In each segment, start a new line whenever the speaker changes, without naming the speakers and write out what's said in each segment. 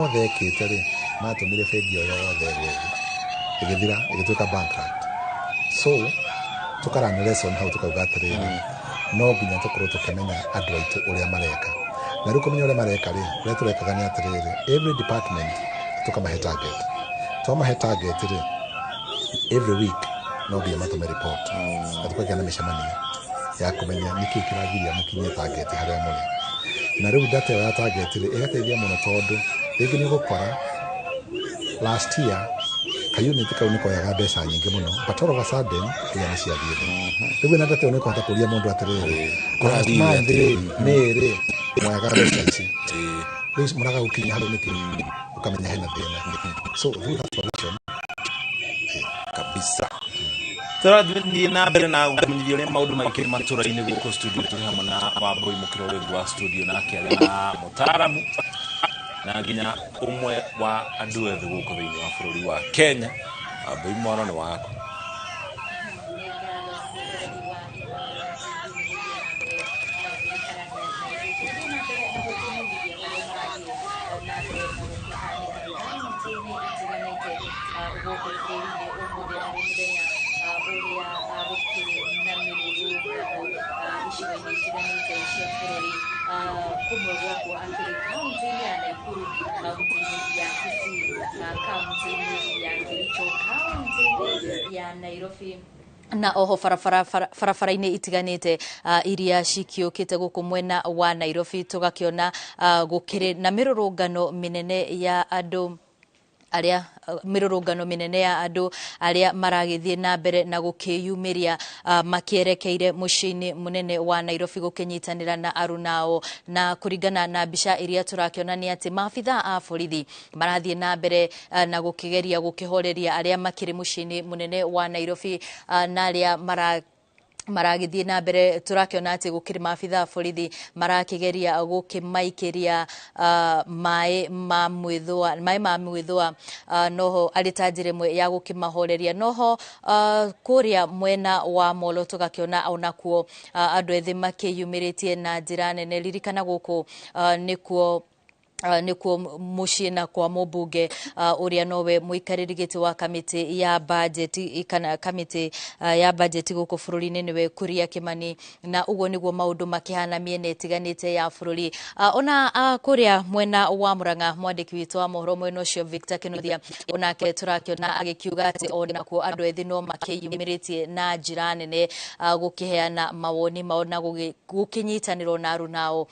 Mothe ekĩte rĩ, matũmire bengi ĩyo yothe ĩgwe thĩ, ĩgĩthira, ĩgĩtuĩka bankrupt. So tũka learn lesson hau, tũkauga atĩrĩrĩ, no nginya tũkorwo tũkĩmenya andũ aitũ ũrĩa mareka. Na rĩu kũmenya ũrĩa mareka rĩ, ũrĩa tũrekaga nĩ atĩrĩrĩ, every department tũkamahe target. Twamahe target rĩ, every week no nginya matũme report, na tũkagĩa na mĩcemanio ya kũmenya nĩkĩĩ kĩragiria mũkinyie target harĩa mũrĩ. Na rĩu data ĩyo ya target rĩ, ĩgateithia mũno, tondũ rĩngĩ nĩ ũgũkora last year ka-unit kau nĩ koyaga mbeca nyingĩ mũno, but all of a sudden mbia nĩ ciathiĩ thĩ. Rĩu wĩna data ĩyo, nĩ ũkũhota kũria mũndũ atĩrĩrĩ, last
Kũrathiire
month rĩ,
atĩa?
May rĩ, mwoyaga mbeca ici, rĩu mũraga gũkinya hau nĩkĩ? Ũkamenya hena thĩna. So through that solution.
Kabisa. Tũrathiĩ na mbere na gũkũmenyithia ũrĩa maũndũ maikĩrĩ matũra-inĩ. Gũkũ studio tũrĩ hamwe na Wambũi Mũkĩrorĩru wa studio, na akĩaria na mũtaaramu na nginya ũmwe wa andũ ethĩ gũkũ thĩinĩ wa bũrũri wa Kenya. Wambũi, mwaro nĩ waku.
Nĩ ngatho mwĩroreri wa Inooro TV nĩ gũthiĩ na mbere na gũikarania na ithuĩ. Tũgĩthiĩ na mbere na gũkũmenyithia ũrĩa marathiĩ na mbere na gũkĩhanĩka kaunti-inĩ itiganĩte gũkũ bũrũri-inĩ. Ũmũthĩ arĩ mũthenya ũrĩa gũkĩrĩ na mĩrũrũngano icigo-inĩ itiganĩte cia bũrũri. Kũmwe gwakuo akĩrĩ kaunti-inĩ ya Naikuru, kaunti-inĩ ya Kisii, kaunti-inĩ ya Kericho, kaunti-inĩ ya Nairobi, na oho barabara barabara-inĩ itiganĩte iria cikiũkĩte gũkũ mwena wa Nairobi. Tũgakĩona gũkĩrĩ na mĩrũrũngano mĩnene ya andũ arĩa mĩrũrũngano mĩnene ya andũ arĩa maragĩthiĩ na mbere na gũkĩyumĩria makĩerekeire mũciĩ-inĩ mũnene wa Nairobi gũkĩnyitanĩra na arunao. Na kũringana na mbica iria tũrakĩona nĩ atĩ maabitha a borithi marathiĩ na mbere na gũkĩgeria gũkĩhoreria arĩa makĩrĩ mũciĩ-inĩ mũnene wa Nairobi na arĩa maragĩthiĩ na mbere. Tũrakĩona atĩ gũkĩrĩ maabitha a borithi marakĩgeria gũkĩmaikĩria maĩ ma mwĩthũa, maĩ ma mwĩthũa, noho arĩ ta njĩra ĩmwe ya gũkĩmahoreria. Noho kũrĩa mwena wa Molo tũgakĩona onakuo andũ ethĩ makĩyumĩrĩtie na njĩra nene. Ririkana gũkũ nĩkuo mũciĩ na kwa mũmbunge ũrĩa nowe mũikarĩri gĩtĩ wa kamĩtĩ ya bajeti, kana kamĩtĩ ya bajeti gũkũ bũrũri-inĩ, nĩwe Kuria Kimani. Na ũguo nĩguo maũndũ makĩhana mĩena ĩtiganĩte ya bũrũri. Ona kũrĩa mwena wa Murang'a, mwandĩki witũ wa mohoro mwena ũcio Victor Kinuthia onake tũrakĩona agĩkiuga atĩ onakuo andũ ethĩ no makĩyumĩrĩtie na njĩra nene gũkĩheana mawoni mao na gũkĩnyitanĩrwo na arunao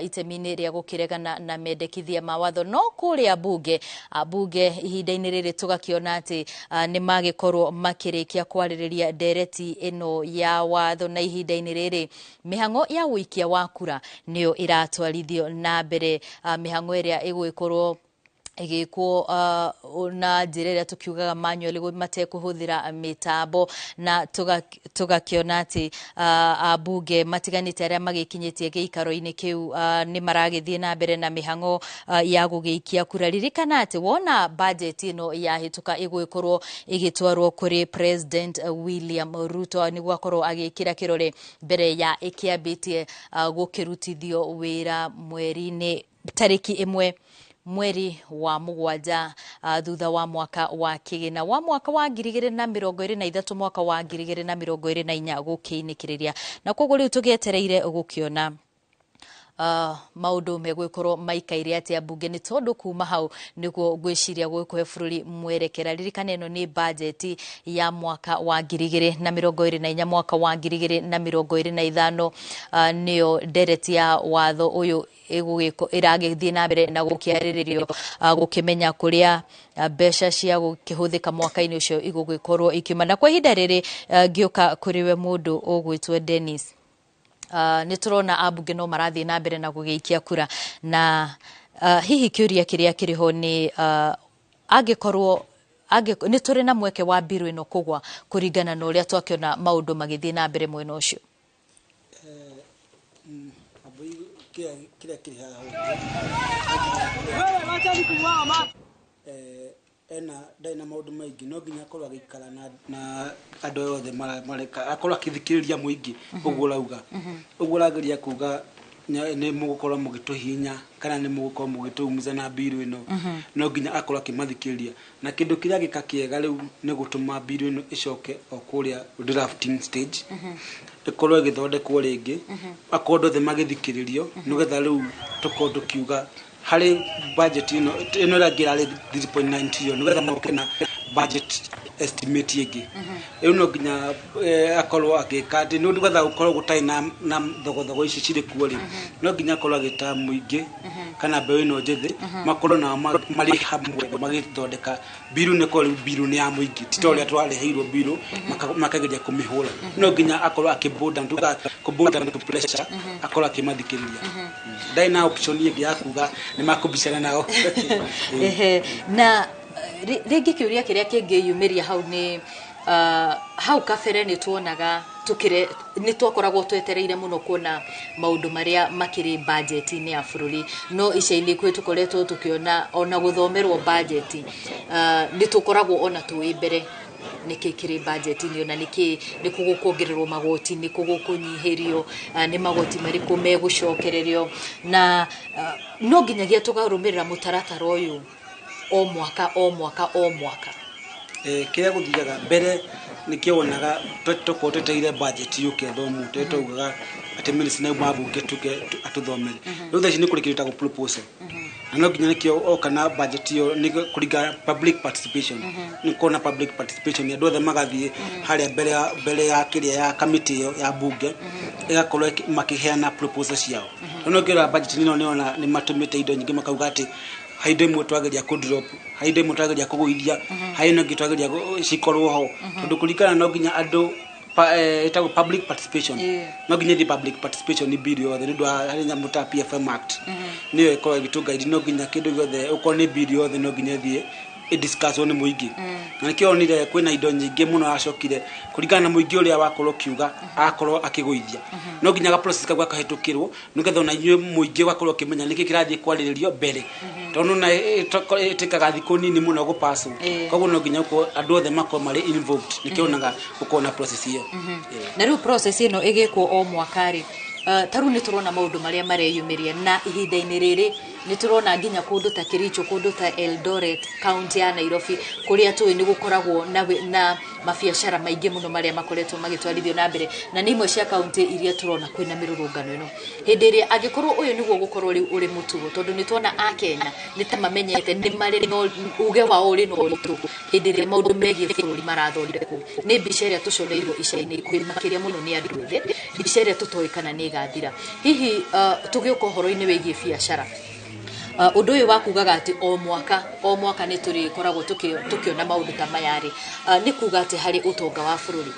itemi-inĩ rĩa gũkĩregana na mendekithia ma watho. No kũrĩa bunge, ambunge ihinda-inĩ rĩrĩ tũgakĩona atĩ nĩ magĩkorwo makĩrĩkia kwarĩrĩria ndereti ĩno ya watho, na ihinda-inĩ rĩrĩ mĩhang'o ya ũikia wa kura nĩyo ĩratwarithio na mbere, mĩhang'o ĩrĩa ĩgwĩkorwo ĩgĩkwo na njĩra ĩrĩa tũkiugaga manually, matekũhũthĩra mĩtambo. Na tũgakĩona atĩ ambunge matiganĩte arĩa magĩkinyĩtie gĩikaro-inĩ kĩu nĩ maragĩthiĩ na mbere na mĩhang'o ya gũgĩikia kura. Ririkana atĩ wona bajeti ĩno yahĩtũka, ĩgũgĩkorwo ĩgĩtwarwo kũrĩ President William Ruto nĩguo akorwo agĩkĩra kĩrore mbere ya ĩkĩambĩtie gũkĩrutithio wĩra mweri-inĩ tarĩki 1 mweri wa 7, thutha wa mwaka wa kĩgĩna wa mwaka wa 2023, mwaka wa 2024 gũkĩinĩkĩrĩria. Na koguo rĩu tũgĩetereire gũkĩona maũndũ megũgĩkorwo maikaire atĩa mbunge, nĩ tondũ kuma hau nĩguo ngwĩciria gũgĩkũhe bũrũri mwerekera. Ririkana ĩno nĩ bajeti ya mwaka wa 2024, mwaka wa 2025, nĩyo ndereti ya watho ũyũ ĩgũgĩko ĩragĩthiĩ na mbere na gũkĩarĩrĩrio, gũkĩmenya kũrĩa mbeca cia gũkĩhũthĩka mwaka-inĩ ũcio igũgĩkorwo ikiuma. Na kwa ihinda rĩrĩ, ngĩũka kũrĩ we mũndũ ũgwĩtwo Dennis, nĩ tũrona ambunge no marathiĩ na mbere na gũgĩikia kura, na hihi kĩũria kĩrĩa kĩrĩ ho nĩ angĩkorwo nĩ tũrĩ na mweke wa mbiru ĩno kũgwa kũringana na ũrĩa twakĩona maũndũ magĩthiĩ na mbere mwena ũcio?
Ambũi, kĩrĩa kĩrĩ haha ũguo, ena ndarĩ na maũndũ maingĩ, no nginya akorwo agĩikara na andũ othe mareka, akorwo akĩthikĩrĩria mũingĩ. Ũguo ũrauga, ũguo ũrageria kuga Nĩ mũgũkorwo mũgĩtũhihinya kana nĩ mũgũkorwo mũgĩtũumiza na mbiru ĩno. No nginya akorwo akĩmathikĩrĩria, na kĩndũ kĩrĩa gĩka kĩega rĩu nĩ gũtũma mbiru ĩno ĩcoke o kũrĩa drafting stage, ĩkorwo ĩgĩthondekwo rĩngĩ, akorwo andũ othe magĩthikĩrĩrio, nĩgetha rĩu tũkorwo tũkiuga harĩ budget ĩno ĩrĩa ĩngĩ ĩrarĩ 3.9 trillion, nĩgetha moke na budget estimate ĩngĩ. Rĩu no nginya akorwo agĩka atĩ nĩ ũndũ getha gũkorwo gũtarĩ na thogothogo ici cirĩ kuo rĩ, no nginya akorwo agĩta mũingĩ kana mbeũ ĩno njĩthĩ, makorwo nao marĩ hamwe magĩthondeka mbiru. Nĩ korwo rĩu mbiru nĩ ya mũingĩ, ti ta ũrĩa twareheirwo mbiru makageria kũmĩhũra. No nginya akorwo akĩ bow down, tuga kũ bow down to pressure, akorwo akĩmathikĩrĩria. Ndarĩ na option ĩngĩ ya kuga nĩ makũbicana nao.
Ehe, na rĩngĩ kĩũria kĩrĩa kĩngĩyumĩria hau nĩ hau kabere nĩ tuonaga tukire nĩ twakoragwo twetereire mũno kuona maũndũ marĩa makĩrĩ budget-inĩ ya bũrũri, no ica-inĩ ikuhĩ tũkoretwo tũkĩona ona gũthomerwo budget, nĩ tũkoragwo ona tũĩ mbere nĩkĩ kĩrĩ budget-inĩ, ona nĩkĩ nĩ kũ gũkuongererwo magoti, nĩ kũ gũkũnyihĩrio, nĩ magoti marĩkũ megũcokererio, na no nginyagia tũkarũmĩrĩra mũtaratara ũyũ o mwaka o mwaka o mwaka.
Kĩrĩa gũthiaga mbere nĩkĩo wonaga tũkorwo twetereire budget yũke thomwo, twaugaga atĩ minister nĩ mbunge tuke atũthomere. Rĩu thaa ici nĩ kũrĩ kĩndũ gĩtagwo proposal, na no nginya nĩkĩo oka na budget ĩyo nĩ kũringana public participation, nĩ kuona public participation, andũ othe magathiĩ harĩa mbere ya kĩrĩa ya kamĩtĩ ĩyo ya mbunge, ĩgakorwo makĩheana proposal ciao. No ngĩrora budget ĩno nĩona nĩ matũmĩte indo nyingĩ, makauga atĩ harĩ indo imwe twageria kũ drop, harĩ indo imwe twageria kũgũithia, harĩ ino ĩngĩ twageria cikorwo ho, tondũ kũringana no nginya andũ ĩtagwo public participation. No nginya ĩthiĩ public participation bill yothe, nĩ ũndũ wa harĩ nyamũ ta PFM Act, nĩyo ĩkoragwo ĩgĩtũngaidi. No nginya kĩndũ gĩothe, ũkorwo nĩ bill yothe, no nginya ĩthiĩ ĩdiscusswo nĩ mũingĩ, na nĩkĩo onire kwĩna indo nyingĩ mũno acokire kũringana na mũingĩ ũrĩa wakorwo ũkiuga akorwo akĩgũithia. No nginya ga process kau gakahĩtũkĩrwo, nĩgetha ona inyuĩ mũingĩ ũgakorwo ũkĩmenya nĩkĩ kĩrathiĩ kwarĩrĩrio mbere, tondũ na ĩtĩkaga thikũ nini mũno gũpaswo. Koguo no nginya ũkorwo andũ othe makorwo marĩ involved, nĩkĩo onaga gũkorwo na process ĩyo.
Na rĩu process ĩno ĩgĩkwo o mwaka rĩ, ta rĩu nĩ tũrona maũndũ marĩa mareyumĩria, na ihinda-inĩ rĩrĩ nĩ tũrona nginya kũndũ ta Kericho, kũndũ ta Eldoret, kaunti ya Nairobi, kũrĩa tũĩ nĩ gũkoragwo na mabiacara maingĩ mũno marĩa makoretwo magĩtwarithio na mbere, na nĩ imwe cia kaunti iria tũrona kwĩna mĩrũrũngano ĩno. Hĩndĩ ĩrĩa angĩkorwo ũyũ nĩguo gũkorwo rĩu ũrĩ mũtugo, tondũ nĩ tuona akenya nĩ ta mamenyete nĩ marĩ no uge wao ũrĩ na ũritũ hĩndĩ ĩrĩa maũndũ megiĩ bũrũri marathondekwo, nĩ mbica ĩrĩa tũcoreirwo ica-inĩ ikuhĩ makĩria mũno nĩ andũ ethĩ, mbica ĩrĩa tũtoĩ kana nĩ ĩgathira hihi. Tũgĩũka ũhoro-inĩ wĩgiĩ biacara, ũndũ ũyũ wa kugaga atĩ o mwaka o mwaka nĩ tũrĩkoragwo tũkĩona maũndũ ta maya rĩ, nĩ kuga atĩ harĩ ũtonga wa bũrũri?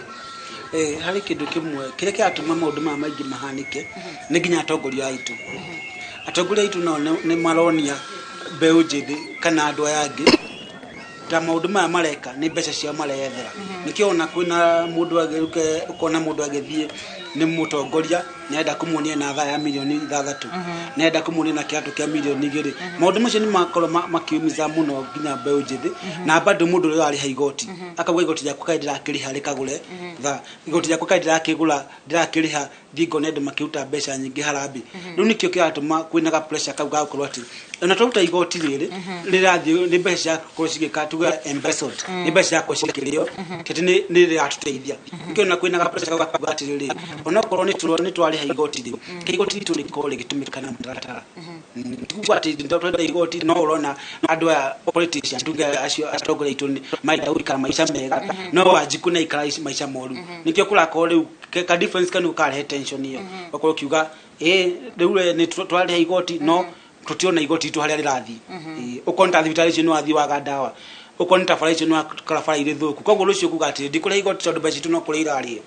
Harĩ kĩndũ kĩmwe kĩrĩa kĩratũma maũndũ maya maingĩ mahanĩke, nĩ nginya atongoria aitũ. Atongoria aitũ nao nĩ maronia mbeũ njĩthĩ kana andũ aya angĩ ta maũndũ maya mareka nĩ mbeca ciao mareyethera. Nĩkĩo ona kwĩna mũndũ agĩũke, ũkona mũndũ agĩthiĩ nĩ mũtongoria, nĩarenda kũmuonia na thaa ya mirioni 6, nĩarenda kũmuonia na kĩratũ kĩa mirioni 2. Maũndũ macio nĩ makorwo makiumiza mũno nginya mbeũ njĩthĩ, na bado mũndũ ũrĩa ũrarĩha igoti akauga igoti rĩakwa kaĩ ndĩrakĩrĩha rĩkagũre thaa, igoti rĩakwa kaĩ ndĩrakĩgũra ndĩrakĩrĩha thiĩ ngone andũ makĩruta mbeca nyingĩ harambĩ. Rĩu nĩkĩo kĩratũma kwĩna ga pressure kau ga gũkorwo atĩ ona twaruta igoti rĩrĩ rĩrathiĩ, nĩ mbeca ciakorwo cigĩka tuge embezzled, nĩ mbeca ciakorwo cigĩkĩrĩo, ti atĩ nĩ rĩratũteithia. Nĩkĩo ona kwĩna ga pressure kau ga kuga atĩrĩrĩ, onokorwo nĩ twarĩha igoti rĩ, igoti ritũ rĩkorwo rĩgĩtũmĩka na mũtaratara. Ti kuga atĩ twenda igoti, no ũrona andũ aya politicians, tuge acio atongoria aitũ, nĩ marenda gũikara maica mega, no Wanjikũ nĩ aikara maica moru. Nĩkĩo kũrakorwo rĩu ka difference kau karehe tension ĩyo, ũgakorwo ũkiuga ĩ rĩu we nĩ twarĩha igoti no tũtiona igoti ritũ harĩa rĩrathiĩ. Ũkorwo nĩ ta thibitarĩ icio nĩ wathiĩ waga ndawa, ũkorwo nĩ ta bara icio nĩ wakora bara irĩ thũku. Koguo rũciũ kuga atĩ ndikũrĩha igoti tondũ mbeca citũ no kũrĩa irarĩo.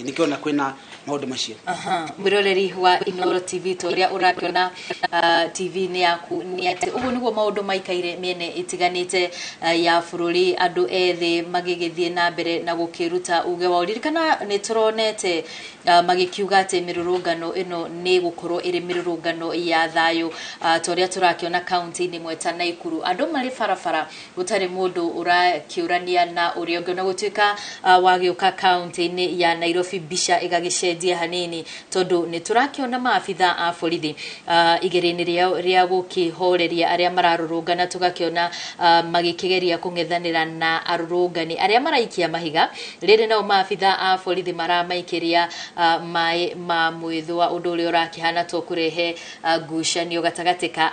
Nĩkĩo ona kwĩna maũndũ macio.
Aha, mwĩroreri wa Inoro TV, ta ũrĩa ũrakĩona TV-inĩ yaku, nĩ atĩ ũguo nĩguo maũndũ maikaire mĩena ĩtiganĩte ya bũrũri, andũ ethĩ magĩgĩthiĩ na mbere na gũkĩruta uge wao. Ririkana nĩ tũronete magĩkiuga atĩ mĩrũrũngano ĩno nĩ gũkorwo ĩrĩ mĩrũrũngano ya thayũ, ta ũrĩa tũrakĩona kaunti-inĩ ĩmwe ta Naikuru, andũ marĩ barabara gũtarĩ mũndũ. Mũndũ ũrakĩũrania na ũrĩa ũngĩ, ona gũtuĩka wagĩũka kaunti-inĩ ya Nairobi mbica ĩgagĩcenjia hanini, tondũ nĩ tũrakĩona maabitha a borithi igeria-inĩ rĩao rĩa gũkĩhoreria arĩa mararũrũngana, tũgakĩona magĩkĩgeria kũng'ethanĩra na arũrũngani arĩa maraikia mahiga. Rĩrĩ nao maabitha a borithi maramaikĩria maĩ ma mwĩthũa, ũndũ ũrĩa ũrakĩhana to kũrehe ngucanio gatagatĩ ka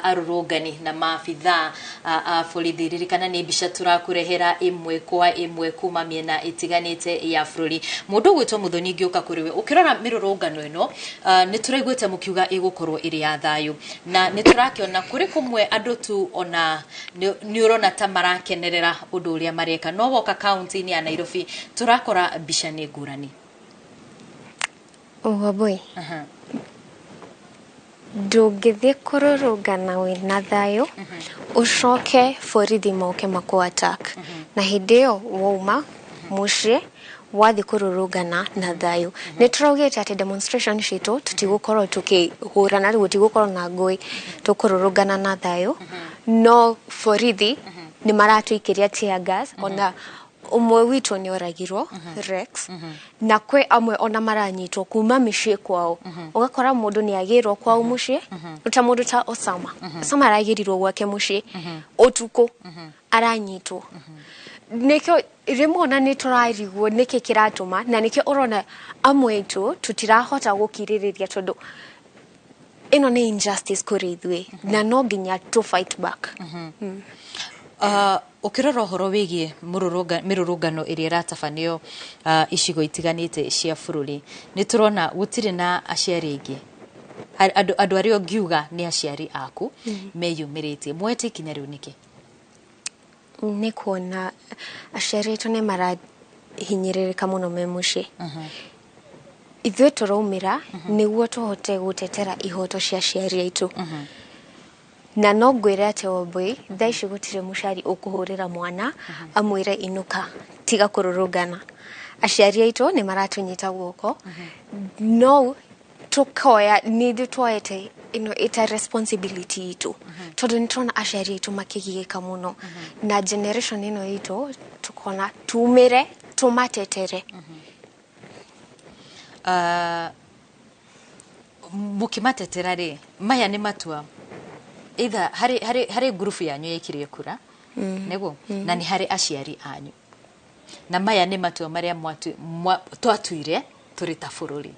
arũrũngani na maabitha a borithi. Ririkana nĩ mbica tũrakũrehera ĩmwe kwa ĩmwe kuma mĩena ĩtiganĩte ya bũrũri. Mũndũ ũgwĩtwo Muthoni, ngĩũka kũrĩ we, ũkĩrora mĩrũrũngano ĩno, nĩ tũraiguĩte mũkiuga ĩgũkorwo ĩrĩ ya thayũ, na nĩ tũrakĩona kũrĩ kũmwe andũ tu ona nĩ ũrona ta marakenerera ũndũ ũrĩa mareka, no woka kaunti-inĩ ya Nairobi tũrakora mbica nĩ ngũrani.
Wambui, ndũngĩthiĩ kũrũrũngana wĩna thayũ ũcoke borithi moke makũ attack, na hĩndĩ ĩyo wauma mũciĩ wathiĩ kũrũrũngana na thayũ. Nĩ tũraugĩte atĩ demonstration citũ tũtigũkorwo tũkĩhũrana, gũtigũkorwo na ngũĩ, tũkũrũrũngana na thayũ, no borithi nĩ maratũikĩria tear gas. Ona ũmwe witũ nĩ oragirwo, Rex, na kwĩ amwe ona maranyitwo kuma mĩciĩ kwao. Ũgakora mũndũ nĩ agĩrwo kwao mũciĩ, ta mũndũ ta Osama. Osama aragĩrirwo gwake mũciĩ ũtukũ, aranyitwo. Nĩkĩo rĩmwe ona nĩ tũrarigwo nĩkĩ kĩratũma, na nĩkĩo ũrona amwe aitũ tũtirahota gũkirĩrĩria, tondũ ĩno nĩ injustice kũrĩ ithuĩ na no nginya tũ fight back.
Ũkĩrora ũhoro wĩgiĩ mĩrũrũngano ĩrĩa ĩratabanio icigo itiganĩte cia bũrũri, nĩ tũrona gũtirĩ na aciari aingĩ, andũ arĩa ũngiuga nĩ aciari aku meyumĩrĩtie. Mwete ikinya rĩu nĩkĩ?
Nĩ kuona aciari aitũ nĩ marahinyĩrĩrĩka mũno me mũciĩ. Ithuĩ tũraumĩra nĩguo tũhote gũtetera ihoto cia aciari aitũ. Na no ngwĩre atĩ Wambui, thaa ici gũtirĩ mũciari ũkũhũrĩra mwana amwĩre inũka, tiga kũrũrũngana. Aciari aitũ nĩ maratũnyita guoko, no tũkoya nĩ ithuĩ tuoete ĩno ĩta responsibility itũ, tondũ nĩ tũrona aciari aitũ makĩgiĩka mũno, na generation ĩno itũ tukona tumĩre tũmatetere.
Mũkĩmatetera rĩ, maya nĩ matua either harĩ ngurubu yanyu yaikirie kura, nĩguo, na nĩ harĩ aciari anyu, na maya nĩ matua marĩa twatuire tũrĩ ta bũrũri.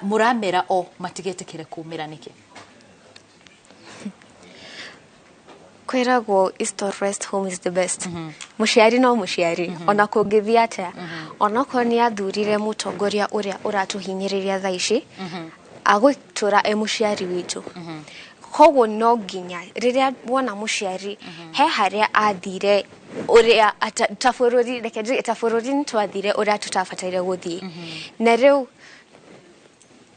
Mũramera o matigetĩkĩre kumĩra nĩkĩ?
Kwĩragwo east or west, home is the best. Mũciari no mũciari, ona kũngĩthiĩ atĩa, onokorwo nĩ athurire mũtongoria ũrĩa ũratũhinyĩrĩria thaa ici, agũtũra e mũciari witũ. Koguo no nginya rĩrĩa wona mũciari he harĩa athire ũrĩa ta bũrũri, reke njuge ta bũrũri nĩ twathire ũrĩa tũtabataire gũthiĩ, na rĩu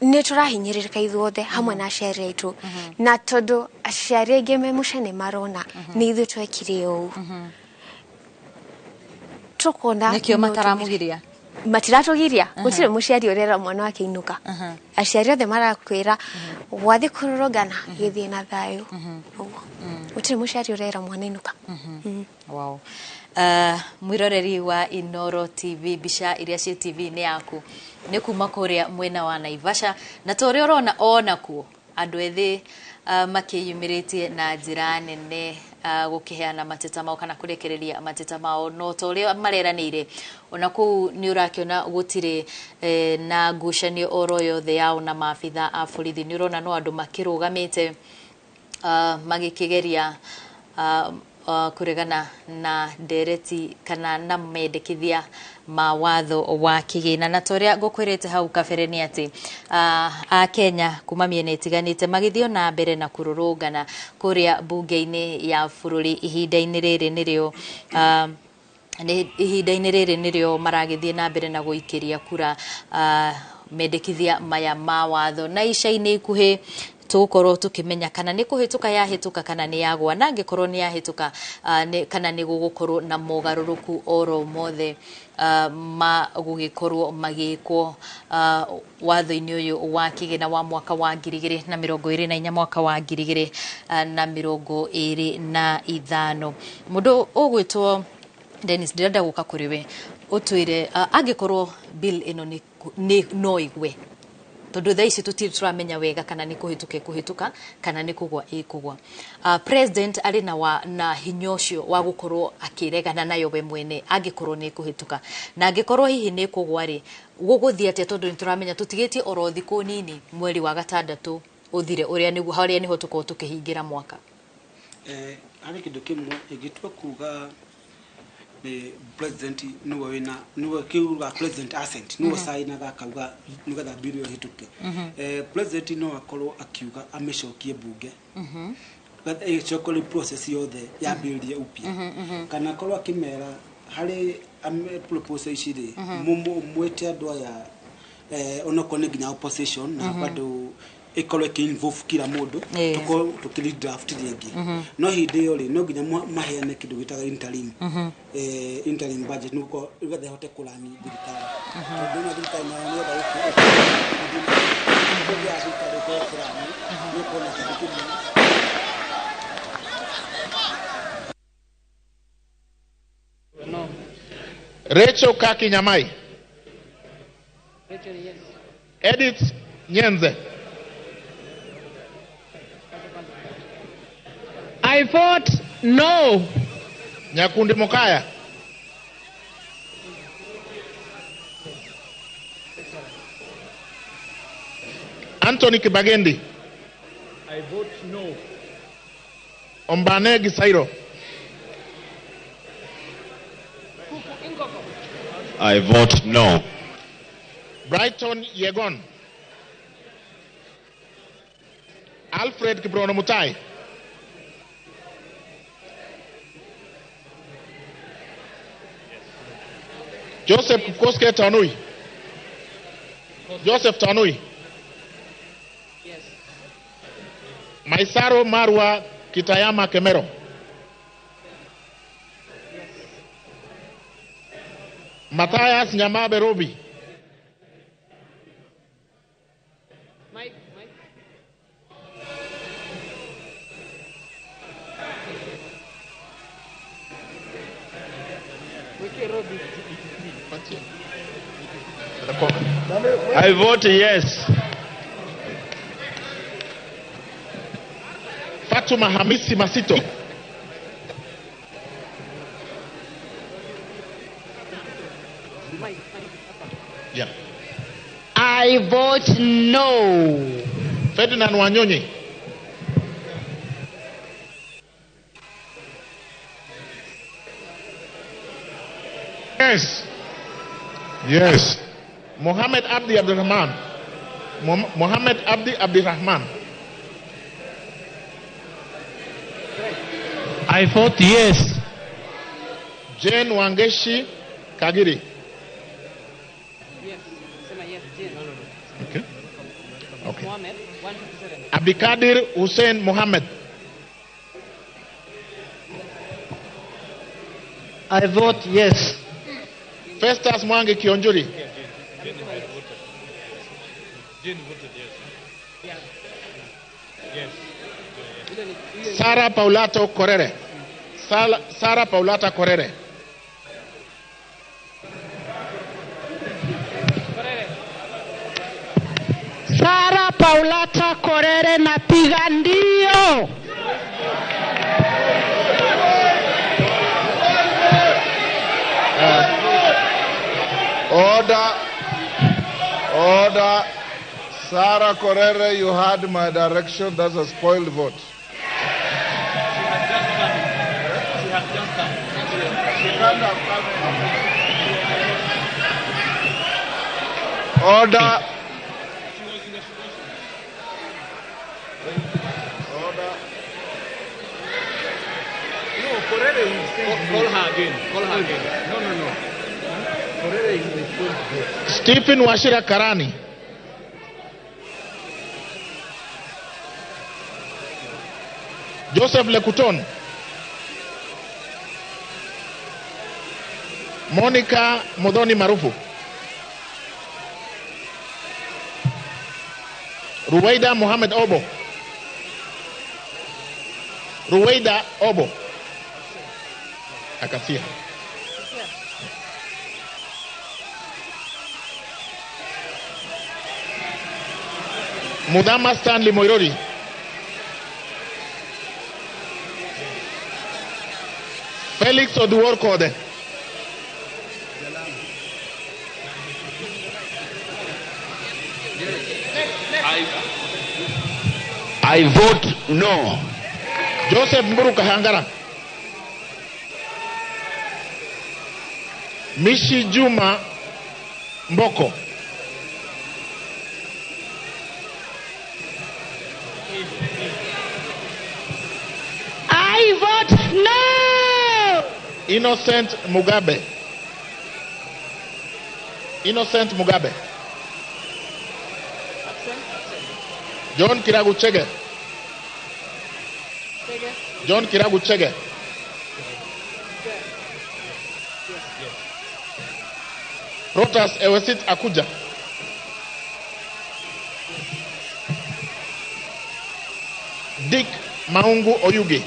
nĩ tũrahinyĩrĩrĩka ithuothe hamwe na aciari aitũ, na tondũ aciari aingĩ me mũciĩ nĩ marona nĩ ithuĩ twekire ũũ, tũkona
nĩkĩo mataramũgiria.
Matiratũgiria. Gũtirĩ mũciari ũrera mwana wake inũka. Aciari othe marakwĩra gwathiĩ kũrũrũngana gĩthiĩ na thayũ. Ũguo gũtirĩ mũciari ũrera mwana inũka.
Wow. Mwĩroreri wa Inoro TV, mbica iria ciĩ TV-inĩ yaku nĩ kuma kũrĩa mwena wa Naivasha, na ta ũrĩa ũrona onakuo andũ ethĩ makĩyumĩrĩtie na njĩra nene gũkĩheana mateta mao kana kũrekereria mateta mao, no ta ũrĩa mareranĩire ona kũu nĩ ũrakĩona gũtirĩ na ngucanio oro yothe yao na maabitha a borithi. Nĩ ũrona no andũ makĩrũgamĩte magĩkĩgeria kũregana na ndereti kana na mendekithia ma watho wa kĩgĩna. Na ta ũrĩa ngũkwĩrĩte hau kabere nĩ atĩ a Kenya kuma mĩena ĩtiganĩte magĩthiĩ na mbere na kũrũrũngana kũrĩa mbunge-inĩ ya bũrũri ihinda-inĩ rĩrĩ nĩrĩo ihinda-inĩ rĩrĩ nĩrĩo maragĩthiĩ na mbere na gũikĩria kura mendekithia maya ma watho. Na ica-inĩ ikuhĩ Tũgũkorwo tũkĩmenya kana nĩ kũhĩtũka yahĩtũka kana nĩ yagwa, na angĩkorwo nĩ yahĩtũka kana nĩ gũgũkorwo na mogarũrũku oro mothe ma gũgĩkorwo magĩkwo watho-inĩ ũyũ wa kĩgĩna wa mwaka wa 2024 mwaka wa 2025. Mũndũ ũgwĩtwo Dennis, ndĩrenda gũka kũrĩ we ũtwĩre angĩkorwo bill ĩno nĩ no ĩgwe, tondũ thaa ici tũtirĩ tũramenya wega kana nĩ kũhĩtũka ĩkũhĩtũka kana nĩ kũgwa ĩkũgwa. President arĩ na hinya ũcio wa gũkorwo akĩregana nayo we mwene angĩkorwo nĩ ĩkũhĩtũka, na angĩkorwo hihi nĩ ĩkũgwa rĩ, gũgũthiĩ atĩa? Tondũ nĩ tũramenya tũtigĩtie oro thikũ nini mweri wa gatandatũ ũthire, ũrĩa nĩguo harĩa nĩho tũkorwo tũkĩhingĩra mwaka.
Harĩ kĩndũ kĩmwe ingĩtua kuga nĩ president nĩwe wĩna nĩwe kiuga president assent nĩwe sainaga akauga nĩgetha bill ĩyo ĩhĩtũke. President no akorwo akiuga amĩcokie bunge ĩcoke rĩu process yothe yambĩrĩrie upya, kana akorwo akĩmera harĩ proposal ici rĩ, mwĩte andũ aya onokorwo nĩ nginya opposition na bado ĩkorwo ĩkĩ-involve kila mũndũ, tũkorwo tũkĩ draft rĩngĩ. No hĩndĩ ĩyo rĩ, no nginya maheane kĩndũ gĩtaga interim interim budget nĩguo nĩgetha ĩhote kũrani thirikari, tondũ ĩno thirikari nayo nĩyenda gũkũ thirikari ĩkorwo ĩkĩrani nĩ ũkorwo na kĩndũ kĩmwe.
Rachel Kaki Nyamai.
Rachel, yes.
Edith Nyenze.
I vote no.
Nyakundi Mokaya. Anthony Kibagendi.
I vote no.
Ombane Gisairo.
I vote no.
Brighton Yegon. Alfred Kiprono Mutai. Joseph Koske Tanui. Joseph Tanui.
Yes.
Maisaro Marwa Kitayama Kemero.
Yes.
Matthias Nyamabe Robi.
Mike, Mike.
I vote yes.
Fatuma Hamisi Masito. Yeah.
I vote no.
Ferdinand Wanyonyi.
Yes. Yes.
Mohammed Abdi Abdurrahman. Mohammed Abdi Abdurrahman.
I vote yes.
Jane Wangeshi Kagiri.
Yes. Yes, Jane.
Okay. Okay.
Mohammed, 157.
Abdikadir Hussein Mohammed.
I vote yes.
Festus Mwangi Kionjuri.
Jane voted yes. Yes.
Sarah Paulato Korere. Sarah Paulata Korere.
Sarah Paulata Korere napiga ndio.
Order. Order. Sarah Korere, you heard my direction. That's a spoiled vote.
She has just come.
She can't have come. Order.
She was in the situation.
Order.
No, Korere will say. Call her again. Call her again. No, no, no. Korere is the spoiled vote.
Stephen Wachira Karani. Joseph Lekuton. Monica Modoni Marufu. Ruwaida Mohamed Obo. Ruwaida Obo. I can see her. Mudama Stanley Moirori. Felix Oduor Kode.
I vote no.
Joseph Mburu Kahangara. Mishi Juma Mboko.
I vote no.
Innocent Mugabe. Innocent Mugabe. John Kiragu Chege. John Kiragu Chege. Rotas Ewesit Akuja. Dick Maungu Oyugi.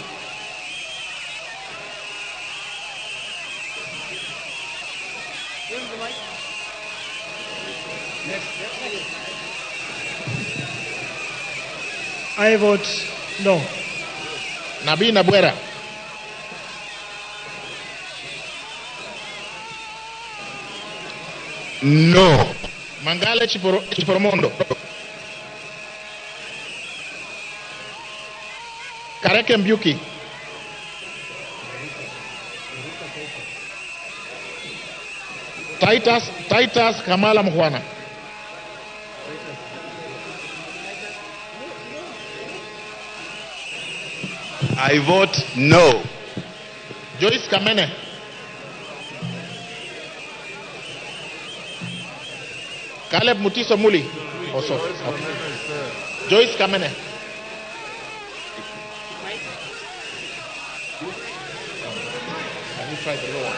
I vote no.
Nabi Nabwera.
No.
Mangale Chiporomondo. Kareke Mbyuki. Titus Kamala Mkhwana.
I vote no.
Joyce Kamene. Caleb Mutiso Muli. Also. Okay. Joyce Kamene. Have you tried the low one?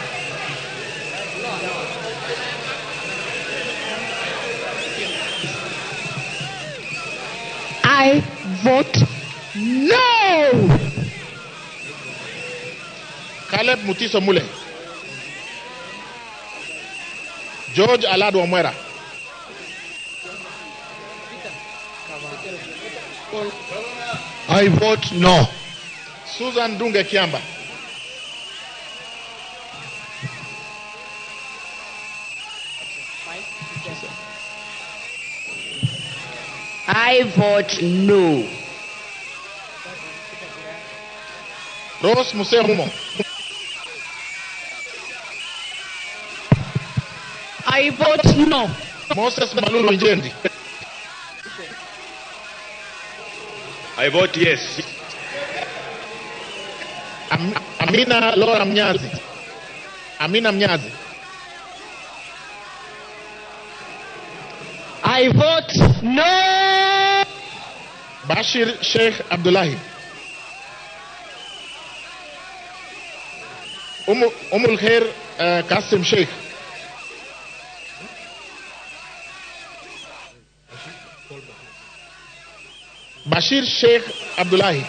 I vote no.
Caleb Mutiso Mule. George Alado Omwera.
I vote no.
Susan Dunge Kiamba.
I vote no.
Rose Muserumo.
I vote no.
Moses Malulu Njendi.
I vote yes.
Amina Laura Mnyazi. Amina Mnyazi.
I vote no.
Bashir Sheikh Abdullahi. Umul Khair Kasim Sheikh. Bashir Sheikh Abdullahi.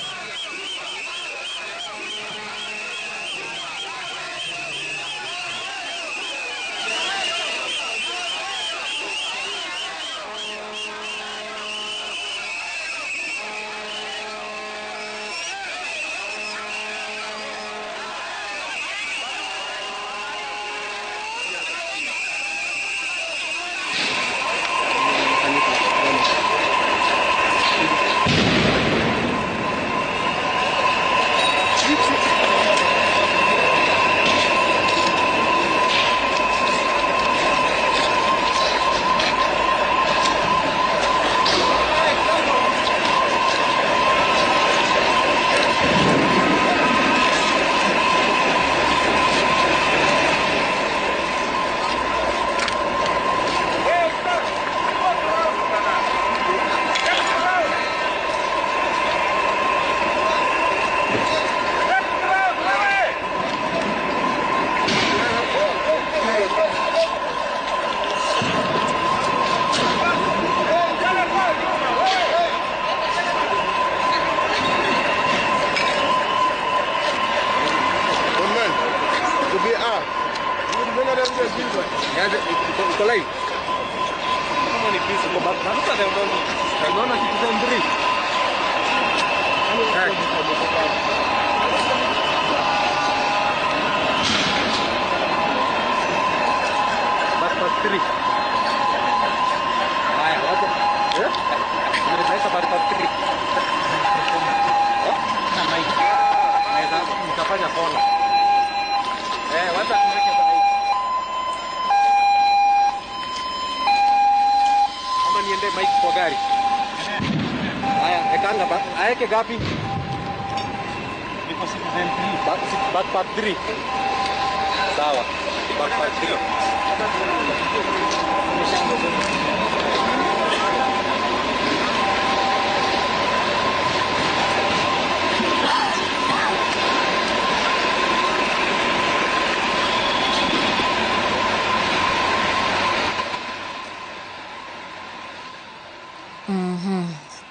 Iko live. Kama ni busy kwa back. Unaona Citizen 3. Back past 3. Haya, wacha. Eh? Nimeweka back past 3. Na mic. Naweza nitafanya kona. Wacha tuweke kwa hii. Ama niende mic kwa gari. Haya, ekanga ba. Aeke gapi? Niko Citizen 3, back part 3. Sawa. Back part 3.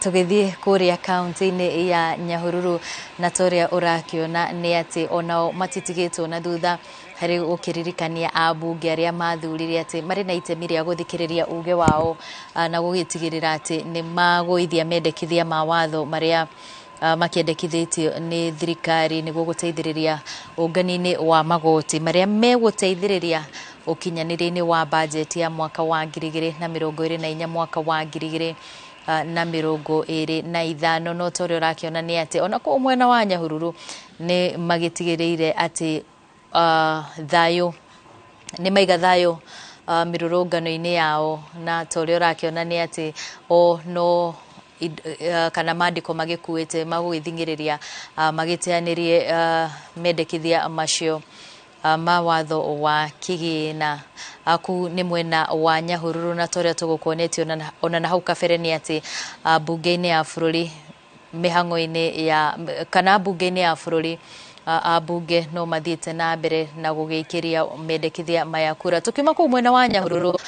Tũgĩthiĩ kũrĩa kaunti-inĩ ya Nyahururu na toria ũrakiona nĩ atĩ onao matitigĩtwo na thutha harĩ gũkĩririkania ambunge arĩa mathurire atĩ marĩ na itemi rĩa gũthikĩrĩria uge wao na gũgĩtigĩrĩra atĩ nĩ magũithia mendekithia ma watho marĩa makĩendekithĩtio nĩ thirikari nĩguo gũteithĩrĩria ũngani-inĩ wa magoti marĩa megũteithĩrĩria ũkinyanĩria-inĩ wa bajeti ya mwaka wa 2024 mwaka wa 2025. No toria ũrakiona nĩ atĩ ona kũu mwena wa Nyahururu nĩ magĩtigĩrĩire atĩ thayũ nĩ maiga thayũ mĩrũrũngano-inĩ yao, na toria ũrakiona nĩ atĩ o no kana mandĩko magĩkuĩte magũgĩthing'ĩrĩria magĩteanĩrie mendekithia macio ma watho wa kĩgĩna. Kũu nĩ mwena wa Nyahururu na toria tũgũkuonetie ona na hau kabere nĩ atĩ mbunge-inĩ ya bũrũri mĩhang'o-inĩ ya kana mbunge-inĩ ya bũrũri ambunge no mathiĩte na mbere na gũgĩikĩria mendekithia maya kura. Tukiuma kũu mwena wa Nyahururu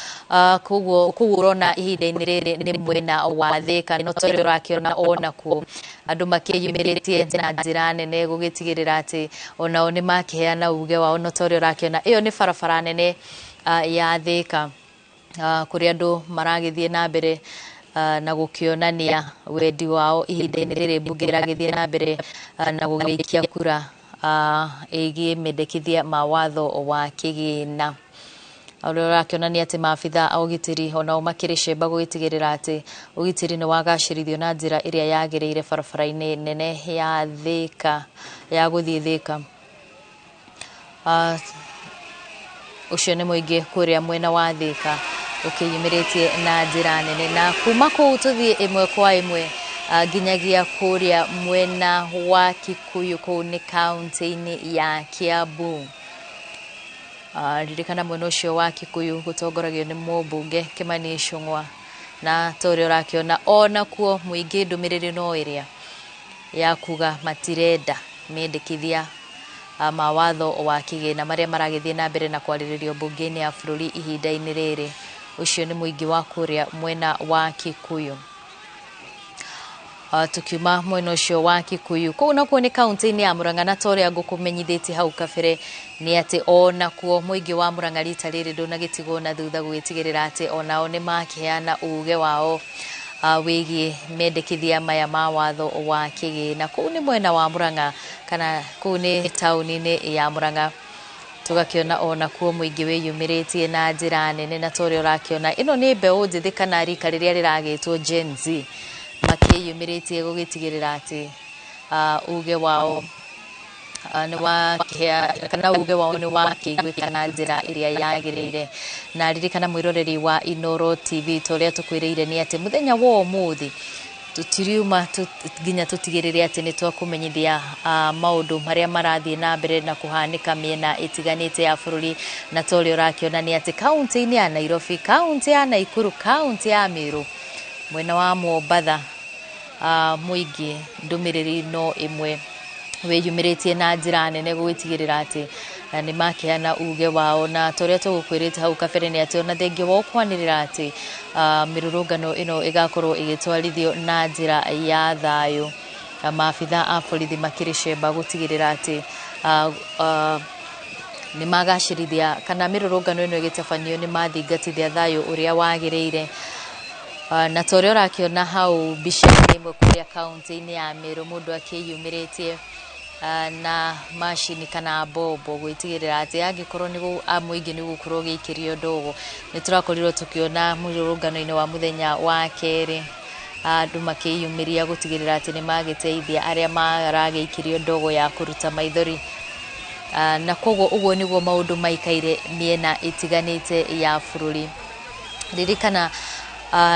koguo kũu ũrona ihinda-inĩ rĩrĩ nĩ mwena wa Thika, no toria ũrakĩona ona kuo andũ makĩyumĩrĩtie na njĩra nene gũgĩtigĩrĩra atĩ onao nĩ makĩheana uge wao. No toria ũrakĩona ĩyo nĩ barabara nene ya Thika kũrĩa andũ maragĩthiĩ na mbere na gũkĩonania wendi wao ihinda-inĩ rĩrĩ mbunge ĩragĩthiĩ na mbere na gũgĩikia kura ĩgiĩ mendekithia ma watho wa kĩgĩna. Ũrĩa ũrakĩonania atĩ maabitha a ũgitĩri onao makĩrĩ cemba gũgĩtigĩrĩra atĩ ũgitĩri nĩ wagacĩrithio na njĩra ĩrĩa yagĩrĩire barabara-inĩ nene ya Thika ya gũthiĩ Thika. Ũcio nĩ mũingĩ kũrĩa mwena wa Thika ũkĩyumĩrĩtie na njĩra nene, na kuma kũu tũthiĩ ĩmwe kwa ĩmwe nginyagia kũrĩa mwena wa Kikuyu kũu nĩ kaunti-inĩ ya Kiambu. Ririkana mwena ũcio wa Kikuyu gũtongoragio nĩ mũmbunge Kimani Ichung'wa, na toria ũrakĩona ona kuo mũingĩ ndũmĩrĩri no ĩrĩa ya kuga matirenda mendekithia ma watho wa kĩgĩna marĩa maragĩthiĩ na mbere na kwarĩrĩrio mbunge-inĩ ya bũrũri ihinda-inĩ rĩrĩ. Ũcio nĩ mũingĩ wa kũrĩa mwena wa Kikuyu. Tukiuma mwena ũcio wa Kikuyu kũu nakuo nĩ kaunti-inĩ ya Murang'a, na toria ngũkũmenyithĩtie hau kabere nĩ atĩ ona kuo mũingĩ wa Murang'a rita rĩrĩ ndũnagĩtigwo na thutha gũgĩtigĩrĩra atĩ onao nĩ makĩheana uge wao wĩgiĩ mendekithia maya ma watho wa kĩgĩna. Kũu nĩ mwena wa Murang'a kana kũu nĩ taũni-inĩ ya Murang'a, tũgakĩona ona kuo mũingĩ wĩyumĩrĩtie na njĩra nene, na toria ũrakĩona ĩno nĩ mbeũ njĩthĩ kana rika rĩrĩa rĩragĩtwo Gen Z makĩyumĩrĩtie gũgĩtigĩrĩra atĩ uge wao nĩ wakĩhea kana uge wao nĩ wakĩiguĩka na njĩra ĩrĩa yagĩrĩire. Na ririkana mwĩroreri wa Inooro TV toria tũkwĩrĩire nĩ atĩ mũthenya wa ũmũthĩ tũtiriuma nginya tũtigĩrĩre atĩ nĩ twakũmenyithia maũndũ marĩa marathiĩ na mbere na kũhanĩka mĩena ĩtiganĩte ya bũrũri, na toria ũrakĩona nĩ atĩ kaunti-inĩ ya Nairobi, kaunti ya Nakuru, kaunti ya Meru, mwena wa Mombatha mũingĩ ndũmĩrĩri no ĩmwe wĩyumĩrĩtie na njĩra nene gũgĩtigĩrĩra atĩ nĩ makĩheana uge wao. Na toria tũgũkwĩrĩte hau kabere nĩ atĩ ona thengia wao kwanĩrĩra atĩ mĩrũrũngano ĩno ĩgakorwo ĩgĩtwarithio na njĩra ya thayũ, maabitha a borithi makĩrĩ cemba gũtigĩrĩra atĩ Nĩ magacĩrithia kana mĩrũrũngano ĩno ĩgĩtabanio nĩ mathingatithia thayũ ũrĩa wagĩrĩire. Na ta ũrĩa ũrakĩona hau mbica-inĩ ĩmwe kũrĩa kaũntĩ-inĩ ya Meru, mũndũ akĩyumĩrĩtie na macini kana mbombo gwĩtigĩrĩra atĩ angĩkorwo nĩ mũingĩ nĩ gũkorwo ũgĩikĩrio ndogo. Nĩ tũrakorirwo tũkĩona mũrũrũngano-inĩ wa mũthenya wa kerĩ andũ makĩyumĩria gũtigĩrĩra atĩ nĩ magĩteithia arĩa maragĩikĩrio ndogo ya kũruta maithori. Na koguo ũguo nĩguo maũndũ maikaire mĩena ĩtiganĩte ya bũrũri. Ririkana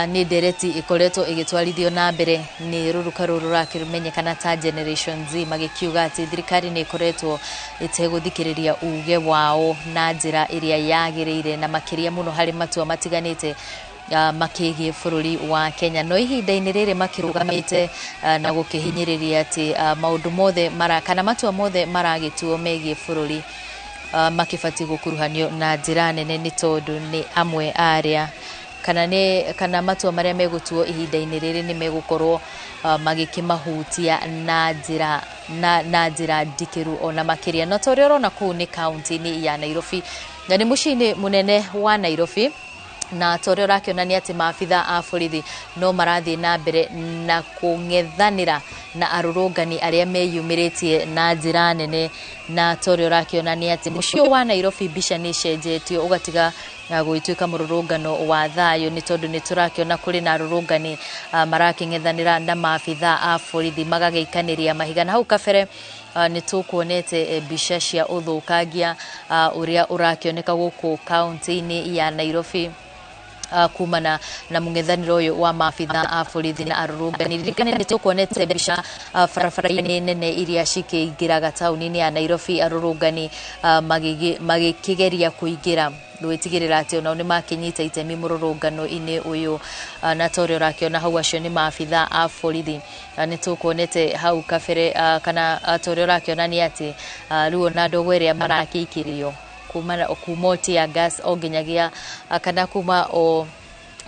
nĩ ndereti ĩkoretwo ĩgĩtwarithio na mbere nĩ rũruka rũrũ rũrakĩmenyekana ta Generation Z, magĩkiuga atĩ thirikari nĩ ĩkoretwo ĩtegũthikĩrĩria uge wao na njĩra ĩrĩa yagĩrĩire, na makĩria mũno harĩ matua matiganĩte makĩgiĩ bũrũri wa Kenya. No ihinda-inĩ rĩrĩ makĩrũgamĩte na gũkĩhinyĩrĩria atĩ maũndũ mothe kana matua mothe maragĩtuo megiĩ bũrũri makĩbatiĩ gũkuruhanio na njĩra nene, nĩ tondũ nĩ amwe arĩa kana nĩ kana matua marĩa megũtuo ihinda-inĩ rĩrĩ nĩ megũkorwo magĩkĩmahutia na njĩra na njĩra ndikĩru ona makĩria. No ta ũrĩa ũrona kũu nĩ kaũntĩ-inĩ ya Nairobi, na nĩ mũciĩ-inĩ mũnene wa Nairobi, na ta ũrĩa ũrakĩona nĩ atĩ maabitha a borithi no marathiĩ na mbere na kũng'ethanĩra na arũrũngani arĩa meyumĩrĩtie na njĩra nene. Na ta ũrĩa ũrakĩona nĩ atĩ mũciĩ wa Nairobi mbica nĩ ĩcenjetio ũgatiga gũgĩtuĩka mũrũrũngano wa thayũ, nĩ tondũ nĩ tũrakĩona kũrĩ na arũrũngani marakĩng'ethanĩra na maabitha a borithi magagĩikanĩria mahiga. Na hau kabere nĩ tũkuonete mbica cia ũthũkangia ũrĩa ũrakĩoneka gũkũ kaũntĩ-inĩ ya Nairobi kumana na mũng'ethanĩro ũyũ wa maabitha a borithi na arũrũngani. Ririkana nĩ tũkuonete mbica barabara-inĩ nene iria cikĩingĩraga taũni-inĩ ya Nairobi, arũrũngani magĩkĩgeria kũingĩra gwĩtigĩrĩra atĩ onao nĩ makĩnyita itemi mũrũrũngano-inĩ ũyũ. Na ta ũrĩa ũrakĩona hau acio nĩ maabitha a borithi. Nĩ tũkuonete hau kabere kana ta ũrĩa ũrakĩona nĩ atĩ rĩu ona ndogo ĩrĩa marakĩikĩrio kuma o tear gas o nginyagia kana kuma o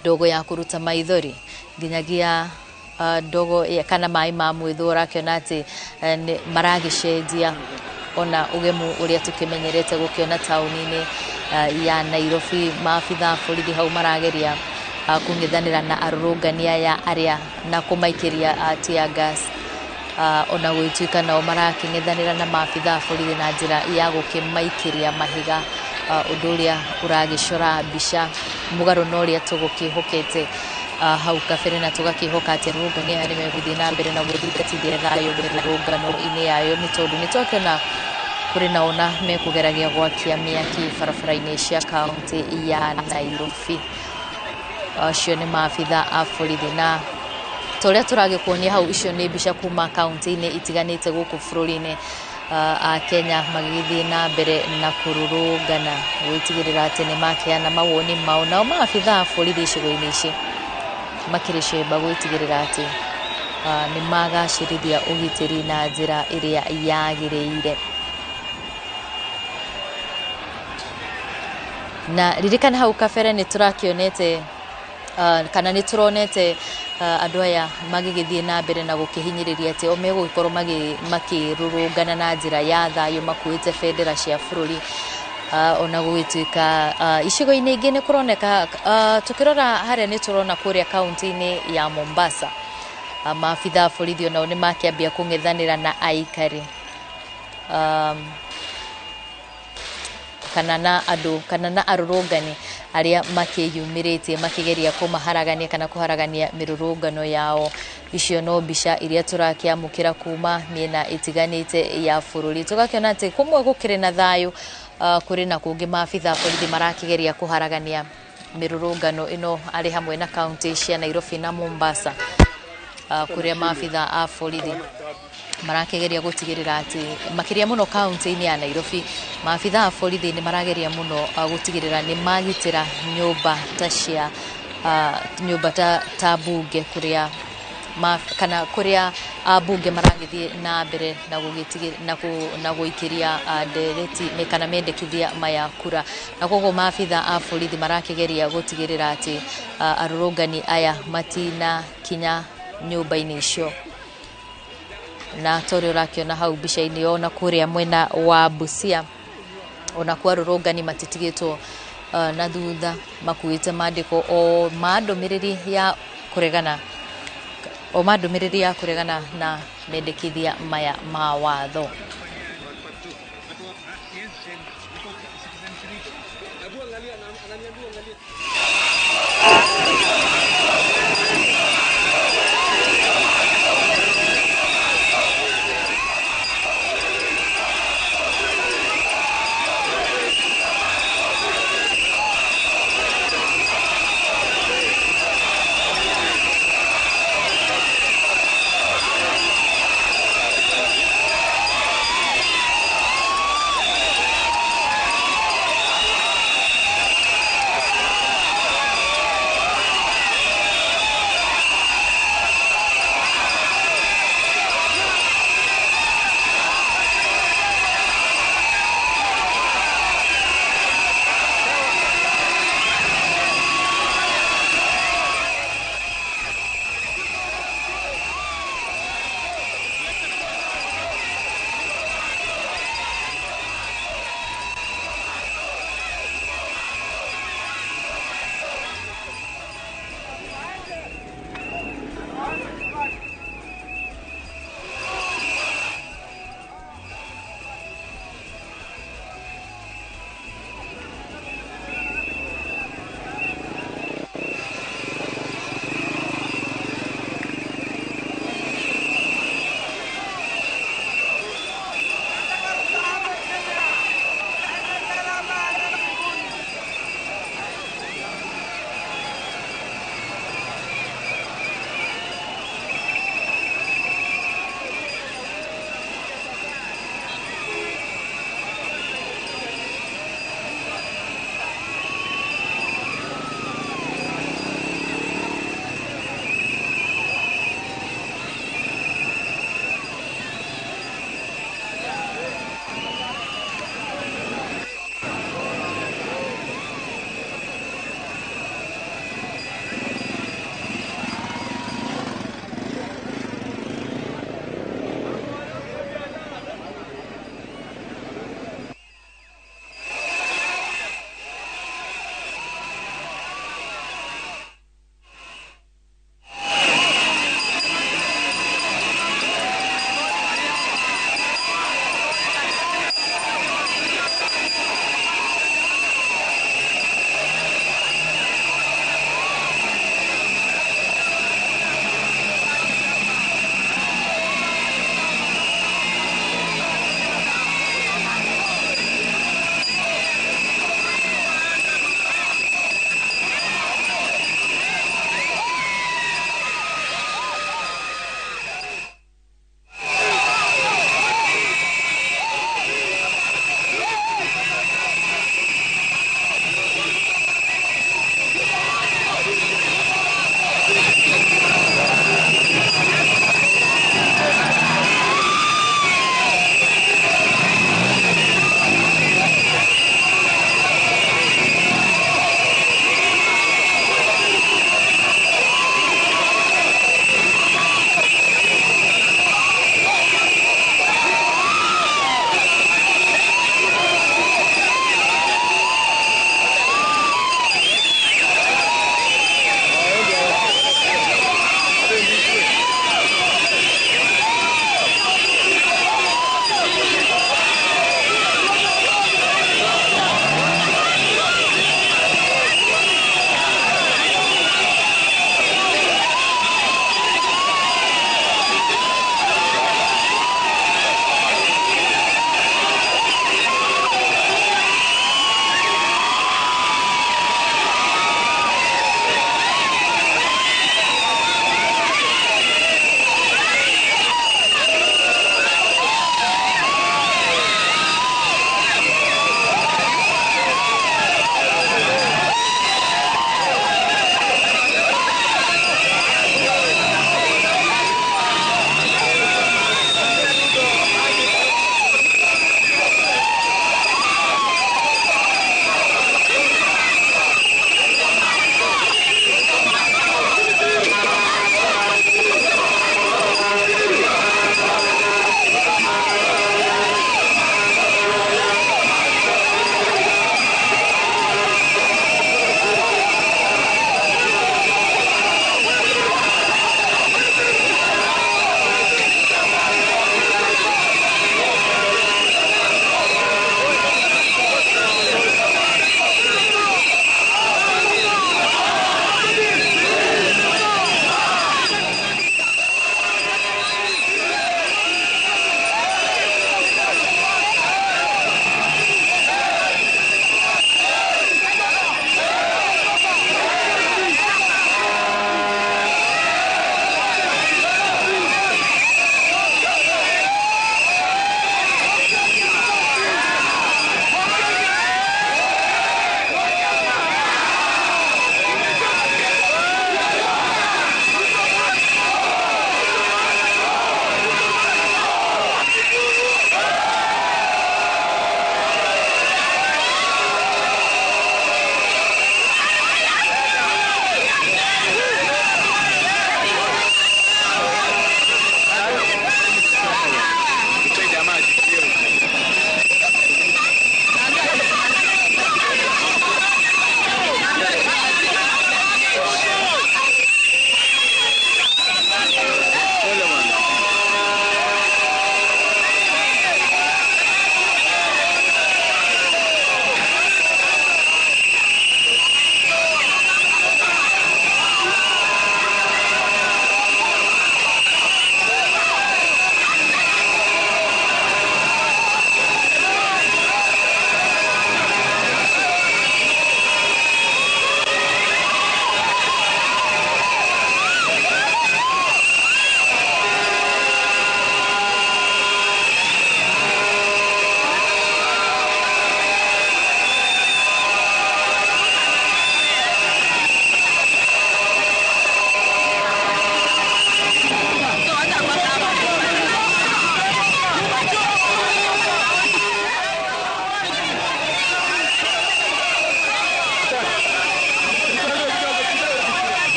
ndogo ya kũruta maithori nginyagia ndogo kana maĩ ma mwĩthũ, ũrakĩona atĩ maragĩcenjia ona ũgemu ũrĩa tũkĩmenyerete gũkĩona taũni-inĩ ya Nairobi. Maabitha a borithi hau marageria kũng'ethanĩra na arũrũngani aya arĩa na kũmaikĩria tear gas, ona gũgĩtuĩka nao marakĩng'ethanĩra na maabitha a borithi na njĩra ya gũkĩmaikĩria mahiga, ũndũ ũrĩa ũragĩcora mbica mũgarũ na ũrĩa tũgũkĩhokete hau kabere, na tũgakĩhoka atĩ arũrũngani aya nĩ megũthiĩ na mbere na gũthingatithia thayũ mĩrũrũngano-inĩ yayo, nĩ tondũ nĩ twakĩona kũrĩ na ona mekũgeragia gwakia mĩaki barabara-inĩ cia kaũntĩ ya Nairobi. Acio nĩ maabitha a borithi, na ta ũrĩa tũragĩkuonia hau icio nĩ mbica kuma kaũntĩ-inĩ itiganĩte gũkũ bũrũri-inĩ, a Kenya magĩgĩthiĩ na mbere na kũrũrũngana gwĩtigĩrĩra atĩ nĩ makĩheana mawoni mao. Nao maabitha a borithi icigo-inĩ ici makĩrĩ cemba gwĩtigĩrĩra atĩ nĩ magacĩrithia ũgitĩri na njĩra ĩrĩa yagĩrĩire. Na ririkana hau kabere nĩ tũrakĩonete kana nĩ tũronete andũ aya magĩgĩthiĩ na mbere na gũkĩhinyĩrĩria atĩ o megũgĩkorwo makĩrũrũngana na njĩra ya thayũ makuĩte bendera cia bũrũri, ona gũgĩtuĩka icigo-inĩ ingĩ nĩ kũroneka. Tũkĩrora harĩa nĩ tũrona kũrĩa kaũntĩ-inĩ ya Mombasa maabitha a borithi onao nĩ makĩambia kũng'ethanĩra na aikari kana na andũ kana na arũrũngani arĩa makĩyumĩrĩtie makĩgeria kũmaharagania kana kũharagania mĩrũrũngano yao. Icio no mbica iria tũrakĩamũkĩra kuma mĩena ĩtiganĩte ya bũrũri, tũgakĩona atĩ kũmwe gũkĩrĩ na thayũ, kũrĩ na kũngĩ maabitha a borithi marakĩgeria kũharagania mĩrũrũngano ĩno arĩ hamwe na kaũntĩ cia Nairobi na Mombasa, kũrĩa maabitha a borithi marakĩgeria gũtigĩrĩra atĩ makĩria mũno kaũntĩ-inĩ ya Nairobi maabitha a borithi nĩ marageria mũno gũtigĩrĩra nĩ magitĩra nyũmba ta cia nyũmba ta bunge kũrĩa kana kũrĩa ambunge maragĩthiĩ na mbere na na gũikĩria ndereti kana mendekithia maya kura. Na koguo maabitha a borithi marakĩgeria gũtigĩrĩra atĩ arũrũngani aya matinakinya nyũmba-inĩ icio. Na ta ũrĩa ũrakĩona hau mbica-inĩ ona kũrĩa mwena wa Busia Ona kwa arũrũngani matitigĩtwo na thutha, makuĩte mandĩko o ma ndũmĩrĩri ya kũregana, o ma ndũmĩrĩri ya kũregana na mendekithia maya ma watho.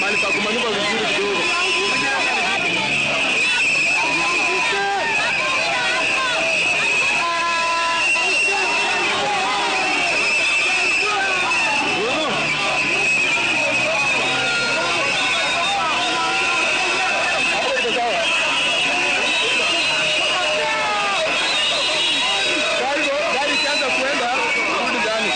Mahali pa kumanuva vizuri kidogo. Gari ikianza kuenda rudi ndani.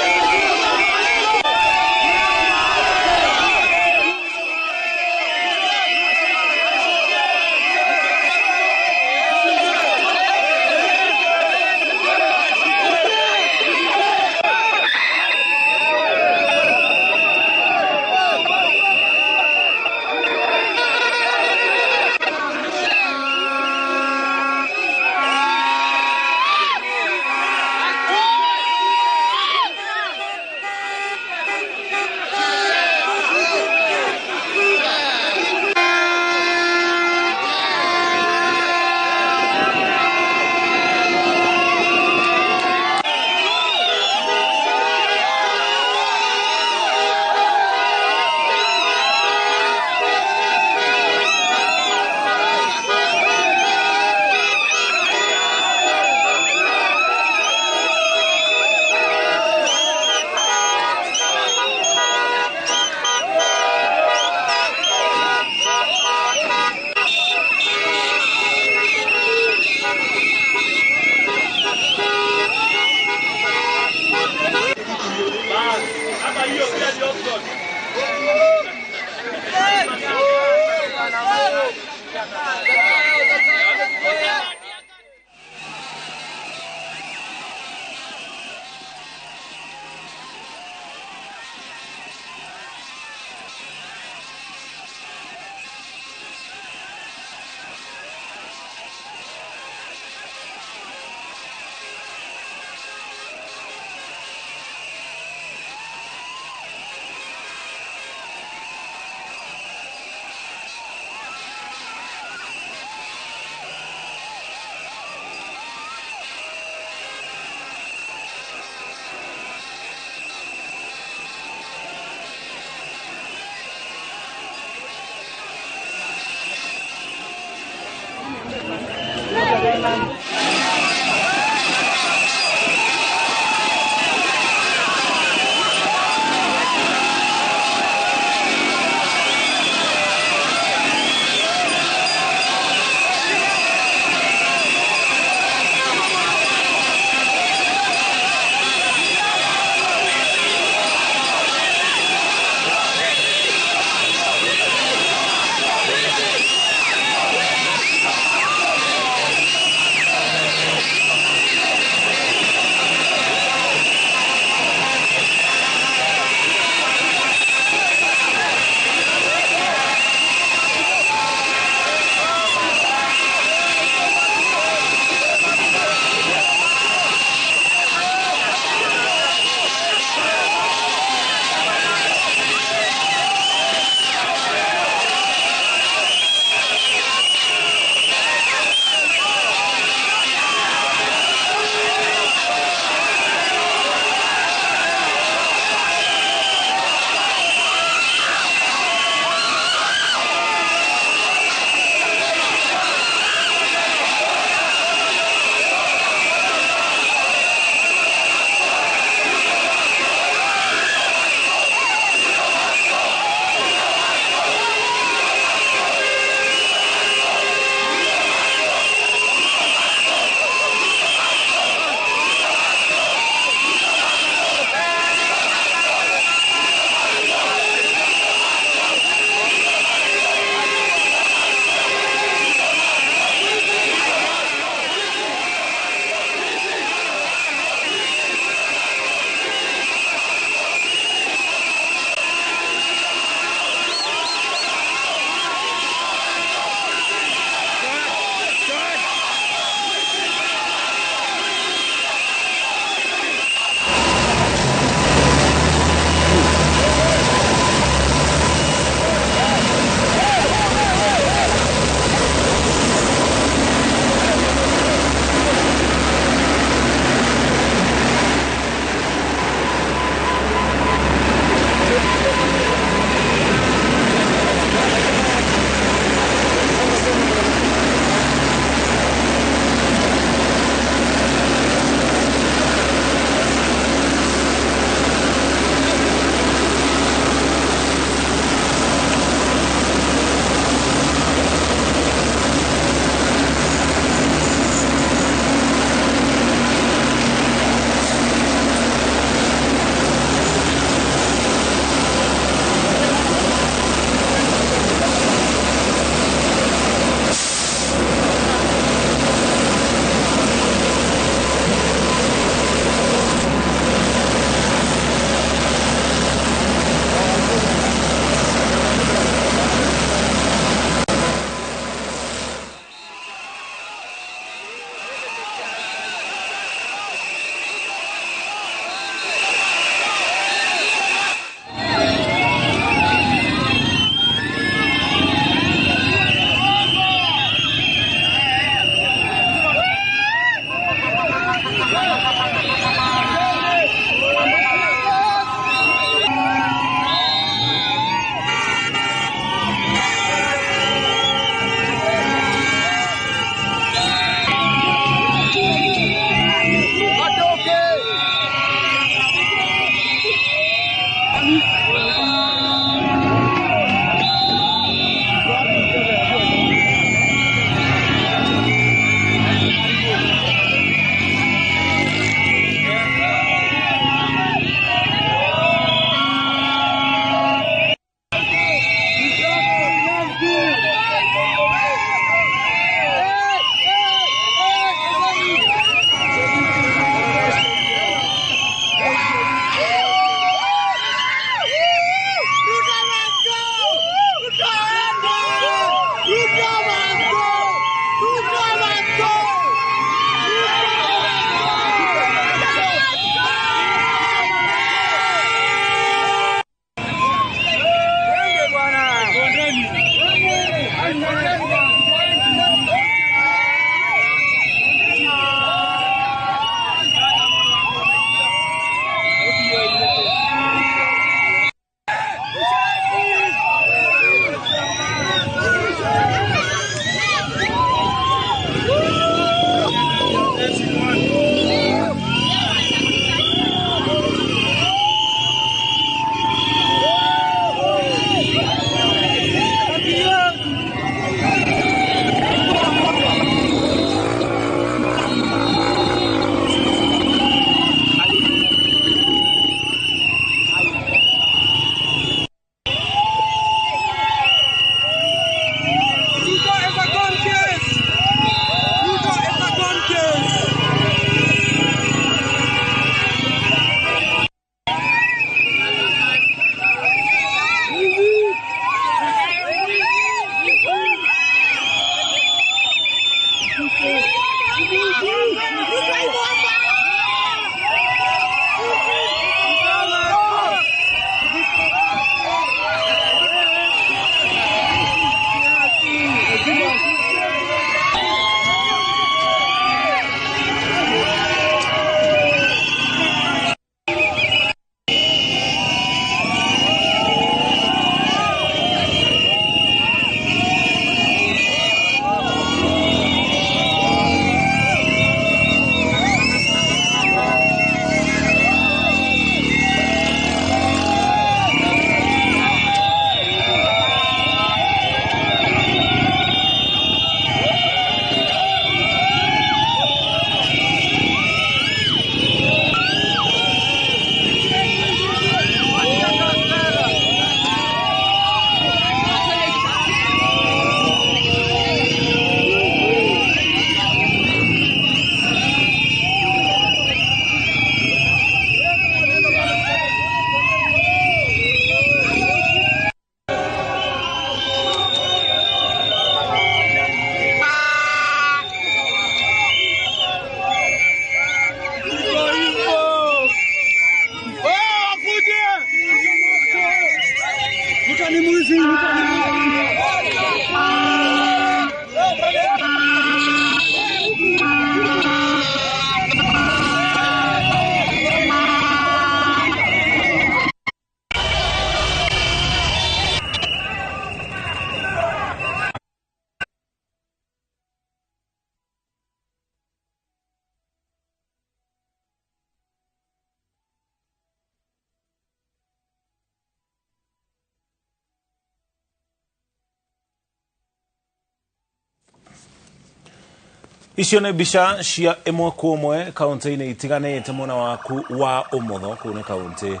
Icio nĩ mbica cia ĩmwe kwa ĩmwe kaunti-inĩ itiganĩte mwena waku wa ũmotho. Kũu nĩ kaunti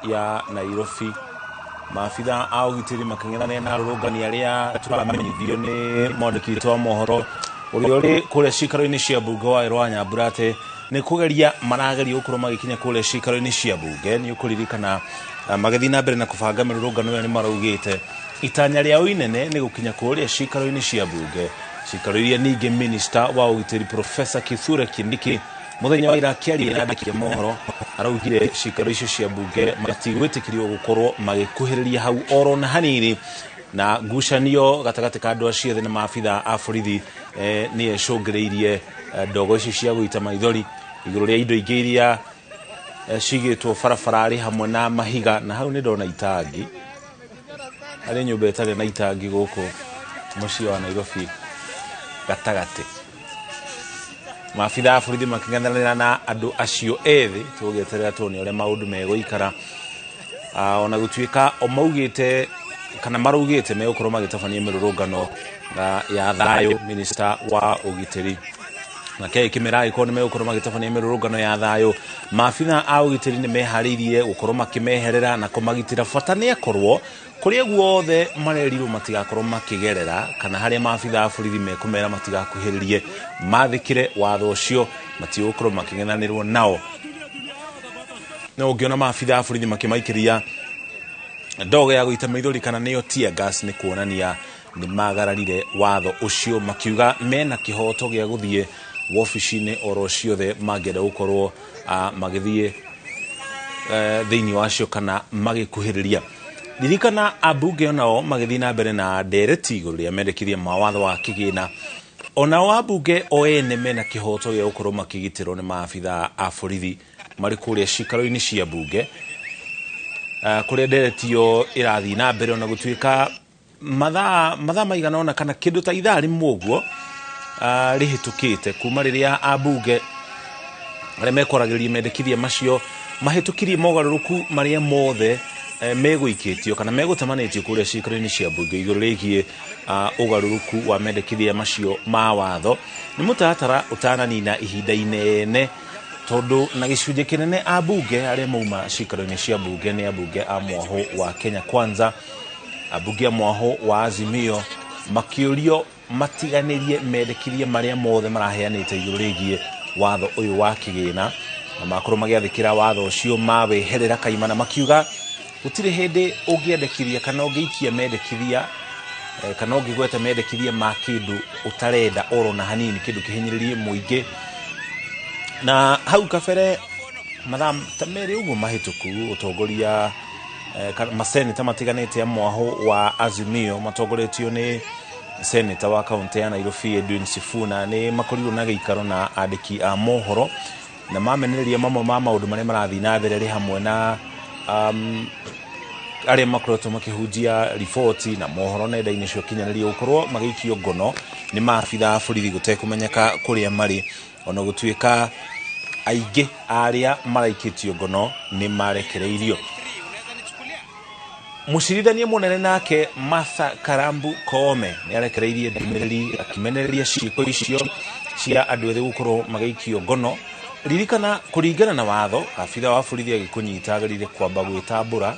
ya Nairobi, maabitha a ũgitĩri makĩng'ethanĩra na arũrũngani arĩa tũramenyithio nĩ mwandĩki witũ wa mohoro ũrĩa ũrĩ kũrĩa cikaro-inĩ cia mbunge wa Rwa Nyambura atĩ nĩ kũgeria marageria gũkorwo magĩkinya kũrĩa cikaro-inĩ cia mbunge. Nĩ ũkũririkana magĩthiĩ na mbere na kũbanga mĩrũrũngano ĩyo nĩ maraugĩte itanya rĩao inene nĩ gũkinya kũrĩa cikaro-inĩ cia mbunge, cikaro iria ningĩ minista wa ũgitĩri Professor Kithure Kindiki mũthenya wa ira akĩaria na andĩki a mohoro araugire cikaro icio cia mbunge matigwĩtĩkĩrio gũkorwo magĩkuhĩrĩria hau oro na hanini, na ngucanio gatagatĩ ka andũ acio ethĩ na maabitha a borithi nĩ ĩcũngĩrĩirie ndogo icio cia gũita maithori igũrũ rĩa indo ingĩ iria cigĩtwo barabara hamwe na mahiga. Na hau nĩ ndona itangi, harĩ nyũmba ĩtarĩ na itangi gũkũ mũciĩ wa Nairobi gatagatĩ. Maabitha a borithi makĩng'ethanĩra na andũ acio ethĩ, tũgĩeterera tuone ũrĩa maũndũ megũikara. Ona gũtuĩka o maugĩte kana maraugĩte megũkorwo magĩtabania mĩrũrũngano ya thayũ, minista wa ũgitĩri nake kĩmera agĩkorwo nĩ megũkorwo magĩtabania mĩrũrũngano ya thayũ, maabitha a ũgitĩri nĩ meharĩirie gũkorwo makĩmeherera na kũmagitĩra. Bata nĩ akorwo kũrĩa guothe marerirwo matigakorwo makĩgerera kana harĩa maabitha a borithi mekũmera matigakuhĩrĩrie, mathĩkĩre watho ũcio, matigũkorwo makĩng'ethanĩrwo nao. No ũngĩona maabitha a borithi makĩmaikĩria ndogo ya gũita maithori kana nĩyo tear gas, nĩ kuonania nĩ magararire watho ũcio, makiuga mena kĩhoto gĩa gũthiĩ wabici-inĩ oro ciothe mangĩenda gũkorwo magĩthiĩ thĩinĩ wacio kana magĩkuhĩrĩria. Ririkana ambunge onao magĩthiĩ na mbere na ndereti igũrũ rĩa mendekithia ma watho wa kĩgĩna, onao ambunge o ene mena kĩhoto gĩa gũkorwo makĩgitĩrwo nĩ maabitha a borithi marĩ kũrĩa cikaro-inĩ cia mbunge, kũrĩa ndereti ĩyo ĩrathiĩ na mbere, ona gũtuĩka mathaa maigana ũna kana kĩndũ ta ithaa rĩmwe ũguo rĩhĩtũkĩte kuma rĩrĩa ambunge arĩa mekwaragĩrĩria mendekithia macio mahĩtũkirie mogarũrũku marĩa mothe megũikĩtio kana megũtamanĩtio kũrĩa cikaro-inĩ cia mbunge igũrũ rĩgiĩ ũgarũrũku wa mendekithia macio ma watho. Nĩ mũtaratara ũtananina ihinda inene, tondũ na gĩcunjĩ kĩnene ambunge arĩa mauma cikaro-inĩ cia mbunge nĩ ambunge a mwahũ wa Kenya Kwanza, ambunge a mwahũ wa Azimio, makĩũrio matiganĩrie mendekithia marĩa mothe maraheanĩte igũrũ rĩgiĩ watho ũyũ wa kĩgĩna, na makorwo magĩathĩkĩra watho ũcio mawĩherera kaimana, makiuga gũtirĩ hĩndĩ ũngĩendekithia kana ũngĩikia mendekithia kana ũngĩgweta mendekithia ma kĩndũ ũtarenda oro na hanini, kĩndũ kĩhinyĩrĩrie mũingĩ. Na hau kabere mathaa ta merĩ ũguo mahĩtũku, ũtongoria maseneta matiganĩte a mwahũ wa Azimio matongoretio nĩ seneta wa kaunti ya Nairobi Edwin Sifuna nĩ makorirwo na gĩikaro na andĩki a mohoro na mamenereria mamwe ma maũndũ marĩa marathiĩ na mbere rĩ hamwe na arĩa makoretwo makĩhunjia riboti na mohoro nenda-inĩ cia ũkinyanĩria gũkorwo magĩikio ngono nĩ maabitha a borithi gũtekũmenyeka kũrĩa marĩ, ona gũtuĩka aingĩ arĩa maraikĩtio ngono nĩ marekereirio. Mũcirithania mũnene nake Martha Karambu Koome nĩ arekereirie ndũmĩrĩri akĩmenereria ciĩko icio cia andũ ethĩ gũkorwo magĩikio ngono. Ririkana kũringana na watho, abitha wa borithi agĩkũnyita agĩrĩire kwamba gwĩtambũra,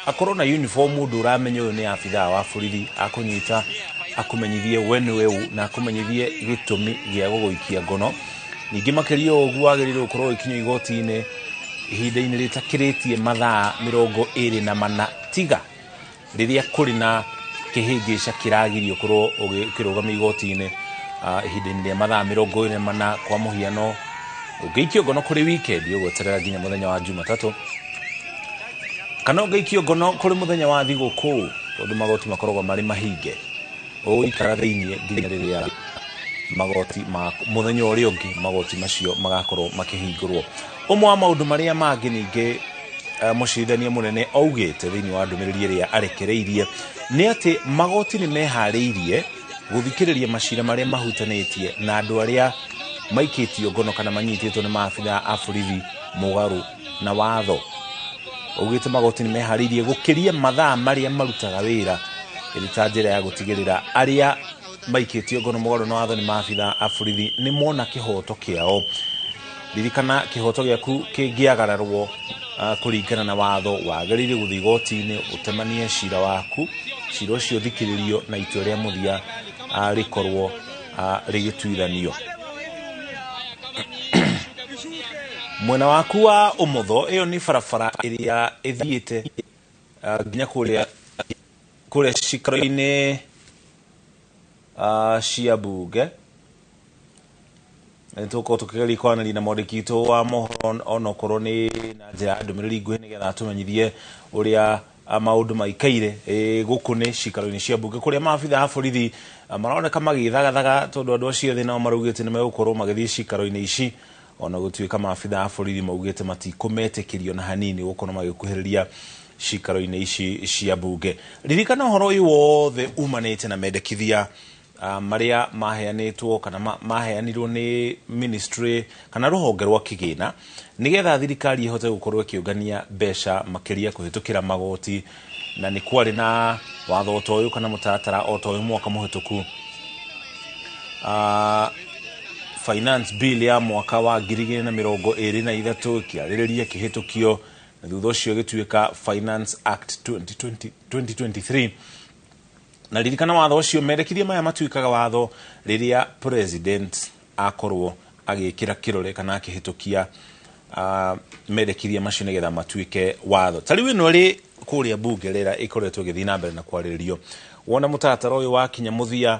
akorwo na uniform mũndũ ũramenya ũyũ nĩ abitha wa borithi, akũnyita akũmenyithie we nĩwe ũ na akũmenyithie gĩtũmi gĩa gũgũikia ngono. Ningĩ makĩria ũguo agĩrĩirwo gũkorwo ũgĩkinyio igoti-inĩ ihinda-inĩ rĩtakĩrĩtie mathaa 24 tiga rĩrĩa kũrĩ na kĩhĩngĩca kĩragirio ũkorwo ũkĩrũgama igoti-inĩ ihinda-inĩ rĩa mathaa 24. Kwa mũhiano, ũngĩikio ngono kũrĩ weekend ũgweterera nginya mũthenya wa Jumatatũ, kana ũngĩikio ngono kũrĩ mũthenya wa thigũkũ, tondũ magoti makoragwo marĩ mahinge, ũgũikara thĩinĩ nginya rĩrĩa magoti ma mũthenya ũrĩa ũngĩ magoti macio magakorwo makĩhingũrwo. Ũmwe wa maũndũ marĩa mangĩ ningĩ mũcirithania mũnene augĩte thĩinĩ wa ndũmĩrĩri ĩrĩa arekereirie nĩ atĩ magoti nĩ meharĩirie gũthikĩrĩria macira marĩa mahutanĩtie na andũ arĩa maikĩtio ngono kana manyitĩtwo nĩ maabitha a borithi mũgarũ na watho. Augĩte magoti nĩ meharĩirie gũkĩria mathaa marĩa marutaga wĩra ĩrĩ ta njĩra ya gũtigĩrĩra arĩa maikĩtio ngono mũgarũ na watho nĩ maabitha a borithi nĩ mona kĩhoto kĩao. Ririkana kĩhoto gĩaku kĩngĩagararwo kũringana na watho wagĩrĩire gũthiĩ igoti-inĩ ũtemanie cira waku, cira ũcio ũthikĩrĩrio na itua rĩa mũthia rĩkorwo rĩgĩtuithanio. Mwena waku wa ũmotho ĩyo nĩ barabara ĩrĩa ĩthiĩte nginya kũrĩa cikaro-inĩ cia mbunge. Nĩ tũgũkorwo tũkĩgeria kwaranĩria na mwandĩki witũ wa mohoro onokorwo nĩ na njĩra ya ndũmĩrĩri nguhĩ nĩgetha atũmenyithie ũrĩa maũndũ maikaire gũkũ nĩ cikaro-inĩ cia mbunge kũrĩa maabitha a borithi maroneka magĩthagathaga tondũ andũ acio ethĩ nao maraugĩte nĩ megũkorwo magĩthiĩ cikaro-inĩ ici ona gũtuĩka maabitha a borithi maugĩte matikũmetĩkĩrio na hanini gũkorwo magĩkuhĩrĩria cikaro-inĩ ici cia mbunge. Ririkana ũhoro ũyũ wothe umanĩte na mendekithia marĩa maheanĩtwo kana maheanirwo nĩ ministry kana rũhonge rwa kĩgĩna nĩgetha thirikari ĩhote gũkorwo ĩkĩũngania mbeca makĩria kũhĩtũkĩra magoti, na nĩ kwarĩ na watho ta ũyũ kana mũtaratara o ta ũyũ mwaka mũhĩtũku. Finance bill ya mwaka wa 2023 ĩkĩarĩrĩria kĩhĩtũkio na thutha ũcio gĩtuĩka Finance Act 2023. Na ririkana watho ũcio mendekithia maya matuĩkaga watho rĩrĩa president akorwo agĩkĩra kĩrore kana akĩhĩtũkia mendekithia macio nĩgetha matuĩke watho. Ta rĩu ĩno ĩrĩ kũrĩa mbunge rĩrĩa ĩkoretwo ĩgĩthiĩ na mbere na kwarĩrĩrio, wona mũtaratara ũyũ wakinya mũthia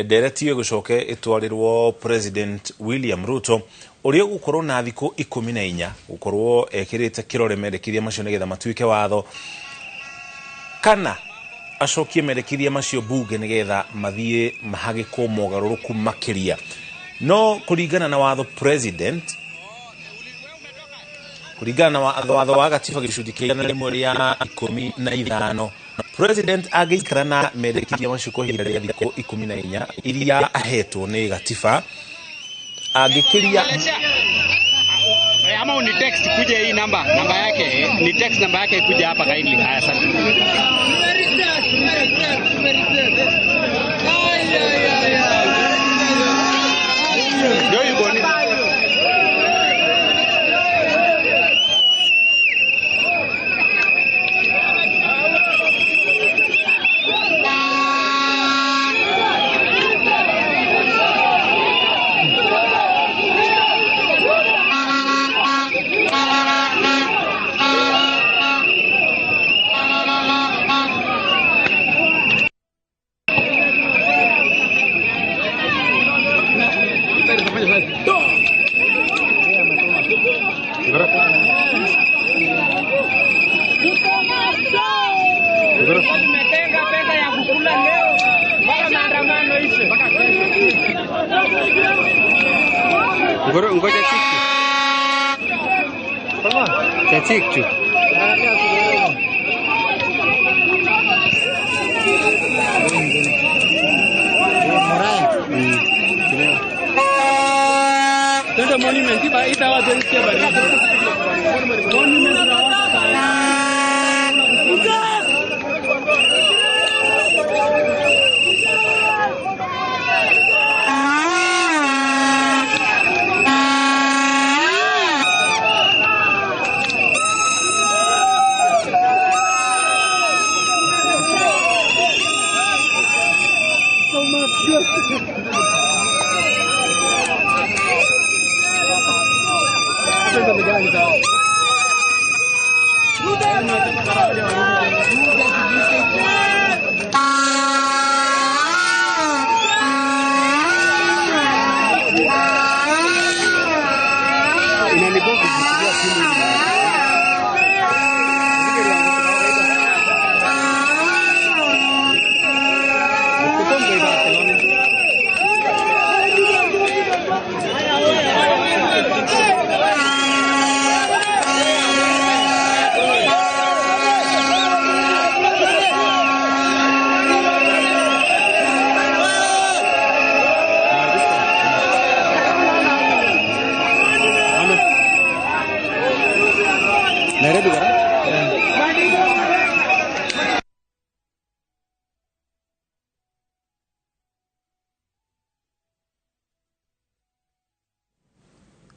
ndereti ĩyo ĩgũcoke ĩtwarĩrwo President William Ruto ũrĩa ũgũkorwo na thikũ 14 gũkorwo ekĩrĩte kĩrore mendekithia macio nĩgetha matuĩke watho kana acokie mendekithia macio mbunge nĩgetha mathiĩ mahagĩkwo mogarũrũku makĩria. No kũringana na watho president, kũringana na watho wa gatiba gĩcunjĩ kĩa 115, president angĩikara na mendekithia macio kwa ihinda rĩa thikũ 14 iria ahetwo nĩ gatiba angĩkĩria
ama ni text kuja hii namba yake ni text namba yake kuja hapa kindly. Haya, asante. Ndio yuko ni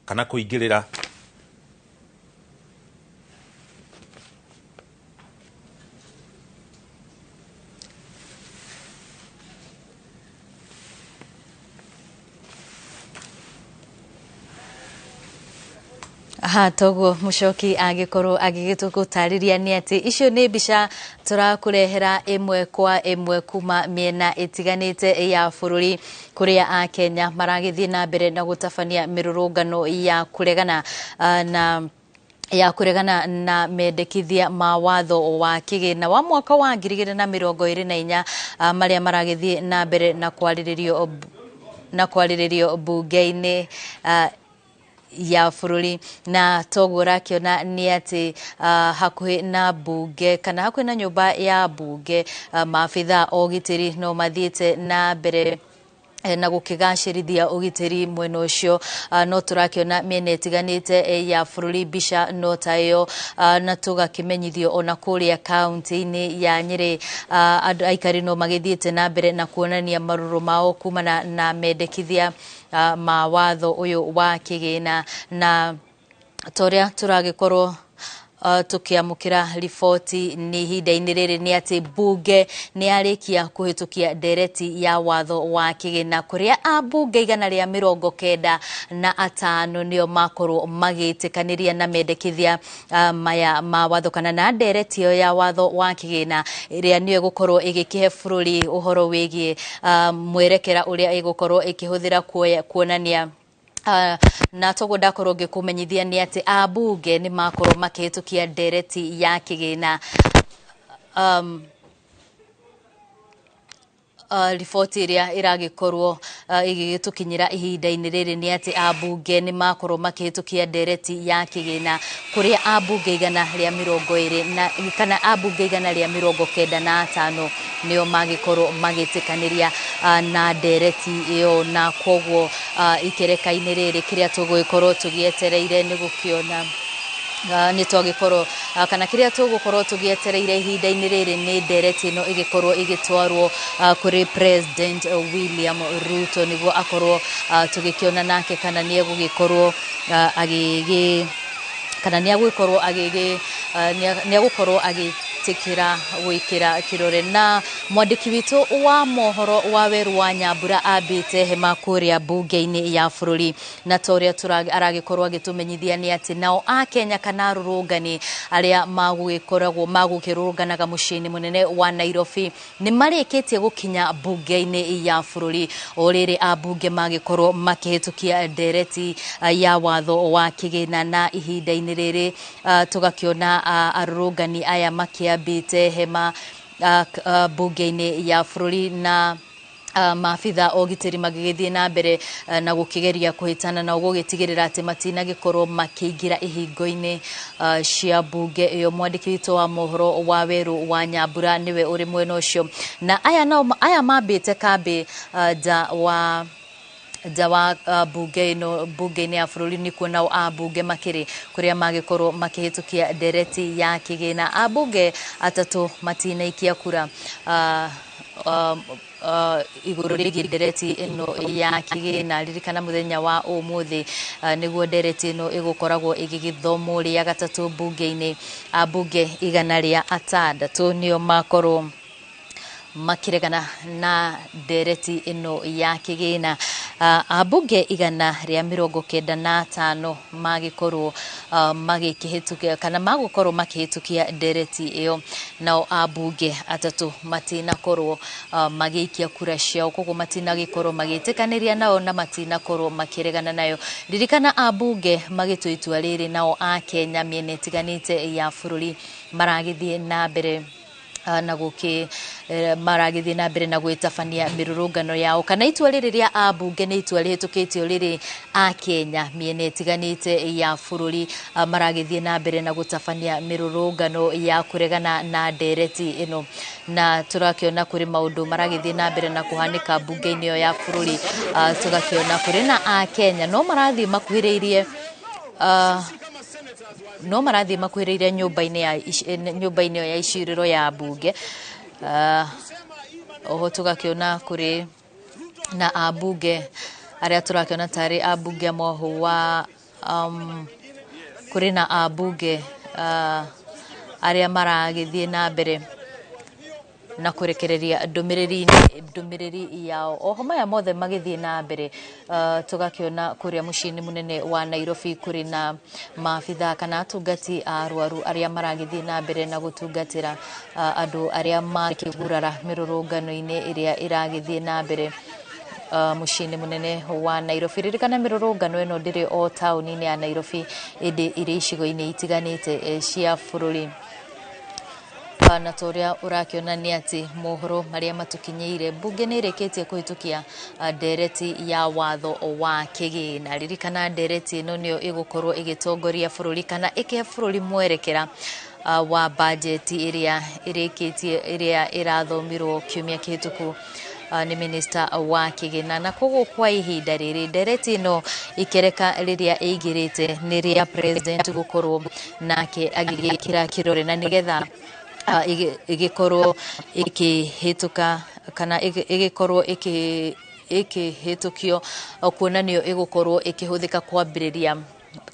Kana kũingĩrĩra.
Aha, toguo Mũcoki agĩkorwo agĩgĩtũgũtarĩria nĩ atĩ icio nĩ mbica tũrakũrehera ĩmwe kwa ĩmwe kuma mĩena ĩtiganĩte ya bũrũri kũrĩa Akenya maragĩthiĩ na mbere na gũtabania mĩrũrũngano ya kũregana na mendekithia ma watho wa kĩgĩna wa mwaka wa 2024 marĩa maragĩthiĩ na mbere na kwarĩrĩrio mbunge-inĩ ya bũrũri. Na toguo ũrakĩona nĩ atĩ hakuhĩ na mbunge kana hakuhĩ na nyũmba ya mbunge, maabitha a ũgitĩri no mathiĩte na mbere na gũkĩgacĩrithia ũgitĩri mwena ũcio. No tũrakĩona mĩena ĩtiganĩte ya bũrũri mbica no ta ĩyo, na tũgakĩmenyithio ona kũrĩa kaunti-inĩ ya Nyĩrĩ, andũ aikari no magĩthiĩte na mbere na kuonania marũrũ mao kumana na mendekithia ma watho ũyũ wa kĩgĩna. Na torĩa tũragĩkorwo tũkĩamũkĩra riboti nĩ ihinda-inĩ rĩrĩ nĩ atĩ mbunge nĩ yarĩkia kũhĩtũkia ndereti ya watho wa kĩgĩna kũrĩa ambunge 195 nĩo makorwo magĩtĩkanĩria na mendekithia maya ma watho kana na ndereti ĩyo ya watho wa kĩgĩna ĩrĩa nĩyo ĩgũkorwo ĩgĩkĩhe bũrũri ũhoro wĩgiĩ mwerekera ũrĩa ĩgũkorwo ĩkĩhũthĩra kuonania. Na toguo ndakorwo ngĩkũmenyithia nĩ atĩ ambunge nĩ makorwo makĩhĩtũkia ndereti ya kĩgĩna. Riboti ĩrĩa ĩragĩkorwo ĩgĩgĩtũkinyĩra ihinda-inĩ rĩrĩ nĩ atĩ ambunge nĩ makorwo makĩhĩtũkia ndereti ya kĩgĩna kũrĩa ambunge 120 na kana ambunge 195 nĩo magĩkorwo magĩtĩkanĩria na ndereti ĩyo. Na koguo ikereka-inĩ rĩrĩ kĩrĩa tũgũgĩkorwo tũgĩetereire nĩ gũkĩona nĩ twagĩkorwo kana kĩrĩa tũgũkorwo tũgĩetereire ihinda-inĩ rĩrĩ nĩ ndereti ĩno ĩgĩkorwo ĩgĩtwarwo kũrĩ President William Ruto nĩguo akorwo tũgĩkĩona nake kana nĩ egũgĩkorwo agĩgĩ kana nĩ egũgĩkorwo agĩgĩ nĩ egũkorwo agĩtĩkĩra gwĩkĩra kĩrore. Na mwandĩki witũ wa mohoro wa Weru wa Nyambura ambĩte hema kũrĩa mbunge-inĩ ya bũrũri, na ta ũrĩa aragĩkorwo agĩtũmenyithia nĩ atĩ nao Akenya kana arũrũngani arĩa magũgĩkoragwo magũkĩrũrũnganaga mũciĩ-inĩ mũnene wa Nairobi nĩ marĩkĩtie gũkinya mbunge-inĩ ya bũrũri o rĩrĩ ambunge magĩkorwo makĩhĩtũkia ndereti ya watho wa kĩgĩna. Na ihinda-inĩ rĩrĩ tũgakĩona arũrũngani aya makĩambĩte hema mbunge-inĩ ya bũrũri na maabitha a ũgitĩri magĩgĩthiĩ na mbere na gũkĩgeria kũhĩtana nao gũgĩtigĩrĩra atĩ matinagĩkorwo makĩingĩra ihingo-inĩ cia mbunge ĩyo. Mwandĩki witũ wa mohoro wa Weru wa Nyambura nĩwe ũrĩ mwena ũcio, na aya nao aya mambĩte kambĩ nja wa mbunge ĩno mbunge-inĩ ya bũrũri nĩkuo nao ambunge makĩrĩ kũrĩa magĩkorwo makĩhĩtũkia ndereti ya kĩgĩna. Ambunge atatũ matinaikia kura igũrũ rĩgiĩ ndereti ĩno ya kĩgĩna. Ririkana mũthenya wa ũmũthĩ nĩguo ndereti ĩno ĩgũkoragwo ĩgĩgĩthomwo rĩa gatatũ mbunge-inĩ. Ambunge 106 nĩo makorwo makiregana na ndereti ĩno ya kĩgĩna. Ambunge 195 magĩkorwo magĩkĩhĩtũkia kana magũkorwo makĩhĩtũkia ndereti ĩyo, nao ambunge atatũ matinakorwo magĩikia kura ciao, koguo matinagĩkorwo magĩtĩkanĩria nao na matinakorwo makĩregana nayo. Ririkana ambunge magĩtua itua rĩrĩ, nao Akenya mĩena ĩtiganĩte ya bũrũri maragĩthiĩ na mbere na gũkĩ maragĩthiĩ na mbere na gwĩtabania mĩrũrũngano yao kana itua rĩrĩ rĩa ambunge nĩ itua rĩhĩtũkĩtio rĩrĩ Akenya mĩena ĩtiganĩte ya bũrũri maragĩthiĩ na mbere na gũtabania mĩrũrũngano ya kũregana na ndereti ĩno. Na tũrakĩona kũrĩ maũndũ maragĩthiĩ na mbere na kũhanĩka mbunge-inĩ ĩyo ya bũrũri. Tũgakĩona kũrĩ na Akenya no marathiĩ makuhĩrĩirie nyũmba-inĩ ya icirĩro ya mbunge. Oho tũgakĩona kũrĩ na ambunge arĩa tũrakĩona tarĩ ambunge amwe wa kũrĩ na ambunge arĩa maragĩthiĩ na mbere na kũrekereria ndũmĩrĩri yao. Oho maya mothe magĩthiĩ na mbere, tũgakĩona kũrĩa mũciĩ-inĩ mũnene wa Nairobi kũrĩ na maabitha kana atungati a arwaru arĩa maragĩthiĩ na mbere na gũtungatĩra andũ arĩa makĩgurara mĩrũrũngano-inĩ ĩrĩa ĩragĩthiĩ na mbere mũciĩ-inĩ mũnene wa Nairobi. Ririkana mĩrũrũngano ĩno ndĩrĩ o taũni-inĩ ya Nairobi, ĩndĩ ĩrĩ icigo-inĩ itiganĩte cia bũrũri. Na ta ũrĩa ũrakĩona nĩ atĩ mohoro marĩa matũkinyĩire, mbunge nĩ ĩrĩkĩtie kũhĩtũkia ndereti ya watho wa kĩgĩna. Ririkana ndereti ĩno nĩyo ĩgũkorwo ĩgĩtongoria bũrũri kana ĩkĩhe bũrũri mwerekera wa bajeti ĩrĩa ĩrĩkĩtie ĩrĩa ĩrathomirwo kiumia kĩhĩtũku nĩ minista wa kĩgĩna. Na koguo kwa ihinda rĩrĩ ndereti ĩno ikereka rĩrĩa ĩigĩrĩte nĩ rĩa president gũkorwo nake agĩgĩkĩra kĩrore na nĩgetha ĩgĩkorwo ĩkĩhĩtũka kana ĩgĩkorwo ĩkĩhĩtũkio, kuona nĩyo ĩgũkorwo ĩkĩhũthĩka kwambĩrĩria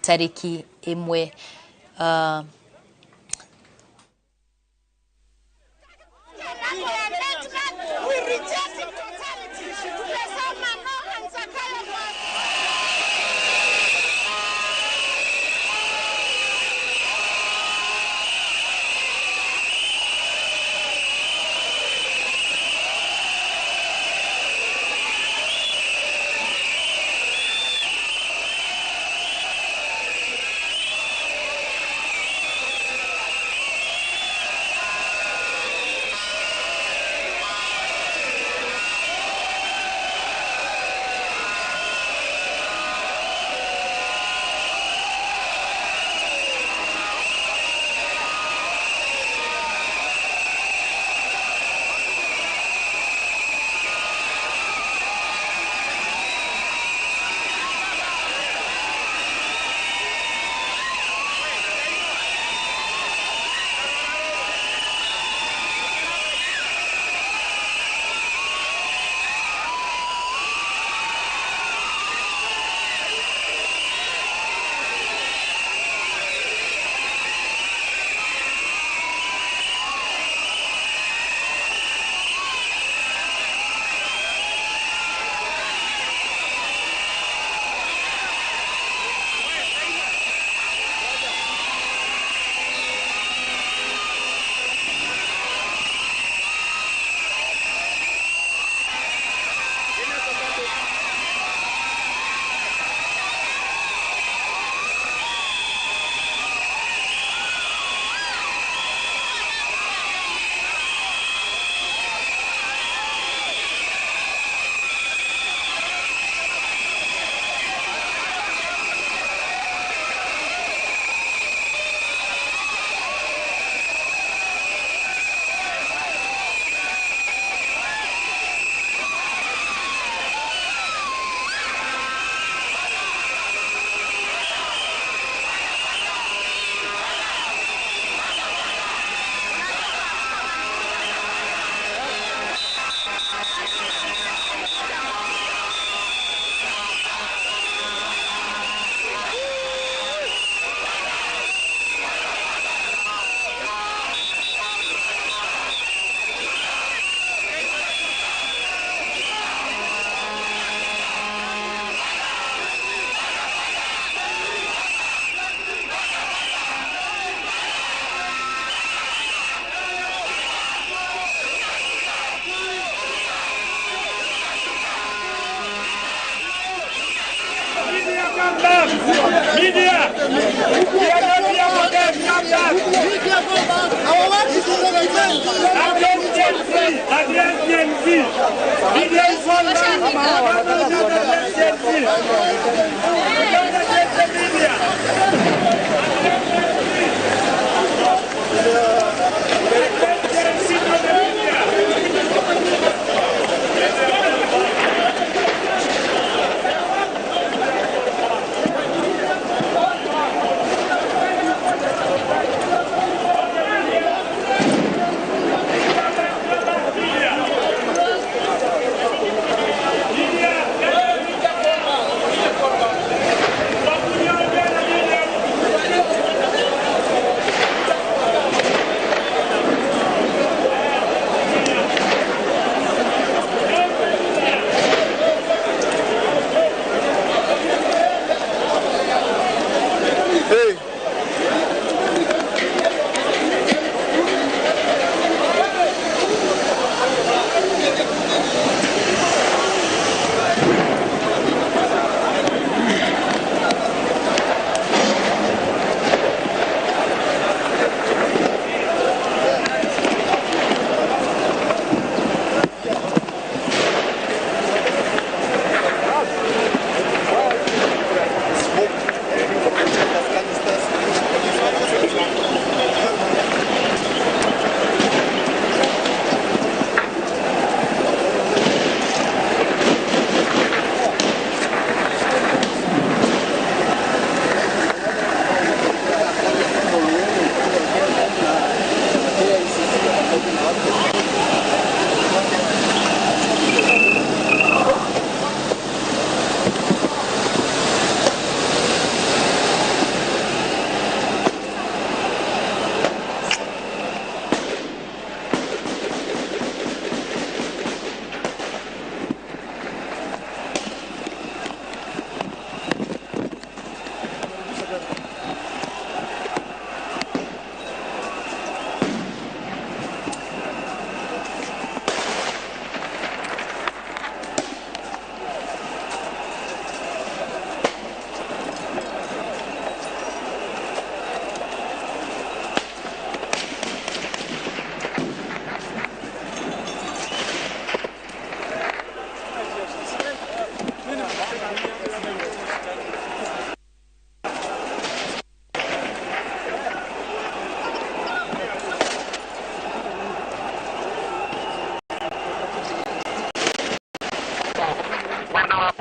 tarĩki 1.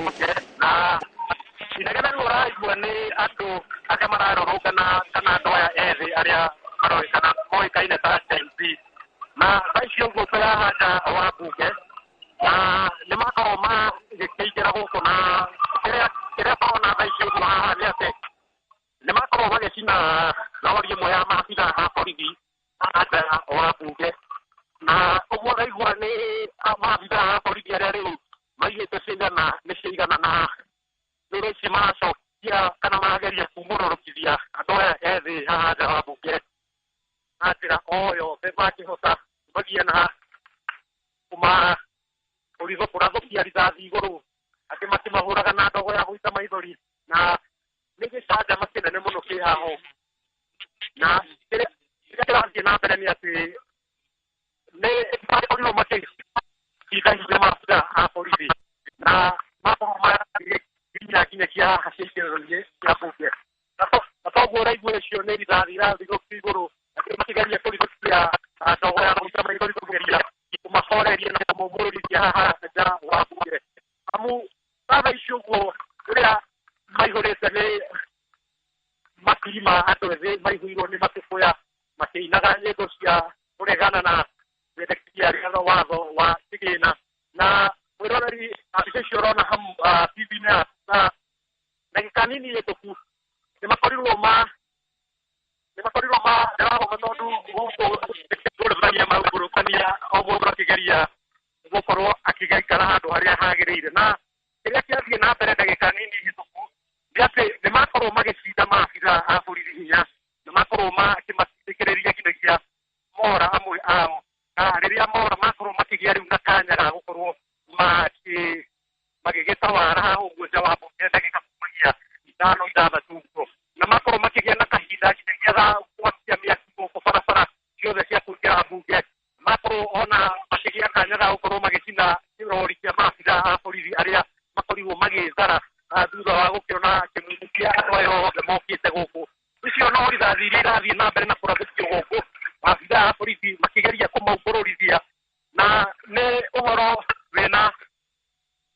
Bunge, na inegene rĩu ũraigua nĩ andũ arĩa mararũrũngana kana andũ aya ethĩ arĩa maroĩkana moĩkaine ta Gen Z, na thaa ici ũguo twĩ haha nja wa Bunge na nĩ makorwo magĩkĩingĩra gũkũ, na kĩrĩa tũrona thaa ici ũguo haha nĩ atĩ nĩ makorwo magĩcina rori ĩmwe ya maabitha a borithi haha nja wa Bunge, na ũguo ũraigua nĩ maabitha a borithi arĩa rĩu maigĩte ciigana nĩ ciigana, na nĩ ici maracokia kana marageria kumũrũrũkithia andũ aya ethĩ haha nja wa Bunge na njĩra o yothe mangĩhota, magie na kũrathũkia rithathi igũrũ, angĩ makĩmahũraga na ndogo ya gũita maithori, na nĩ gĩcanjama kĩnene mũno kĩ haha. Na kĩrĩa kĩrathiĩ na mbere nĩ atĩ nĩ makorirwo makĩhinda hinya maabitha a borithi, na makorwo magĩkinya nginyagia haha ciĩkĩrĩro-inĩ cia Bunge, na toguo ũraigua icio nĩ rithathi irathigũkio igũrũ, angĩ makĩgeria kũrithũkia ndogo ya gũita maithori kũgeria kũmahoreria na kũmaumũrũrithia haha nja wa Bunge. Amu thaa ici ũguo ũrĩa maihũrĩte nĩ makiri ma andũ ethĩ maihũirwo nĩ matũkũya makĩinaga nyĩmbo cia kũregana na wendekithia rĩa watho wa kĩgĩna. Na mwĩroreri, mbica icio ũrona TV-inĩ yaku na ndagĩka nini hĩtũku nĩ makorirwo marahoma, tondũ gũkũ kũrũthania maũmbũrũkania o mũndũ akĩgeria gũkorwo akĩgaikara handũ harĩa hagĩrĩire. Na kĩrĩa kĩrathiĩ na mbere ndagĩka nini hĩtũku nĩ atĩ nĩ makorwo magĩcinda maabitha a borithi hinya, na makorwo makĩmatindĩkĩrĩria nginyagia mora amwe ao, na rĩrĩa mora makorwo makĩgĩa rĩu na kanya ga gũkorwo magĩgĩtawara haha ũguo nja wa Bunge ndagĩka kumagia 5 6 ũguo, na makorwo makĩgĩa na kahinda nginyagia ga gwakia mĩaki gũkũ barabara ciothe cia kũingĩra Bunge, makorwo ona makĩgĩa kanya ga gũkorwo magĩcina rori cia maabitha a borithi arĩa makorirwo magĩthara thutha wa gũkĩona kĩmumu kĩa andũ aya othe mokĩte gũkũ. Icio no rithathi iria irathiĩ na mbere na kũrathũkio gũkũ, maabitha a borithi makĩgeria kũmaũmbũrũrithia, na nĩ ũhoro wĩna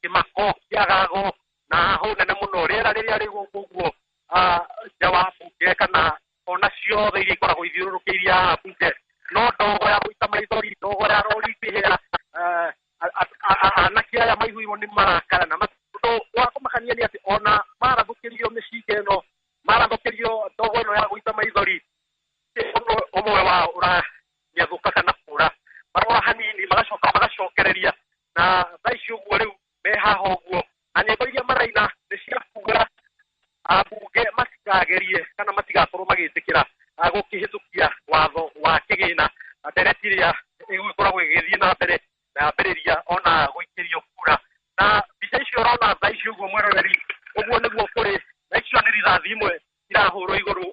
kĩmako kĩagago na hau nene mũno. Rĩera rĩrĩa rĩ gũkũ ũguo nja wa Bunge kana ona ciothe iria ikoragwo ithiũrũrũkĩirie haha Bunge, no ndogo ya gũita maithori, ndogo ya rori ikĩhĩa, anake aya maihũirwo nĩ marakara. Na ũndũ wa kũmakania nĩ atĩ ona marathũkĩrio mĩcinga ĩno, marathũkĩrio ndogo ĩno ya gũita maithori, ũmwe wao ũranyathũka kana kũra, marora hanini magacoka magacokereria, na thaa ici ũguo rĩu me haha ũguo, na nyĩmbo iria maraina nĩ cia kuga ambunge matikagerie kana matigakorwo magĩtĩkĩra gũkĩhĩtũkia watho wa kĩgĩna, ndereti ĩrĩa ĩgũkoragwo ĩgĩthiĩ na mbere na yambĩrĩria ona gũikĩrio kura. Na mbica icio ũrona thaa ici ũguo mwĩroreri, ũguo nĩguo kũrĩ. Na icio nĩ rithathi imwe irahũrwo igũrũ,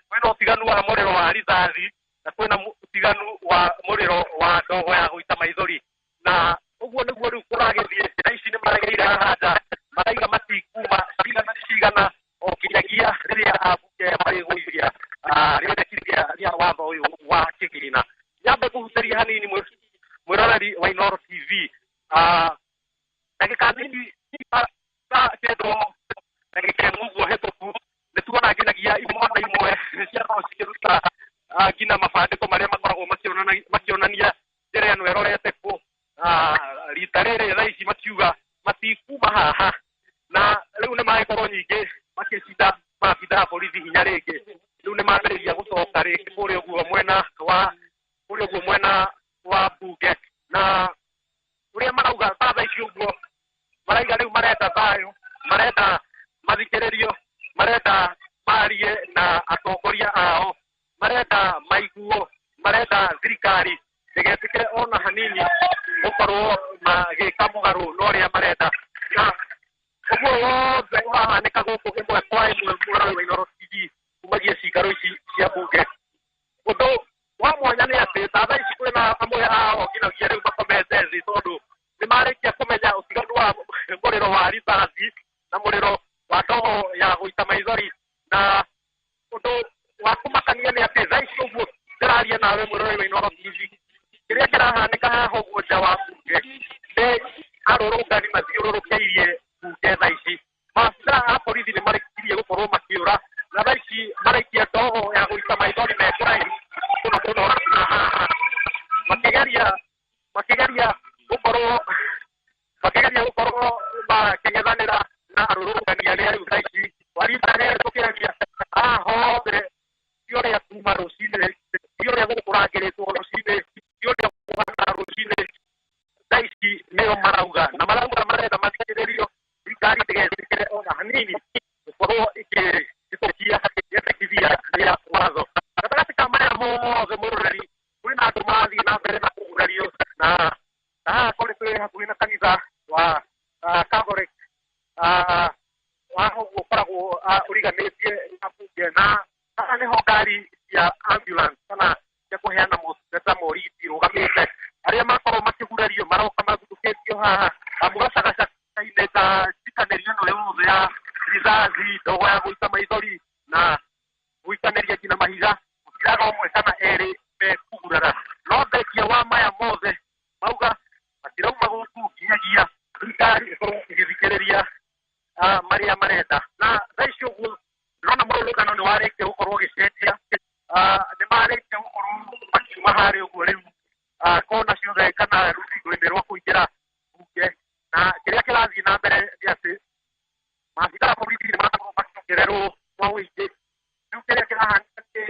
kwĩna ũtiganu wa mũrĩro wa rithathi na kwĩna ũtiganu wa mũrĩro wa ndogo ya gũita maithori, na ũguo nĩguo rĩu kũragĩthiĩ. Thaa ici nĩ maregeire haha nja, maraiga matikuma cigana cigana o nginyagia rĩrĩa ambunge marĩgũithia rĩendekithia rĩa watho ũyũ wa kĩgĩna. Nyambe kũhutĩria hanini mwĩroreri wa Inooro TV, ndagĩka nini ta 9 ndagĩka 1 ũguo hĩtũku nĩ tuona nginyagia imwana imwe ciakorwo cikĩruta nginya mabandĩko marĩa makoragwo makĩonania njĩra ĩno ĩrorete kũ. Rita rĩrĩ thaa ici makiuga matikuma haha, na rĩu nĩ magĩkorwo nyingĩ makĩcinda maabitha a borithi hinya rĩngĩ. Rĩu nĩ mambĩrĩria gũcoka rĩngĩ kũrĩa ũguo mwena wa kũrĩa ũguo mwena wa Bunge, na ũrĩa marauga ta thaa ici ũguo maraiga rĩu marenda thayũ, marenda mathikĩrĩrio, marenda marie na atongoria ao, marenda maiguo, marenda thirikari ndĩgetĩkĩre ona hanini gũkorwo magĩka mũgarũ na ũrĩa marenda. Na ũguo wothe ũrahanĩka gũkũ ĩmwe kwa ĩmwe mwĩroreri wa Inooro TV kumagia cikaro ici cia Bunge. Ũndũ wa mwanya nĩ atĩ ta thaa ici kwĩna amwe ao nginyagia rĩu makomete thĩ, tondũ nĩ marĩkia kũmenya ũtiganu wa mũrĩro wa rithathi na mũrĩro wa ndogo ya gũita maithori. Na ũndũ wa kũmakania nĩ atĩ thaa ici ũguo ndĩraria nawe mwĩroreri wa Inooro TV, kĩrĩa kĩrahanĩka haha ũguo nja wa Bunge nĩ arũrũngani mathiũrũrũkĩirie mũno makĩgeria gũkorwo makĩng'ethanĩra na arũrũngani arĩa rĩu thaa ici warita rĩrĩ tũkĩragia haha hothe ti ũrĩa kuma rũcinĩ, ti ũrĩa gũkũrangĩrĩtwo rũcinĩ, ti ũrĩa kũhana rũcinĩ, thaa ici nĩo marauga na marauga marenda mathikĩrĩrio thirikari ndĩgetĩkĩre ona hanini gũkorwo ĩkĩhĩtũkia gĩendekithia rĩa watho. Gatagatĩ ka maya mothe mũroreri kwĩna andũ marathiĩ na mbere na kũgurario na haha kũrĩ twĩ hakuhĩ na kanitha wa Catholic wa ũguo ũkoragwo ũriganĩtie na bunge na haha nĩho ngari cia ambulance kana cia kũheana motungata ma ũrigiti irũgamĩte. Arĩa makorwo makĩgurario maroka maguthũkĩtio haha amu gacagaca-inĩ ta njikanĩrio ĩno yothe ya rithathi, ndogo ya gũita maithori na gũitanĩria nginya mahiga gũtiraga ũmwe kana erĩ mekũgurara. No thengia wa maya mothe mauga matirauma gũkũ nginyagia thirikari ĩkorwo ĩgĩthikĩrĩria marĩa marenda. Na thaa ici ũguo ndĩrona mũrũrũngano nĩ warĩkia gũkorwo ũgĩcenjia, nĩ marĩkia gũkorwo makiuma harĩa ũguo rĩu kona ciothe kana rũthingo-inĩ rwa kũingĩra bunge, na kĩrĩa kĩrathiĩ na mbere nĩ atĩ maabitha a borithi nĩ marakorwo makĩongererwo kwa ũingĩ. Rĩu kĩrĩa kĩrahanĩka nĩ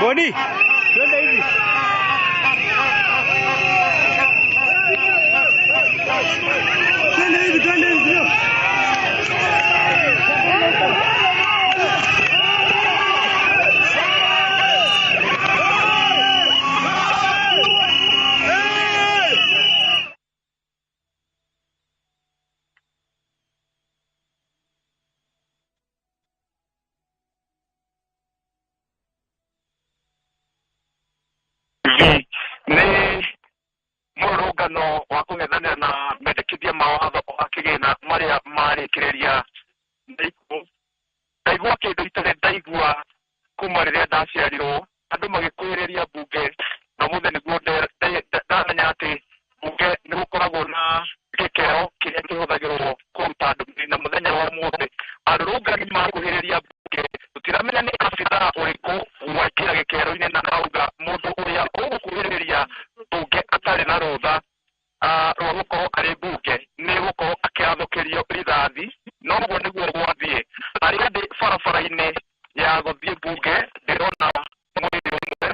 Boni, twende hivi. Twende hivi, twende hivi.
Nĩ mũrũrũngano wa kũng'ethanĩra na mendekithia ma watho wa kĩgĩna marĩa marĩkĩrĩria ndaigua kĩndũ itarĩ ndaigua kuma rĩrĩa ndaciarirwo, andũ magĩkuhĩrĩria mbunge na ũmũthĩ nĩguo ndamenya atĩ mbunge nĩ gũkoragwo na gĩkero kĩrĩa kĩhũthagĩrwo kũruta ndũmĩrĩri, na mũthenya wa ũmũthĩ arũrũngani makuhĩrĩria mbunge tũtiramenya nĩ abithaa ũrĩkũ waingĩra gĩkero-inĩ na auga mũndũ ũrĩa ũgũkuhĩrĩria mbunge atarĩ na rũtha rwa gũkorwo arĩ mbunge nĩ gũkorwo akĩrathũkĩrio rithathi. No ũguo nĩguo gwathiĩ. Arĩa ndĩ barabara-inĩ ya gũthiĩ mbunge ndĩrona mwĩrĩ ũmwe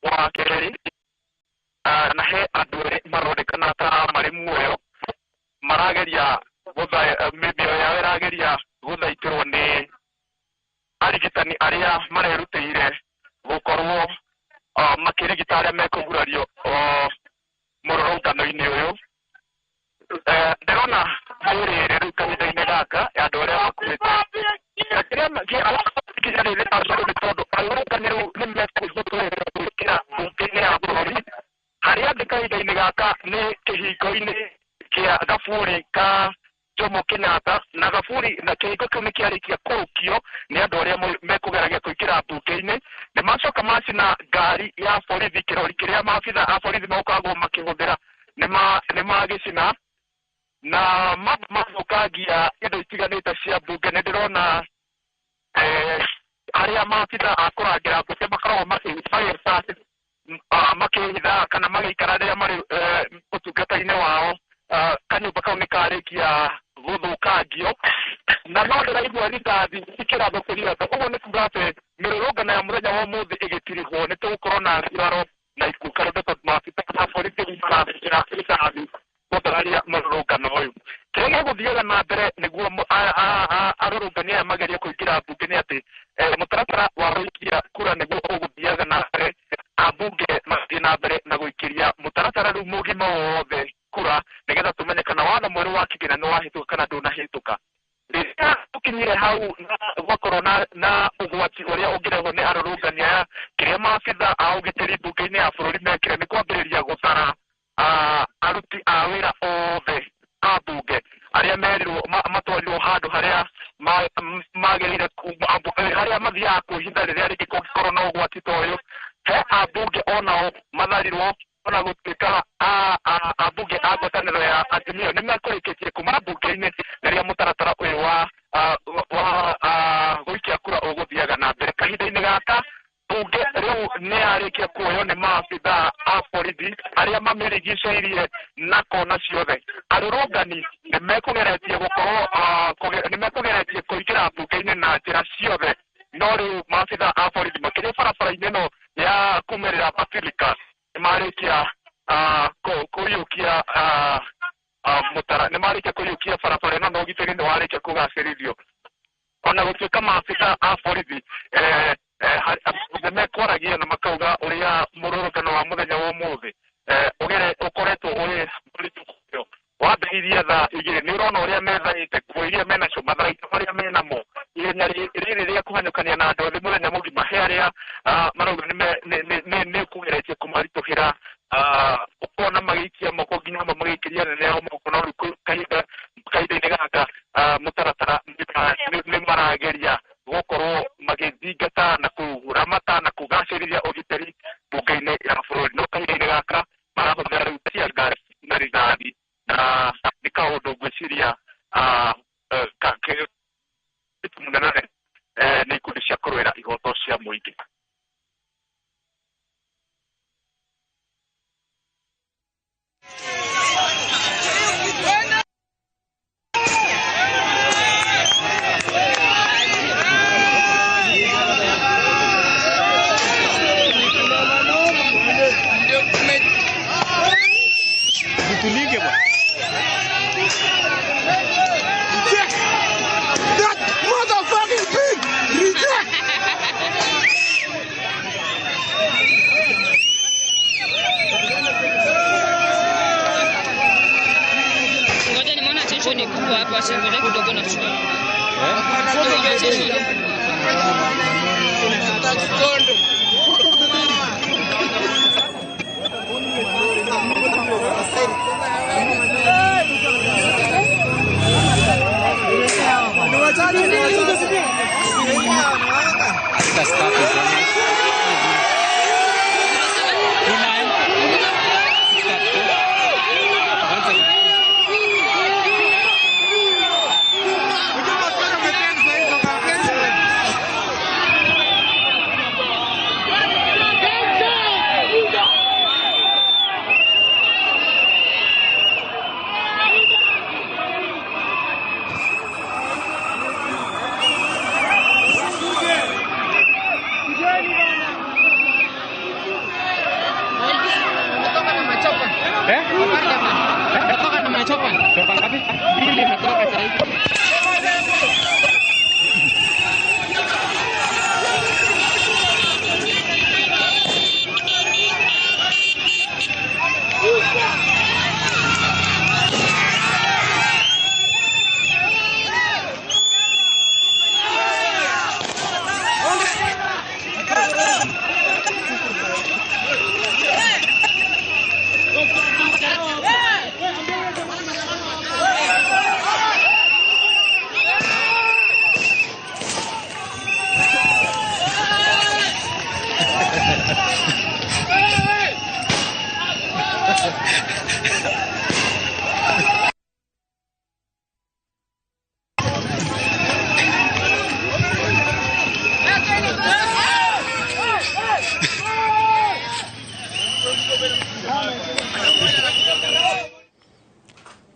wa kerĩ na he andũ erĩ maronekana ta marĩ muoyo marageria mĩoyo yao ĩrageria gũthaitĩrwo nĩ arigitani arĩa marerutĩire gũkorwo makĩrigita arĩa mekũgurario mũrũrũngano-inĩ ũyũ. Ndĩrona mwĩrĩ ĩrĩ rĩu kahinda-inĩ gaka ya andũ arĩa makuĩte. Kĩrĩa nĩ tondũ arũrũngani rĩu nĩ mekũhĩtũkĩra mbunge-inĩ ya bũrũri. Harĩa ndĩ kahinda-inĩ gaka nĩ kĩhingo-inĩ kĩa gaburi ka Jomo Kenyatta, na gaburi na kĩhingo kĩu nĩ kĩarĩkia kũrũkio nĩ andũ arĩa mekũgeragia kũingĩra mbunge-inĩ. Nĩ macoka macina ngari ya borithi, kĩrori kĩrĩa maabitha a borithi makoragwo makĩhũthĩra nĩ magĩcina na mathũkangia indo itiganĩte cia mbunge. Nĩ ndĩrona arĩa maabitha a kũrangĩra mbunge makoragwo makĩhitha kana magĩikara rĩrĩa marĩ ũtungata-inĩ wao. Kanyũmba kau nĩ karĩkia gũthũkangio na no ndĩraigua rithathi cikĩrathũkĩrio andũ. Ũguo nĩ kuga atĩ mĩrũrũngano ya mũthenya wa ũmũthĩ ĩgĩtirihwo nĩ tũgũkorwo na nguraro na ikuũ karũnde tondũ maabitha a Tũgũtara rĩu mũgima wothe kura nĩgetha tũmenye kana watho mwerũ wa kĩgĩna nĩ wahĩtũka kana ndũnahĩtũka. Rĩrĩa tũkinyire hau na gwakorwo na ũgwati ũrĩa ũngĩrehwo nĩ arũrũngani aya, kĩrĩa maabitha a ũgitĩri mbunge-inĩ ya bũrũri mekire nĩ kwambĩrĩria gũtara aruti a wĩra othe a mbunge arĩa merirwo matwarirwo handũ harĩa magĩrĩire harĩa mathiaga kwĩhitha rĩrĩa rĩngĩ kũngĩkorwo na ũgwati ta ũyũ. He ambunge onao matharirwo, ona gũtuĩka ambunge a ngwatanĩro ya Azimio nĩ mekũrĩkĩtie kuma mbunge-inĩ rĩrĩa mũtaratara ũyũ wa gũikia kura ũgũthiaga na mbere. Kahinda-inĩ gaka mbunge rĩu nĩ yarĩkia kuoywo nĩ maabithaa a borithi arĩa mamĩrigicĩirie na kona ciothe. Arũrũngani nĩ mekũgeretie gũkorwo nĩ mekũgeretie kũingĩra mbunge-inĩ na njĩra ciothe, no rĩu maabithaa a borithi makĩria barabara-inĩ ĩno ya kumĩrĩra Basilica nĩ marĩkia kũiyũkia mũtara, nĩ marĩkia kũiyũkia barabara ĩno na ũgitĩri nĩ warĩkia kũgacĩrithio. Ona gũtuĩka maabithaa a borithi nĩ mekwaragia na makauga ũrĩa mũrũrũngano wa mũthenya wa ũmũthĩ ũkoretwo ũrĩ mũritũ kũrĩ o. Wambĩrĩirie thaa 2, nĩ ũrona ũrĩa methaĩte nguo iria menacio, matharaita marĩa menamo, ihenya rĩrĩ rĩa kũhanyũkania na andũ ethĩ mũthenya mũgima, he arĩa marauga nĩ kũgeretie kũmaritũhĩra, ũkona magĩikia moko nginya amwe magĩikĩria anene ao moko, no rĩu kahinda-inĩ gaka mũtaratara nĩ marageria gũkorwo magĩthingata na kũramata na kũgacĩrithia ũgitĩri mbunge-inĩ ya bũrũri. No kahinda-inĩ gaka marahũthĩra rĩu tear gas na rithathi, na nĩ kaũndũ ngwĩciria mũnene nĩ ikundi cia kũrũĩra ihoto cia mũingĩ.
Tulige bwana.
Reject that motherfucking thing. Reject.
Ngoja nimeona tension ni kubwa hapa, acha ngoja kidogo na kuchukua. Tension ni kubwa.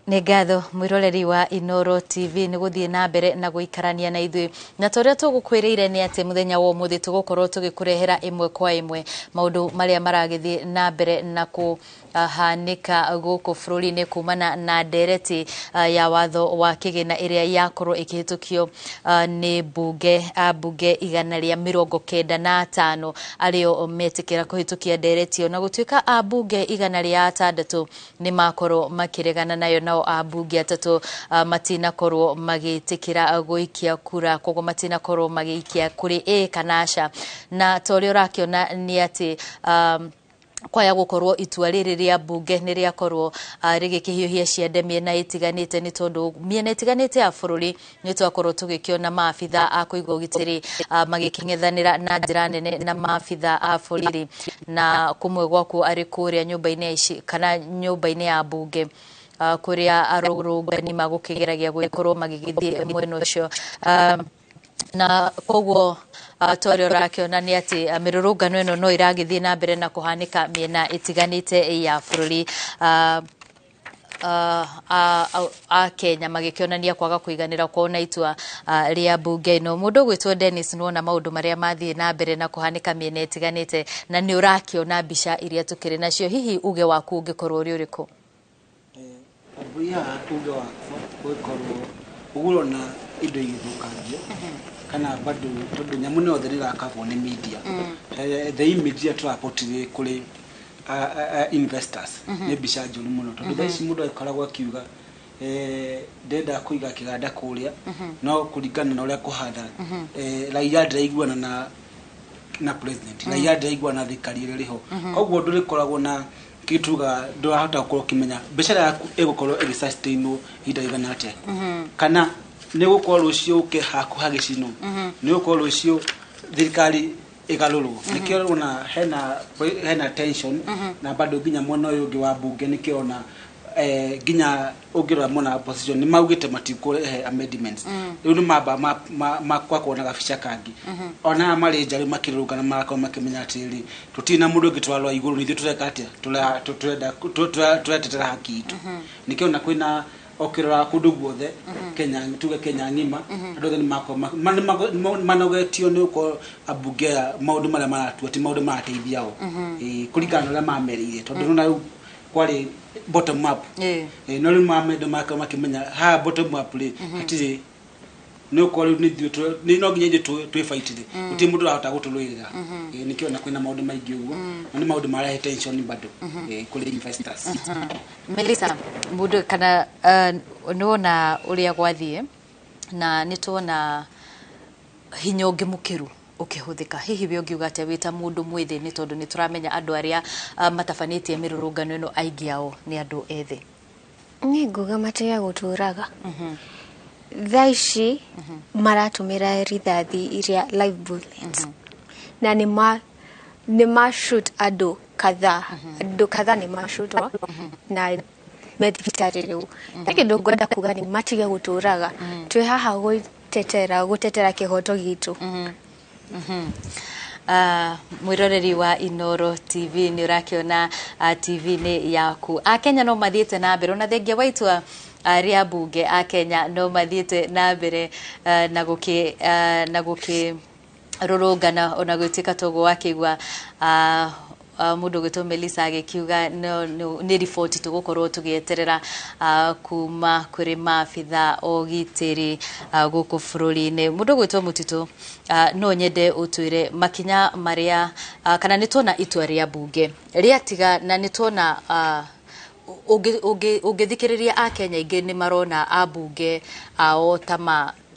Nĩ ngatho mwĩroreri wa Inoro TV nĩ gũthiĩ na mbere na gũikarania na ithuĩ, na ta ũrĩa tũgũkwĩrĩire nĩ atĩ mũthenya wa ũmũthĩ tũgũkorwo tũgĩkũrehera ĩmwe kwa ĩmwe maũndũ marĩa maragĩthiĩ na mbere na kũ Hanĩka gũkũ bũrũri-inĩ kumana na ndereti ya watho wa kĩgĩna ĩrĩa yakorwo ĩkĩhĩtũkio nĩ mbunge, ambunge 195 arĩo metĩkĩra kũhĩtũkia ndereti ĩyo, na gũtuĩka ambunge 106 nĩ makorwo makĩregana nayo, nao ambunge 3 matinakorwo magĩtĩkĩra gũikia kura, koguo matinakorwo magĩikia kũrĩ ĩ kana aca. Na ta ũrĩa ũrakĩona nĩ atĩ kwaya gũkorwo itua rĩrĩ rĩa mbunge nĩ rĩakorwo rĩgĩkĩhiũhia ciande mĩena ĩtiganĩte, nĩ tondũ mĩena ĩtiganĩte ya bũrũri nĩ twakorwo tũgĩkĩona maabitha a kũiga ũgitĩri magĩkĩng'ethanĩra na njĩra nene na maabitha a borithi, na kũmwe gwakuo arĩ kũrĩa nyũmba-inĩ ya ici kana nyũmba-inĩ ya mbunge, kũrĩa arũrũngani magũkĩgeragia gũgĩkorwo magĩgĩthiĩ mwena ũcio. Na koguo ta ũrĩa ũrakĩona nĩ atĩ mĩrũrũngano ĩno no ĩragĩthiĩ na mbere na kũhanĩka mĩena ĩtiganĩte ya bũrũri, a Kenya magĩkĩonania kwaga kũiganĩra kwao na itua rĩa mbunge ĩno. Mũndũ ũgwĩtwo Dennis, nĩwona maũndũ marĩa mathiĩ na mbere na kũhanĩka mĩena ĩtiganĩte, na nĩ ũrakĩona mbica iria tũkĩrĩ nacio, hihi uge waku ũngĩkorwo ũrĩ ũrĩkũ?
Mbui haha uge wakwa ũgĩkorwo ũgũrona indo igĩthũkangio kana bado, tondũ nyamũ nĩ yothe nĩ ĩrakabwo nĩ media. The image ĩrĩa tũraportray kũrĩ investors nĩ mbica njũru mũno, tondũ thaa ici mũndũ akoragwo akiuga ndenda kũiga kĩganda kũrĩa, no kũringana na ũrĩa kũhana, raia ndĩraiguana na president, raia ndĩraiguana na thirikari ĩrĩa ĩrĩ ho. Koguo ndũrĩkoragwo na kĩtuga, ndũrahota gũkorwo ũkĩmenya biacara yaku ĩgũkorwo ĩgĩsustainwo ihinda rĩigana atĩa, kana nĩ gũkorwo rũciũ ũke haku hagĩcinwo, nĩ gũkorwo rũciũ thirikari ĩgarũrwo. Nĩkĩo ũrona hena tension, na bado nginya mwena ũyũ ũngĩ wa mbunge nĩkĩo ona nginya ũngĩrora mwena wa opposition nĩ maugĩte matikũrehe amendments. Rĩu nĩ mamba makwa na gabica kangĩ. Ona aya marĩ nja rĩu makĩrũrũngana marakorwo makĩmenya atĩrĩrĩ, tũtirĩ na mũndũ ũngĩ tũrarora igũrũ, nĩ ithuĩ tũreka atĩa, tũrenda tũretetera haki itũ. Nĩkĩo ona kwĩna ũkĩrora kũndũ guothe Kenya, tuge Kenya ng'ima, andũ othe nĩmakorwo manogetio nĩ gũkorwo ambunge aya maũndũ marĩa maratua ti maũndũ marateithia o. Ĩĩ, kũringana na ũrĩa mamerĩire, tondũ nĩwona rĩu kwarĩ bottom up. No rĩu mamendo makorwo makĩmenya haha bottom up rĩ hatirĩ, nĩ ũkorwo rĩu nĩ ithuĩ nĩ no nginya ithuĩ twĩbaitire, gũtirĩ mũndũ ũrahota gũtũrũĩrĩra. Nĩkĩo na kwĩna maũndũ maingĩ ũguo, na nĩ maũndũ marehe tension bado kũrĩ investors.
Melissa, mũndũ kana nĩwona ũrĩa gwathiĩ, na nĩ tuona hinya ũngĩ mũkĩru ũkĩhũthĩka, hihi we ũngiuga atĩa wĩ ta mũndũ mwĩthĩ, nĩ tondũ nĩ tũramenya andũ arĩa matabanĩtie mĩrũrũngano ĩno aingĩ ao nĩ andũ ethĩ?
Niĩ nguga matige gũtũraga. Thaa ici maratũmĩra rithathi iria live bullets, na nĩ ma shoot andũ kadhaa, andũ kadhaa nĩ macutwo na me thibitarĩ rĩu. Na kĩndũ ngwenda kuga nĩ matige gũtũraga, twĩ haha gũtetera kĩhoto gitũ.
Mwĩroreri wa Inoro TV, nĩ ũrakĩona TV-inĩ yaku Akenya no mathiĩte na mbere ona thengia wa itua rĩa mbunge, Akenya no mathiĩte na mbere na gũkĩ rũrũngana, ona gũtuĩka toguo wakĩigua mũndũ ũgwĩtwo Melissa agĩkiuga no, nĩ riboti tũgũkorwo tũgĩeterera kuma kũrĩ maabitha ũgitĩri gũkũ bũrũri-inĩ. Mũndũ ũgwĩtwo Mũtitũ, no nyende ũtwĩre makinya marĩa kana nĩ tuona itua rĩa mbunge rĩatiga, na nĩ tuona ũngĩthikĩrĩria Akenya aingĩ nĩ marona ambunge ao ta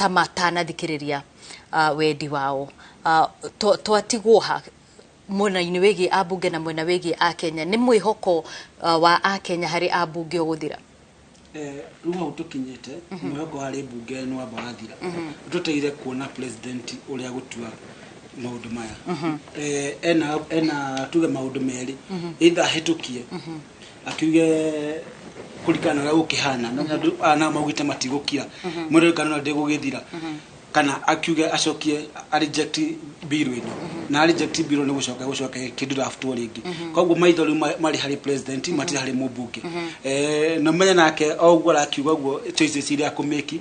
matanathikĩrĩria wendi wao. Twatigwo ha mwena-inĩ wĩgiĩ ambunge na mwena wĩgiĩ Akenya? Nĩ mwĩhoko wa Akenya harĩ ambunge ũgũthira?
Rĩu hau tũkinyĩte, mwĩhoko harĩ mbunge nĩ wamba wathira. Tũteire kuona president ũrĩa gũtua maũndũ maya. Ena tuge maũndũ merĩ, either ahĩtũkie akiuge kũringana na ũrĩa gũkĩhana, na andũ aya nao maugĩte matigũkira mwĩrĩ kana ndĩgũgĩthira. Kana akiuge acokie a reject bill ĩno, na reject bill nĩ gũcoka gũcoka kĩdraftwo rĩngĩ. Koguo maitho rĩu marĩ harĩ president, matirĩ harĩ mũmbunge. Na menye nake o ũguo arakiuga ũguo, choices iria akũmĩki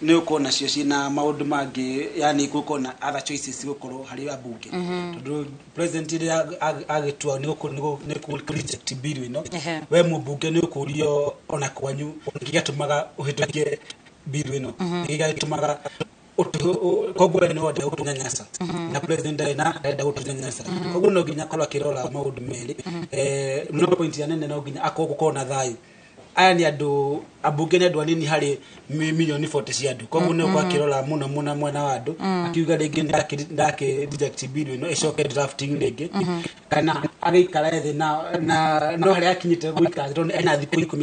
nĩ ũkorwo nacio ciĩna maũndũ mangĩ, yani gũkorwo na other choices gũkorwo harĩ ambunge, tondũ president rĩrĩa agĩtua nĩ kũ reject bill ĩno, we mũmbunge nĩ ũkũrio ona kwanyu nĩkĩ gĩatũmaga ũhĩtũkie bill ĩno, nĩkĩ gĩatũmaga koguo we nĩ wenda gũtũnyanyasa na president ndarĩ na arenda gũtũnyanyasa. Koguo no nginya akorwo akĩrora maũndũ merĩ. No point ya nene, no nginya akorwo gũkorwo na thayũ. Aya nĩ andũ ambunge, nĩ andũ anini harĩ milioni 40 cia andũ, koguo nĩ ũkorwo akĩrora mũno mũno mwena wa andũ, akiuga rĩngĩ ndake reject bill ĩno ĩcoke drafting rĩngĩ, kana agĩikara thĩ na no harĩa akinyĩte gũikara thĩ, tondũ ena thikũ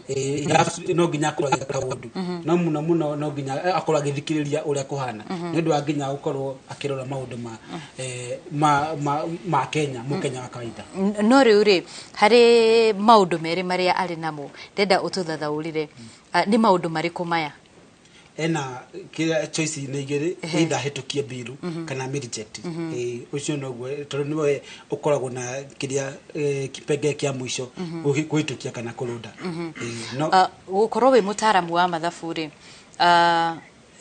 14. No nginya akorwo agĩka kaũndũ, no mũno mũno no nginya akorwo agĩthikĩrĩria ũrĩa kũhana, nĩ ũndũ wa nginya gũkorwo akĩrora maũndũ ma eh, ma ma ma Kenya, mũkenya wa kawaida.
No rĩu rĩ, harĩ maũndũ merĩ marĩa arĩ namo ndenda ũtũthathaũrĩre. Nĩ maũndũ marĩkũ maya?
Ena kĩrĩa choice nĩ igĩrĩ, either ahĩtũkie bill kana amĩ reject. Ũcio noguo, tondũ nĩwe ũkoragwo na kĩrĩa kipengee kĩa mũico kũhĩtũkia kana kũrũnda. No
Gũkorwo wĩ mũtaaramu wa mathabu rĩ,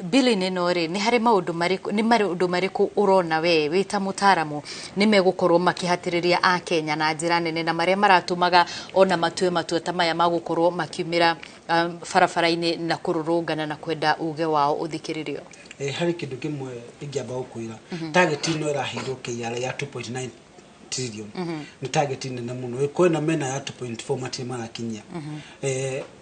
bill-inĩ ĩno rĩ, nĩ harĩ maũndũ marĩkũ, nĩ maũndũ marĩkũ ũrona we wĩ ta mũtaaramu nĩ megũkorwo makĩhatĩrĩria akenya na njĩra nene, na marĩa maratũmaga ona matue matua ta maya ma gũkorwo makiumĩra barabara-inĩ na kũrũrũngana na kwenda uge wao ũthikĩrĩrio?
Harĩ kĩndũ kĩmwe ingĩamba gũkwĩra. Target ĩno ĩraheirwo KRA ya 2.9 trillion nĩ target nene mũno. Kwĩna mena ya 2.4 matirĩ marakinyia.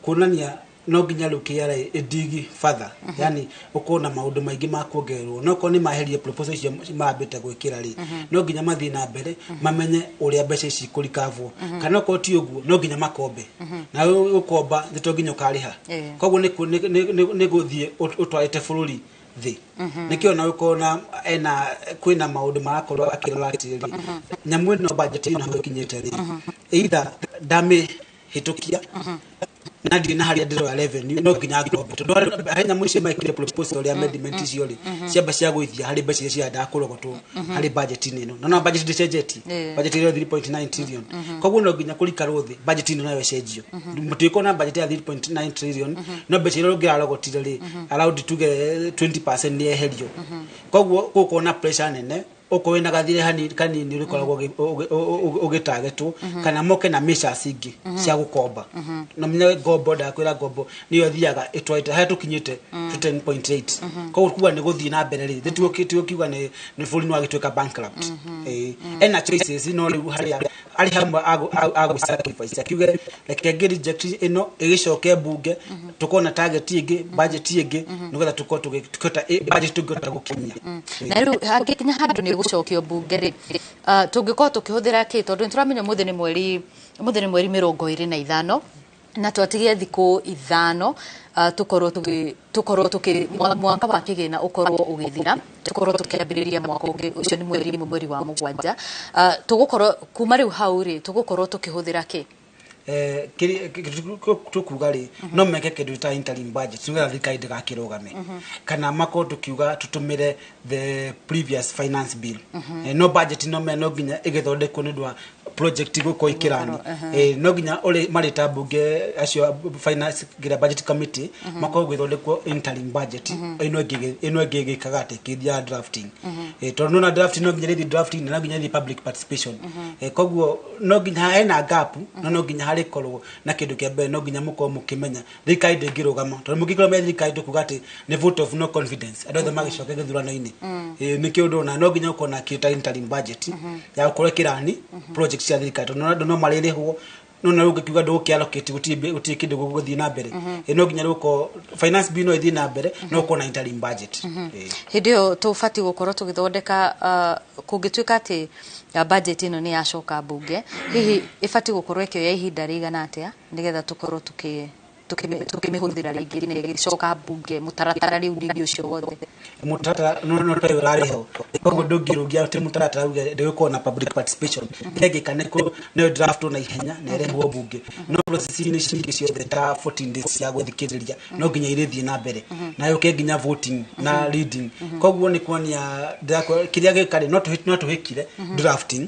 Kuonania no nginya rĩu KRA ĩdigi further, yani ũkorwo na maũndũ maingĩ ma kuongererwo. No korwo nĩ maherie proposal icio marambĩte gwĩkĩra rĩ, no nginya mathiĩ na mbere mamenye ũrĩa mbeca ici ikũrikavwo, kana okorwo ti ũguo no nginya makombe, na ũkomba nĩ to nginya ũkarĩha. Koguo nĩ gũthiĩ ũtwarĩte bũrũri thĩ. Nĩkĩo na ũkorwo na ena kwĩna maũndũ marakorwo akĩrora atĩrĩrĩ, nyamũ ĩno budget ĩno hau ĩkinyĩte rĩ, either ndamĩhĩtũkia na ndirĩ na harĩa ndĩroya revenue, no nginya ngombe, tondũ harĩ nyamũ icio mekire proposal ũrĩa amendment icio rĩ ciamba cia gũithia harĩ mbeca iria cirendaga kũrogotwo harĩ budget-inĩ ĩno. No budget ndĩcenjetie. Budget ĩrĩa 3.9 trillion, koguo no nginya kũrikarwo thĩ budget ĩno nayo ĩcenjio. Mũtigĩkorwo na budget ya 3.9 trillion, no mbeca iria ũngĩrarogotire rĩ, around tuge 20% nĩ yeherio. Koguo gũkorwo na pressure nene, okorwo wĩna gathirĩ kanini ũrĩkoragwo ũgĩtagetwo, kana moke na measures ingĩ cia gũkomba. Na menye ngombo, ndakwĩra ngombo nĩyo ĩthiaga ĩtwarĩte harĩa tũkinyĩte to 10.8. Koguo kuga nĩ gũthiĩ na mbere rĩ, tiguo kiuga nĩ bũrũri nĩ wagĩtuĩka bankrupt. Ena choices, no rĩu harĩa arĩ hamwe agũ sacrifice, akiuge reke ngĩ reject ĩno ĩgĩcoke mbunge, tũkorwo na target ĩngĩ, budget ĩngĩ, nĩgetha tũkorwo tũkĩhota budget tũngĩhota gũkinyia.
Na rĩu hangĩkinya handũ nĩ gũcokio mbunge rĩ, tũngĩkorwo tũkĩhũthĩra kĩ? Tondũ nĩtũramenya ũmũthĩ nĩ mweri 25, na twatigia thikũ 5 tũkorwo tũkĩ mwaka wa kĩgĩna ũkorwo ũgĩthira, tũkorwo tũkĩambĩrĩria mwaka ũngĩ, ũcio nĩ mweri wa mũgwanja. Tũgũkorwo kuma rĩu hau rĩ, tũgũkorwo tũkĩhũthĩra kĩ?
Tũkuga rĩ, no meke kĩndũ ta interim budget nĩgetha thirikari ndĩgakĩrũgame, kana makorwo tũkiuga tũtũmĩre the previous finance bill. No budget no me no nginya ĩgĩthondekwo nĩ ũndũ wa project gũkorwo ikĩrani. No nginya ũrĩ marĩ ta mbunge acio finance nginya budget committee makorwo gũgĩthondekwo interim budget ĩno ĩngĩ ĩgĩkaga atĩ ĩkĩthiaga drafting. Tondũ nona drafting no nginya rĩthiĩ drafting, na no nginya rĩthiĩ public participation. Koguo no nginya hena gap, no nginya harĩkorwo na kĩndũ kĩa mbere, no nginya mũkorwo mũkĩmenya thirikari ndĩngĩrũgama, tondũ mũngĩkorwo me thirikari tũkuga atĩ nĩ vote of no confidence, andũ othe magĩcoke gĩthurano-inĩ. Nĩkĩo ndona no nginya ũkorwo na kĩndũ ta interim budget ya gũkorwo ĩkĩrani project cia thirikari, tondũ andũ no marĩrĩhwo, no na ũngĩkiuga ndũgũkĩ-allocate gũtirĩ kĩndũ gũgũthiĩ na mbere. No nginya rĩu ũkorwo finance bill no ĩthiĩ na mbere, no ũkorwo na interim budget.
Hĩndĩ ĩyo tũbatiĩ gũkorwo tũgĩthondeka, kũngĩtuĩka atĩ budget ĩno nĩ yacoka mbunge, hihi ĩbatiĩ gũkorwo ĩkĩoya ihinda rĩigana atĩa nĩgetha tũkorwo Tukĩmĩhũthĩra rĩngĩ na ĩgĩcoka mbunge mũtaratara rĩu rĩngĩ ũcio wothe.
Mũtaratara no twaĩ ũrarĩ ho, koguo ndũngĩrũgia atĩ mũtaratara uge ndĩgũkorwo na public participation. Kĩrĩa ĩngĩka nĩ nĩ draft na ihenya na ĩrehwo mbunge, no process-inĩ ici ingĩ ciothe ta 14 days cia gũthikĩrĩria no nginya irĩthiĩ na mbere na yũke nginya voting na reading. Koguo nĩ kuonia kĩrĩa gĩka rĩ, no tũhĩkire drafting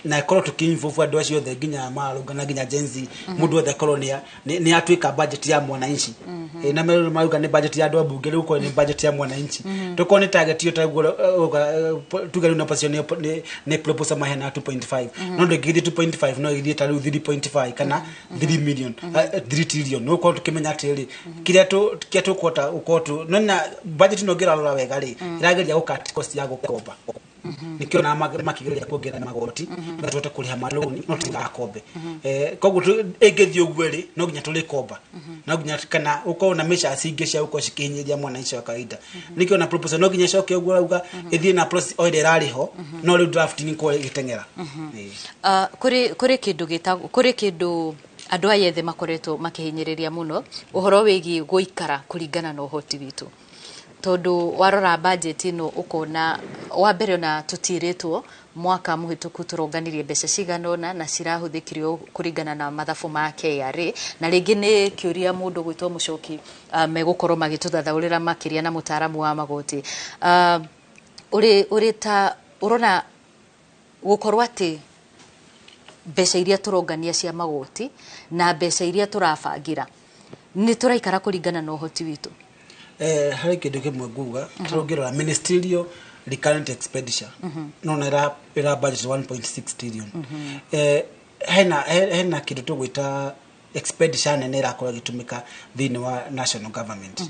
na ĩkorwo tũkĩ-involve andũ acio othe, nginya mararũngana, nginya Gen Z, mũndũ wothe akorwo nĩ atuĩka budget ya mwananchi. Na marauga nĩ budget ya andũ a mbunge, rĩu korwo nĩ budget ya mwananchi, tũkorwo nĩ target ĩyo taguo tuge rĩu na position nĩ proposal maheana 2.5, no ndũngĩgĩthiĩ 2.5, no ĩgĩthiĩ ta rĩu 3.5 kana 3 million, 3 trillion. No ũkorwo tũkĩmenya atĩrĩrĩ, kĩrĩa tũkũhota gũkorwo tu no na budget ĩno ũngĩrarora wega rĩ, ĩrageria gũ cut cost ya gũkomba. Nikio na makĩgeria kuongerera magoti na tũhote kũrĩha marũni, no tũtigakombe. Koguo ĩngĩthiĩ ũguo rĩ, no nginya tũrĩkomba, no nginya kana ũkorwo na measures ingĩ cia gũkorwo cikĩhinyĩrĩria mwananchi wa kawaida. Nikio na proposal no nginya ĩcoke ũguo rauga ĩthiĩ na process o ĩrĩa ĩrarĩ ho, no rĩu drafting ĩkorwo ĩgĩteng'era.
Kũrĩ kĩndũ gĩtagwo, kũrĩ kĩndũ andũ aya ethĩ makoretwo makĩhinyĩrĩria mũno, ũhoro wĩgiĩ gũikara kũringana na ũhoti witũ, tondũ warora budget ĩno ũkona wa mbere ona tũtirĩtwo mwaka mũhĩtũku tũronganirie mbeca cigana ũna na cirahũthĩkire kũringana na mathabu ma KRA. Na rĩngĩ nĩ kĩũria mũndũ gwĩtwo Mũcoki megũkorwo magĩtũthathaũrĩra makĩria na mũtaaramu wa magoti. Ũrĩ ta ũrona gũkorwo atĩ mbeca iria tũrongania cia magoti na mbeca iria tũrabangĩra nĩ tũraikara kũringana na ũhoti witũ?
Harĩ kĩndũ kĩmwe nguga, tũngĩrora ministerial recurrent expenditure, no na ĩra budget 1.6 trillion. Hena kĩndũ tũgwĩta expenditure nene ĩrakorwo ĩgĩtũmĩka thĩinĩ wa national government.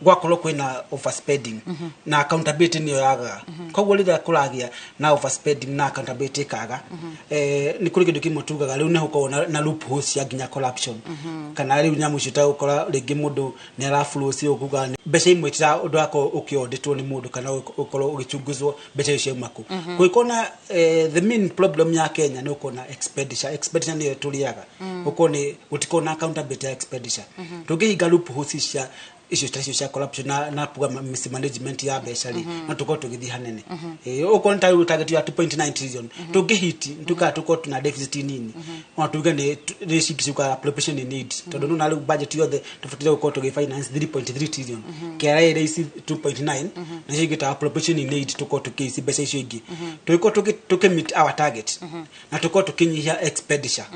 Gwakorwo kwĩna overspending na accountability nĩyo yagaga. Koguo rĩrĩa kũragĩa na overspending na accountability ĩkaga, nĩ kũrĩ kĩndũ kĩmwe tugaga rĩu nĩ gũkorwo na loopholes cia nginya corruption, kana rĩu nyamũ icio ta gũkora rĩngĩ mũndũ nĩ araflow kuga mbeca imwe tira ũndũ wakorwo ũkĩondĩtwo nĩ mũndũ kana ũkorwo ũgĩchunguzwo mbeca icio ciauma kũ. Kũngĩkorwo na the main problem ya Kenya nĩ ũkorwo na expenditure. Expenditure nĩyo tũrĩaga, ũkorwo nĩ gũtikorwo na accountability ya expenditure. Tũngĩhinga loopholes cia icio ta icio cia corruption na puga mismanagement ya mbeca rĩ, no tũkorwo tũgĩthiĩ hanene. Okorwo nĩ ta rĩu target ya 2.9 trillion tũngĩhiti, tukaa tũkorwo tuna deficit nini, ona tuge nĩ cingi ciukaga appropriation in need, tondũ nĩ rĩu budget yothe tũbataire gũkorwo tũgĩ finance 3.3 trillion, KRA ĩrĩ ici 2.9 na icio ingĩ ta appropriation in need, tũkorwo tũkĩici mbeca icio ingĩ, tũgĩkorwo tũkĩ meet our target na tũkorwo tũkĩnyihia expenditure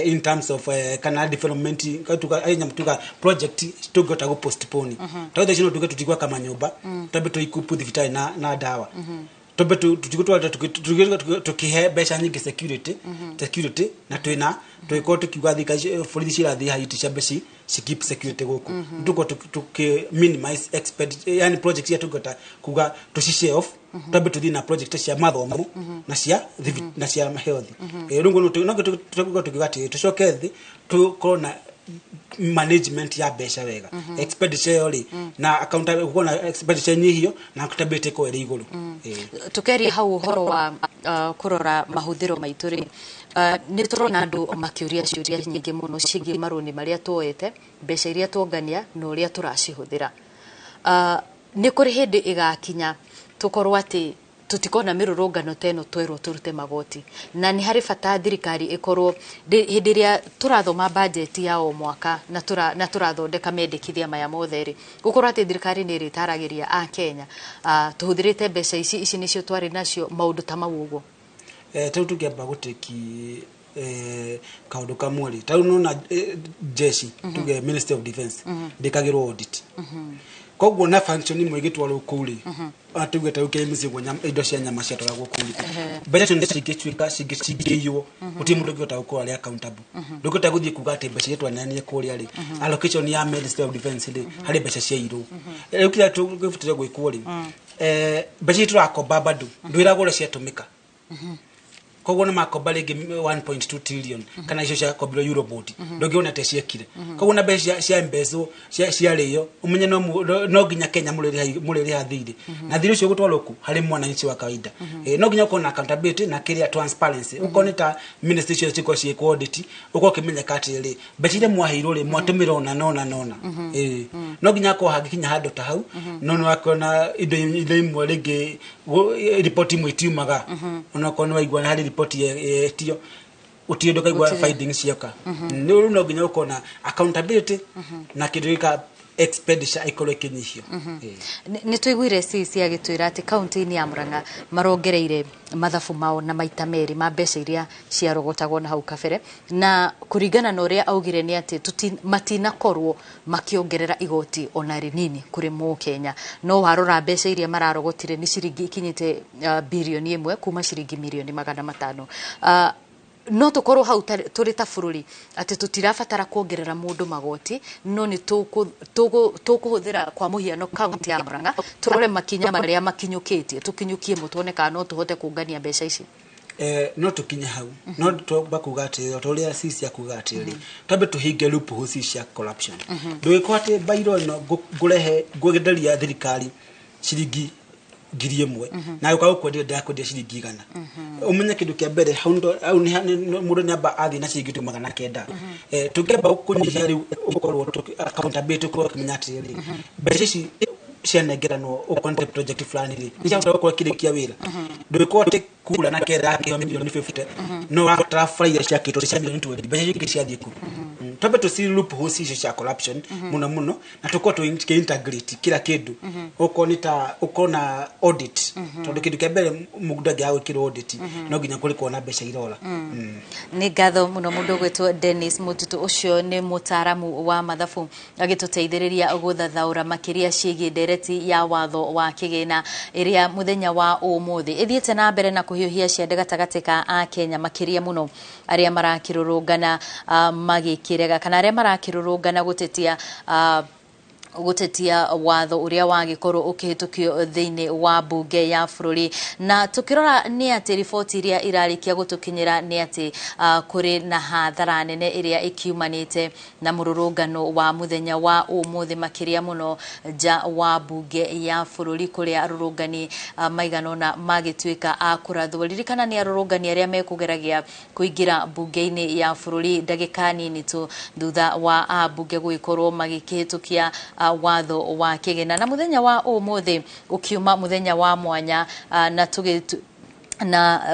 in terms of kana development tuga nyamũ tuga project tũngĩhota gũ postpone. Tondũ icio no tuge tũtigwaka manyũmba, twambe tũikupu thibitarĩ na ndawa, twambe tũtigũtwara tũkĩhe mbeca nyingĩ security, na twĩna tũgĩkorwo tũkiuga thika borithi cirathiĩ haiti ciambe ci keep security gũkũ, tũkorwo tũkĩ minimize expenditure, yani project iria tũngĩhota kuga tũci shelf, twambe tũthiĩ na project cia mathomo na cia health. Rĩu no tũkorwo tũkiuga atĩ tũcoke thĩ, tũkorwo na management ya mbeca wega, expenditure ĩyo rĩ na account, gũkorwo na expenditure nyihio na accountability ĩkorwo ĩrĩ igũrũ.
Tukeria hau ũhoro wa kũrora mahũthĩro maitũ rĩ, nĩ tũrona andũ makĩũria ciũria nyingĩ mũno ciĩgiĩ marũni marĩa tuoete, mbeca iria tuongania na ũrĩa tũracihũthĩra. Nĩ kũrĩ hĩndĩ ĩgakinya tũkorwo atĩ tũtikona mĩrũrũngano ta ĩno twerwo tũrute magoti, na nĩ harĩ bata thirikari ĩkorwo hĩndĩ ĩrĩa tũrathoma bajeti ya o mwaka na tũrathondeka mendekithia maya mothe rĩ, gũkorwo atĩ thirikari nĩ ĩrĩtaragĩria a Kenya tũhũthĩrĩte mbeca ici, ici nĩcio twarĩ nacio, maũndũ ta mau ũguo.
Tarĩu tũngĩamba gũtĩki kaũndũ kamwe rĩ, tarĩu nona jeshi, tuge Ministry of Defence ndĩkagĩrwo audit, koguo na function imwe ĩgĩtwarwo kũu rĩ, ona tuge tarĩu KMC ũguo indo cia nyama ciatwaragwo kũu rĩ, mbeca icio cingĩtuĩka cingĩiywo, gũtirĩ mũndũ ũngĩhota gũkorwo arĩ accountable. Ndũngĩhota gũthiĩ kuga atĩ mbeca iria twaneanire kũrĩa rĩ, allocation ya Ministry of Defence rĩ, harĩ mbeca ciairwo. Rĩu kĩrĩa tũgĩbataire gwĩkwo rĩ, mbeca iria tũrakomba bado ndwĩragwo ũrĩa ciatũmĩka. Koguo nĩ makomba rĩngĩ 1.2 trillion kana icio ciakombirwo Eurobond, ndũngĩona te ciekire. Koguo na mbeca cia mbeco ciarĩo, ũmenye no nginya Kenya mũrĩrĩha thirĩ, na thirĩ ũcio ũgũtwarwo kũ harĩ mwananchi wa kawaida. No nginya ũkorwo na accountability na kĩrĩa transparency, ũkorwo nĩ ta ministry ciothe cikorwo ciĩkwo audit, ũkorwo ũkĩmenyeka atĩrĩrĩ, mbeca iria mwaheirwo rĩ, mwatũmĩra ũna na ũna na ũna. No nginya akorwo hangĩkinya handũ ta hau, no nĩ wakĩona indo imwe rĩngĩ riboti imwe itiumaga, onakorwo nĩ waigua harĩ riboti yetio, gũtirĩ ndũkaigua findings cioka. Nĩ rĩu no nginya ũkorwo na accountability na kĩndũ gĩka expenditure ĩkorwo ĩkĩnyihio.
Nĩ tũiguire CEC agĩtwĩra atĩ kaunti-inĩ ya Murang'a marongereire mathabu mao na maita merĩ ma mbeca iria ciarogotagwo na hau kabere, na kũringana na ũrĩa augire nĩ atĩ matinakorwo makĩongerera igoti ona rĩnini kũrĩ mũkenya, no warora mbeca iria mararogotire nĩ ciringi ikinyĩte birioni 1 kuma ciringi mirioni 500. No tũkorwo hau tũrĩ ta bũrũri atĩ tũtirabatara kuongerera mũndũ magoti, no nĩ tũkũhũthĩra kwa mũhiano kaunti ya Murang'a tũrore makinya marĩa makinyũkĩtie, tũkinyũkie mũtuone kana no tũhote kũngania mbeca ici.
No tũkinye hau, no twamba kuga atĩrĩ, o ta ũrĩa CEC akuga atĩrĩ, twambe tũhinge loopholes ici cia corruption. Ndũgĩkorwo atĩ bairo ĩno ngũrehe ngwenderia thirikari ciringi 1,000 na gũka gũkwendia ndakwendia ciringi 100. Ũmenye kĩndũ kĩa mbere hau mũndũ nĩ amba athiĩ na ciringi 900. Tũngĩamba kũnyihia rĩu ũkorwo accountability, ũkorwo ũkĩmenya atĩrĩrĩ, mbeca ici cianengeranwo ũkorwo nĩ project fulani rĩ, nĩ ciahota gũkorwo ikĩrĩkia wĩra. Ndũgĩkorwo atĩ kura na kera yakĩheo milioni 50, no wabatara bara iria ciakĩtwo cia milioni 20, mbeca icio ingĩ ciathiĩ kũ? Twambe tũci loopholes icio cia corruption mũno mũno, na tũkorwo tũkĩ-integrate kila kĩndũ, ũkorwo nĩ ta ũkorwo na audit, tondũ kĩndũ kĩa mbere mũndũ angĩaga gwĩkĩrwo audit no nginya kũrĩkorwo na mbeca irora.
Nĩ ngatho mũno mũndũ ũgwĩtwo Dennis Mũtutũ, ũcio nĩ mũtaaramu wa mathabu agĩtũteithĩrĩria gũthathaũra makĩria ciĩgiĩ ndereti ya watho wa kĩgĩna ĩrĩa mũthenya wa ũmũthĩ ĩthiĩte na mbere na kũhiũhia ciande gatagatĩ ka Akenya, makĩria mũno arĩa marakĩrũrũngana magĩkĩrega kana arĩa marakĩrũrũngana gũtetia watho ũrĩa wagĩkorwo ũkĩhĩtũkio thĩinĩ wa mbunge ya bũrũri. Na tũkĩrora nĩ atĩ riboti iria irarĩkia gũtũkinyĩra nĩ atĩ kũrĩ na hathara nene ĩrĩa ĩkiumanĩte na mũrũrũngano wa mũthenya wa ũmũthĩ, makĩria mũno nja wa mbunge ya bũrũri kũrĩa arũrũngani maigana ũna magĩtuĩka a kũrathwo. Ririkana nĩ arũrũngani arĩa mekũgeragia kũingĩra mbunge-inĩ ya bũrũri ndagĩka nini tu thutha wa ambunge gũgĩkorwo magĩkĩhĩtũkia watho wa kĩgĩna. Na mũthenya wa ũmũthĩ ũkiuma mũthenya wa mwanya na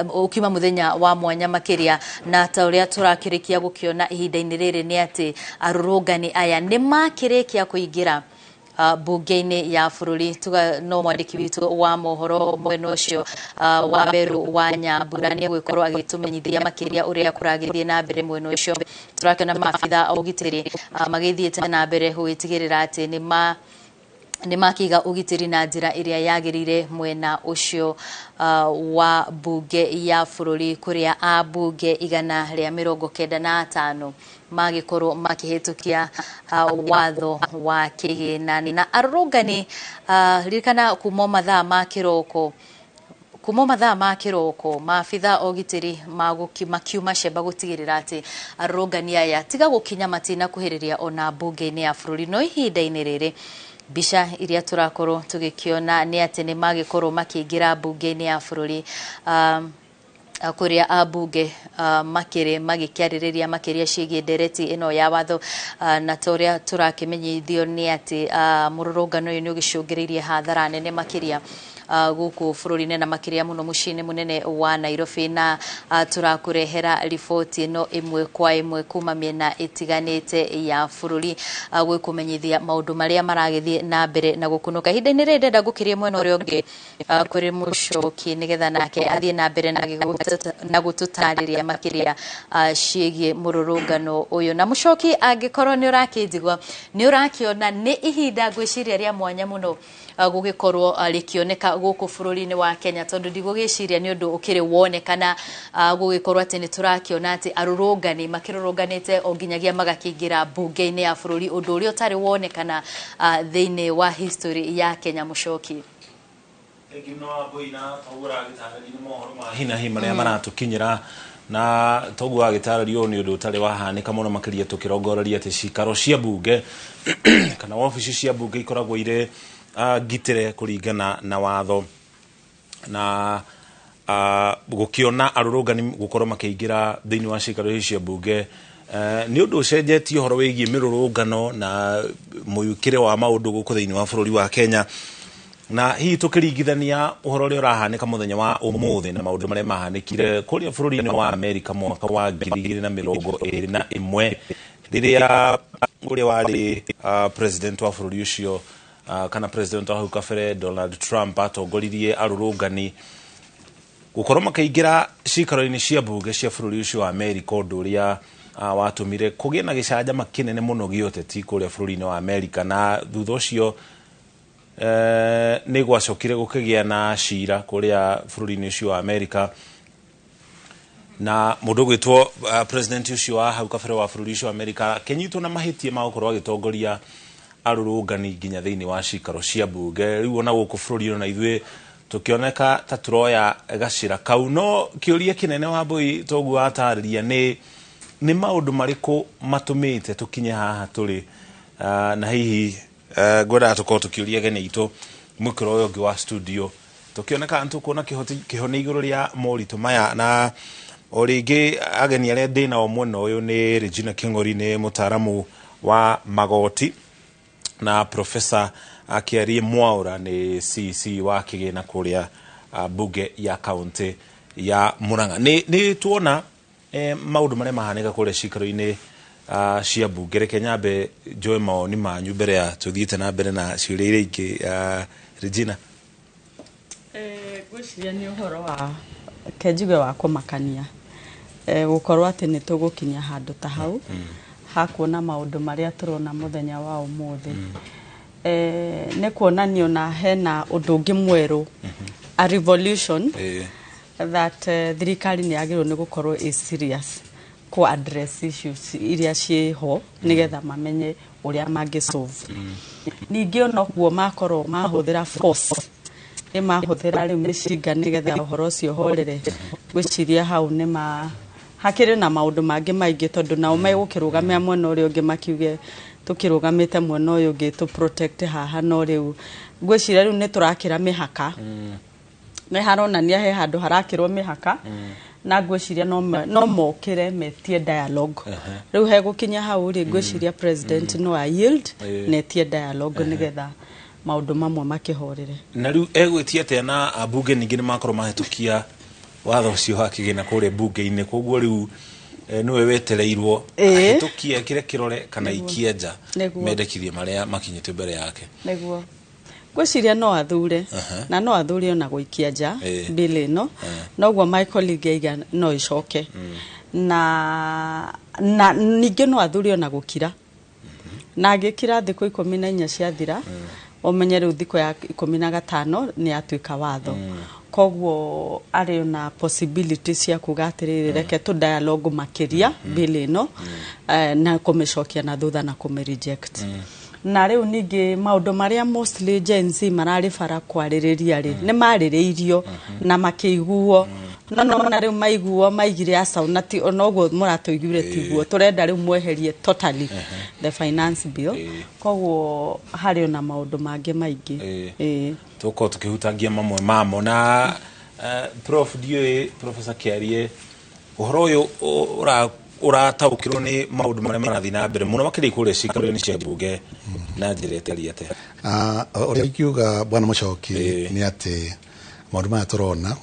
ũkiuma mũthenya wa mwanya makĩria, na ta ũrĩa tũrakĩrĩkia gũkĩona ihinda-inĩ rĩrĩ nĩ atĩ arũrũngani aya nĩ makĩrĩkia kũingĩra mbunge-inĩ ya bũrũri. No mwandĩki witũ wa mohoro mwena ũcio wa Meru wa Nyambura nĩ egũgĩkorwo agĩtũmenyithia makĩria ũrĩa kũragĩthiĩ na mbere mwena ũcio. Tũrakĩona maabitha a ũgitĩri magĩthiĩte na mbere gũgĩtigĩrĩra atĩ nĩ makĩiga ũgitĩri na njĩra ĩrĩa yagĩrĩire mwena ũcio wa mbunge ya bũrũri, kũrĩa ambunge 195 magĩkorwo makĩhĩtũkia watho wa kĩgĩna. Na arũrũngani, ririkana kuma mathaa ma kĩroko maabitha a ũgitĩri makiuma cemba gũtigĩrĩra atĩ arũrũngani aya tiga gũkinya matinakuhĩrĩria ona mbunge-inĩ ya bũrũri. No ihinda-inĩ rĩrĩ mbica iria tũrakorwo tũgĩkĩona nĩ atĩ nĩ magĩkorwo makĩingĩra mbunge-inĩ ya bũrũri, kũrĩa ambunge makĩrĩ magĩkĩarĩrĩria makĩria ciĩgiĩ ndereti ĩno ya watho. Na ta ũrĩa tũrakĩmenyithio nĩ atĩ mũrũrũngano ũyũ nĩ ũgĩcũngĩrĩirie hathara nene makĩria gũkũ bũrũri-inĩ na makĩria mũno mũciĩ-inĩ mũnene wa Nairobi. Na tũrakũrehera riboti ĩno ĩmwe kwa ĩmwe kuma mĩena ĩtiganĩte ya bũrũri, gwĩkũmenyithia maũndũ marĩa maragĩthiĩ na mbere na gũkunũka. Ihinda-inĩ rĩrĩ ndĩrenda gũkĩria mwena ũrĩa ũngĩ kũrĩ Mũcoki nĩgetha nake athiĩ na mbere na gũtũtarĩria makĩria ciĩgiĩ mũrũrũngano ũyũ. Na Mũcoki, angĩkorwo nĩ ũrakĩnjigua, nĩ ũrakĩona nĩ ihinda ngwĩciria rĩa mwanya mũno gũgĩkorwo rĩkĩoneka gũkũ bũrũri-inĩ wa Kenya, tondũ ndigũgĩciria nĩ ũndũ ũkĩrĩ wonekana gũgĩkorwo atĩ nĩ tũrakĩona atĩ arũrũngani makĩrũrũnganĩte o nginyagia magakĩingĩra mbunge-inĩ ya bũrũri, ũndũ ũrĩa ũtarĩ wonekana thĩinĩ wa history ya Kenya. Mũcoki.
Thengiũ no Wambũi na toguo ũragĩtarĩria nĩ mohoro ma hi na hi marĩa maratũkinyĩra, na toguo wagĩtarĩria ũyũ nĩ ũndũ ũtarĩ wahanĩka mũno makĩria tũkĩrongoreria atĩ cikaro cia bunge kana wabici cia bunge ikoragwo irĩ ngitĩre kũringana na watho, na gũkĩona arũrũngani gũkorwo makĩingĩra thĩinĩ wa cikaro ici cia bunge nĩ ũndũ ũcenjetie ũhoro wĩgiĩ mĩrũrũngano na mũyukĩre wa maũndũ gũkũ thĩinĩ wa bũrũri wa Kenya. Na hihi tũkĩringithania ũhoro ũrĩa ũrahanĩka mũthenya wa ũmũthĩ na maũndũ marĩa mahanĩkire kũrĩa bũrũri-inĩ wa Amerika mwaka wa 2021 rĩrĩa ũrĩa warĩ president wa bũrũri ũcio, kana president wa hau kabere Donald Trump atongoririe arũrũngani gũkorwo makĩingĩra cikaro-inĩ cia bunge cia bũrũri ũcio wa Amerika, ũndũ ũrĩa watũmire kũgĩe na gĩcanjama kĩnene mũno gĩa ũteti kũrĩa bũrũri-inĩ wa Amerika. Na thutha ũcio nĩ gwacokire gũkĩgĩa na cira kũrĩa bũrũri-inĩ ũcio wa Amerika, na mũndũ ũgwĩtwo president ũcio wa hau kabere wa bũrũri ũcio wa Amerika akĩnyitwo na mahĩtia ma gũkorwo agĩtongoria arũrũngani nginya thĩinĩ wa cikaro cia bunge. Rĩu ona gũkũ bũrũri-inĩ na ithuĩ tũkĩoneka ta tũroya gacĩra kau, no kĩũria kĩnene Wambũi toguo watarĩria nĩ maũndũ marĩkũ matũmĩte tũkinye haha tũrĩ, na hihi ngwendaga tũkorwo tũkĩũria ageni aitũ mwĩkĩro ũyũ ũngĩ wa studio tũkĩoneka nĩ tũkuona kĩhonia igũrũ rĩa moritũ maya. Na o rĩngĩ ageni arĩa ndĩ nao mwena ũyũ nĩ Regina Kĩng'ori, nĩ mũtaaramu wa magoti, na Professor Kĩarie Mwaũra nĩ CC wa kĩgĩna kũrĩa bunge ya kaunti ya Murang'a. Nĩ tuona maũndũ marĩa mahanĩka kũrĩa cikaro-inĩ cia bunge. Reke nyambe njoe mawoni manyu mbere ya tũthiĩte na mbere na ciũria iria ingĩ. Regina.
Ngwĩciria nĩ ũhoro wa kenjuge wa kũmakania gũkorwo atĩ nĩ tũgũkinya handũ ta hau hakuona maũndũ marĩa tũrona mũthenya wa ũmũthĩ. Nĩ kuonanio na hena ũndũ ũngĩ mwerũ, a revolution that thirikari nĩ yagĩrĩirwo nĩ gũkorwo ĩ serious ku address issues iria ciĩho nĩgetha mamenye ũrĩa mangĩ solve. Ningĩ onoguo makorwo mahũthĩra force, nĩ mahũthĩra rĩu mĩcinga nĩgetha ũhoro ũcio ũhorere. Ngwĩciria hau nĩ ma hakĩrĩ na maũndũ mangĩ maingĩ, tondũ nao megũkĩrũgamia mwena ũrĩa ũngĩ makiuge tũkĩrũgamĩte mwena ũyũ ũngĩ tũ protect haha, no rĩu ngwĩciria rĩu nĩ tũrakĩra mĩhaka. Nĩ haronania he handũ harakĩrwo mĩhaka, na ngwĩciria no mokĩre metie dialogue. Rĩu hegũkinya hau rĩ, ngwĩciria president no a yield na etie dialogue nĩgetha maũndũ mamwe makĩhorere.
Na rĩu egwĩtia atĩa na ambunge ningĩ nĩ makorwo mahĩtũkia watho ũcio wa kĩgĩna kũrĩa bunge-inĩ, koguo rĩu nĩwe wetereirwo ahĩtũkie kĩrĩa kĩrore kana ikie nja mendekithie marĩa makinyĩte mbere yake.
Nĩguo ngwĩciria no athure, na no athure ona gũikia nja bill ĩno, noguo my colleague aiga no icoke, na ningĩ no athure ona gũkira, na agĩkira thikũ 14 ciathira, ũmenye rĩu thikũ ya 15 nĩ yatuĩka watho. Koguo arĩ na possibility cia kuga atĩrĩrĩ, reke tũ dialogue makĩria bill ĩno, na kũmĩcokia na thutha na kũmĩ reject. Na rĩu ningĩ maũndũ marĩa mostly Gen Z mararĩ bara kwarĩrĩria rĩ, nĩ marĩrĩirio na makĩiguo, no nona rĩu maiguo maigire aca, na ti onoguo mũratũiguire tiguo tũrenda rĩu mweherie totally the finance bill. Koguo harĩ ona maũndũ mangĩ maingĩ
tũkorwo tũkĩhutangia mamwe mamo. Na Prof ndiũĩ Professor Kĩarie, ũhoro ũyũ ũrataũkĩrwo nĩ maũndũ marĩa marathiĩ na mbere mũno makĩria kũrĩa cikaro-inĩ cia bunge na njĩra ĩtariĩ atĩa?
Ũrĩa ingiuga Bwana Mũchoki nĩ atĩ maũndũ maya tũrona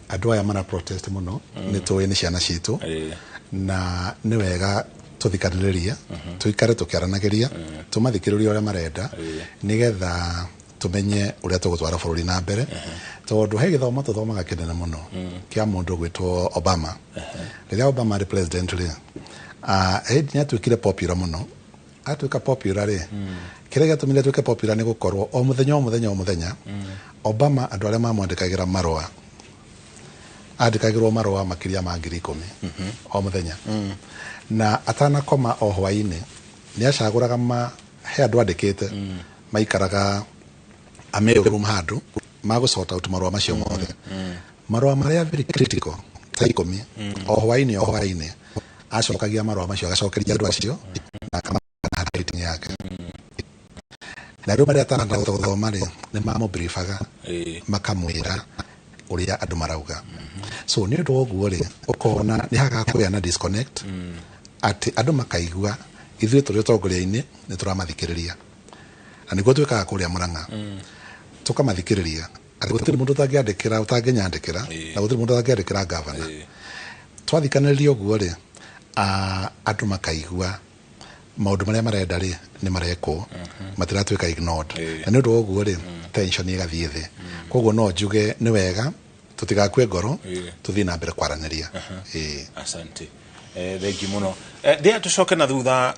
andũ aya mara protest mũno nĩ tũĩ nĩ ciana citũ, na nĩ wega tũthikanĩrĩrie, tũikare tũkĩaranagĩria, tũmathikĩrĩrie ũrĩa marenda nĩgetha tumenye ũrĩa tũgũtwara bũrũri na mbere, tondũ he gĩthomo tũthomaga kĩnene mũno kĩa mũndũ gwĩtwo Obama. Rĩrĩa Obama arĩ president rĩ, nĩ atuĩkire popular mũno. Atuĩka popular rĩ, kĩrĩa gĩatũmire atuĩke popular nĩ gũkorwo o mũthenya o mũthenya o mũthenya Obama andũ arĩa mamwandĩkagĩra marũa, andĩkagĩrwo marũa makĩria ma 10,000 o mũthenya, na atanakoma o hwaĩ-inĩ nĩ acagũraga he andũ andĩkĩte maikaraga room handũ Magũ sort out marũa macio mothe, marũa marĩa very critical ta 10. O hwainĩ, o hwainĩ acokagia marũa macio, agacokeria andũ acio na akamana handwriting yake. Na rĩu marĩa atanahota gũthoma rĩ, nĩ mamũbriefaga, makamwĩra ũrĩa andũ marauga. So nĩ ũndũ wa ũguo rĩ, ũkona nĩ hagaga kũgĩa na disconnect, atĩ andũ makaigua ithuĩ tũrĩ ũtongoria-inĩ nĩ tũramathikĩrĩria, na nĩguo twĩkaga kũrĩa Mũrang'a, tũkamathikĩrĩria, atĩ gũtirĩ mũndũ ũtangĩandĩkĩra, ũtangĩnyandĩkĩra, na gũtirĩ mũndũ ũtangĩandĩkĩra gavana. Twathikanĩrĩria ũguo rĩ, andũ makaigua maũndũ marĩa marenda rĩ nĩ marekwo, matiratuĩka ignored. Na nĩ ũndũ wa ũguo rĩ, tension ĩgathiĩ thĩ. Koguo no njuge nĩ wega tũtigakue ngoro, tũthiĩ na mbere kwaranĩria. Ĩĩ.
Asante, thengi muno. Ndĩa tũcoke na thutha,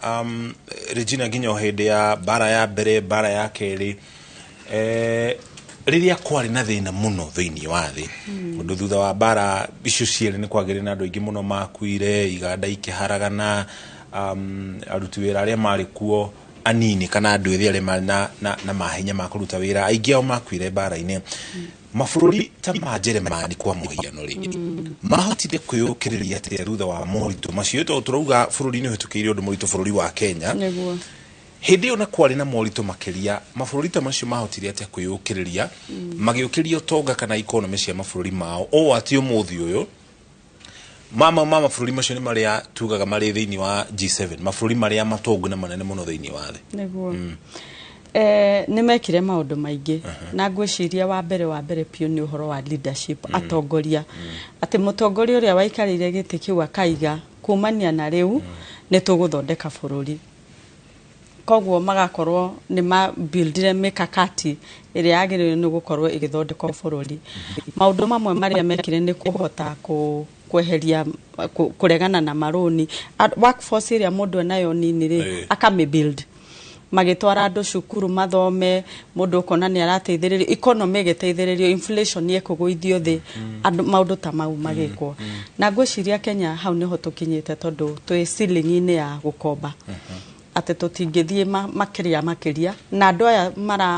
Regina, nginya o hĩndĩ ya mbara ya mbere, mbara ya kerĩ, rĩrĩa kwarĩ na thĩna mũno thĩinĩ wa thĩ, ũndũ thutha wa mbara icio cierĩ nĩ kwagĩrĩ na andũ aingĩ mũno makuire, iganda ikĩharagana, aruti wĩra arĩa marĩ kuo anini kana andũ ethĩ arĩa marĩ na mahinya ma kũruta wĩra, aingĩ ao makuire mbara-inĩ. Mabũrũri ta ma Jeremani kwa mũhiano rĩ, mahotire kwĩyũkĩrĩria atĩa thutha wa moritũ macio, tondũ tũrauga bũrũri nĩ ũhĩtũkĩire ũndũ mũritũ, bũrũri wa Kenya? Hĩndĩ ĩyo na kwarĩ na moritũ makĩria, mabũrũri ta macio mahotire atĩa kwĩyũkĩrĩria, magĩũkĩria ũtonga kana economy cia mabũrũri mao, ũũ atĩ ũmũthĩ ũyũ mama ma mabũrũri macio nĩ marĩa tugaga marĩ thĩinĩ wa G7, mabũrũri marĩa matongu na manene mũno thĩinĩ wa thĩ?
Nĩguo. Nĩ mekire maũndũ maingĩ, na ngwĩciria wa mbere biũ nĩ ũhoro wa leadership, atongoria, atĩ mũtongoria ũrĩa waikarĩire gĩtĩ kĩu akaiga kumania na rĩu nĩ tũgũthondeka bũrũri. Koguo magakorwo nĩ mabuildire mikakati ĩrĩa yagĩrĩirwo nĩ gũkorwo ĩgĩthondekwo bũrũri. Maũndũ mamwe marĩa mekire nĩ kũhota kweheria kũregana na marũni. Workforce ĩrĩa mũndũ enayo nini rĩ, akamĩbuild, magĩtwara andũ cukuru mathome, mũndũ ũkona nĩ arateithĩrĩrio, economy ĩgĩteithĩrĩrio, inflation ĩkũgũithio thĩ, andũ maũndũ ta mau magĩkwo. Na ngwĩciria Kenya hau nĩho tũkinyĩte, tondũ twĩ ceiling-inĩ ya gũkomba, atĩ tũtingĩthiĩ makĩria makĩria, na andũ aya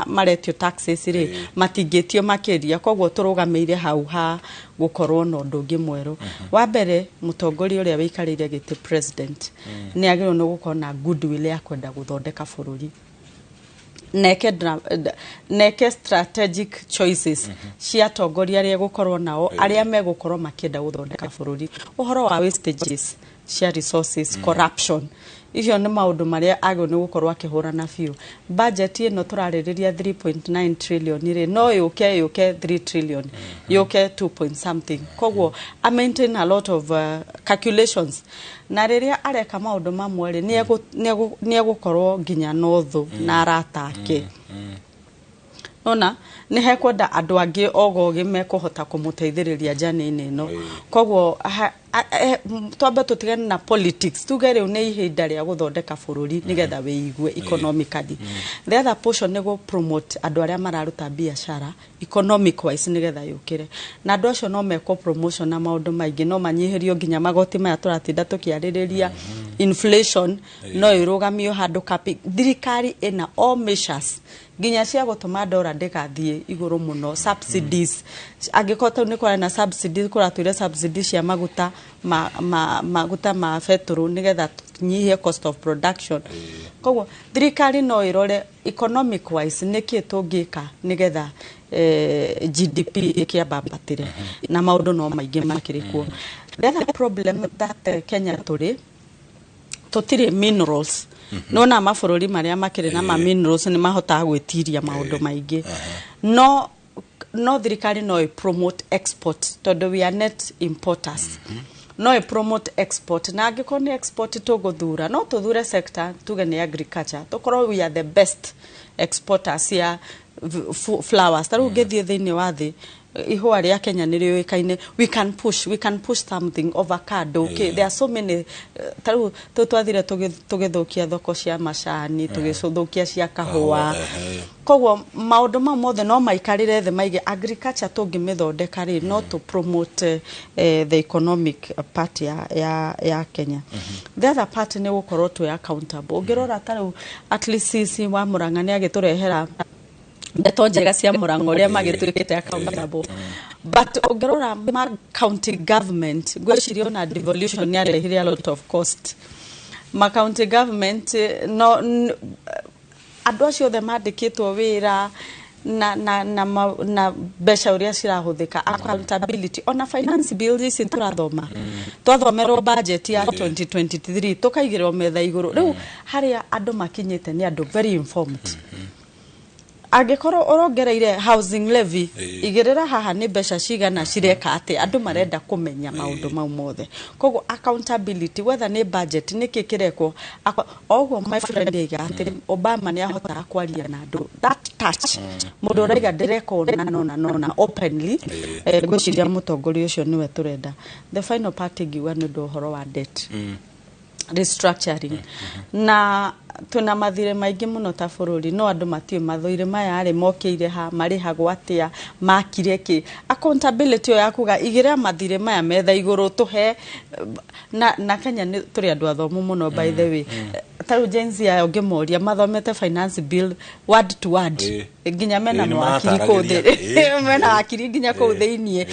maretio taxes rĩ, matingĩtio makĩria. Koguo tũrũgamĩire hau ha gũkorwo na ũndũ ũngĩ mwerũ. Wa mbere, mũtongoria ũrĩa wĩikarĩire gĩtĩ, president, nĩ agĩrĩirwo nĩ gũkorwo na goodwill ya kwenda gũthondeka bũrũri, neke strategic choices cia atongoria arĩa egũkorwo nao, arĩa megũkorwo makĩenda gũthondeka bũrũri. Ũhoro wa wastages cia resources, corruption, icio nĩ maũndũ marĩa agĩrĩirwo nĩ gũkorwo akĩhũrana biũ. Budget ĩno tũrarĩrĩria 3.9 trillion rĩ, no yũke 3 trillion, yũke 2 point something. Koguo a maintain a lot of calculations, na rĩrĩa areka maũndũ mamwe rĩ, nĩ egũkorwo nginya na ũthũ na arata ake. Nona nĩ hekwenda andũ angĩ ogogĩ mekũhota kũmũteithĩrĩria njani-inĩ ĩno. Koguo twambe tũtigane na politics, tuge rĩu nĩ ihinda rĩa gũthondeka bũrũri nĩgetha wĩigue economically. The other portion nĩ gũ promote andũ arĩa mararuta biacara economic wise, nĩgetha yũkĩre, na andũ acio no mekwo promotion na maũndũ maingĩ, no manyihĩrio nginya magoti maya tũratinda tũkĩarĩrĩria, inflation no ĩrũgamio handũ capping. Thirikari ĩna all measures nginya cia gũtũma ndora ndĩgathiĩ igũrũ mũno, subsidies, angĩkorwo tau nĩ kũrarĩ na subsidies, kũratũire subsidies cia maguta ma maguta ma betũrũ, nĩgetha tũnyihie cost of production. Koguo thirikari no ĩrore economic wise nĩkĩ tũngĩka nĩgetha GDP ĩkĩambambatĩre, na maũndũ no maingĩ makĩrĩ kuo. The other problem that Kenya tũrĩ, tũtirĩ minerals. Nona mabũrũri marĩa makĩrĩ na ma minerals nĩ mahotaga gwĩtiria maũndũ maingĩ. No thirikari no ĩ promote export, tondũ we are net importers. No ĩ promote export, na angĩkorwo nĩ export tũgũthura, no tũthure sector, tuge nĩ agriculture, tũkorwo we are the best exporters ya flowers. Ta rĩu ũngĩthiĩ thĩinĩ wa thĩ, ihũa rĩa Kenya nĩ rĩũĩkaine. We can push something, avocado, okay. There are so many. Ta rĩu twathire tũgĩthũkia thoko cia macani, tũgĩthũkia cia kahũa. Koguo maũndũ mau mothe no maikarĩre thĩ maige agriculture tũngĩmĩthondeka rĩ, no tũ promote the economic part ya Kenya. The other part nĩ gũkorwo twĩ accountable. Ũngĩrora ta rĩu at least CC wa Murang'a nĩ agĩtũrehera Ndeto njega cia Murang'a ũrĩa magĩtuĩkĩte accountable, but ũngĩrora ma county government, ngwĩciria ona devolution nĩ yarehire a lot of cost ma county government no andũ acio othe mandĩkĩtwo wĩra na mbeca ũrĩa cirahũthĩka, accountability, ona finance bills ici tũrathoma, twathomerwo budget ya 2023 tũkaigĩrwo metha igũrũ. Rĩu harĩa andũ makinyĩte nĩ andũ very informed. Angĩkorwo ũrongereire housing levy, igĩrĩra haha nĩ mbeca cigana cireka atĩ andũ marenda kũmenya maũndũ mau mothe. Koguo accountability, whether nĩ budget, nĩkĩ kĩrekwo. O ũguo my friend aiga atĩ Obama nĩ ahotaga kwaria na andũ, that touch, mũndũ ũraiga ndĩreka ũna nona nona openly. Ngwĩciria mũtongoria ũcio nĩwe tũrenda. The final part ingiuga nĩ ũndũ ũhoro wa debt restructuring, na twĩna mathirĩ maingĩ mũno ta bũrũri, no andũ matiũĩ mathirĩ maya rĩ mokĩire ha, marĩhagwo atĩa, makire kĩ. Accountability ĩyo ya kuga igĩrĩra mathirĩ maya metha igũrũ tũhe na Kenya nĩ tũrĩ andũ athomu mũno, by the way. Ta rĩu Gen Z aya ũngĩmoria mathomete finance bill word to word, nginya mena
Nĩ
mawakiri kũu
marataragĩria.
Mena wakiri nginya kũu thĩiniĩ.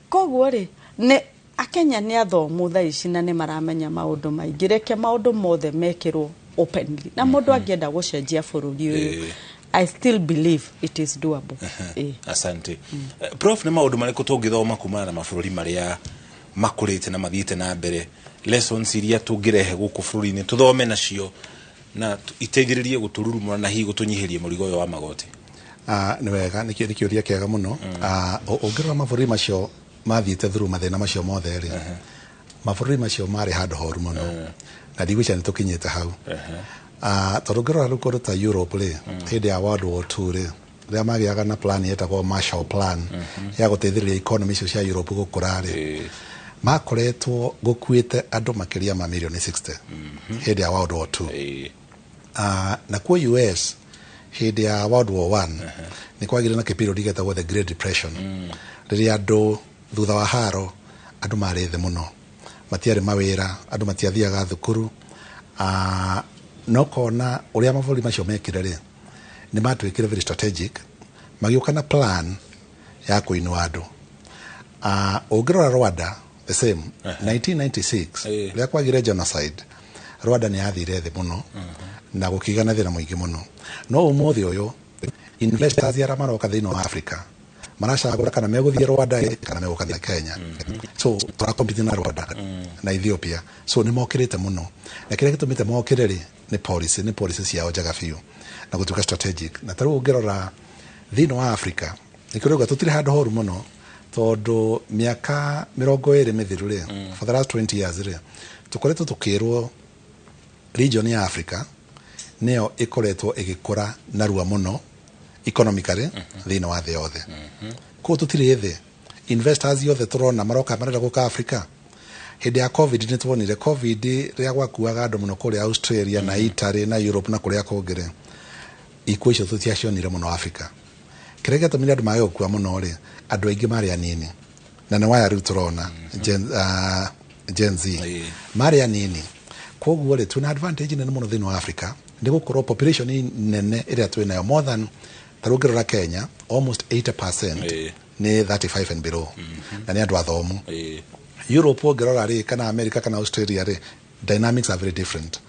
Koguo rĩ, nĩ akenya nĩ athomu thaa ici na nĩ maramenya maũndũ maingĩ. Reke maũndũ mothe mekĩrwo openly, na mũndũ angĩenda gũcenjia bũrũri ũyũ, I still believe it is doable.
Asante. Prof, nĩ maũndũ marĩkũ tũngĩthoma kumana na mabũrũri marĩa makũrĩte na mathiĩte na mbere, lessons iria tũngĩrehe gũkũ bũrũri-inĩ tũthome nacio na iteithĩrĩrie gũtũrurumũra na hihi gũtũnyihĩria mũrigo ũyũ wa magoti?
Ah, nĩ wega, nĩ kĩũria kĩega mũno. Ah, ũngĩrora mabũrũri macio mathiĩte through mathĩna macio mothe rĩ, mabũrũri macio marĩ handũ horu mũno, na ndigwĩciria nĩ tũkinyĩte hau. Ah, tondũ ũngĩrora rĩu kũndũ ta Europe rĩ, hĩndĩ ya World War II rĩ, rĩrĩa magĩaga na plan yetagwo Marshall Plan ya gũteithĩrĩria economy icio cia Europe gũkũra rĩ, makoretwo gũkuĩte andũ makĩria ma mirioni 60 hĩndĩ ya World War II. Na kuo US hĩndĩ ya World War One nĩ kwagĩire na kĩperiod gĩtagwo the Great Depression, rĩrĩa andũ thutha wa haro andũ marĩ thĩ mũno, matiarĩ mawĩra, andũ matiathiaga thukuru. No kona ũrĩa mabũrũri macio mekire rĩ, nĩ matuĩkire very strategic, magĩũka na plan ya kũinua andũ. Ũngĩrora Rwanda, the same, 1996 rĩrĩa kwagire genocide, Rwanda nĩ yathire thĩ mũno na gũkĩgĩa na thĩna mũingĩ mũno. No ũmũthĩ ũyũ investors arĩa maroka thĩinĩ wa Africa maracagũra kana megũthiĩ Rwanda ĩ, kana megũka thĩ Kenya. So tũrakompete na Rwanda na Ethiopia, so nĩ mokĩrĩte mũno, na kĩrĩa gĩtũmĩte mokĩre rĩ, nĩ policy ciao njega biũ na gũtuĩka strategic. Na ta rĩu ũngĩrora thĩinĩ wa Africa, nĩkĩo rĩuga tũtirĩ handũ horu mũno, tondũ mĩaka 20 mĩthiru rĩ, for the last 20 years rĩ, tũkoretwo tũkĩrwo region ya Africa nĩyo ĩkoretwo ĩgĩkũra narua mũno economically thĩinĩ wa thĩ yothe. Koguo tũtirĩ thĩ. Investors yothe tũrona maroka marenda gũka Africa. Hĩndĩ ya COVID nĩ tuonire COVID rĩrĩa gwakuaga andũ mũno kũrĩa Australia na Italy na Europe na kũrĩa kũngĩ rĩ, ikuũ icio tũtiacionire mũno Africa. Kĩrĩa gĩatũmire andũ mage gũkua mũno rĩ, andũ aingĩ marĩ anini, na nĩ waya rĩu tũrona Gen Z marĩ anini. Koguo rĩ, twĩna advantage nene mũno thĩinĩ wa Africa nĩ gũkorwo population nene ĩrĩa twĩnayo, more than, ta rĩu ũngĩrora Kenya, almost 80% nĩ 35 and below, na nĩ andũ athomu. Europe ũngĩrora rĩ, kana America kana Australia rĩ, dynamics are very different,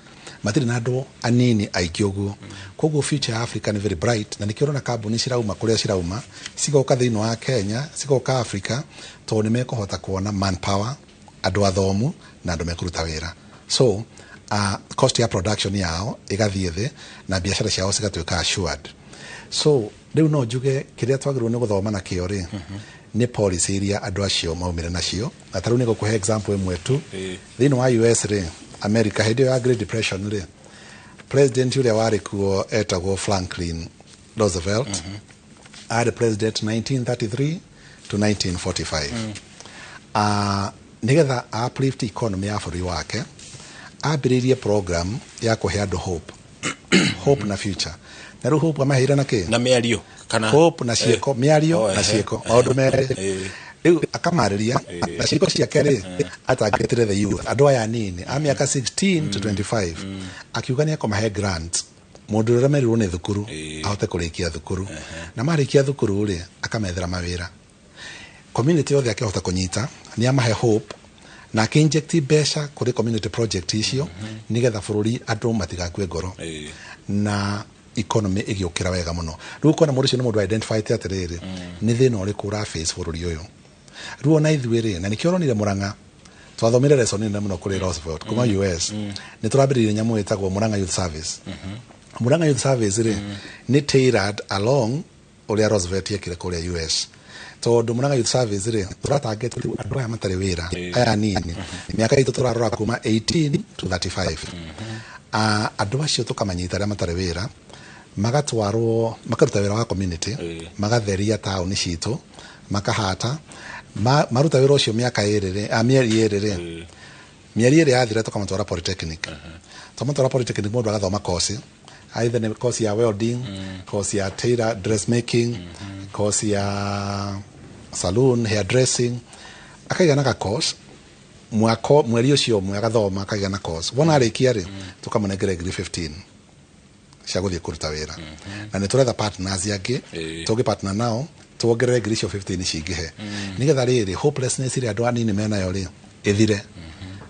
matirĩ na andũ anini aingĩ ũguo. Koguo future ya Africa nĩ very bright, na nĩkĩo ũrona kambuni cirauma kũrĩa cirauma cigoka thĩinĩ wa Kenya, cigoka Africa, tondũ nĩ mekũhota kuona manpower, andũ athomu na andũ mekũruta wĩra. So cost ya production yao ĩgathiĩ thĩ na biacara ciao cigatuĩka assured. So rĩu no njuge kĩrĩa twagĩrĩirwo nĩ gũthoma nakĩo rĩ, nĩ policy iria andũ acio maumire nacio. Na ta rĩu nĩ gũkũhe example ĩmwe tu. Thĩinĩ wa US rĩ, America, hĩndĩ ĩyo ya Great Depression rĩ, president ũrĩa warĩ kuo etagwo Franklin Roosevelt. Arĩ president 1933 to 1945. Nĩgetha uplift economy ya bũrũri wake, ambĩrĩirie program ya kũhe andũ hope, hope na future. Na rĩu hope amaheire na kĩ?
Na mĩario kana
Hope na ciĩko, mĩario
Oh,
na
ehe.
ciĩko, maũndũ merĩ. Rĩu akamarĩria na ciĩko ciake rĩ, atangĩtire the youth, andũ aya anini a mĩaka 16 to 25, akiuga nĩ ekũmahe grant Mũndũ ũrĩa ũremerirwo nĩ thukuru ahote kũrĩkia thukuru, na marĩkia thukuru rĩ, akamethera mawĩra. Community yothe akĩhota kũnyita, nĩ amahe hope na akĩ-inject mbeca kũrĩ community project icio, nĩgetha bũrũri andũ matigakue ngoro na economy ĩgĩũkĩra wega mũno. Rĩu ũkona mũndũ ũcio nĩ mũndũ identified atĩrĩrĩ, nĩ thĩna ũrĩkũ ũra face bũrũri ũyũ. Rĩu ona ithuĩ rĩ, na nĩkĩo ũronire Murang'a twathomire lesson nene mũno kũrĩ Roosevelt kuma US. Nĩ tũrambĩrĩirie nyamũ ĩtagwo Murang'a Youth Service. Murang'a Youth Service rĩ, nĩ tailored along ũrĩa Roosevelt yekire kũrĩa US, tondũ Murang'a Youth Service rĩ, tũratarget rĩu andũ aya matarĩ wĩra, aya nini, mĩaka itũ tũrarora kuma 18 to 35. Andũ acio tũkamanyita arĩa matarĩ wĩra, magatwarwo makaruta wĩra wa community, magatheria taũni citũ, makahata, maruta wĩra ũcio mĩaka ĩrĩ rĩ, mĩeri 2 rĩ, mĩeri 2 yathira, tũkamatwara polytechnic. Twamatwara polytechnic, mũndũ agathoma course, either nĩ course ya welding, course ya tailor dressmaking, course ya saloon hair dressing, akaigana ka course mwaka mweri ũcio ũmwe agathoma, akagĩa na course. Wona arĩkia rĩ, tũkamũnengera ngiri 15 cia gũthiĩ kũruta wĩra. Na nĩ tũretha partners angĩ tũngĩ partner nao, tuongerere ngiri icio 15 cingĩhe, nĩgetha rĩrĩ hopelessness ĩrĩa andũ anini menayo rĩ ĩthire,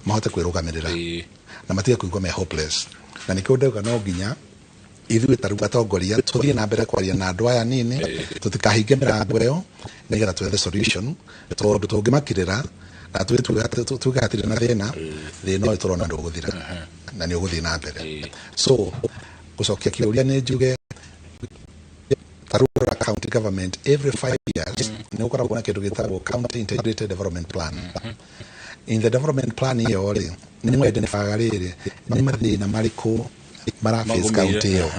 mahote kwĩrũgamĩrĩra na matige kũigua me hopeless. Na nĩkĩo ndauga no nginya ithuĩ ta rĩu atongoria tũthiĩ na mbere kwaria na andũ aya nini, tũtikahinge mĩrango ĩyo, nĩgetha twethe solution, tondũ tũngĩmakirĩra na tuge hatirĩ na thĩna, thĩna ũyũ tũrona ndũgũthira na nĩ ũgũthiĩ na mbere. So gũcokia kĩũria, nĩ njuge ta rĩu ũrora county government, every 5 years nĩ gũkoragwo na kĩndũ gĩtagwo county integrated development plan. In the development plan ĩyo rĩ, nĩ mwendenebaga rĩrĩ nĩ mathĩna marĩkũ mara face
Magũmĩire,
county ĩyo,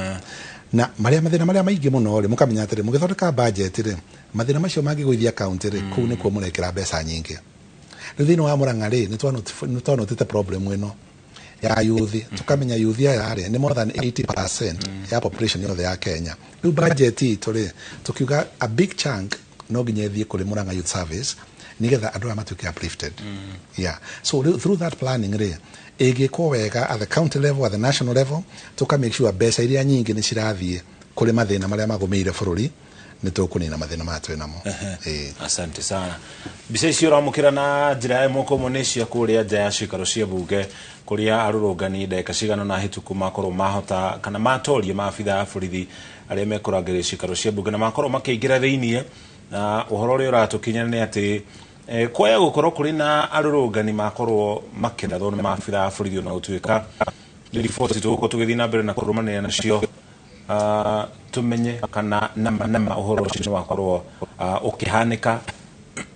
na marĩa mathĩna marĩa maingĩ mũno rĩ, mũkamenya atĩrĩ, mũgĩthondeka budget rĩ, mathĩna macio mangĩgũithia county rĩ, kũu nĩkuo mũrekĩra mbeca nyingĩ. Rĩu thĩinĩ wa Murang'a rĩ, nĩ twanotĩte problem ĩno ya youth, tukamenya youth aya rĩ nĩ more than 80% ya population yothe ya Kenya. Rĩu budget itũ rĩ, tukiuga a big chunk no nginya ĩthiĩ kũrĩ Murang'a Youth Service, nĩgetha andũ aya matuĩke uplifted. Yeah, so rĩu through that planning rĩ, ĩngĩkwo wega at the county level, at the national level, tuka make sure mbeca iria nyingĩ nĩ cirathiĩ kũrĩ mathĩna marĩa magũmĩire bũrũri, nĩ tũkũnina mathĩna maya twĩ namo. Ĩĩ.
Asante sana. Mbica icio ũramũkĩra na njĩra ya ĩmwe kwa ĩmwe nĩ cia kũrĩa nja ya cikaro cia bunge, kũrĩa arũrũngani ndagĩka cigana ũna hĩtũku makorwo mahota kana matoria maabitha a borithi arĩa mekũrangĩrĩria cikaro cia bunge na makorwo makĩingĩra thĩiniĩ. Na ũhoro ũrĩa ũratũkinya nĩ atĩ kwaya gũkorwo kũrĩ na arũrũngani makorwo makĩrathwo nĩ maabitha a borithi, ona gũtuĩka nĩ riboti tũgũkorwo tũgĩthiĩ na mbere na kũrũmanĩrĩra nacio, tumenye kana nama nama ũhoro ũcio nĩ wakorwo ũkĩhanĩka.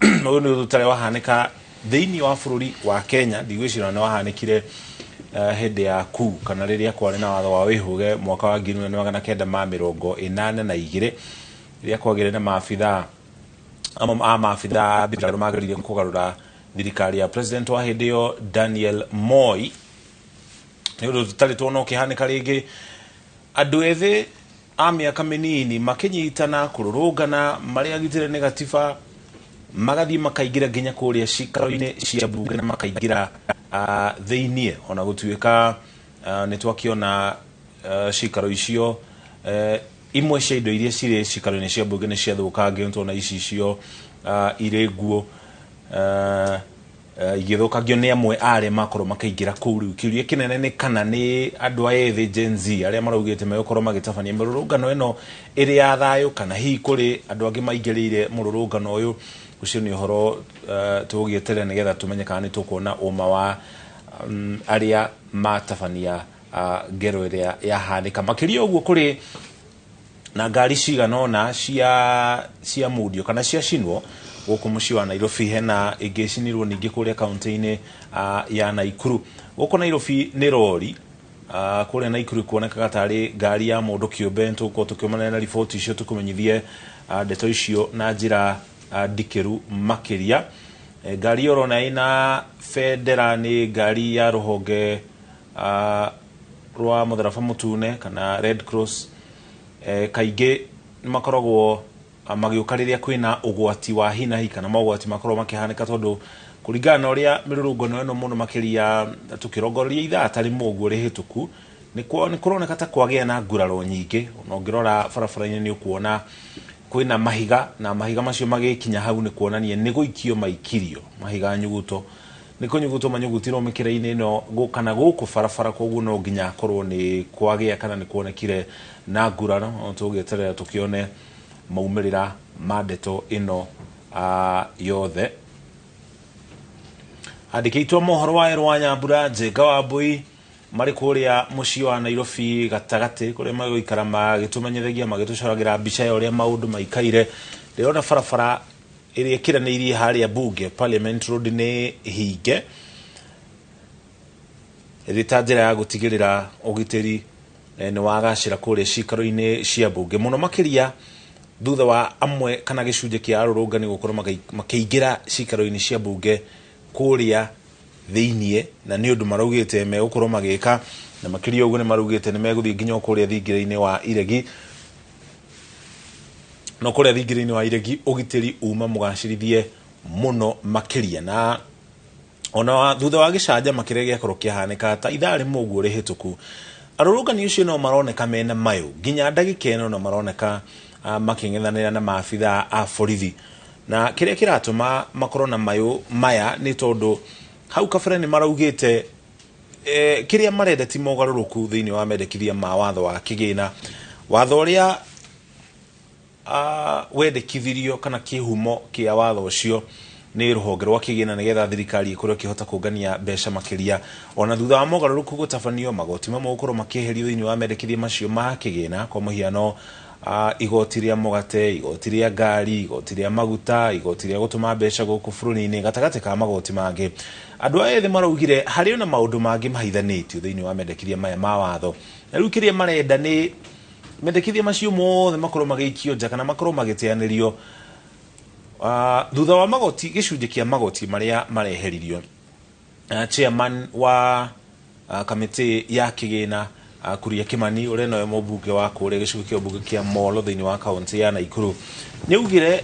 Ũyũ nĩ ũndũ ũtarĩ wahanĩka thĩinĩ wa bũrũri wa Kenya. Ndigwĩciria nĩ wahanĩkire hĩndĩ ya ku kana rĩrĩa kwarĩ na watho wa wĩhũge mwaka wa 1982, rĩrĩa kwagĩire na maabitha amwe a maabitha a mbirarũ mageririe kũgarũra thirikari ya president wa hĩndĩ ĩyo Daniel Moi. Nĩ ũndũ tũtarĩ tuona ũkĩhanĩka rĩngĩ, andũ ethĩ a mĩaka mĩnini makĩnyitana kũrũrũngana marĩ agitĩre nĩ gatiba, magathiĩ makaingĩra nginya kũrĩa cikaro-inĩ cia bunge na makaingĩra thĩiniĩ, ona gũtuĩka nĩ twakĩona cikaro icio, imwe cia indo iria cirĩ cikaro-inĩ cia bunge nĩ ciathũkangio. Nĩ tuona ici icio irĩ nguo igĩthũkangio nĩ amwe arĩa makorwo makĩingĩra kũu. Rĩu kĩũria kĩnene nĩ kana nĩ andũ aya ethĩ Gen Z arĩa maraugĩte megũkorwo magĩtabania mĩrũrũngano ĩno ĩrĩ ya thayũ, kana hihi kũrĩ andũ angĩ maingĩrĩire mũrũrũngano ũyũ. Ũcio nĩ ũhoro tũgũgĩeterera nĩgetha tũmenye kana nĩ tũkuona ũma wa arĩa matabania ngero ĩrĩa yahanĩka. Makĩria ũguo, kũrĩ na ngari cigana ũna cia mundio kana ciacinwo gũkũ mũciĩ wa Nairobi. Hena ĩngĩ ĩcinirwo ningĩ kũrĩa kaunti-inĩ ya Naikuru. Gũkũ Nairobi nĩ rori, kũrĩa Naikuru kuonekaga tarĩ ngari ya mũndũ kĩũmbe. Tũgũkorwo tũkĩũmanĩra na riboti icio, tũkũmenyithie ndeto icio na njĩra ndikĩru makĩria. Ngari ĩyo ũrona ĩna bendera nĩ ngari ya rũhonge rwa mũtharaba mũtune kana Red Cross. Kaingĩ nĩ makoragwo magĩũka rĩrĩa kwĩna ũgwati wa hinahi kana mogwati makorwo makĩhanĩka, tondũ kũringana na ũrĩa mĩrũrũngano ĩno mũno makĩria tũkĩrongoreria ithaa ta rĩmwe ũguo rĩhĩtũku Nĩ kũroneka ta kwagĩa na nguraro nyingĩ. Ona ũngĩrora barabara-inĩ nĩ ũkuona kwĩna mahiga, na mahiga macio magĩkinya hau nĩ kuonania nĩ gũikio maikirio mahiga nyuguto, nĩ kũnyugutwo manyugutirwo mĩkĩra-inĩ ĩno kana gũkũ barabara. Koguo no nginya akorwo nĩ kwagĩa kana nĩ kuonekire na nguraro. No tũgĩeterera tũkĩone maumĩrĩra ma ndeto ĩno yothe. Andĩkĩtwo mohoro wa Erwa Nyambura Njenga wa Mbui marĩ kũrĩa mũciĩ wa Nairobi gatagatĩ, kũrĩa magũikara magĩtũmenyithagia magĩtũcoragĩra mbica ya ũrĩa maũndũ maikaire. Ndĩrona barabara ĩrĩa ĩkĩranĩirie harĩa bunge Parliament Road nĩ hinge, ĩrĩ ta njĩra ya gũtigĩrĩra ũgitĩri nĩ wagacĩra kũrĩa cikaro-inĩ cia bunge, mũno makĩria thutha wa amwe kana gĩcunjĩ kĩa arũrũngani gũkorwo makĩingĩra cikaro-inĩ cia bunge kũrĩa thĩiniĩ, na nĩ ũndũ maraugĩte megũkorwo magĩka, na makĩria ũguo nĩ maraugĩte nĩ megũthiĩ nginya kũrĩa thingira-inĩ wa Iregi. No kũrĩa thingira-inĩ wa Iregi ũgitĩri uma mũgacĩrithie mũno makĩria. Na ona thutha wa gĩcanjama kĩrĩa gĩakorwo kĩahanĩka ta ithaa rĩmwe ũguo rĩhĩtũku, arũrũngani ũcio no maroneka mena mayũ nginya ndagĩka ĩno, no maroneka makĩng'ethanĩra na maabithaa a borithi. Na kĩrĩa kĩratũma makorwo na mayũ maya nĩ tondũ hau kabere nĩ maraugĩte kĩrĩa marenda ti mogarũrũku thĩinĩ wa mendekithia ma watho wa kĩgĩna, watho ũrĩa wendekithirio kana kĩhumo kĩa watho ũcio nĩ rũhonge rwa kĩgĩna, nĩgetha thirikari ĩkorwo ĩkĩhota kũngania mbeca makĩria. Ona thutha wa mogarũrũku gũtabanio, magoti mamwe gũkorwo makĩeherio thĩinĩ wa mendekithia macio ma kĩgĩna, kwa mũhiano igoti rĩa mũgate, igoti rĩa ngari, igoti rĩa maguta, igoti rĩa gũtũma mbeca gũkũ bũrũri-inĩ, gatagatĩ ka magoti mangĩ. Andũ aya ethĩ maraugire harĩ ona maũndũ mangĩ mahithanĩtio thĩinĩ wa mendekithia maya ma watho, na rĩu kĩrĩa marenda nĩ mendekithia macio mothe makorwo magĩikio nja kana makorwo magĩteanĩrio thutha wa magoti, gĩcunjĩ kĩa magoti marĩa mareheririo. Chairman wa kamĩtĩ ya kĩgĩna Kuria Kimani, ũrĩa nowe mũmbunge wa kũrĩa gĩcigo kĩa mbunge kĩa Molo thĩinĩ wa kaunti ya Nakuru, nĩ augire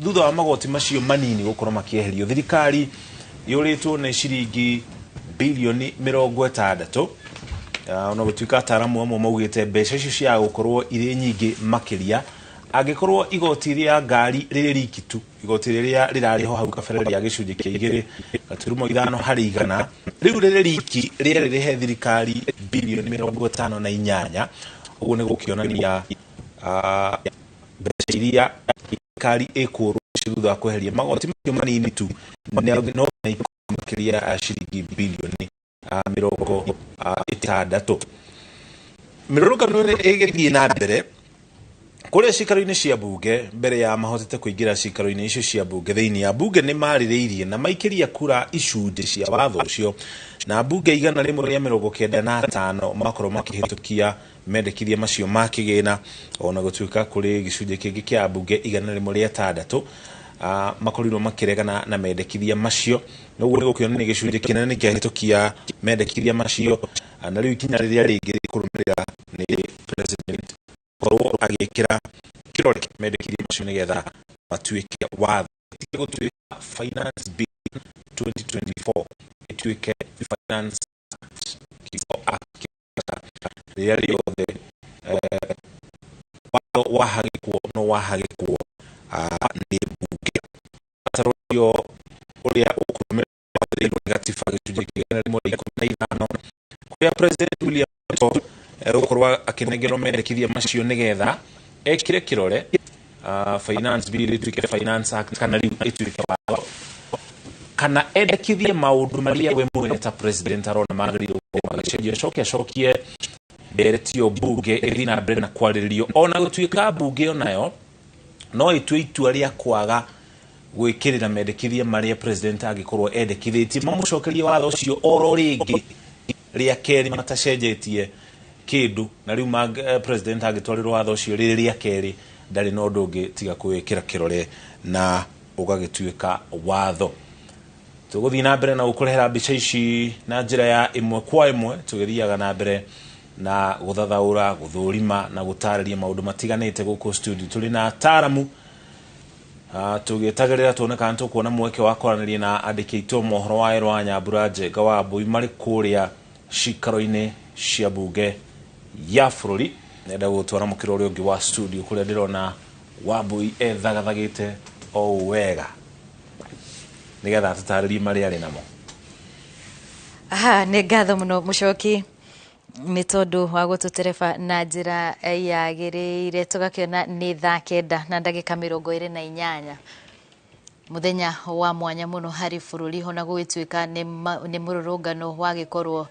thutha wa magoti macio manini gũkorwo makĩeherio, thirikari yũrĩtwo nĩ ciringi bilioni 60. Ona gũtuĩka ataaramu amwe maugĩte mbeca icio cia gũkorwo irĩ nyingĩ makĩria angĩkorwo igoti rĩa ngari rĩrĩ riki tu, igoti rĩrĩa rĩrarĩho hau kabere rĩa gĩcunjĩ kĩa 2.5 harĩ igana, rĩu rĩrĩ riki rĩarĩ rĩhe thirikari bilioni 58. Ũguo nĩ gũkĩonania mbeca iria thirikari ĩkũrwo thutha wa kweheria magoti macio manini tu no makĩria ciringi bilioni 60. Mĩrũrũngano ĩgĩthiĩ na mbere kũrĩa cikaro-inĩ cia bunge. Mbere ya mahotete kũingĩra cikaro-inĩ icio cia bunge thĩinĩ ya bunge, nĩ marĩrĩirie na maikĩria kura icunjĩ cia watho ũcio, na bunge 195 makorwo makĩhĩtũkia mendekithia macio ma kĩgĩna, ona gũtuĩka kũrĩ gĩcunjĩ kĩngĩ kĩa bunge 106 makorirwo makĩregana na mendekithia macio. Noguo nĩ gũkĩonania gĩcunjĩ kĩnene nĩ kĩahĩtũkia mendekithia macio, na rĩu ikinya rĩrĩa rĩngĩ rĩkũrũmĩrĩra nĩ president korwo agĩkĩra kĩrore mendekithia macio nĩgetha matuĩke watho. Ĩtige gũtuĩka Finance Bill 2024, ĩtuĩke Finance Act rĩrĩa rĩothe watho wahagĩkwo no wahagĩkwo nĩ bunge. Mũtaratara ũcio ũrĩa ũkũrũmĩrĩra nĩ gatiba gĩcunjĩ kĩa 115, kũrĩa President William Ruto egũkorwo akĩnengerwo mendekithia macio nĩgetha ekĩre kĩrore Finance Bill ĩtuĩke Finance Act kana rĩu ĩtuĩke watho, kana endekithie maũndũ marĩa we mwene ta president arona magĩrĩirwo gũkorwo magĩcenjio, acoke acokie ndereti ĩyo bunge ĩthiĩ na mbere na kwarĩrĩrio. Ona gũtuĩka bunge onayo no ĩtue itua rĩa kwaga gwĩkĩrĩra mendekithia marĩa president angĩkorwo endekithĩtie, mamũcokerie watho ũcio oro rĩngĩ rĩa kerĩ matacenjetie kĩndũ, na rĩu president angĩtwarĩrwo watho ũcio rĩrĩ rĩa kerĩ ndarĩ na ũndũ ũngĩ tiga kwĩkĩra kĩrore na ũgagĩtuĩka watho. Tũgũthiĩ na mbere na gũkũrehera mbica ici na njĩra ya ĩmwe kwa ĩmwe, tũgĩthiaga na mbere na gũthathaũra, gũthũrima na gũtarĩria maũndũ matiganĩte gũkũ studio. Tũrĩ na ataaramu tũgĩetagĩrĩra tuone kana tũkuona mweke wa kwaranĩria na andĩki aitũ mohoro wa Erwa Nyambura Njenga wa Mbui marĩ kũrĩa cikaro-inĩ cia bunge Ya bũrũri. Nenda gũtwara mũkĩra ũrĩa ũngĩ wa studio kũrĩa ndĩrona Wambui ethagathagĩte o ũũ wega nĩgetha atũtarĩrie marĩa arĩ namo.
Aha, nĩ ngatho mũno Mũcoki nĩ tondũ wa gũtũtereba na njĩra yagĩrĩire. Tũgakĩona nĩ thaa 9 na ndagĩka 28, mũthenya wa mwanya mũno harĩ bũrũri, ona gũgĩtuĩka nĩ mũrũrũngano wagĩkorwo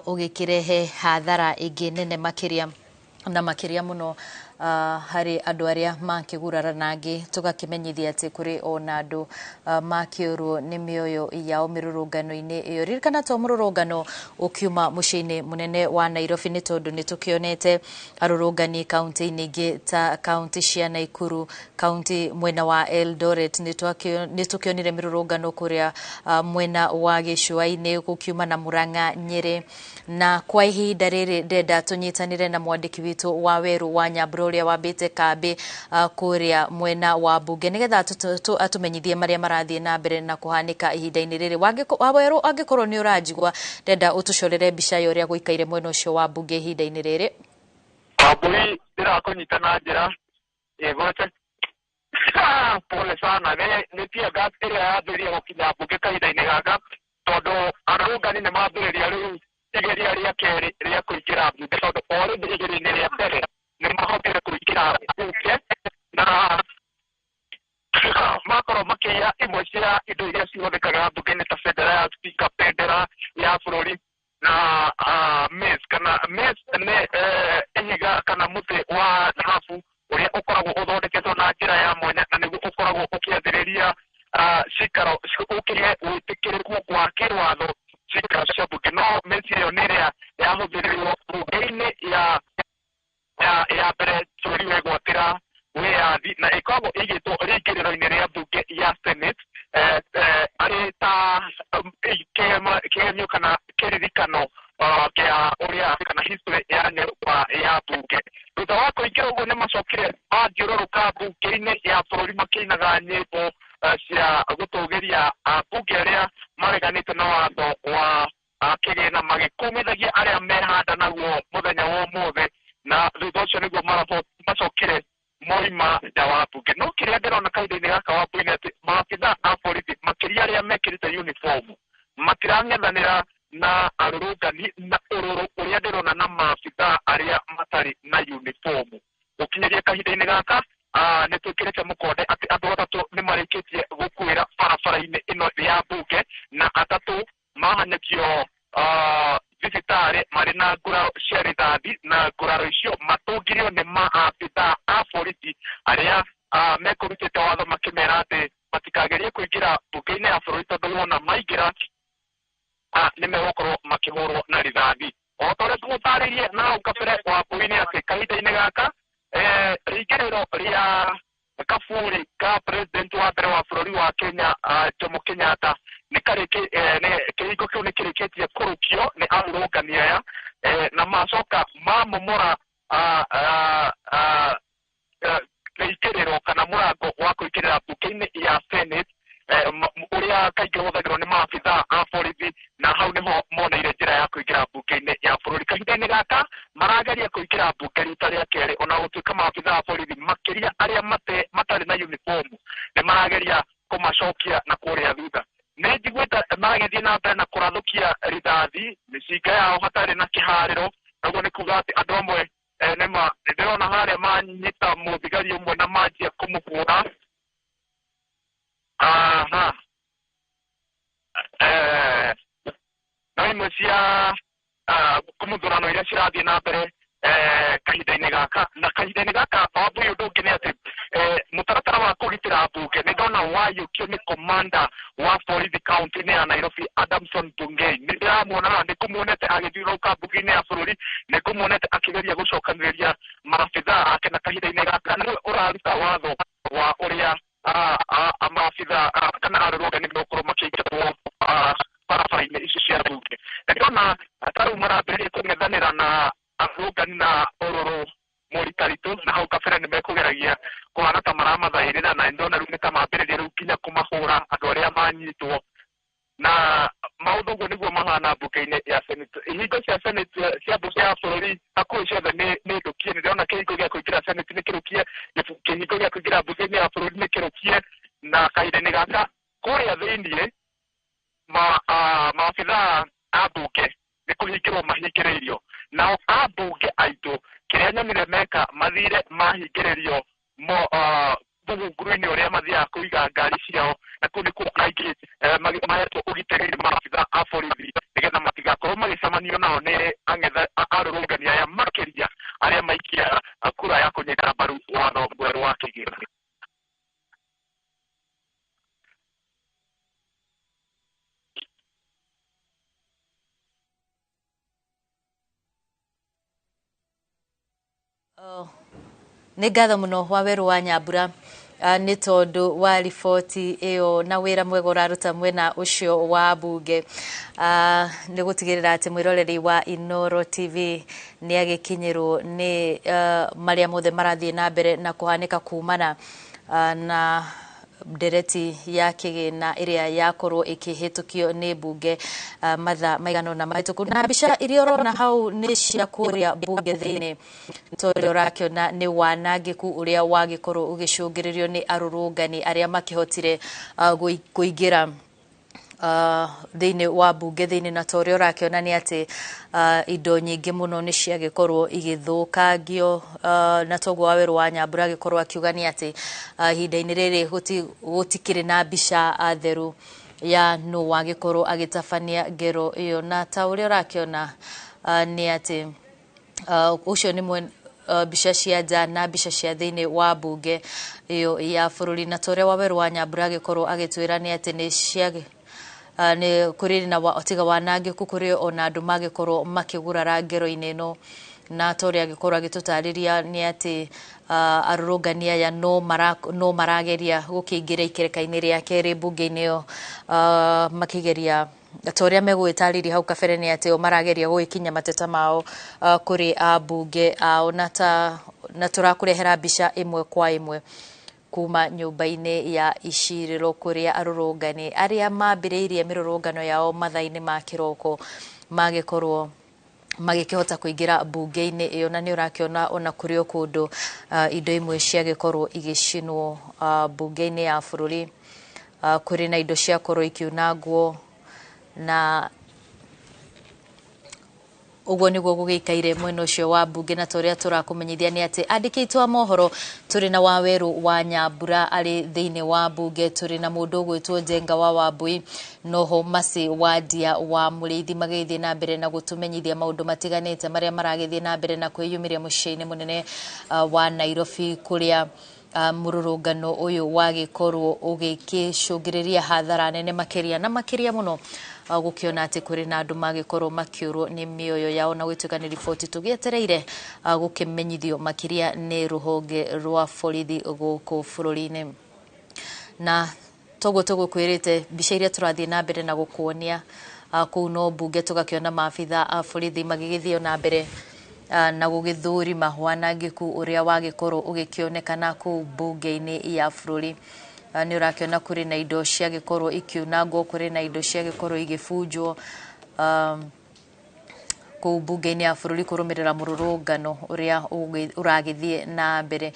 ũgĩkĩrehe hathara ĩngĩ nene makĩria na makĩria mũno harĩ andũ arĩa makĩgurara, na angĩ tũgakĩmenyithia atĩ kũrĩ ona andũ makĩũrwo nĩ mĩoyo yao mĩrũrũngano-inĩ ĩyo. Ririkana to mũrũrũngano ũkiuma mũciĩ-inĩ mũnene wa Nairobi, nĩ tondũ nĩ tũkĩonete arũrũngani kaunti-inĩ ingĩ ta kaunti cia Naikuru, kaunti mwena wa Eldoret, nĩ tũkĩonire mĩrũrũngano kũrĩa mwena wa gĩcũa-inĩ, gũkiuma na Murang'a, Nyĩrĩ. Na kwa ihinda rĩrĩ ndenda tũnyitanĩre na mwandĩki witũ wa Werũ wa Nyambura ũrĩa wambĩte kambĩ kũrĩa mwena wa mbunge nĩgetha atũmenyithie marĩa marathiĩ na mbere na kũhanĩka ihinda-inĩ rĩrĩ. Wawerũ, angĩkorwo nĩ ũranjigua, ndenda ũtũcorere mbica ya ũrĩa gũikaire mwena ũcio wa mbunge ihinda-inĩ rĩrĩ.
Wambui, ndĩrakũnyita na njĩra ĩgote pole sana. Nĩ tear gas ĩrĩa yambĩrĩria gũkinya mbunge kahinda-inĩ gaka, tondũ arũrũngani nĩ mambĩrĩria rĩu igeria rĩa kerĩ rĩa kũingĩra mbunge, tondũ already igeria-inĩ rĩa mbere nĩ mahotire kũingĩra mbunge na makorwo makĩiya imwe cia indo iria cihũthĩkaga mbunge-inĩ ta bendera ya speaker, bendera ya bũrũri na mace, kana mace nĩ ihiga kana mũtĩ wa thahabu ũrĩa ũkoragwo ũthondeketwo na njĩra ya mwanya, na nĩguo ũkoragwo ũkĩathĩrĩria cikaro ũkĩhe wĩtĩkĩrĩku wa kĩwatho cikaro cia mbunge. No mace ĩyo nĩ ĩrĩa yahũthĩrirwo mbunge-inĩ ya mbere bũrũri wegwatĩra wĩyathi, na ĩkoragwo ĩigĩtwo rĩingĩrĩro-inĩ rĩa mbunge ya Senate arĩ ta kĩgemio kana kĩririkano kĩa ũrĩa kana history ya nyũmba ya mbunge. Thutha wa kũingĩra ũguo nĩ macokire mathiũrũrũka mbunge-inĩ ya bũrũri makĩinaga nyĩmbo cia gũtũgĩria ambunge arĩa mareganĩte na watho wa kĩgĩna, magĩkũmithagia arĩa mehanda naguo mũthenya wa ũmũthĩ, na thutha ũcio nĩguo macokire moima nja wa mbunge. No kĩrĩa ndĩrona kahinda-inĩ gaka wa mbunge atĩ maabithaa a borithi makĩria arĩa mekĩrĩte uniform matirang'ethanĩra na arũrũngani na ũrũrũ ũrĩa ndĩrona na maabithaa arĩa matarĩ na uniform. Gũkinyĩria kahinda-inĩ gaka nĩ twĩkĩrĩte mũkonde atĩ andũ 3 nĩ marĩkĩtie gũkuĩra barabara-inĩ ĩno ya mbunge, na 3 mahanyũkio thibitarĩ marĩ na nguraro cia rithathi, na nguraro icio matũngirio nĩ maabithaa a borithi arĩa mekũrutĩte watho makĩmera atĩ matikagerie kũingĩra mbunge-inĩ ya bũrũri, tondũ wona maingĩra nĩ megũkorwo makĩhũrwo na rithathi. O ta ũrĩa tũgũtarĩirie na hau kabere wa mbui-inĩ atĩ kahinda-inĩ gaka rĩingĩrĩro rĩa kaburi ka president wa mbere wa bũrũri wa Kenya Jomo Kenyatta nĩ kĩhingo kĩu nĩ kĩrĩkĩtie kũrũkio nĩ arũrũngani aya, na macoka mamomora rĩingĩrĩro kana mũrango wa kũingĩrĩra mbunge-inĩ ya Senate ũrĩa kaingĩ ũhũthagĩrwo nĩ maabithaa a borithi, na hau nĩho moneire njĩra ya kũingĩra mbunge-inĩ ya bũrũri. Kahinda-inĩ gaka marageria kũingĩra mbunge rita rĩa kerĩ, ona gũtuĩka maabithaa a borithi makĩria arĩa matarĩ na uniform nĩ marageria kũmacokia na kũrĩa thutha. Nĩ njiguĩte maragĩthiĩ na mbere na kũrathũkia rithathi mĩcinga yao hatarĩ na kĩharĩro, naguo nĩ kuga atĩ andũ amwe nĩma ndĩrona harĩa manyita mũthigari ũmwe na manjia kũmũhũra. Aha. No imwe cia kũmũthurano iria cirathiĩ na mbere kahinda-inĩ gaka. Na kahinda-inĩ gaka wambui, ũndũ ũngĩ nĩ atĩ mũtaratara wa kũgitĩra mbunge nĩ ndona wayũkio nĩ komanda wa borithi kaunti-inĩ ya Nairobi Adamson Bungei. Nĩ ndĩramuona na nĩ ngũmuonete agĩthiũrũrũka mbunge-inĩ ya bũrũri, nĩ ngũmuonete akĩgeria gũcokanĩrĩria maabithaa ake, na kahinda-inĩ gaka nĩwe ũraruta watho wa ũrĩa maabithaa kana arũrũngani megũkorwo makĩingĩrwo barabara-inĩ ici cia mbunge. Na ndĩrona ta rĩu marambĩrĩria kũng'ethanĩra na arũrũngani na ũrũrũ mũritaritũ, na hau kabere nĩ mekũgeragia kũhana ta maramathaĩrĩra, na ndona rĩu nĩ ta mambĩrĩria rĩu nginya kũmahũra andũ arĩa manyitwo. Na maũndũ ũguo nĩguo mahana mbunge-inĩ ya Senate. Ihingo cia Senate cia mbunge ya bũrũri hakuhĩ ciothe nĩ ndũkie. Nĩ ndĩrona kĩhingo gĩa kũingĩra Senate nĩ kĩrũkie, kĩhingo gĩa kũingĩra mbunge-inĩ ya bũrũri nĩ kĩrũkie, na kahinda-inĩ gaka kũrĩa thĩiniĩ maabithaa a mbunge nĩ kũhingĩrwo mahingĩrĩirio. Nao ambunge aitũ kĩrĩa nyonire meka mathire mahingĩrĩrio mũhunguru-inĩ ũrĩa mathiaga kũiga ngari ciao, na kũu nĩkuo aingĩ mahetwo ũgitĩri nĩ maabithaa a borithi nĩgetha matigakorwo magĩcemanio nao nĩ arũrũngani aya, makĩria arĩa maikia kura ya kũnyita mbaru watho mwerũ wa kĩgĩna.
Nĩ ngatho mũno Wawerũ wa Nyambura nĩ tondũ wa riboti ĩyo na wĩra mwega ũraruta mwena ũcio wa mbunge, nĩ gũtigĩrĩra atĩ mwĩroreri wa Inooro TV nĩ agĩkinyĩrwo nĩ marĩa mothe marathiĩ na mbere na kũhanĩka kumana na ndereti ya kĩgĩna ĩrĩa yakorwo ĩkĩhĩtũkio nĩ mbunge mathaa maigana ũna mahĩtũku. Na mbica iria ũrona hau nĩ cia kũrĩa mbunge thĩinĩ, tondũ ũrakĩona nĩ wanangĩku ũrĩa wagĩkorwo ũgĩcũngĩrĩrio nĩ arũrũngani arĩa makĩhotire kũingĩra thĩinĩ wa mbunge thĩinĩ. Na ta ũrĩa ũrakĩona nĩ atĩ indo nyingĩ mũno nĩ ciagĩkorwo igĩthũkangio, na toguo Wawerũ wa Nyambura agĩkorwo akiuga nĩ atĩ ihinda-inĩ rĩrĩ gũtikĩrĩ na mbica theru ya nũ wagĩkorwo agĩtabania ngero ĩyo. Na ta ũrĩa ũrakĩona nĩ atĩ ũcio nĩ mbica cia nja na mbica cia thĩinĩ wa mbunge ĩyo ya bũrũri. Na ta ũrĩa Wawerũ wa Nyambura agĩkorwo agĩtwĩra nĩ atĩ nĩ cia nĩ kũrĩ na tiga wanangĩku, kũrĩ ona andũ magĩkorwo makĩgurara ngero-inĩ ĩno. Na ta ũrĩa agĩkorwo agĩtũtarĩria nĩ atĩ arũrũngani aya no marageria gũkĩingĩra ikereka-inĩ rĩa kerĩ mbunge-inĩ ĩyo, makĩgeria ta ũrĩa megũgĩtarĩria hau kabere nĩ atĩ o marageria gũgĩkinya mateta mao kũrĩ ambunge ao. Na tũrakũrehera mbica ĩmwe kwa ĩmwe kuma nyũmba-inĩ ya icirĩro kũrĩa arũrũngani arĩa mambĩrĩirie mĩrũrũngano yao mathaa-inĩ ma kĩroko magĩkorwo magĩkĩhota kũingĩra mbunge-inĩ ĩyo. Na nĩ ũrakĩona ona kũrĩ o kũndũ indo imwe ciagĩkorwo igĩcinwo mbunge-inĩ ya bũrũri, kũrĩ na indo ciakorwo ikiunangwo, na ũguo nĩguo gũgĩikaire mwena ũcio wa mbunge. Na ta ũrĩa tũrakũmenyithia nĩ atĩ andĩki aitũ a mohoro tũrĩ na Wawerũ wa Nyambura arĩ thĩinĩ wa mbunge, tũrĩ na mũndũ ũgwĩtwo Njenga wa Wambui, noho Mercy Wandia wa Mũrĩithi magĩthiĩ na mbere na gũtũmenyithia maũndũ matiganĩte marĩa maragĩthiĩ na mbere na kwĩyumĩria mũciĩ-inĩ mũnene wa Nairobi, kũrĩa mũrũrũngano ũyũ wagĩkorwo ũgĩkĩcũngĩrĩria hathara nene makĩria na makĩria mũno, gũkĩona atĩ kũrĩ na andũ magĩkorwo makĩũrwo nĩ mĩoyo yao. Na gũtuĩka nĩ riboti tũgĩetereire gũkĩmenyithio makĩria nĩ rũhonge rwa borithi gũkũ bũrũri-inĩ. Na toguo tũgũkwĩrĩte mbica iria tũrathiĩ na mbere na gũkuonia kũu no mbunge, tũgakĩona maabitha a borithi magĩgĩthiĩ na mbere na gũgĩthũrima wanangĩku ũrĩa wagĩkorwo ũgĩkĩonekana kũu mbunge-inĩ ya bũrũri. Nĩ ũrakĩona kũrĩ na indo ciagĩkorwo ikiunangwo, kũrĩ na indo ciagĩkorwo igĩbunjwo kũu mbunge-inĩ ya bũrũri kũrũmĩrĩra mũrũrũngano ũrĩa ũragĩthiĩ na mbere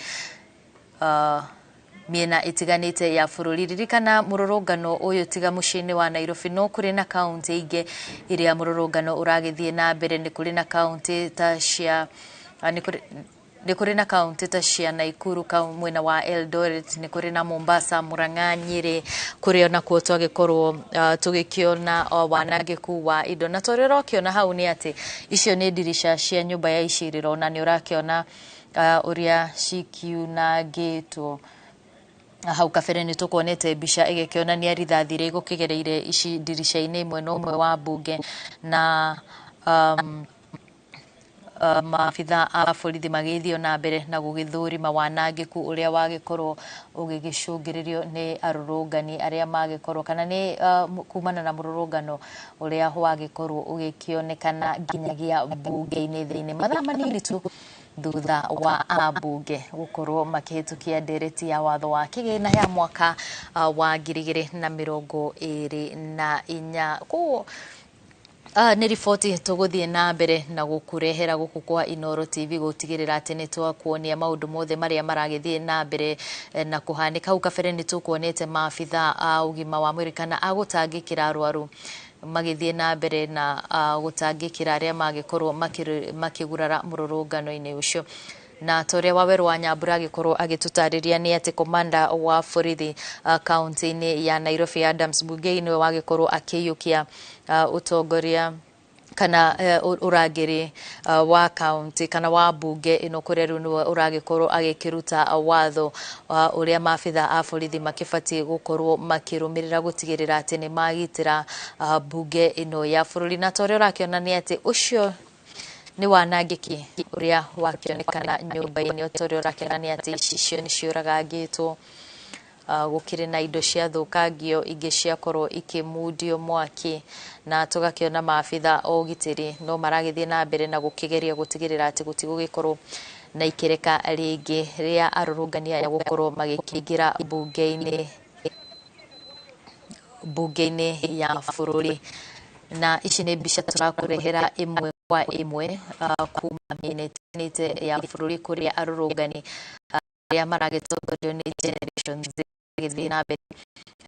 mĩena ĩtiganĩte ya bũrũri. Ririkana mũrũrũngano ũyũ tiga mũciĩ-inĩ wa Nairobi, no kũrĩ na kaũntĩ ingĩ iria mũrũrũngano ũragĩthiĩ na mbere. Nĩ kũrĩ na kaũntĩ ta cia nĩ kũrĩ na kaũntĩ ta cia Naikuru, mwena wa Eldoret, nĩ kũrĩ na Mombasa, Murang'a, Nyĩrĩ, kũrĩa onakuo twagĩkorwo tũgĩkĩona wanangĩku wa indo. Na ta ũrĩa ũrakĩona hau nĩ atĩ icio nĩ ndirica cia nyũmba ya icirĩro, na nĩ ũrakĩona ũrĩa cikiunangĩtwo. Hau kabere nĩ tũkuonete mbica ĩgĩkĩonania rithathi iria igũkĩgereire ici ndirica-inĩ mwena ũmwe wa mbunge, na maabitha a borithi magĩthiĩ na mbere na gũgĩthũrima wanangĩku ũrĩa wagĩkorwo ũgĩgĩcũngĩrĩrio nĩ arũrũngani arĩa magĩkorwo kana nĩ kumana na mũrũrũngano ũrĩa wagĩkorwo ũgĩkĩonekana nginyagia mbunge-inĩ thĩinĩ. Mathaa manini tu Thutha wa ambunge gukorwo makihitukia ndereti ya watho wa kigina ya mwaka wa 2024. Koguo nĩ riboti tũgũthiĩ na mbere na gũkũrehera gũkũ kwa Inooro TV gũtigĩrĩra atĩ nĩ twakuonia maũndũ mothe marĩa maragĩthiĩ na mbere na kũhanĩka. Hau kabere nĩ tũkuonete maabitha a ũgima wa mwĩrĩ kana a gũtangĩkĩra arwaru magĩthiĩ na mbere na gũtangĩkĩra arĩa magĩkorwo makĩgurara mũrũrũngano-inĩ ũcio. Na ta ũrĩa Waweru wa Nyambura agĩkorwo agĩtũtarĩria nĩ atĩ komanda wa borithi kaunti-inĩ ya Nairobi Adams Bungei nĩwe wagĩkorwo akĩiyũkia ũtongoria kana ũrangĩri wa kaunti kana wa mbunge ĩno, kũrĩa rĩu nĩwe ũragĩkorwo agĩkĩruta watho ũrĩa maabitha a borithi makĩbatiĩ gũkorwo makĩrũmĩrĩra gũtigĩrĩra atĩ nĩ magitĩra mbunge ĩno ya bũrũri. Na ta ũrĩa ũrakĩona nĩ atĩ ũcio nĩ wanangĩki ũrĩa wakĩonekana nyũmba-inĩ, ta ũrĩa ũrakĩona nĩ atĩ icicio nĩ ciũragangĩtwo, gũkĩrĩ na indo ciathũkangio, ingĩ ciakorwo ikĩmundio mwaki, na tũgakĩona maabitha a ũgitĩri no maragĩthiĩ na mbere na gũkĩgeria gũtigĩrĩra atĩ gũtigũgĩkorwo na ikereka rĩngĩ rĩa arũrũngani aya gũkorwo magĩkĩingĩra mbunge-inĩ ya bũrũri. Na ici nĩ mbica tũrakũrehera ĩmwe kwa ĩmwe kuma mĩena ĩtiganĩte ya bũrũri kũrĩa arũrũngani arĩa maragĩtongorio nĩ Generation Z gĩthiĩ na mbere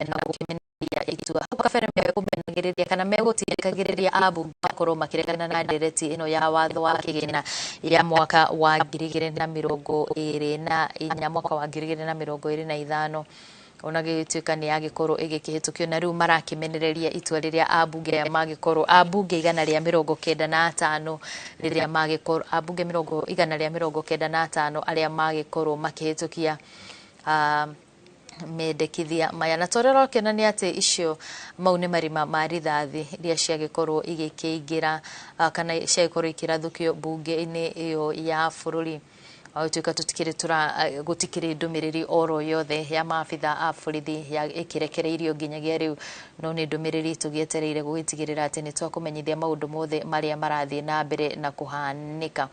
na gũkĩmenereria itua. Hau kabere megũmenagĩrĩria kana megũtindĩkagĩrĩria ambunge makorwo makĩregana na ndereti ĩno ya watho wa kĩgĩna ya mwaka wa 2024 mwaka wa 2025, ona gĩgĩtuĩka nĩ yagĩkorwo ĩgĩkĩhĩtũkio. Na rĩu marakĩmenereria itua rĩrĩa ambunge aya magĩkorwo, ambunge 195 rĩrĩa magĩkorwo, ambunge 195 arĩa magĩkorwo makĩhĩtũkia mendekithia maya. Na torĩa ũrakĩona nĩ atĩ icio mau nĩ marima ma rithathi iria ciagĩkorwo igĩkĩingĩra kana ciagĩkorwo ikĩrathũkio mbunge-inĩ ĩyo ya bũrũri. Agĩtuĩka tũtikĩrĩ tũra gũtikĩrĩ ndũmĩrĩri oro yothe ya maabitha a borithi ya ĩkĩrekereirio nginyagia rĩu, no nĩ ndũmĩrĩri tũgĩetereire gũgĩtigĩrĩra atĩ nĩ twakũmenyithia maũndũ mothe marĩa marathiĩ na mbere na kũhanĩka.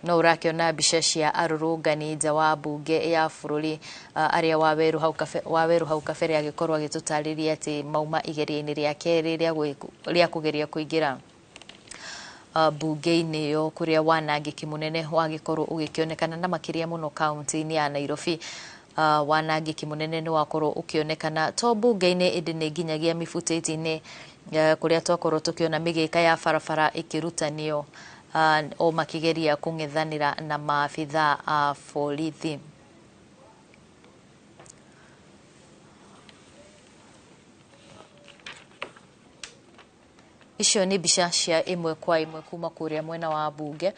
No ũrakĩona mbica cia arũrũngani nja wa mbunge ya bũrũri, arĩa Waweru hau kabere agĩkorwo agĩtũtarĩria atĩ mauma igeria-inĩ rĩa kerĩ rĩa kũgeria kũingĩra mbunge-inĩ ĩyo, kũrĩa wanangĩki mũnene wagĩkorwo ũgĩkĩonekana na makĩria mũno kaunti-inĩ ya Nairobi. Wanangĩki mũnene nĩ wakorwo ũkĩonekana to mbunge-inĩ ĩndĩ nĩ nginyagia mĩbutĩti-inĩ, kũrĩa twakorwo tũkĩona mĩgĩka ya barabara ĩkĩrutanio o makĩgeria kũng'ethanĩra na maabitha a borithi. Icio nĩ mbica cia ĩmwe kwa ĩmwe kuma kũrĩa mwena wa mbunge.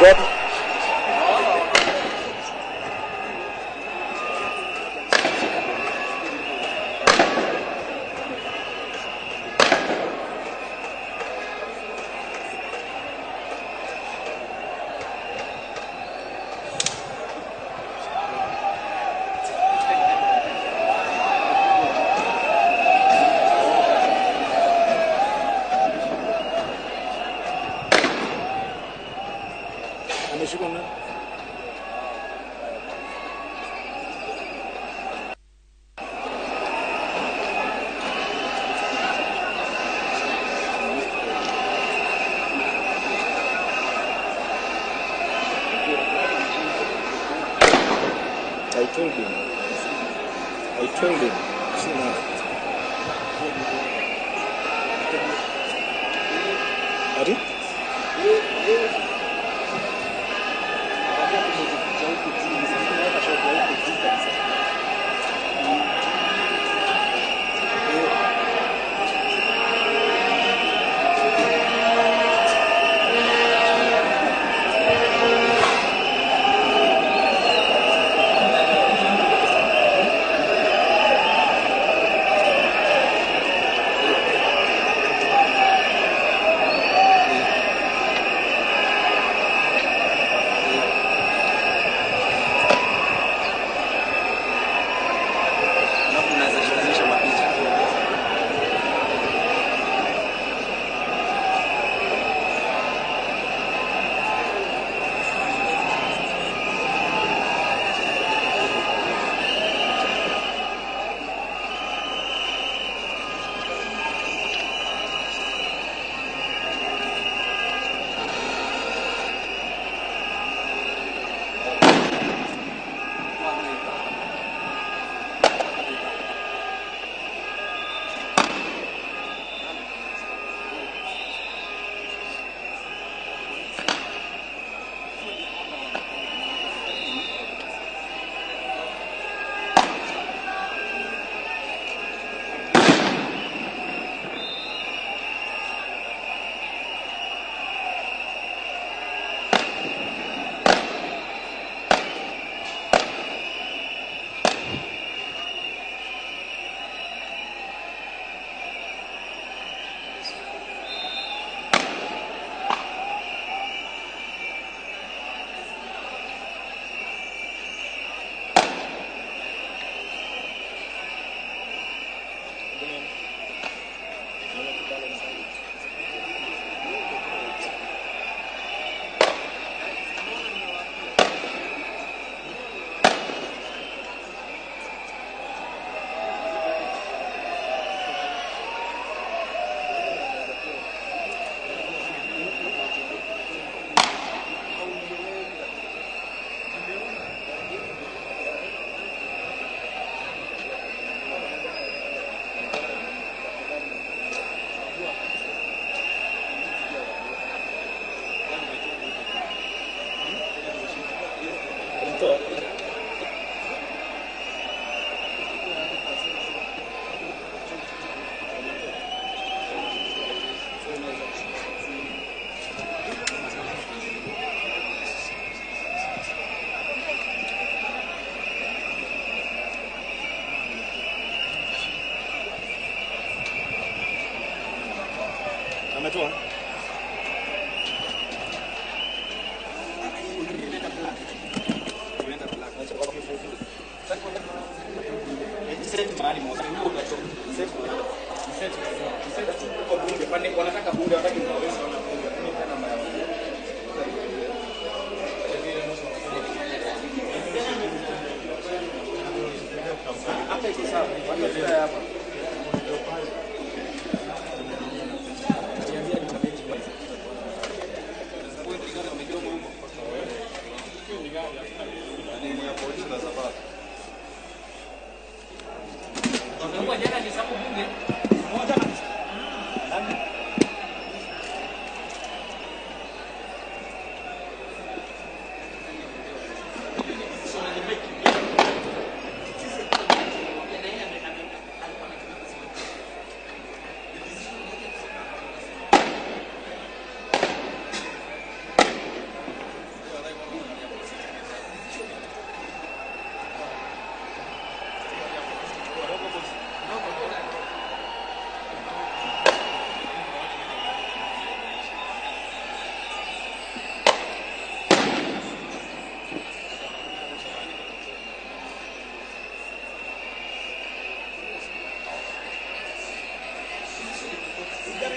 Wapi? Ameshikwa nani? I told him. I told him. See now. Ati? Ametoa?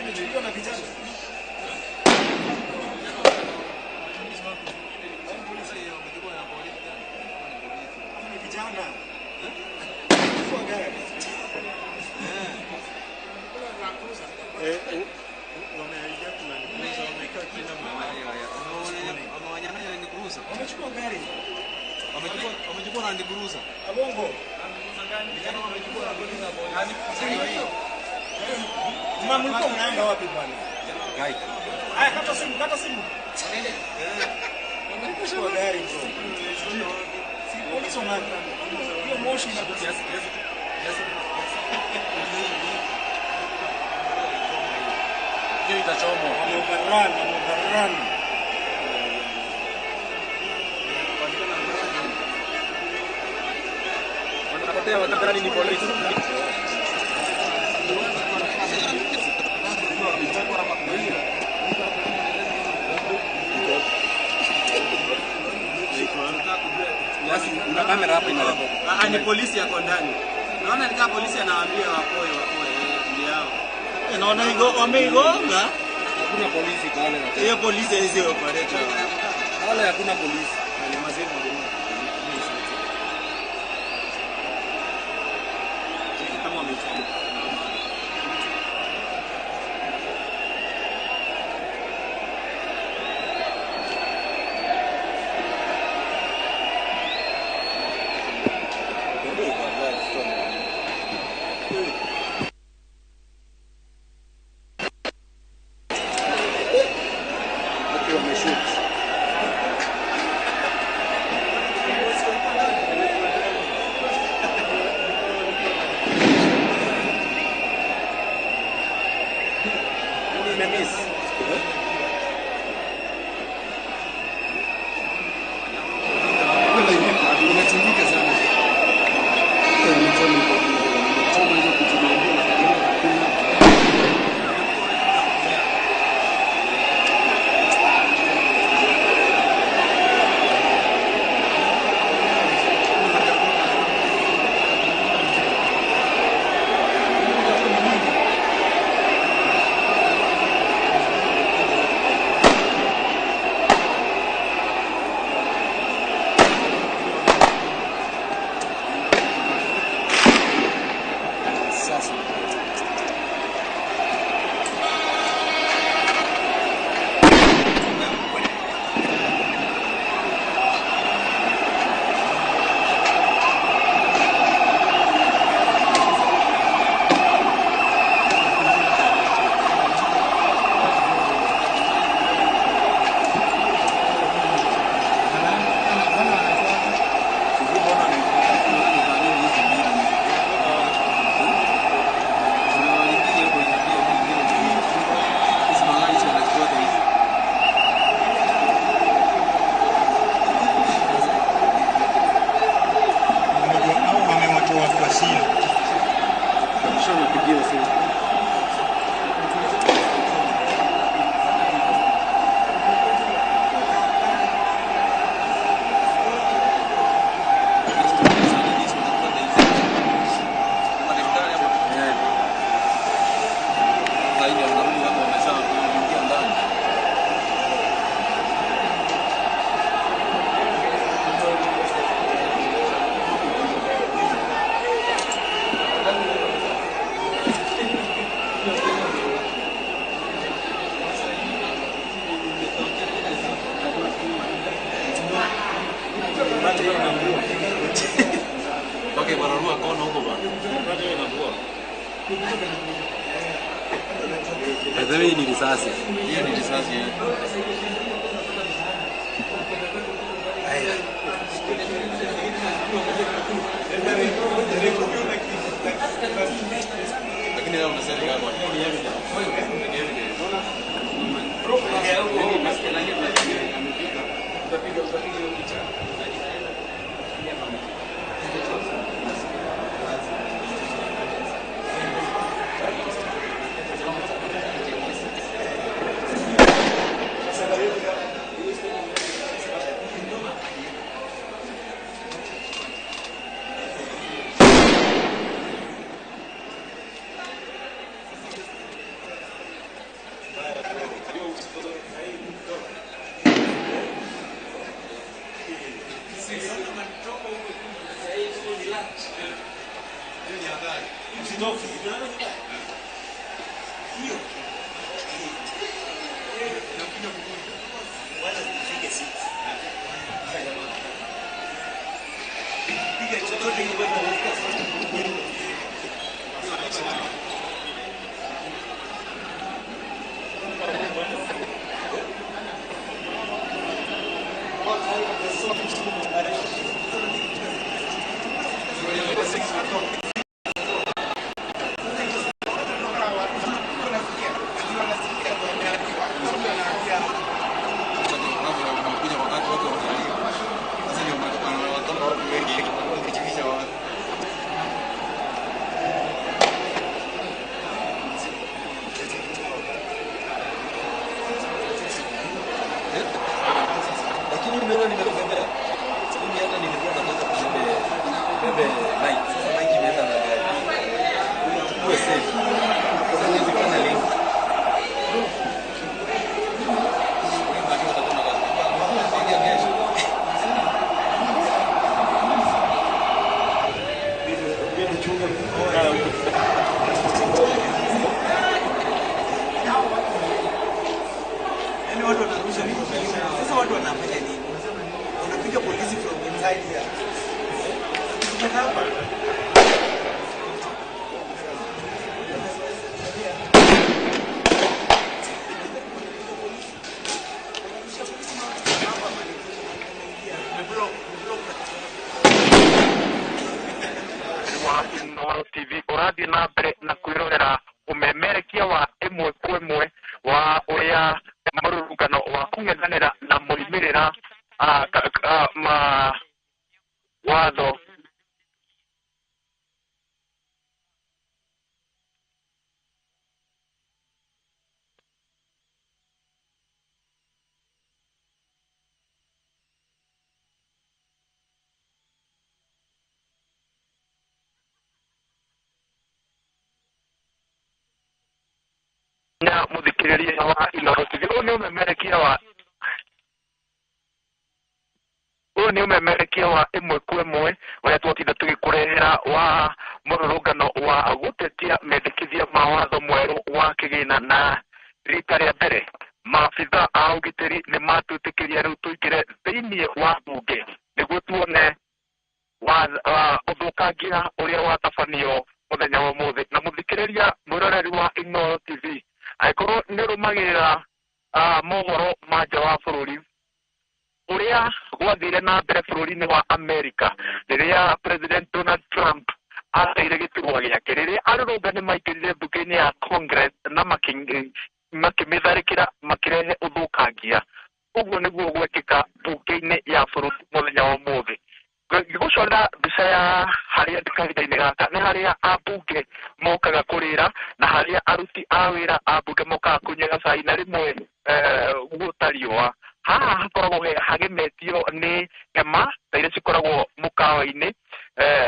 Imechukuliwa na vijana. Ni vijana. Kwa gari. Wameingia kuna Land wamekaa kila mahali.
Wamewanyang'anya Land Cruiser.
Wamechukua gari.
Wamechukua Land Cruiser.
Abongo.
Vijana wamechukua Land Cruiser. Land Cruiser hiyo.
Mlikuwa mnaenda wapi bwana?
Gai.
Haya, kata simu, kata simu. Wamechukua gari bro. Si polisi wana hiyo moshi na
kiasi kiasi kiasi. Hiyo itachomwa.
Wameoverrun, wameoverrun.
Wanapotea wakadhani ni polisi.
Kuna kamera hapa inarekodi. Ah, ni polisi yako ndani. Naona ni kama polisi anawaambia wapoe wapoe ndio yao. Naona igo wameigonga.
Hakuna polisi pale na.
Hiyo polisi hizi operator.
Pale hakuna polisi.
Ni mazimu. Kama wamechukua.
Hii ni risasi. Hiyo ni risasi. Lakini leo unasema kama ni evidence. Ni evidence. Utapiga hiyo picha.
Ũyũ nĩ ũmemerekia wa ĩmwe kwa ĩmwe ũrĩa twatinda tũgĩkũrehera wa mũrũrũngano wa gũtetia mendekithia ma watho mwerũ wa kĩgĩna na rita rĩa mbere maabitha a ũgitĩri nĩ matwĩtĩkĩria rĩu tũingĩre thĩinĩ wa mbunge nĩguo tuone ũthũkangia ũrĩa watabanio mũthenya wa ũmũthĩ. Na mũthikĩrĩria mwĩroreri wa Inooro TV, angĩkorwo nĩ ũrũmagĩrĩra mohoro ma nja wa bũrũri ũrĩa gwathire na mbere bũrũri-inĩ wa America rĩrĩa President Donald Trump ateire gĩturwa gĩake, rĩrĩa arũrũngani maingĩrire mbunge-inĩ ya Congress na makĩmĩtharĩkĩra makĩrehe ũthũkangia, ũguo nĩguo gwekĩka mbunge-inĩ ya bũrũri mũthenya wa ũmũthĩ. Ngĩgũcorera mbica ya harĩa ndĩ kahinda-inĩ gaka nĩ harĩa ambunge mokaga kũrĩra na harĩa aruti a wĩra a mbunge mokaga kũnyuĩra cai na rĩmwe guota riũa. Haha hakoragwo hagemetio nĩ hema ta iria cikoragwo mũkawa-inĩ,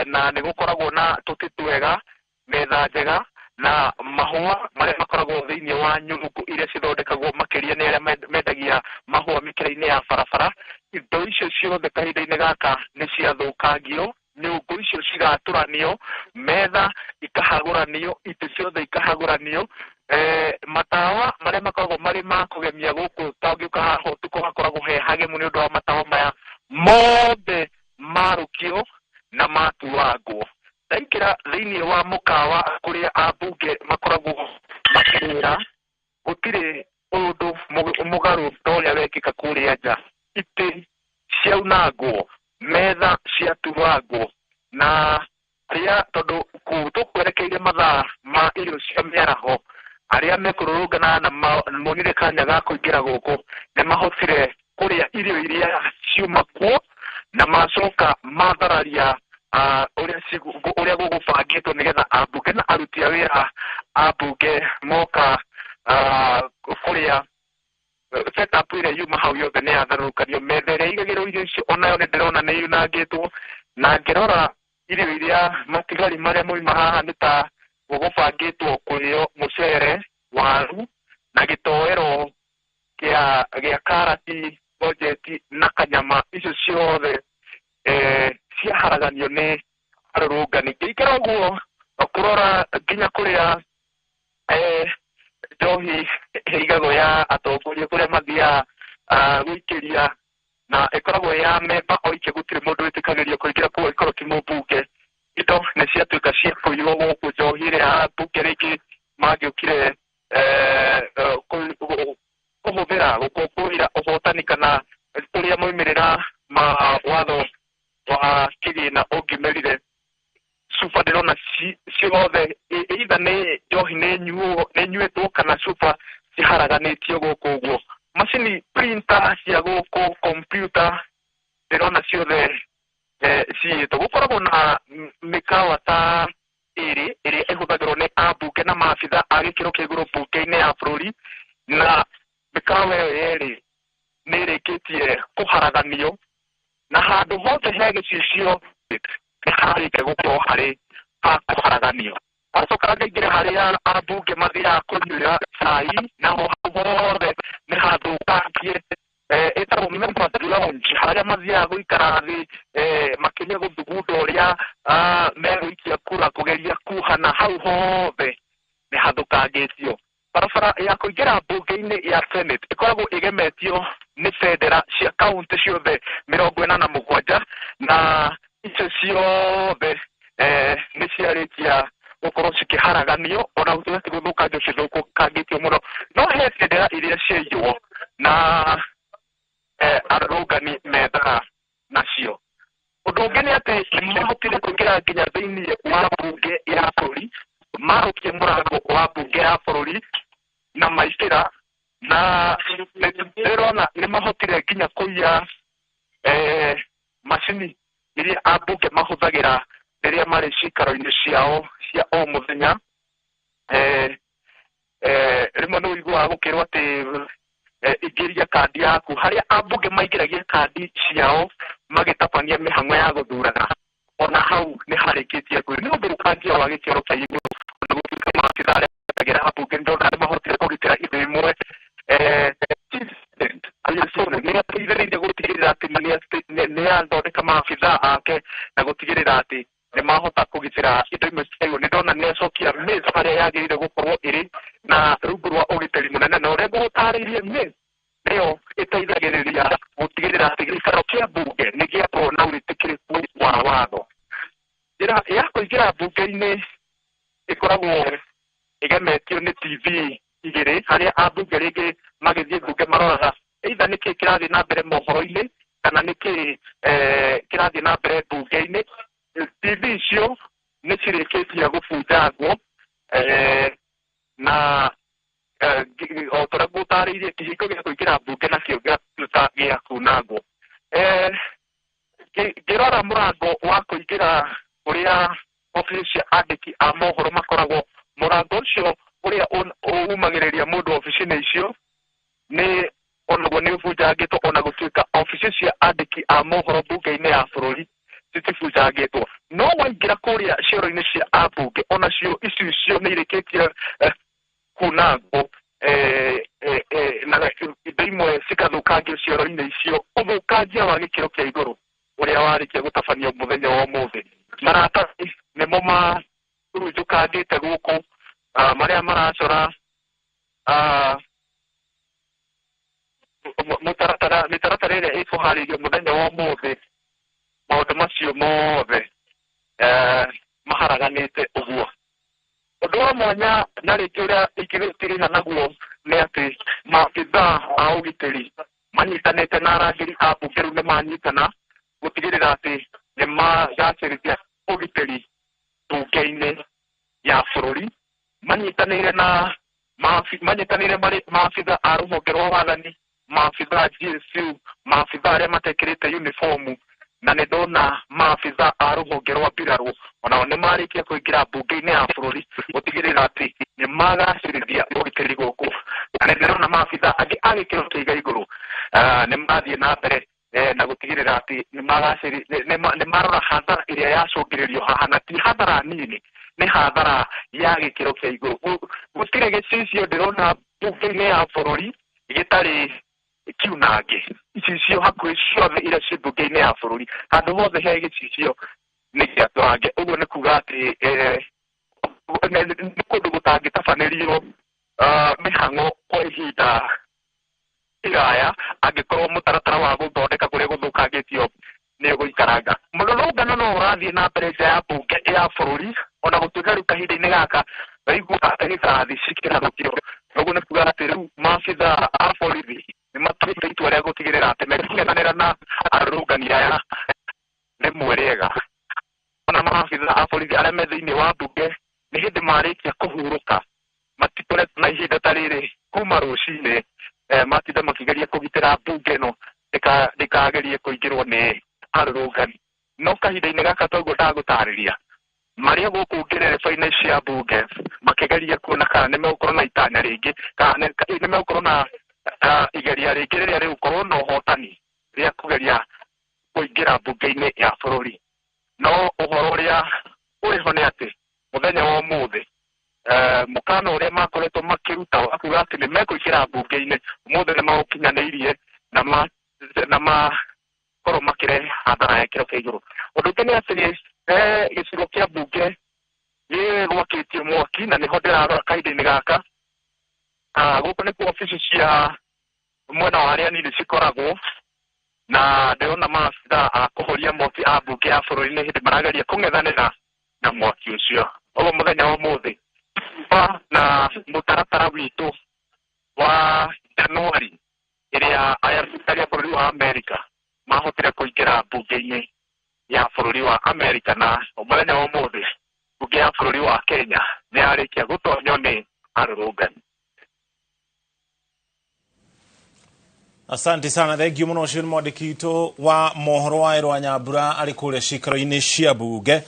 na nĩ gũkoragwo na tũtĩ twega, metha njega na mahũa marĩa makoragwo thĩinĩ wa nyũngũ iria cithondekagwo makĩria nĩ arĩa mendagia mahũa mĩkĩra-inĩ ya barabara. Indo icio ciothe kahinda-inĩ gaka nĩ ciathũkangio, nyũngũ icio cigatũranio, metha ikahagũranio, itĩ ciothe ikahagũranio, matawa marĩa makoragwo marĩ ma kũgemia gũkũ ta ũngĩũka haha ũtukũ hakoragwo he hagemu nĩ ũndũ wa matawa maya mothe marũkio na matuangwo. Ndaingĩra thĩinĩ wa mũkawa kũrĩa ambunge makoragwo makĩrĩra, gũtirĩ ũndũ mũgarũ ta ũrĩa wekĩka kũrĩa nja. Itĩ ciaunangwo, metha ciatuangwo, na arĩa tondũ tũkwerekeire mathaa ma irio cia mĩaraho, arĩa mekũrũrũngana na monire kanya ga kũingĩra gũkũ nĩ mahotire kũrĩa irio iria ciuma kuo na macoka mathararia ũrĩa gũgũbangĩtwo nĩgetha ambunge na aruti a wĩra a mbunge moka kũrĩa setup ĩrĩa yuma hau yothe nĩ yatharũrũkanio. Metha ĩrĩa ĩigagĩrwo irio icio onayo nĩ ndĩrona nĩ yunangĩtwo, na ngĩrora irio iria matigari marĩa moima haha nĩ ta gũgũbangĩtwo kũrĩo mũcere, waru na gĩtoero gĩa karati, gojeti na kanyama, icio ciothe ciaharaganio nĩ arũrũngani. Ngĩikara ũguo kũrora nginya kũrĩa njohi ĩigagwo ya atongoria kũrĩa mathiaga gũikĩria, na ĩkoragwo ya memba oike, gũtirĩ mũndũ wĩtĩkagĩrio kũingĩra kuo ĩkorwo ti mũmbunge. Indo nĩ ciatuĩka cia kũiywo gũkũ, njohi ĩrĩa ambunge rĩngĩ mangĩũkire kũhũthĩra gũkũngũĩra ũhotani kana ũrĩa moimĩrĩra ma watho wa kĩgĩna ũngĩmerire. Cuba ndĩrona ciothe, either nĩ njohi nĩ nyuĩtwo kana cuba ciharaganĩtio gũkũ ũguo. Macini printer cia gũkũ, computer ndĩrona ciothe ciĩtwo. Gũkoragwo na mĩkawa ta ĩrĩ ĩrĩa ĩhũthagĩrwo nĩ ambunge na maabitha a gĩkĩro kĩa igũrũ mbunge-inĩ ya bũrũri, na mĩkawa ĩyo yerĩ nĩ ĩrĩkĩtie kũharaganio, na handũ hothe he gĩcicio nĩ harĩkia gũkorwo harĩ ha kũharaganio. Acoka ngaingĩra harĩa ambunge mathiaga kũnyuĩra cai, naho hau hothe nĩ hathũkangie. Ĩtagwo members lounge, harĩa mathiaga gũikara thĩ makĩria gũthugunda ũrĩa megũikia kura, kũgeria kuhana, hau hothe nĩ hathũkangĩtio. Barabara ya kũingĩra mbunge-inĩ ya Senate ĩkoragwo ĩgemetio nĩ bendera cia kaunti ciothe 47, na icio ciothe nĩ ciarĩkia gũkorwo cikĩharaganio, ona gũtuĩka ti gũthũkangio cithũkangĩtio mũno, no he bendera iria ciaiywo na arũrũngani methaga nacio. Ũndũ ũngĩ nĩ atĩ nĩmahotire kũingĩra nginya thĩinĩ wa mbunge ya bũrũri, marũkie mũrango wa mbunge ya bũrũri na maingĩra, na ndĩrona nĩmahotire nginya kũiya macini iria ambunge mahũthagĩra rĩrĩa marĩ ciikaro-inĩ ciao cia o mũthenya. Rĩmwe nĩ ũiguaga gũkĩrwo atĩ ingĩria kandi yaku, harĩa ambunge maingĩragia kandi ciao magĩtabania mĩhang'o ya gũthurana, ona hau nĩ harĩkĩtie kũiywo. Nĩ ũthũkangia wa gĩkĩro kĩa igũrũ, ona gũtuĩka maabitha arĩa mahũthagĩra ambunge nĩndona nĩmahotire kũgitĩra indo imwe. Nĩ ateithĩrĩirie gũtigĩrĩra atĩ nĩ athondeka maabitha ake na gũtigĩrĩra atĩ nĩ mahota kũgitĩra indo imwe ciaiywo. Nĩ ndona nĩ acokia mace harĩa yagĩrĩire gũkorwo ĩrĩ na rungu rwa ũgitĩri mũnene, na ũrĩa ngũgũtarĩirie mace nĩyo ĩteithagĩrĩria gũtigĩrĩra atĩ gĩikaro kĩa mbunge nĩ gĩakorwo na wĩtĩkĩrĩku wa watho. Njĩra ya kũingĩra mbunge-inĩ ĩkoragwo ĩgemetio nĩ TV igĩrĩ, harĩa ambunge rĩngĩ magĩthiĩ mbunge maroraga either nĩkĩĩ kĩrathiĩ na mbere mohoro-inĩ kana nĩkĩĩ kĩrathiĩ na mbere mbunge-inĩ. TV icio nĩ cirĩkĩtie gũbunjangwo, na o ta ũrĩa ngũtarĩirie kĩhingo gĩa kũingĩra mbunge nakĩo gĩatuĩka gĩa kunangwo. Ngĩrora mũrango wa kũingĩra kũrĩa obici cia andĩki a mohoro makoragwo, mũrango ũcio ũrĩa umagĩrĩria mũndũ obici-inĩ icio nĩ onaguo nĩ ũbunjangĩtwo, ona gũtuĩka obici cia andĩki a mohoro mbunge-inĩ ya bũrũri citibunjangĩtwo. No waingĩra kũrĩa cioro-inĩ cia ambunge, onacio icicio nĩ irĩkĩtie kunangwo, na indo imwe cikathũkangio cioro-inĩ icio, ũthũkangia wa gĩkĩro kĩa igũrũ ũrĩa warĩkia gũtabanio mũthenya wa ũmũthĩ. Maratathi nĩmo mahurunjũkangĩte gũkũ, marĩa maracora mĩtaratara ĩrĩa ĩkũharĩrio mũthenya wa ũmũthĩ, maũndũ macio mothe maharaganĩte ũguo. Ũndũ wa mwanya na rĩngĩ ũrĩa ingĩgĩtirĩha naguo nĩ atĩ maabitha a ũgitĩri manyitanĩte na arangĩri a mbunge rĩu nĩ manyitana gũtigĩrĩra atĩ nĩ magacĩrithia ũgitĩri mbunge-inĩ ya bũrũri, manyitanĩire na manyitanĩire marĩ maabitha a rũhonge rwa wathani, maabitha GSU, maabitha arĩa matekĩrĩte uniformu, na nĩ ndona maabitha a rũhonge rwa mbirarũ onao nĩ marĩkia kũingĩra mbunge-inĩ ya bũrũri gũtigĩrĩra atĩ nĩ magacĩrithia ũgitĩri gũkũ. Na nĩ ndĩrona maabitha angĩ a gĩkĩro kĩa igũrũ nĩ mathiĩ na mbere na gũtigĩrĩra atĩ nĩ marora hathara ĩrĩa yacũngĩrĩrio haha, na ti hathara nini, nĩ hathara ya gĩkĩro kĩa igũrũ. Gũtirĩ gĩcicio ndĩrona mbunge-inĩ ya bũrũri gĩtarĩ kiunange. Icicio hakuhĩ ciothe iria ciĩ mbunge-inĩ ya bũrũri, handũ hothe he gĩcicio nĩ gĩatũrange. Ũguo nĩ kuga atĩ nĩ kũndũ gũtangĩtabanĩrio mĩhang'o kwa ihinda iraya angĩkorwo mũtaratara wa gũthondeka kũrĩa gũthũkangĩtio nĩ ũgũikaranga. Mũrũrũngano no ũrathiĩ na mbere nja ya mbunge ya bũrũri, ona gũtuĩka rĩu kahinda-inĩ gaka raigua rithathi cikĩrathũkio. Ũguo nĩ kuga atĩ rĩu maabithaa a borithi nĩ matuĩte itua rĩa gũtigĩrĩra atĩ mekũng'ethanĩra na arũrũngani aya rĩmwe rĩega. Ona maabithaa a borithi arĩa me thĩinĩ wa mbunge nĩ hĩndĩ marĩkia kũhurũka, matikoretwo na ihinda ta rĩrĩ kuma rũcinĩ, matinda makĩgeria kũgitĩra mbunge ĩno ndĩkagerie kũingĩrwo nĩ arũrũngani. No kahinda-inĩ gaka toguo ndagũtarĩria, marĩa gũkũ ngerereba-inĩ cia mbunge makĩgeria kuona kana nĩ megũkorwo na itanya rĩngĩ, kana nĩ megũkorwo na igeria rĩngĩ rĩrĩa rĩgũkorwo na ũhotani rĩa kũgeria kũingĩra mbunge-inĩ ya bũrũri. No ũhoro ũrĩa ũrĩ ho nĩ atĩ mũthenya wa ũmũthĩ mũkana ũrĩa makoretwo makĩruta wa kuga atĩ nĩ mekũingĩra mbunge-inĩ ũmũthĩ nĩ maũkinyanĩirie na makorwo makĩrehe hathara ya kĩro kĩa igũrũ. Ũndũ ũngĩ nĩ atĩ gĩcigo kĩa mbunge gĩgwakĩtio mwaki na nĩho ndĩrarora kahinda-inĩ gaka. Gũkũ nĩkuo obici cia mwena wa arĩa anini cikoragwo, na ndĩrona maabithaa a kũhoria mwaki a mbunge ya bũrũri nĩ hĩndĩ marageria kũng'ethanĩra na mwaki ũcio. Ũguo mũthenya wa ũmũthĩ na mũtaratara witũ wa Januari ĩrĩa arĩa bũrũri wa Amerika mahotire kũingĩra mbunge-inĩ ya bũrũri wa Amerika, na mũthenya wa ũmũthĩ mbunge ya bũrũri wa Kenya nĩ yarĩkia gũtonywo nĩ arũrũngani.
Asante sana, thank you mũno. Ũcio nĩ mwandĩki witũ wa mohoro wa Ĩrwa Nyambura arĩ kũrĩa cikaro-inĩ cia mbunge.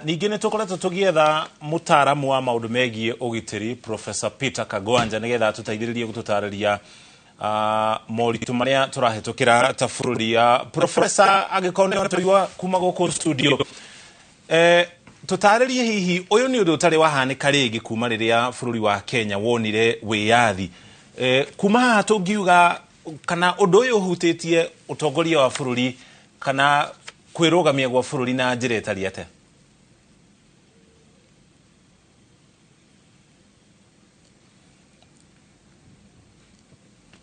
Ningĩ nĩ tũkoretwo tũgĩetha mũtaaramu wa maũndũ megiĩ ũgitĩri Professor Peter Kagwanja nĩgetha atũteithĩrĩrie gũtũtarĩria moritũ marĩa tũrahĩtũkĩra ta bũrũri. Professor, angĩkorwo nĩ ũratũigua kuma gũkũ studio, tũtarĩrie hihi ũyũ nĩ ũndũ ũtarĩ wahanĩka rĩngĩ kuma rĩrĩa bũrũri wa Kenya wonire wĩyathi. Kuma haha tũngiuga kana ũndũ ũyũ ũhutĩtie ũtongoria wa bũrũri kana kwĩrũgamia gwa bũrũri na njĩra ĩtariĩ atĩa?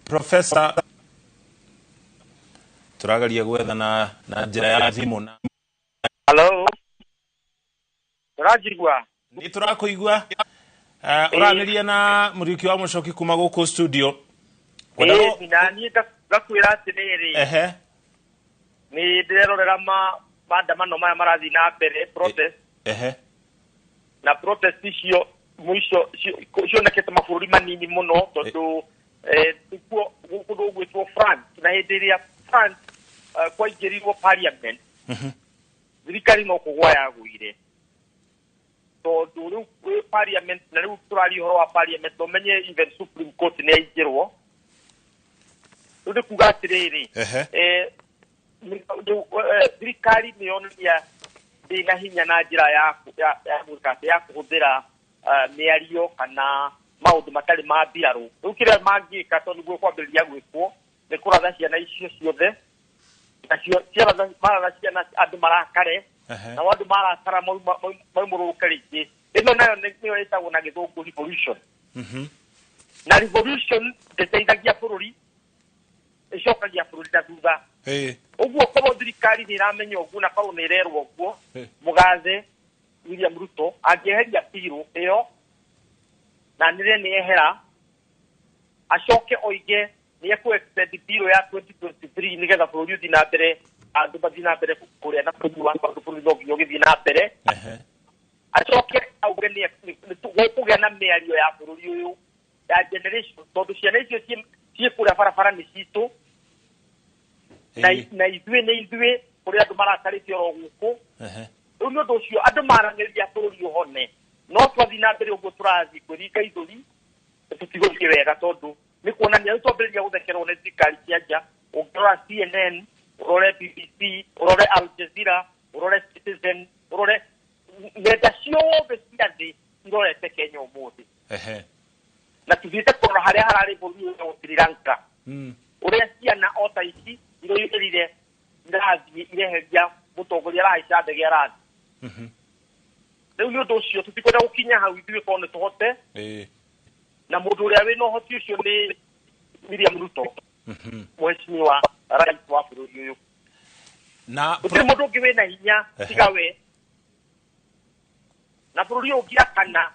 Professor, tũrageria gwetha na njĩra ya thimũ na
Hello. Ũranjigua?
Nĩ tũrakũigua. Ũranĩria na Mũriũki wa Mũcoki kuma gũkũ studio.
Ĩĩ, na niĩ ngakwĩra atĩrĩrĩ, nĩ ndĩrerorera maandamano maya marathiĩ na mbere, protest. Na protest icio mũico cionekete mabũrũri manini mũno, tondũ kuo kũndũ gũgwĩtwo France, na hĩndĩ ĩrĩa France kwaingĩrirwo parliament, thirikari no kũgwa yagũire, tondũ rĩu kwĩ parliament, na rĩu tũraria ũhoro wa parliament, na ũmenye even Supreme Court nĩ yaingĩrwo. Rĩu nĩ kuga atĩrĩrĩ, thirikari nĩ yonania ndĩna hinya na njĩra ya gwĩka atĩ, ya kũhũthĩra mĩario kana maũndũ matarĩ ma mbirarũ. Rĩu kĩrĩa mangĩka, tondũ nĩguo kwambĩrĩria gwĩkwo, nĩ kũratha ciana icio ciothe, nacio maratha ciana andũ marakare, nao andũ marakara maumũrũke rĩngĩ. Ĩno nayo nĩyo ĩtagwo na gĩthũngũ revolution. Na revolution ndĩteithagia bũrũri, ĩcokagia bũrũri na thutha. Ũguo korwo thirikari nĩ ĩramenya ũguo na korwo nĩ ĩrerwo ũguo, mũgathe William Ruto angĩeheria biũ ĩyo na nĩre nĩ ehera, acoke oige nĩ ekũ extend biũ ya 2023 nĩgetha bũrũri ũthiĩ na mbere, andũ mathiĩ na mbere kũrĩa na kũnyua, tondũ bũrũri no nginya ũgĩthiĩ na mbere. Acoke auge nĩ gũkũgĩa na mĩario ya bũrũri ũyũ ya generation, tondũ ciana icio ciĩ kũrĩa barabara nĩ citũ, na ithuĩ nĩ ithuĩ kũrĩ andũ marakarĩte oro gũkũ. Rĩu nĩ ũndũ ũcio andũ maranĩria bũrũri ũhone, no twathiĩ na mbere ũguo tũrathiĩ kwĩringa ithũri tũtigũthiĩ wega, tondũ nĩ kuonania rĩu twambĩrĩria gũthekerwo nĩ thirikari cia nja. Ũngĩrora CNN, ũrore BBC, ũrore Al Jazeera, ũrore Citizen, ũrore nenda ciothe cia thĩ irorete Kenya ũmũthĩ, na Tũthiĩte kũrora harĩa hararĩ bũrũri ũyũ Sri Lanka, ũrĩa ciana o ta ici iroimĩrire irathiĩ ireheria mũtongoria arahaica ndege arathiĩ. Rĩu nĩ ũndũ ũcio tũtikwenda gũkinya hau ithuĩ korwo nĩ tũhote, na mũndũ ũrĩa wĩna ũhoti ũcio nĩ William Ruto, mheshimiwa rais wa bũrũri ũyũ.
Na
gũtirĩ mũndũ ũngĩ wĩna hinya tiga we, na bũrũri ũyũ ũngĩakana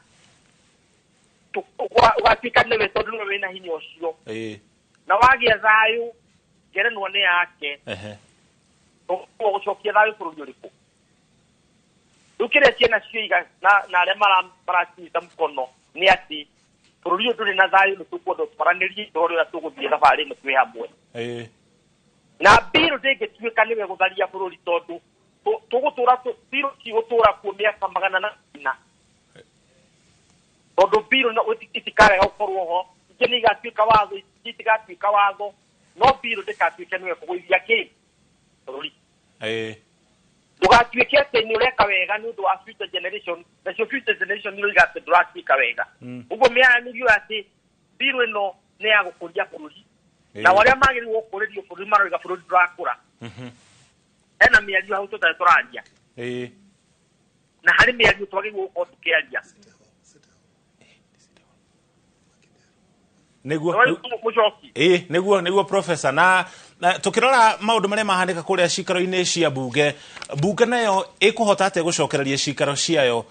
ũgatuĩka nĩwe tondũ nĩwe wĩna hinya ũcio, na wagĩa thayũ ngerenwa nĩ yake, gũcokia thayũ bũrũri ũrĩkũ? Rĩu kĩrĩa ciana cioiga na arĩa maracinyita mũkono nĩ atĩ bũrũri ũyũ ndũrĩ na thayũ, nĩ tũkwenda twaranĩrie ũhoro ũrĩa tũgũthiĩ thabarĩ ĩno twĩ hamwe. Na mbirũ ndĩngĩtuĩka nĩwe gũtharia bũrũri, tondũ tũgũtũra mbirũ cigũtũra kuo mĩaka 400, tondũ mbirũ itikarega gũkorwo ho, ingĩ nĩ igatuĩka watho, ingĩ itigatuĩka watho, no mbirũ ndĩkatuĩke nĩwe kũgũithia kĩ bũrũri. Ndũgatuĩke atĩ nĩ ũreka wega nĩ ũndũ wa future generation, nacio future generation nĩ iroiga atĩ ndũratuĩka wega. Ũguo mĩaranĩrio atĩ mbirũ ĩno nĩ ya gũkũria bũrũri, na arĩa magĩrĩirwo gũkũrĩrio bũrũri maroiga bũrũri ndũrakũra. Hena mĩario hau tũtarĩ tũraria, na harĩ mĩario twagĩrĩirwo gũkorwo tũkĩaria.
Nĩguo nĩguo nĩguo professor, na tukirora maundu maria mahanĩka kũrĩa cikaro-inĩ cia bunge, bunge nayo ĩkũhota atĩa gũcokereria cikaro ciayo?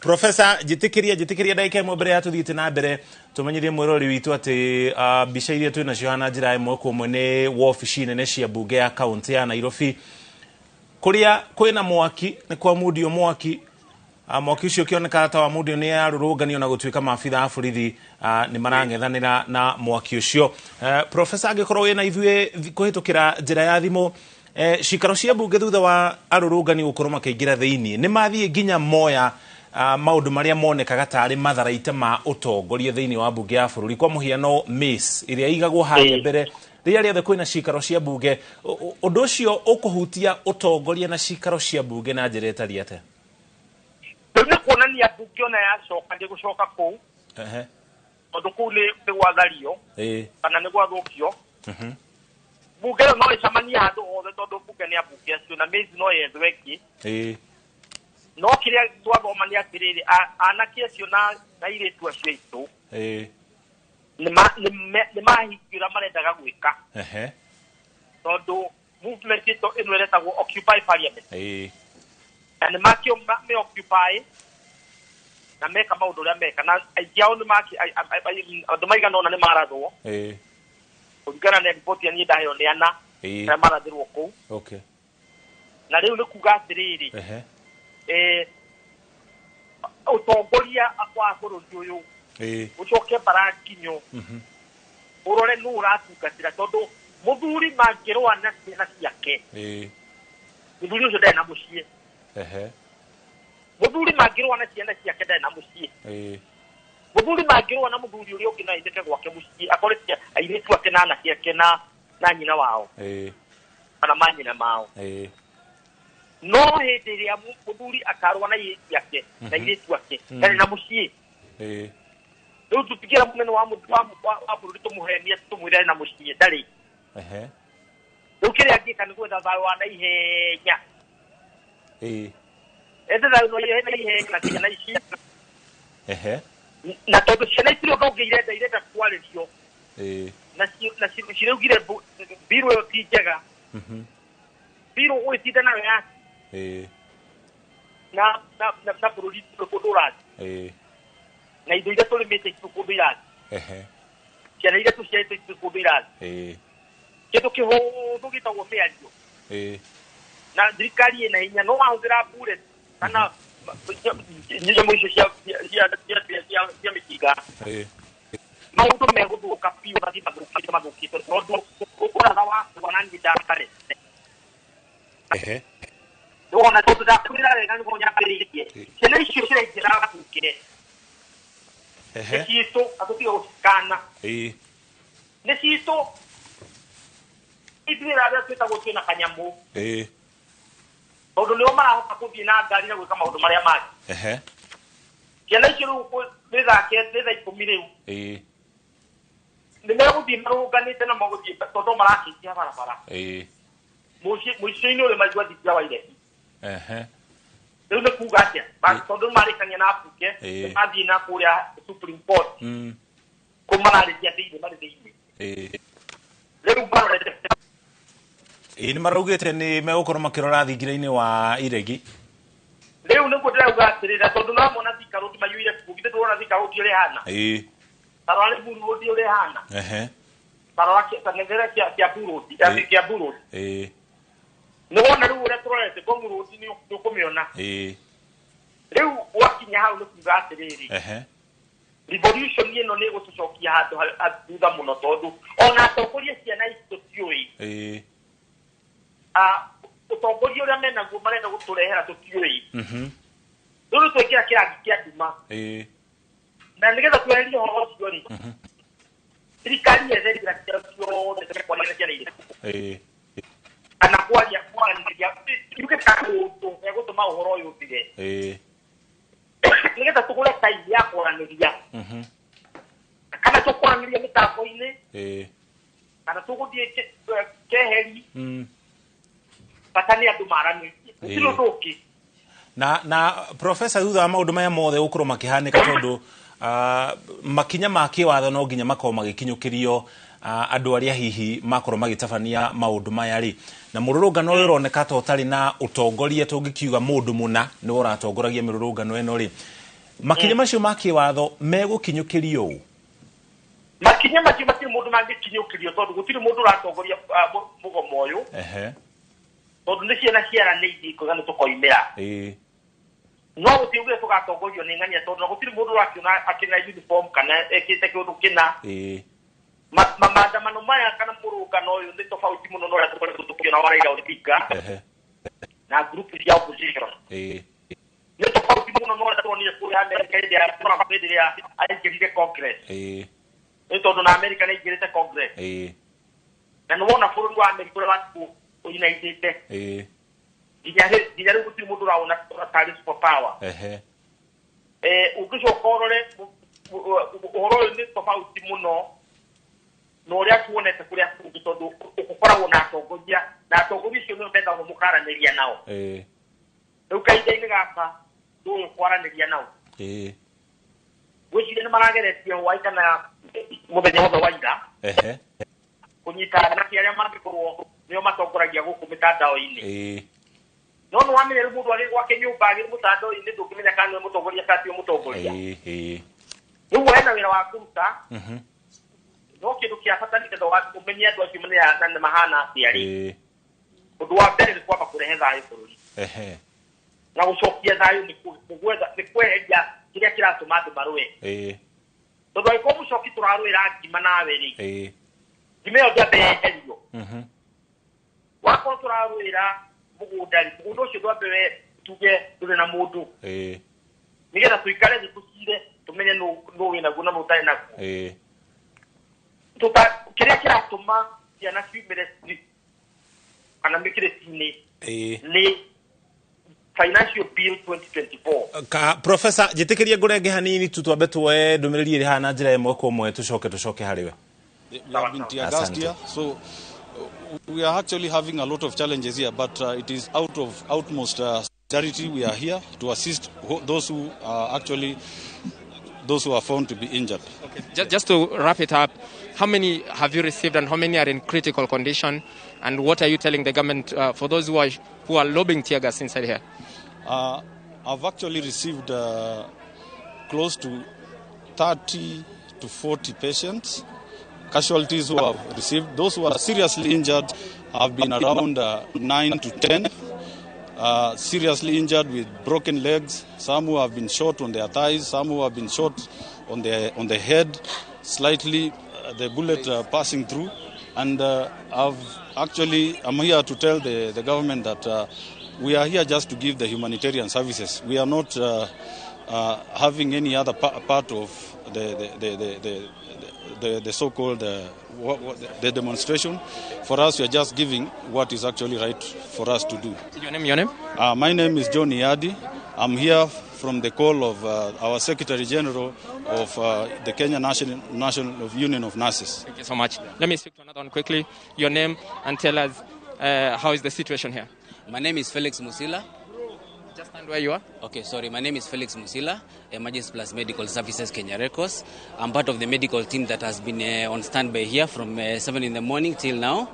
Professor, njĩtĩkĩria ndagĩka ĩmwe mbere ya tũthiĩte na mbere tũmenyerie mwĩrori witũ atĩ mbica iria twĩ nacio hana njĩra ĩmwe kwa ĩmwe nĩ wabici nene cia bunge ya kaunti ya Nairobi, kũrĩa kwĩna mwaki, nĩ kwa mundio mwaki. Mwaki ũcio ũkĩoneka ta wa mundio nĩ arũrũnganio na gũtuĩka maabitha a borithi nĩ marang'ethanĩra na mwaki ũcio. Professor, angĩkorwo wĩna ithuĩ kũhĩtũkĩra njĩra ya thimũ, cikaro cia bunge thutha wa arũrũngani gũkorwo makĩingĩra thĩinĩ nĩ mathiĩ nginya moya maũndũ marĩa monekaga tarĩ matharaita ma ũtongoria thĩinĩ wa bunge ya bũrũri, kwa mũhiano mace ĩrĩa ĩigagwo harĩa mbere rĩrĩa rĩothe kwĩna cikaro cia bunge. Ũndũ ũcio ũkũhutia ũtongoria na cikaro cia bunge na njĩra ĩtariĩ atĩa?
Rĩu nĩ kuonania bunge ona yacoka ndĩgũcoka kũu, tondũ kũu nĩ gwathario kana nĩ gwathũkio. Bunge ĩyo no ĩcemanie handũ hothe tondũ bunge nĩ ambunge acio, na mace no yethwo ĩngĩ. No kĩrĩa twathoma nĩ atĩrĩrĩ, anake acio na airĩtu acio aitũ nĩ mahingia ũrĩa marendaga gwĩka, tondũ movement ĩno ĩretagwo Occupy Parliament, na nĩ makĩo me occupy na meka maũndũ ũrĩa meka, na aingĩ ao andũ maigana ũna nĩ marathwo kũringana na riboti ya niĩ ndaheo nĩ ana arĩa marathĩrwo kũu. Na rĩu nĩ kuga atĩrĩrĩ, ũtongoria wa bũrũri ũyũ ũcoke bara nginyo, ũrore nũ ũratungatĩra, tondũ mũthuri mangĩrũa na ciana ciake, mũthuri ũcio ndarĩ na mũciĩ. Mũthuri mangĩrũa na ciana ciake ndarĩ na mũciĩ. Mũthuri mangĩrũa na mũthuri ũrĩa ũngĩ no ainũke gwake mũciĩ akore airĩtu ake na anake ake na nyina wao kana manyina mao. No hĩndĩ ĩrĩa mũthuri akarũa na airĩtu ake na airĩtu ake ndarĩ na mũciĩ. Rĩu tũtigĩra mũnene wa bũrũri tũmũhenie tũmwĩre arĩ na mũciĩ, ndarĩ. Rĩu kĩrĩa angĩka nĩ gwetha thayũ wa naihenya. Ethe thayũ na ihenya na ciana ici. Na tondũ ciana ici ũndũ ũngĩ irenda kwarĩrio, na ciraugire mbirũ ĩyo ti njega, mbirũ ũgwĩtinda nayo ya na bũrũri ndũrĩ kũndũ ũrathiĩ, na indo iria tũrĩmĩte itirĩ kũndũ irathiĩ, ciana iria tũciarĩte itirĩ kũndũ irathiĩ. Kĩndũ kĩhũthũ gĩtagwo mĩario, na thirikari ĩna hinya no wahũthĩra bullet kana nyamũ icio cia mĩcinga, maũndũ megũthũka biũ, mathiĩ mathũkĩte tondũ ũratha wakwa na niĩ ndakare. Ndũrona tondũ ndakwĩra wega nĩguo nyambĩrĩirie, ciana icio ciraingĩra bunge nĩ citũ, na tũtige gũcikana, nĩ citũ ithuĩ arĩa twĩtagwo twĩna kanyamũ, tondũ nĩo marahota gũthiĩ na ngari na gwĩka maũndũ marĩa mangĩ. Ciana icio rĩu nĩ thaa nĩ thaa 10 rĩu. Nĩ megũthiĩ marũnganĩte na magũthiĩ tondũ marakĩnjia barabara. Mũciĩ-inĩ ũrĩ maigua thingira wa iregi. Rĩu nĩ kuga atĩa? Tondũ marĩkania na mbunge, mathiĩ na kũrĩa Supreme Court kũ mararĩria thĩinĩ marĩ thĩinĩ. Rĩu marorete.
Ĩĩ, nĩ maraugĩte nĩ megũkorwo makĩrora thingira-inĩ wa iregi.
Rĩu nĩguo ndĩrauga atĩrĩra, tondũ namona Thika Road maiyũire kuo, githĩ ndũrona Thika Road ũrĩa ĩhana? Tarora Limuru Road ũrĩa ĩhana. Tarora kang'ethere Kiambu Road, Kiambu Road. Nĩ wona rĩu ũrĩa tũrorete Ngong Road nĩ ũkũmĩona. Rĩu wakinya hau nĩ kuga atĩrĩrĩ, revolution ĩno nĩ ĩgũtũcokia handũ thutha mũno, tondũ ona atongoria ciana ici tũtiũĩ. Ũtongoria ũrĩa menaguo marenda gũtũrehera tũtiũĩ. Rĩu twekĩra kĩrangi kĩa nduma. Na nĩgetha tweherie ũhoro ũcio rĩ, thirikari yethe njĩra ciothe cia kwaria na ciana irĩkũ kana kwaria kwaranĩria yuge kaũndũ gegũtũma ũhoro ũyũ ũthire, nĩgetha tũgũre time ya kwaranĩria, kana tũkwaranĩria mĩtambo-inĩ, kana tũgũthiĩ keheri, bata nĩ andũ maranĩrie, gũtirĩ ũndũ ũngĩ.
Na professor, thutha wa maũndũ maya mothe gũkorwo makĩhanĩka, tondũ makinya ma kĩwatho no nginya makorwo magĩkinyũkĩrio andũ arĩa hihi makorwo magĩtabania maũndũ maya rĩ, na mũrũrũngano ũyũ ũroneka ta ũtarĩ na ũtongoria, tũngĩkiuga mũndũ mũna nĩwe ũratongoragia mĩrũrũngano ĩno rĩ, makinya macio ma kĩwatho megũkinyũkĩrio ũ?
Makinya macio matirĩ mũndũ mangĩkinyũkĩrio, tondũ gũtirĩ mũndũ ũratongoria mũgomo ũyũ, tondũ nĩ ciana ciaranĩirie ikoiga nĩ tũkoimĩra. No gũtirĩ ugire tũgatongorio nĩ ng'ania, tondũ na gũtirĩ mũndũ ũrakĩona akĩna uniform kana ekĩte kĩũndũ kĩna. Maandamano maya kana mũrũngano ũyũ nĩ tofauti mũno na ũrĩa tũkoretwo tũkĩona wa Raila Odinga na group cia opposition. Nĩ tofauti mũno na ũrĩa tuonire kũrĩa Amerika hĩndĩ ya Trump, hĩndĩ ĩrĩa aingĩrire Congress. Nĩ tondũ na Amerika nĩ aingĩrĩte Congress, na nĩ wona bũrũri wa Amerika ũrĩa watigwo ũinaithĩte, nginya rĩu gũtirĩ mũndũ ũrawona tarĩ super power. Ũngĩcoka ũrore ũhoro ũyũ nĩ tofauti mũno na ũrĩa tuonete kũrĩa kũngĩ, tondũ ũkoragwo na atongoria, na atongoria acio nĩo mendagwo mũkaranĩria nao. Rĩu kahinda-inĩ gaka tũĩ kwaranĩria nao, ngwĩciria nĩ marageretie hwaĩ kana mũthenya wothe wa ira kũnyita anake arĩa mangĩkorwo nĩo matongoragia gũkũ mĩtandao-inĩ. No nĩ wamenya rĩu mũndũ arĩ gwake nyũmba agĩ mũtandao-inĩ, ndũngĩmenya kana nĩwe mũtongoria kana tiwe mũtongoria. Rĩu hena wĩra wa kũruta, no kĩndũ kĩa bata nĩ getha ũmenye andũ acio na nĩ mahana atĩa rĩ, ũndũ wa mbere nĩ kwamba kũrehe thayũ bũrũri. Na gũcokia thayũ nĩ nĩ kweheria kĩrĩa kĩratũma andũ marũe, tondũ angĩkorwo mũcoki tũrarũĩra ngima nawe rĩ, ngima ĩyo ndĩambe yeherio. Wakorwo tũrarũĩra mũgũnda rĩ, mũgũnda ũcio ndwambe we tuge ndũrĩ na mũndũ, nĩgetha tũikare thĩ tũcire tũmenye nũ wĩnaguo na nũ ũtarĩ naguo. Kĩrĩa kĩratũma ciana ciumĩre street kana mĩkĩrĩti-inĩ nĩ Financial Bill 2024.
Ka professor, njĩtĩkĩrie ngũrenge hanini tu, twambe tuoe ndũmĩrĩri ĩrĩ haha na njĩra ĩmwe kwa ĩmwe, tũcoke harĩ we.
We have been tear gassed here, so we are actually having a lot of challenges here, but it is out of utmost charity we are here to assist those who are actually those who are found to be injured.
Okay. Just to wrap it up, how many have you received and how many are in critical condition? And what are you telling the government for those who are lobbing tear gas inside here?
I've actually received close to 30 to 40 patients, casualties who have received. Those who are seriously injured have been around 9 to 10. Seriously injured with broken legs, some who have been shot on their thighs, some who have been shot on the head, slightly the bullet passing through. And I'm here to tell the government that we are here just to give the humanitarian services. We are not having any other part of the so-called the demonstration. For us, we are just giving what is actually right for us to do.
Your name? Your name?
My name is John Iadi. I'm here from the call of our Secretary General of the Kenya National Union of Nurses.
Thank you so much. Let me speak to another one quickly. Your name and tell us how is the situation here.
My name is Felix Musila.
Just stand where you are.
Okay, sorry. My name is Felix Musila, Emergency Plus Medical Services, Kenya Records. I'm part of the medical team that has been on standby here from 7 in the morning till now.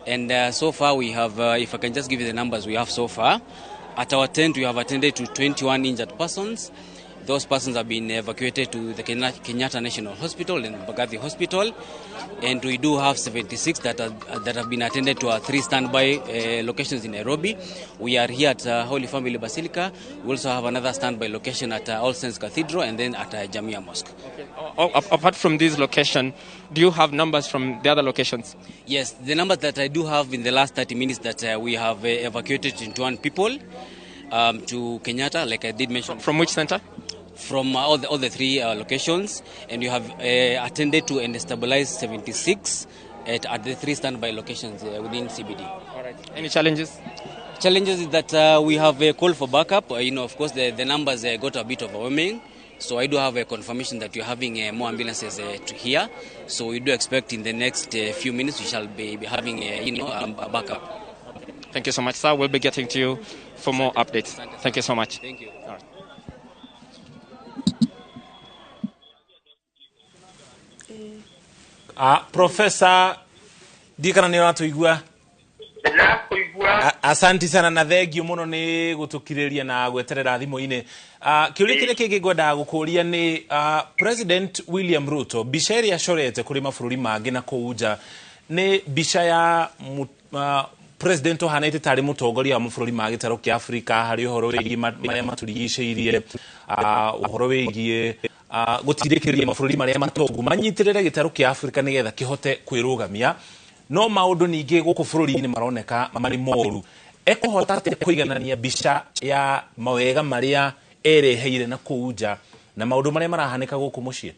And so far we have, if I can just give you the numbers we have so far, at our tent we have attended to 21 injured persons. Those persons have been evacuated to the Kenyatta National Hospital and Mbagathi Hospital. And we do have 76 that have been attended to our 3 standby locations in Nairobi. We are here at Holy Family Basilica. We also have another standby location at All Saints Cathedral and then at Jamia Mosque.
Okay. Apart from this location, do you have numbers from the other locations?
Yes, the numbers that I do have in the last 30 minutes that we have evacuated 21 people to Kenyatta, like I did mention.
From which center?
From all the 3 locations, and you have attended to and stabilized 76 at the 3 standby locations within CBD.
All right. Any challenges?
Challenges is that we have a call for backup. Of course, the numbers got a bit overwhelming. So I do have a confirmation that you're having more ambulances to here. So we do expect in the next few minutes we shall be having a backup.
Thank you so much, sir. We'll be getting to you for more updates. Thank you so much.
Thank you.
All right.
Professor ndikana nä ratå asanti sana na thengio muno nä gå tå kirä ria na gweterera thimå-inä. Kä å ria kä rä a kä ngä ngwendaga gå kå ria nä President William Ruto mbica ä rä a acorete kå rä mabå rå ri mangä na kå u nja nä mbica ya president ũhanĩte tarĩ mũtongoria wa mabũrũri ma gĩtarũ kĩa Afrika harĩ ũhoro wĩgiĩ marĩa matũrigicĩirie, ũhoro wĩgiĩ gũtindĩkĩrĩria mabũrũri marĩa matongu manyitĩrĩre gĩtarũ kĩa Afrika nĩgetha kĩhote kwĩrũgamia. No maũndũ ningĩ gũkũ bũrũri-inĩ maroneka marĩ moru. Ekũhota atĩa kũiganania mbica ya mawega marĩa ereheire na kũu nja na maũndũ marĩa marahanĩka gũkũ mũciĩ?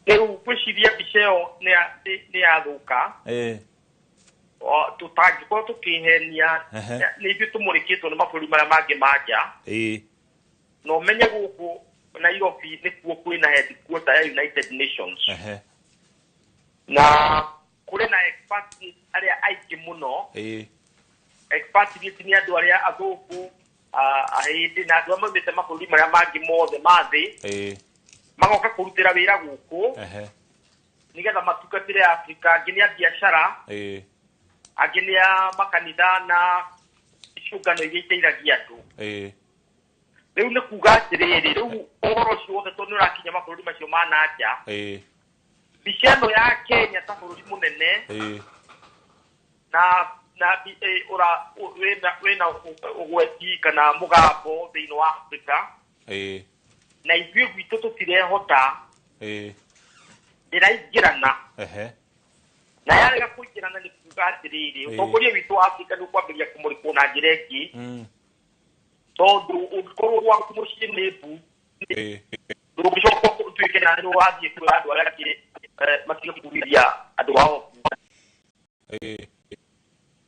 Rĩu ngwĩciria mbica ĩyo nĩ yathũka. Tũtangĩkorwo tũkĩhenia nĩ ithuĩ tũmũrĩkĩtwo nĩ mabũrũri marĩa mangĩ ma nja. Na ũmenye gũkũ Nairobi nĩkuo kwĩna headquarter ya United Nations. Na kũrĩ na expatriates arĩa aingĩ mũno. Expatriates nĩ andũ arĩa athũngũ, ahĩndĩ na andũ arĩa maumĩte mabũrũri marĩa mangĩ mothe ma thĩ. Magoka kũrutĩra wĩra gũkũ nĩgetha matungatĩre Afrika. Angĩ nĩ a biacara, angĩ nĩ a makanitha na ciũngano iria iteithagia andũ. Rĩu nĩ kuga atĩrĩrĩ, rĩu ũhoro ũcio wothe tondũ nĩ ũrakinya mabũrũri macio ma na nja, mbica ĩno ya Kenya ta bũrũri mũnene na wĩna ũgweti kana mũgambo thĩinĩ wa Afrika, na ithuĩ gwitũ tũtirehota, ndĩraingĩrana. Na yarega kũingĩrana nĩ kuga atĩrĩrĩ, ũtongoria witũ wa Afrika nĩ ũkwambĩrĩria kũmũrĩkwo na njĩra ĩngĩ, tondũ ũngĩkorwo gwaku mũciĩ nĩ mbu, ndũngĩcoka ũtuĩke na nĩ ũrathiĩ kwĩra andũ arĩa angĩ matige kuurithia andũ ao.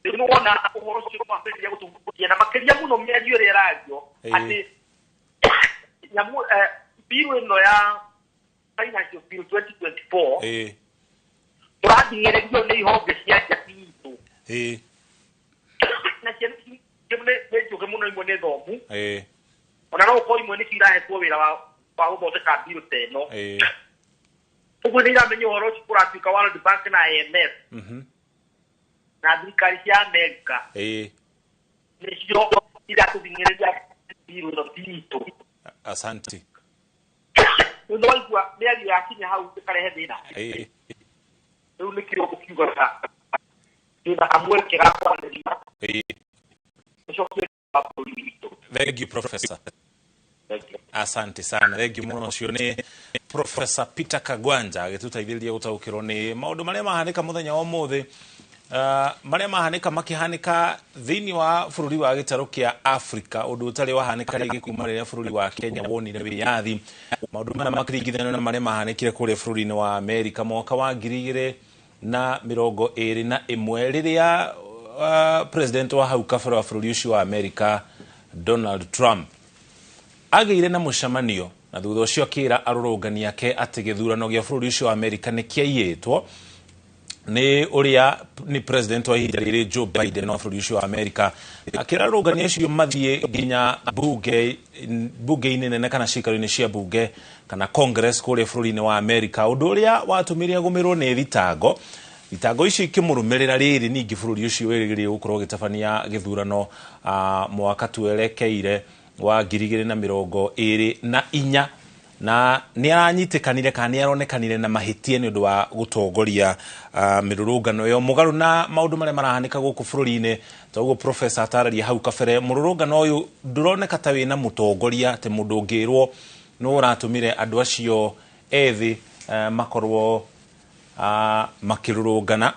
Rĩu nĩwona ũhoro ũcio nĩwambĩrĩria gũtũhutia, na makĩria mũno mĩario ĩrĩa ĩrario atĩ nyamũ bill ĩno ya Financial Bill 2024 tũrathing'ĩrĩrio nĩ ihonge cia nja citũ. Na ciana ici nĩ njũgĩ mũno, imwe nĩ thomu, ona no ũkorwo imwe nĩcio irahetwo wĩra wa gũthondeka bill ta ĩno. Ũguo nĩ iramenya ũhoro ũcio kũratuĩka World Bank na IMF na thirikari cia Amerika nĩcio iratũthing'ĩrĩria bill ĩno citũ.
Asante.
Rĩu nĩwaigua mĩario yakinya hau ĩkarehe thĩna. Rĩu nĩkĩo ũkiugaga twĩna kamweke ga kwanĩrĩria tũcokie bũrũri witũ.
Thank you, Professor. Asante sana. Thank you mũno. Ũcio nĩ Professor Peter Kagwanja agĩtũteithĩrĩria gũtaũkĩrwo nĩ maũndũ marĩa mahanĩka mũthenya wa ũmũthĩ, marĩa mahanĩka makĩhanĩka thĩinĩ wa bũrũri wa gĩtarũ kĩa Afrika, ũndũ ũtarĩ wahanĩka rĩngĩ kuma rĩrĩa bũrũri wa Kenya wonire wĩyathi. Maũndũ maya makĩringithanio na marĩa mahanĩkire kũrĩa bũrũri-inĩ wa Amerika mwaka wa 2021 rĩrĩa president wa hau kabere wa bũrũri ũcio wa Amerika Donald Trump Agĩire na mũcemanio na thutha ũcio akĩra arũrũngani ake atĩ gĩthurano gĩa bũrũri ũcio wa Amerika nĩ kĩaiyĩtwo nĩ ũrĩa nĩ president wa ihinda rĩrĩ Joe Biden wa bũrũri ũcio wa Amerika. Akĩra arũrũngani acio mathiĩ nginya bunge-inĩ nene kana ciikaro-inĩ cia bunge kana Congress kũrĩa bũrũri-inĩ wa Amerika, ũndũ ũrĩa watũmire agũmĩrwo nĩ thitango. Thitango ici ikĩmũrũmĩrĩra rĩrĩ ningĩ bũrũri ũcio wĩrĩgĩrĩire gũkorwo ũgĩtabania gĩthurano mwaka twerekeire wa 2024, na nĩ aranyitĩkanire kana nĩ aronekanire na mahĩtia nĩ ũndũ wa gũtongoria mĩrũrũngano ĩyo mũgarũ na maũndũ marĩa marahanĩka gũkũ bũrũri-inĩ. Toguo professor atararia hau kabere, mũrũrũngano ũyũ ndũroneka ta wĩna mũtongoria, atĩ mũndũ ũngĩrwo nĩ ũratũmire andũ acio ethĩ makorwo makĩrũrũngana,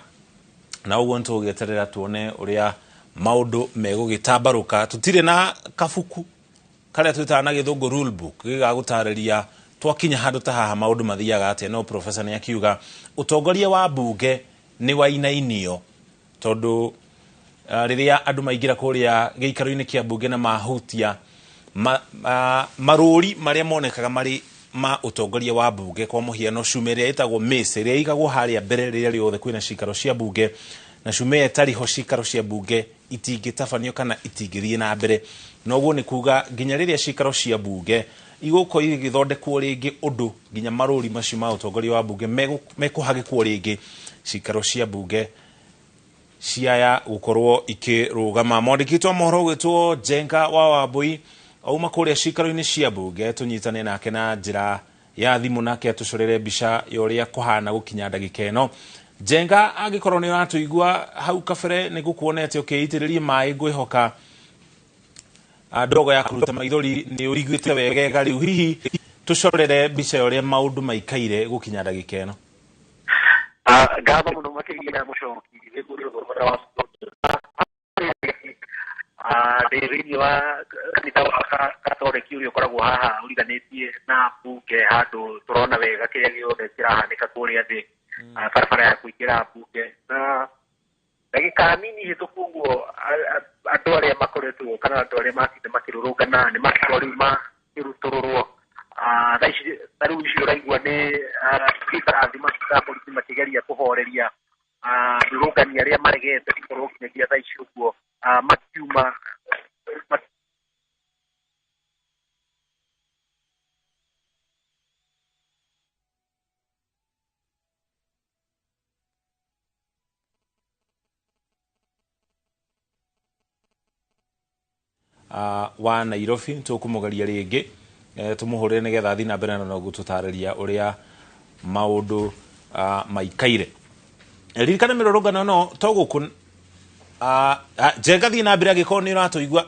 na ũguo nĩ tũgũgĩeterera tuone ũrĩa maũndũ megũgĩtambarũka. Tũtirĩ na kabuku karĩa twĩtaga na gĩthũngũ rule book gĩgagũtarĩria twakinya handũ ta haha maũndũ mathiaga atĩa, no professor nĩ akiuga ũtongoria wa bunge nĩ wainainio tondũ rĩrĩa andũ maingĩra kũrĩa gĩikaro-inĩ kĩa bunge na mahutia marũri marĩa monekaga marĩ ma ũtongoria wa bunge, kwa mũhiano cuma ĩrĩa ĩtagwo mace ĩrĩa ĩigagwo harĩa mbere rĩrĩa rĩothe kwĩna cikaro cia bunge, na cuma ĩyo ĩtarĩ ho cikaro cia bunge itingĩtabanio kana itingĩthiĩ na mbere. Noguo nĩ kuga nginya rĩrĩa cikaro cia bunge igũkorwo igĩthondekwo rĩngĩ ũndũ nginya marũri macio ma ũtongoria wa bunge mekũhagĩkwo rĩngĩ, cikaro cia bunge ciaya gũkorwo ikĩrũgama. Mwandĩki wa mohoro ũgwĩtwo Njenga wa Wambui auma kũrĩa cikaro-inĩ cia bunge, tũnyitane nake na njĩra ya thimũ nake atũcorere mbica ya ũrĩa kũhana gũkinya ndagĩka ĩno. Njenga, angĩkorwo nĩ ũratũigua hau kabere nĩ ngũkuonete ũkĩitĩrĩria maĩ, ngwĩhoka ndogo ya kũruta maithori nĩ ũiguĩte wegega. Rĩu hihi tũcorere mbica ya ũrĩa maũndũ maikaire gũkinya ndagĩka ĩno.
Ngatho mũno makĩria mũcoki ndĩ thĩinĩ wa kanitha wa Katoliki ũrĩa ũkoragwo haha ũriganĩtie na bunge, handũ tũrona wega kĩrĩa gĩothe kĩrahanĩka kũrĩa thĩ barabara ya kũingĩra bunge. Na ndagĩka nini hĩtũku ũguo andũ arĩa makoretwo kana andũ arĩa matinda makĩrũrũngana nĩ makorwo rĩu makĩrutũrũrwo. Thaa ici ta rĩu icio ũraigua nĩ barathi mabuta borithi makĩgeria kũhoreria arũrũngani arĩa maregete gũkorwo nginyagia thaa ici ũguo makiuma.
Wa Nairobi tũkũmũgeria rĩngĩ tũmũhũrĩre nĩgetha athiĩ na mbere na gũtũtarĩria ũrĩa maũndũ maikaire. Ririkana mĩrũrũngano ĩno to gũkũ. Njenga, thiĩ na mbere angĩkorwo nĩ ũratũigua.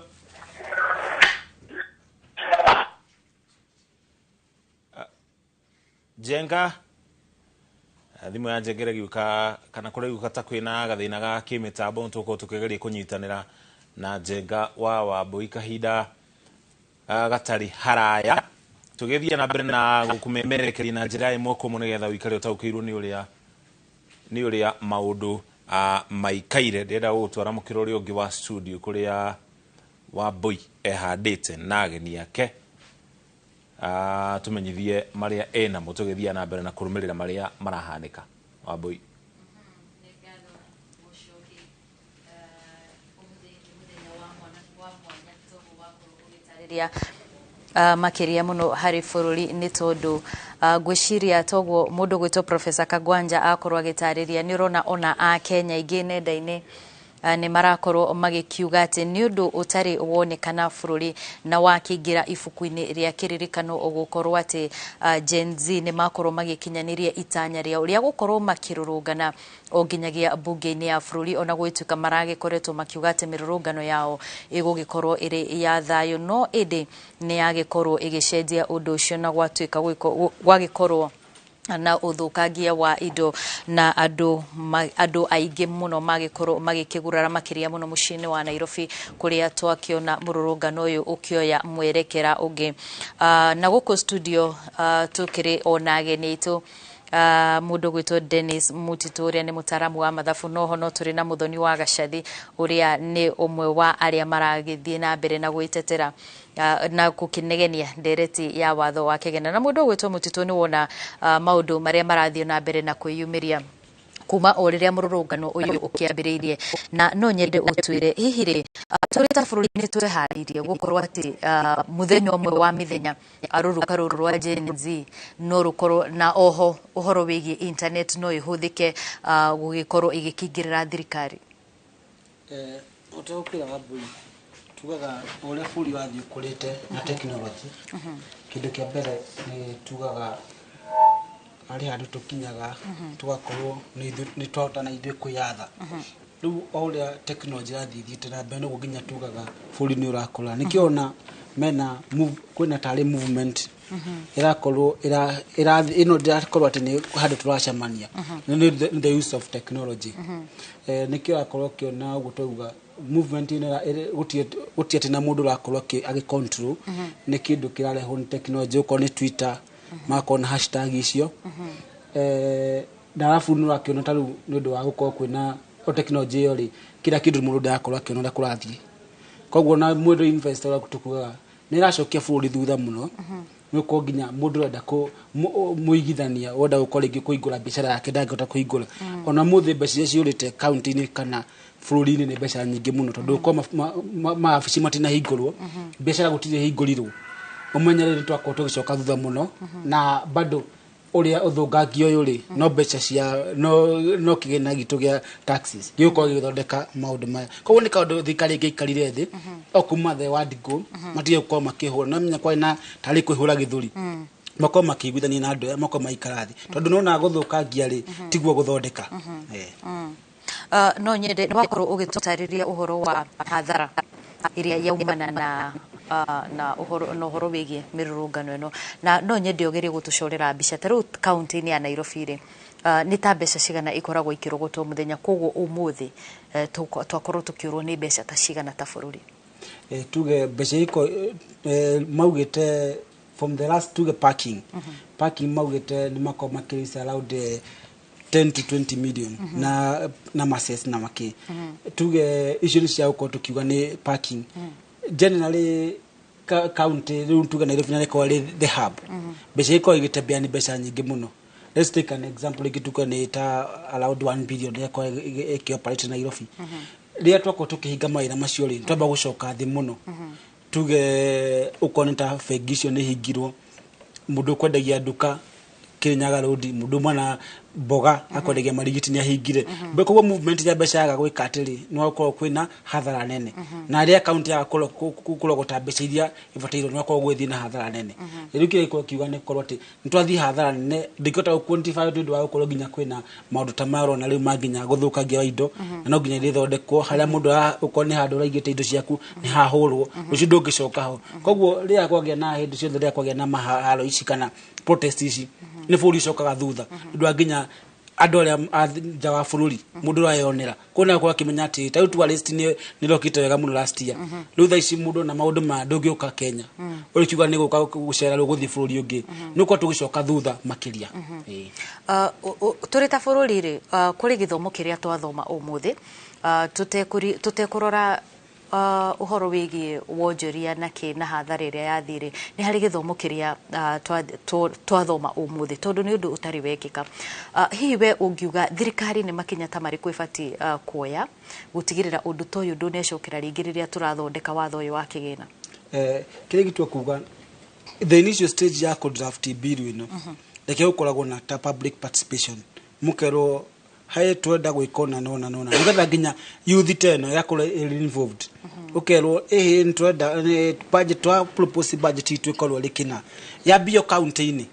Njenga, thimũ ya Njenga ĩragĩũka kana kũraiguĩka ta kwĩna gathĩna ga kĩmĩtambo, tũgũkorwo tũkĩgeria kũnyitanĩra na Njenga wa Wambui kahinda gatarĩ haraya, tũgĩthiĩ na mbere na gũkũmemerekeria na njĩra ĩmwe kwa ĩmwe nĩgetha ũikare ũtaũkĩirwo nĩ ũrĩa maũndũ maikaire. Ndĩrenda gũgũtwara mũkĩra ũrĩa ũngĩ wa studio kũrĩa Wambui ehandĩte na ageni ake, tũmenyithie marĩa enamo tũgĩthiĩ na mbere na kũrũmĩrĩra marĩa marahanĩka. Wambui.
Makĩria mũno harĩ bũrũri nĩ tondũ ngwĩciria toguo mũndũ gwĩtwo Professor Kagwanja akorwo agĩtarĩria, nĩ ũrona ona a Kenya aingĩ nenda-inĩ nĩ marakorwo magĩkiuga atĩ nĩ ũndũ ũtarĩ wonekana bũrũri na wakĩingĩra ibuku-inĩ rĩa kĩririkano ũgũkorwo atĩ Gen Z nĩ makorwo magĩkinyanĩria itanya rĩao rĩa gũkorwo makĩrũrũngana o nginyagia bunge-inĩ ya bũrũri, ona gũgĩtuĩka maragĩkoretwo makiuga atĩ mĩrũrũngano yao ĩgũgĩkorwo ĩrĩ ya thayũ, no ĩndĩ nĩ yagĩkorwo ĩgĩcenjia ũndũ ũcio na gwatuĩka gwagĩkorwo na ũthũkangia wa indo na andũ aingĩ mũno magĩkorwo magĩkĩgurara makĩria mũno mũciĩ-inĩ wa Nairobi kũrĩa twakĩona mũrũrũngano ũyũ ũkĩoya mwerekera ũngĩ. Na gũkũ studio tũkĩrĩ ona ageni aitũ. Mundu gwitwo Dennis Mutitu uria ni mutaramu wa mathabu, noho no turi na Muthoni wa Gacathi uria ni umwe wa aria maragithie na mbere na gwitetera na gukinegenia ndereti ya watho wa kigena. Na mundu gwitwo Mutitu ni wona maundu maria marathio na mbere na kwiyumiria kuma o riria mururungano uyu ukiambiriirie, na no nyende utwire hihi ri turi ta bururi ni tweharirie gukorwo ati muthenya umwe wa mithenya aruruka ruru rwa Gen Z no rukorwo na oho uhoro wigie internet no ihuthike gugikorwo igikingirira thirikari.
Utegukira Wambui, tugaga uria bũrũri wathiĩ ũkũrĩte na technology, kĩndũ kĩa mbere nĩ tugaga harĩ handũ tũkinyaga tũgakorwo nĩ twahota na ithuĩ kwĩyatha. Rĩu o ũrĩa technology ĩrathiĩ ĩthiĩte na mbere noguo nginya tugaga bũrũri nĩ ũrakũra. Nĩkĩo ona mena kwĩna tarĩ movement ĩrakorwo ĩno ndĩrakorwo atĩ nĩ handũ tũracemania, nĩ the use of technology. Nĩkĩo ũrakorwo ũkĩona ũguo twauga movement ĩno gũtirĩ atĩ na mũndũ ũrakorwo agĩ control, nĩ kĩndũ kĩrarehwo nĩ technology, okorwo nĩ Twitter magakorwo na hashtag icio. Na arabu nĩ ũrakĩona ta rĩu nĩ ũndũ wa gũkorwo kwĩna o technology ĩyo rĩ, kila kĩndũ mũndũ ndarakorwo akĩona ũrĩa kũrathiĩ. Koguo na mũndũ investor ũrĩa tũkugaga nĩ ĩracokia bũrũri thutha mũno, nĩ gũkorwo nginya mũndũ ũrenda mũigithania wenda gũkorwo rĩngĩ kũhingũra biacara yake ndangĩhota kũhingũra. Ona mũthĩ mbeca iria ciũrĩte kaunti-inĩ kana bũrũri-inĩ nĩ mbeca nyingĩ mũno, tondũ gũkorwo mawabici matinahingũrwo, biacara gũtirĩ hingũrirwo. Ũmenye rĩrĩ twakorwo tũgĩcoka thutha mũno, na bado ũrĩa ũthũkangia ũyũ rĩ, no mbeca cia no kĩgĩna gitũ gĩa taxes gĩgũkorwo gĩgĩthondeka maũndũ maya. Koguo nĩ kaũndũ thirikari ĩngĩaikarire thĩ o kuma the word go, matige gũkorwo makĩhũra, no menya kwarĩ na tarĩ kwĩhũra gĩthũri, makorwo makĩiguithania na andũ aya, makorwo maikara thĩ, tondũ nĩwona gũthũkangia rĩ tiguo gũthondeka.
No nyende wakorwo ũgĩtũtarĩria ũhoro wa hathara iria yaumana na na ũhoro wĩgiĩ mĩrũrũngano ĩno, na no nyende ũgerie gũtũcorera mbica ta rĩu kaunti-inĩ ya Nairobi rĩ, nĩ ta mbeca cigana ikoragwo ikĩrogotwo mũthenya, koguo ũmũthĩ twakorwo tũkĩũrwo nĩ mbeca ta cigana ta bũrũri?
Tuge mbeca iko maugĩte from the last tuge parking maugĩte nĩ makorwo makĩrĩca around 10 to 20 million na masses na makĩ. Tuge icio nĩ cia gũkorwo tũkiuga nĩ parking. Generally county rĩu tuge Nairobi nĩ ĩkoragwo ĩrĩ the hub, mbeca ikoragwo igĩtembea nĩ mbeca nyingĩ mũno. Let's take an example, ĩngĩ tuge nĩ ta around 1 billion ĩkoragwo ĩkĩoperate Nairobi. Rĩrĩa twakorwo tũkĩhinga mawĩra macio rĩ, twamba gũcoka thĩ mũno. Tuge ũkorwo nĩ ta bengi icio nĩ hingirwo, mũndũ ũkwendagia nduka Kirinyaga Road, mũndũ ũmwe na mboga akwendagia marigiti nĩ ahingire. Koguo movement ya mbeca yaga gwĩka atĩrĩ, nĩ gũkorwo kwĩna hathara nene, na rĩrĩa kaunti yaga kũrogota mbeca iria ibatairwo nĩ gũkorwo gwĩthiĩ na hathara nene. Rĩu kĩrĩa gĩkorwo kiuga nĩ gũkorwo atĩ nĩ twathiĩ hathara nene, ndingĩhota gũ quantify nĩ ũndũ wa gũkorwo nginya kwĩna maũndũ ta maya ũrona rĩu ma nginya gũthũkangia wa indo, na no nginya irĩthondekwo harĩa mũndũ ũkorwo nĩ handũ ũraigĩte indo ciaku nĩ hahũrwo, ũcio ndũngĩcoka ho. Koguo rĩrĩa kwagĩa na hĩndĩ ciothe rĩrĩa kwagĩa na maharo ici kana protest ici, nĩ bũrũri ũcokaga thutha, nĩ ũndũ wa nginya andũ arĩa a nja wa bũrũri mũndũ ũrayonera kuona akorwo akĩmenya atĩ ta rĩu tourist nĩ rokĩte wega mũno last year. Rĩu thaa ici mũndũ na maũndũ maya ndũngĩũka Kenya ũrĩ kiuga nĩ gũka gũcera rĩu gũthiĩ bũrũri ũngĩ, nĩ gũkorwo tũgĩcoka thutha makĩria.
Tũrĩ ta bũrũri rĩ, kũrĩ gĩthomo kĩrĩa twathoma ũmũthĩ, tũtekũrora ũhoro wĩgiĩ wonjoria na kĩ na hathara ĩrĩa yathire, nĩ harĩ gĩthomo kĩrĩa twathoma ũmũthĩ tondũ nĩ ũndũ ũtarĩ wekĩka. Hihi we ũngiuga thirikari nĩ makinya ta marĩkũ ĩbatiĩ kuoya gũtigĩrĩra ũndũ ta ũyũ ndũnecokera rĩngĩ rĩrĩa tũrathondeka watho ũyũ wa kĩgĩna?
Kĩrĩa gĩtua kuga the initial stage ya kũ-draft bill ĩno, reke gũkoragwo na ta public participation, mũkerwo hae twenda gwĩka ũna na ũna na ũna, nĩgetha nginya youth ta ĩno ĩgakorwo ĩrĩ involved. Ũkerwo ĩhĩ nĩ twenda budget, twa propose budget itũ ĩkorwo ĩrĩ kĩna, yambio kaunti-inĩ,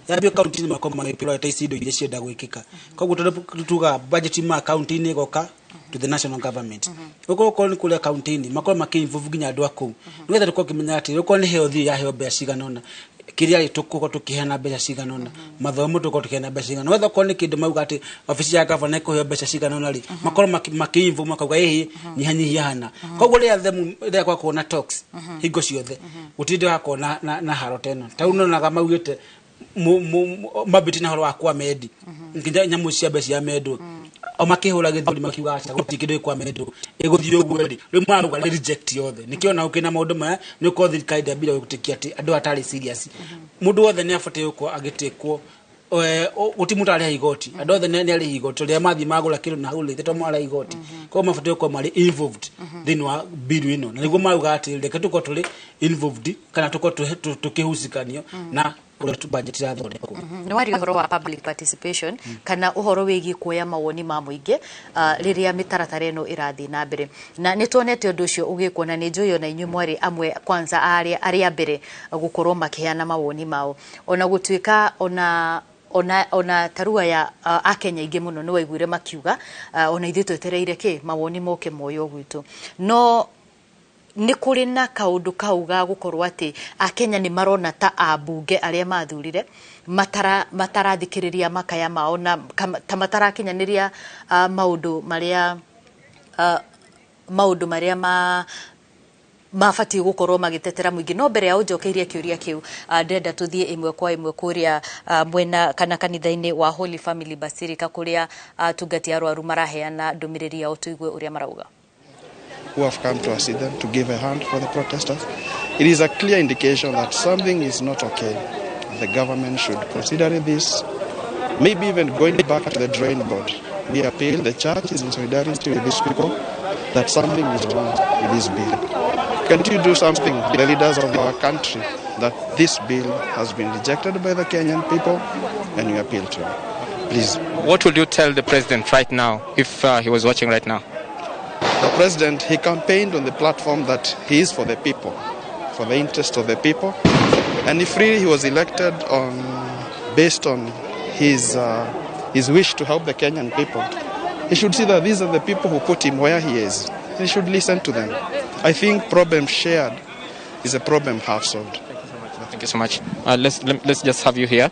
yambio kaunti-inĩ makorwo magĩ-prioritize indo iria cienda gwĩkĩka. Koguo tondũ tugaga budget ma kaunti-inĩ ĩgoka to the national government, ũkorwo korwo nĩ kũrĩa kaunti-inĩ makorwo makĩ-involve nginya andũ a kũu, nĩgetha tũkorwo tũkĩmenya atĩ ũkorwo nĩ health yaheo mbeca cigana ũna, kĩrĩa rĩ tũgũkorwo tũkĩheana mbeca cigana ũna, mathomo tũgũkorwo tũkĩheana mbeca cigana ũna, okorwo nĩ kĩndũ mauga atĩ obici ya gavana ĩkũheo mbeca cigana ũna rĩ, makorwo makĩ-involve makauga ĩhĩ nyihanyihia hana. Koguo rĩrĩa gwakorwo na talks hingo ciothe gũtirĩ hĩndĩ hakorwo na haro ta ĩno. Ta rĩu nĩonaga maugĩte Mambĩtie na ũhoro wa kwa mendi nginya nyamũ cia mbeca cia mendwo o makĩhũra gĩthũri makiuga aca gũtirĩ kĩndũ gĩkwa mendwo ĩgũthiĩ ũguo rĩ. Rĩu marauga nĩ reject yothe. Nĩkĩo ona gũkĩrĩ na maũndũ maya nĩ ũkorwo thirikari ndĩambire gwĩtĩkia atĩ andũ aya atarĩ serious. Mũndũ wothe nĩ abatiĩ gũkorwo agĩtĩkwo, gũtirĩ mũndũ ararĩha igoti, andũ othe nĩ arĩhi igoti rĩrĩa mathiĩ magũra kĩndũ na hau rĩ to marĩha igoti, koguo mabatiĩ gũkorwo marĩ involved thĩinĩ wa bill ĩno, na nĩguo marauga atĩ reke tũkorwo tũrĩ involved kana tũkorwo tũkĩhucikanio na ũrĩa budget irathondekwo.
Nĩ waria ũhoro wa public participation kana ũhoro wĩgiĩ kuoya mawoni ma mũingĩ rĩrĩa mĩtaratara ĩno ĩrathiĩ na mbere, na nĩ tuonete ũndũ ũcio ũgĩkwo, na nĩ njũĩ ona inyuĩ mwarĩ amwe kwanza arĩa mbere gũkorwo makĩheana mawoni mao, ona gũtuĩka ona tarua ya akenya aingĩ mũno nĩ waiguire makiuga ona ithuĩ twetereire kĩ mawoni moke moywo gwitũ. No nĩ kũrĩ na kaũndũ kau ga gũkorwo atĩ akenya nĩ marona ta ambunge arĩa mathurire matarathikĩrĩria makaya mao na ta matarakinyanĩria maũndũ marĩa mabatiĩ gũkorwo magĩtetera mũingĩ. No mbere ya ũnjokeirie kĩũria kĩu, ndĩrenda tũthiĩ ĩmwe kwa ĩmwe kũrĩa mwena kana kanitha-inĩ wa Holy Family Basilica kũrĩa atungati arwaru maraheana ndũmĩrĩri yao, tũigue ũrĩa marauga.
Who have come to assist them, to give a hand for the protesters. It is a clear indication that something is not okay. The government should consider this, maybe even going back to the drawing board. We appeal, the church is in solidarity with these people, that something is wrong with this bill. Can't you do something, the leaders of our country, that this bill has been rejected by the Kenyan people, and we appeal to you. Please.
What would you tell the president right now, if he was watching right now?
The president, he campaigned on the platform that he is for the people, for the interest of the people. And if really he was elected based on his wish to help the Kenyan people, he should see that these are the people who put him where he is. He should listen to them. I think problem shared is a problem half solved.
Thank you so much. Let's just have you here,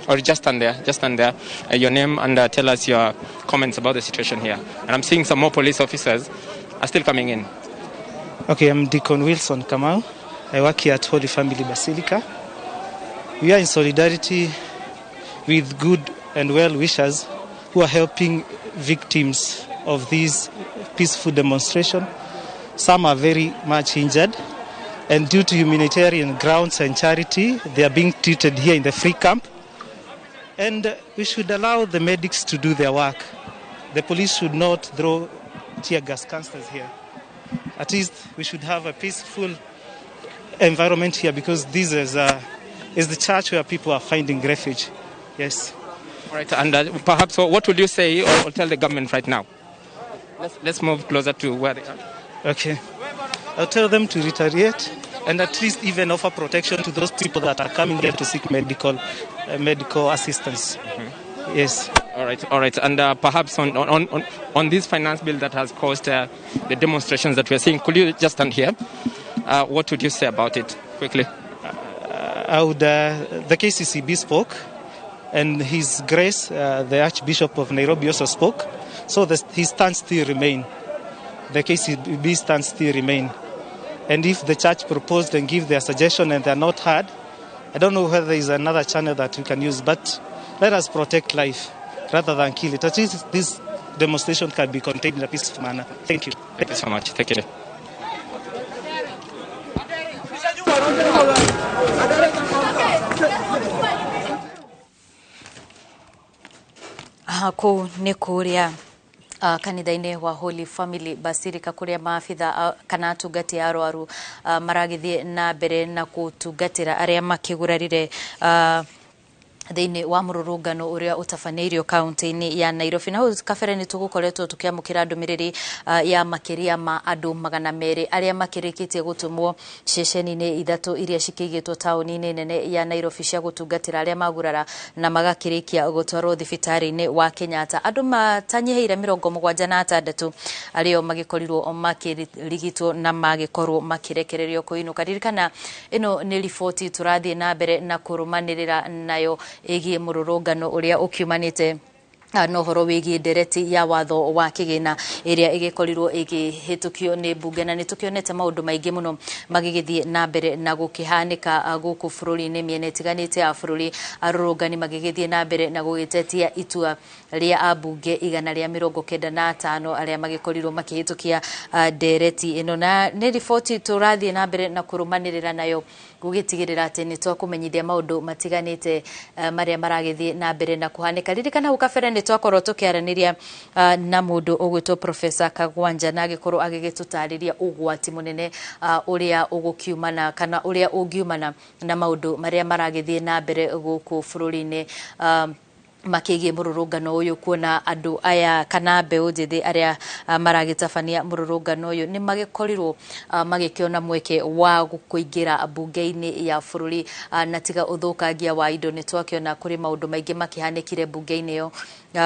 or just stand there. Just stand there. Your name and tell us your comments about the situation here. And I'm seeing some more police officers are still coming in.
Okay, I'm Deacon Wilson Kamau. I work here at Holy Family Basilica. We are in solidarity with good and well-wishers who are helping victims of this peaceful demonstration. Some are very much injured, and due to humanitarian grounds and charity, they are being treated here in the free camp. And we should allow the medics to do their work. The police should not throw tear gas canisters here. At least we should have a peaceful environment here, because this is the church where people are finding refuge. Yes.
All right, and perhaps what would you say or tell the government right now? Let's move closer to where they are.
Okay. I'll tell them to retaliate and at least even offer protection to those people that are coming here to seek medical assistance.
Mm-hmm.
Yes.
All right, all right. And perhaps on this finance bill that has caused the demonstrations that we are seeing, could you just stand here? What would you say about it quickly?
I would, the KCCB spoke, and His Grace, the Archbishop of Nairobi, also spoke. So his stance still remain. The KCB stance still remain. And if the church proposed and give their suggestion and they are not heard, I don't know whether there is another channel that we can use, but let us protect life rather than kill it. At least this demonstration can be contained in a peaceful manner. Thank you.
Thank you so much. Thank you.
Kũu nĩ kũrĩa kanitha-inĩ wa Holy Family Basilica kũrĩa maabitha kana atungati a arwaru maragĩthiĩ na mbere na gũtungatĩra arĩa makĩgurarire thĩinĩ wa mũrũrũngano ũrĩa ũtabanĩirio kaunti-inĩ ya Nairobi. Na hau kabere nĩ tũgũkoretwo tũkĩamũkĩra ndũmĩrĩri ya makĩria ma andũ 200 arĩa makĩrĩkĩtie gũtũmwo ceceni-inĩ 3 iria cikĩigĩtwo taũni-inĩ nene ya Nairobi cia gũtungatĩra arĩa magurara na magakĩrĩkia gũtwarwo thibitarĩ-inĩ wa Kenyatta. Andũ matanyihĩire 76 arĩa magĩkorirwo makĩrigitwo na magĩkorwo makĩrekererio kũinũka. Ririkana ĩno nĩ riboti tũrathiĩ na mbere na kũrũmanĩrĩra nayo ĩgiĩ mũrũrũngano ũrĩa ũkiumanĩte No ũhoro wĩgiĩ ndereti ya watho wa kĩgĩna ĩrĩa ĩgĩkorirwo ĩgĩhĩtũkio nĩ mbunge, na nĩ tũkĩonete maũndũ maingĩ mũno magĩgĩthiĩ na mbere na gũkĩhanĩka gũkũ bũrũri-inĩ, mĩena ĩtiganĩte ya bũrũri, arũrũngani magĩgĩthiĩ na mbere na gũgĩtetia itua rĩa ambunge 195 arĩa magĩkorirwo makĩhĩtũkia ndereti ĩno. Na nĩ riboti tũrathiĩ na mbere na kũrũmanĩrĩra nayo gũgĩtigĩrĩra atĩ nĩ twakũmenyithia maũndũ matiganĩte marĩa maragĩthiĩ na mbere na kũhanĩka. Ririkana hau kabere nĩ twakorwo tũkĩaranĩria na mũndũ ũgwĩtwo Professor Kagwanja, na agĩkorwo agĩgĩtũtarĩria ũgwati mũnene ũrĩa ũgũkiumana kana ũrĩa ũngiumana na maũndũ marĩa maragĩthiĩ na mbere gũkũ bũrũri-inĩ makĩgiĩ mũrũrũngano ũyũ, kuona andũ aya kana mbeũ njĩthĩ arĩa maragĩtabania mũrũrũngano ũyũ nĩ magĩkorirwo magĩkĩona mweke wa kũingĩra mbunge-inĩ ya bũrũri, na tiga ũthũkangia wa indo nĩ twakĩona kũrĩ maũndũ maingĩ makĩhanĩkire mbunge-inĩ ĩyo,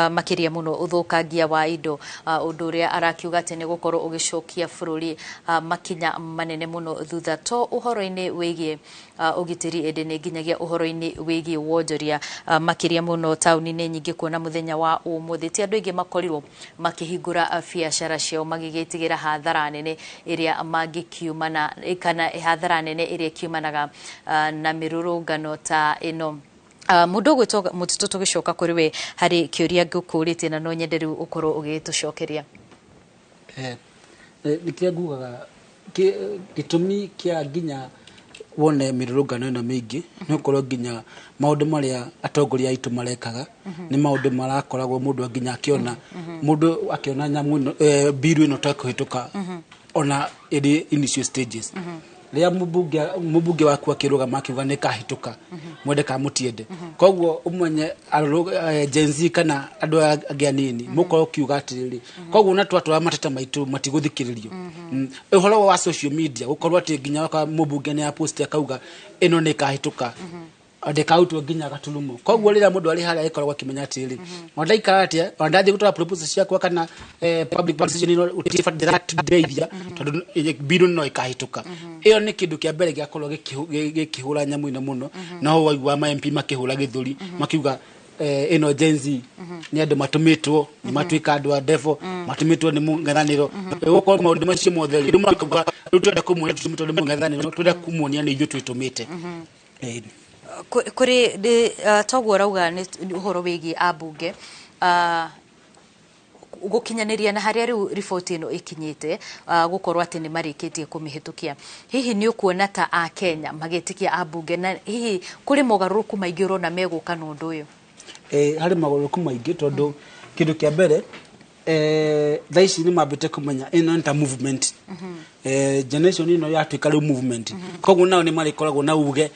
makĩria mũno ũthũkangia wa indo, ũndũ ũrĩa arakiuga atĩ nĩ gũkorwo ũgĩcokia bũrũri makinya manene mũno thutha, to ũhoro-inĩ wĩgiĩ ũgitĩri ĩndĩ nĩ nginyagia ũhoro-inĩ wĩgiĩ wonjoria, makĩria mũno taũni-inĩ nyingĩ, kuona mũthenya wa ũmũthĩ ti andũ aingĩ makorirwo makĩhingũra biacara ciao magĩgĩtigĩra hathara nene ĩrĩa mangĩkiumana kana hathara nene ĩrĩa ĩkiumanaga na mĩrũrũngano ta ĩno. Mũndũ ũgwĩtwo Mũtitũ, tũgĩcoka kũrĩ we harĩ kĩũria ngũkũrĩtie na no nyende rĩu ũkorwo ũgĩtũcokeria.
Nĩ kĩrĩa ngugaga, gĩtũmi kĩa nginya wone mĩrũrũngano ĩno mĩingĩ nĩ ũkorwo nginya maũndũ marĩa atongoria aitũ marekaga nĩ maũndũ marakoragwo mũndũ nginya akĩona, mũndũ akĩona nyamũ ĩno, bill ĩno tekũhĩtũka ona ĩrĩ initial stages. Rĩrĩa mũmbunge waku akĩrũgama akiuga nĩ kahĩtũka, mwende kana mũtiende, koguo ũmenye Gen Z kana andũ aya angĩ anini mũkorwo ũkiuga atĩrĩrĩ, koguo na twatwara mateta maitũ matigũthikĩrĩrio. Ũhoro wa social media gũkorwo atĩ nginya waka mũmbunge nĩ apost akauga ĩno nĩ ĩkahĩtũka, ndĩkarutwo nginya gaturumo, koguo rĩrĩa mũndũ arĩ harĩa agĩkoragwo akĩmenya atĩrĩrĩ, ona ndaikara atĩa, ona ndathiĩ gũtwara proposal ciakwa kana public participation ĩno ũtibatiĩ tondũ bill no ĩkahĩtũka. Ĩyo nĩ kĩndũ kĩa mbere gĩakorwo gĩkĩhũra nyamũ ĩno mũno. No waigua ma MP makĩhũra gĩthũri makiuga ĩno Gen Z nĩ andũ matũmĩtwo, nĩ matuĩka andũ a devil, matũmĩtwo nĩ mũng'ethanĩro. Gũkorwo maũndũ macio mothe rĩ, rĩu makauga rĩu twenda kũmuonia tũtũmĩtwo nĩ mũng'ethanĩro, twenda kũmuonia nĩ ithuĩ twĩtũmĩte.
Kũrĩ toguo ũrauga nĩ ũhoro wĩgiĩ ambunge gũkinyanĩria na harĩa rĩu riboti ĩno ĩkinyĩte, gũkorwo atĩ nĩ marĩkĩtie kũmĩhĩtũkia, hihi nĩ ũkuona ta akenya magĩtĩkia ambunge, na hihi kũrĩ mogarũrũku maingĩ ũrona megũka na ũndũ ũyũ?
Harĩ mogarũrũku maingĩ, tondũ kĩndũ kĩa mbere, thaa ici nĩ mambĩte kũmenya ĩno nĩ ta movement, generation ĩno yatuĩka rĩu movement, koguo nao nĩ marĩkoragwo na uge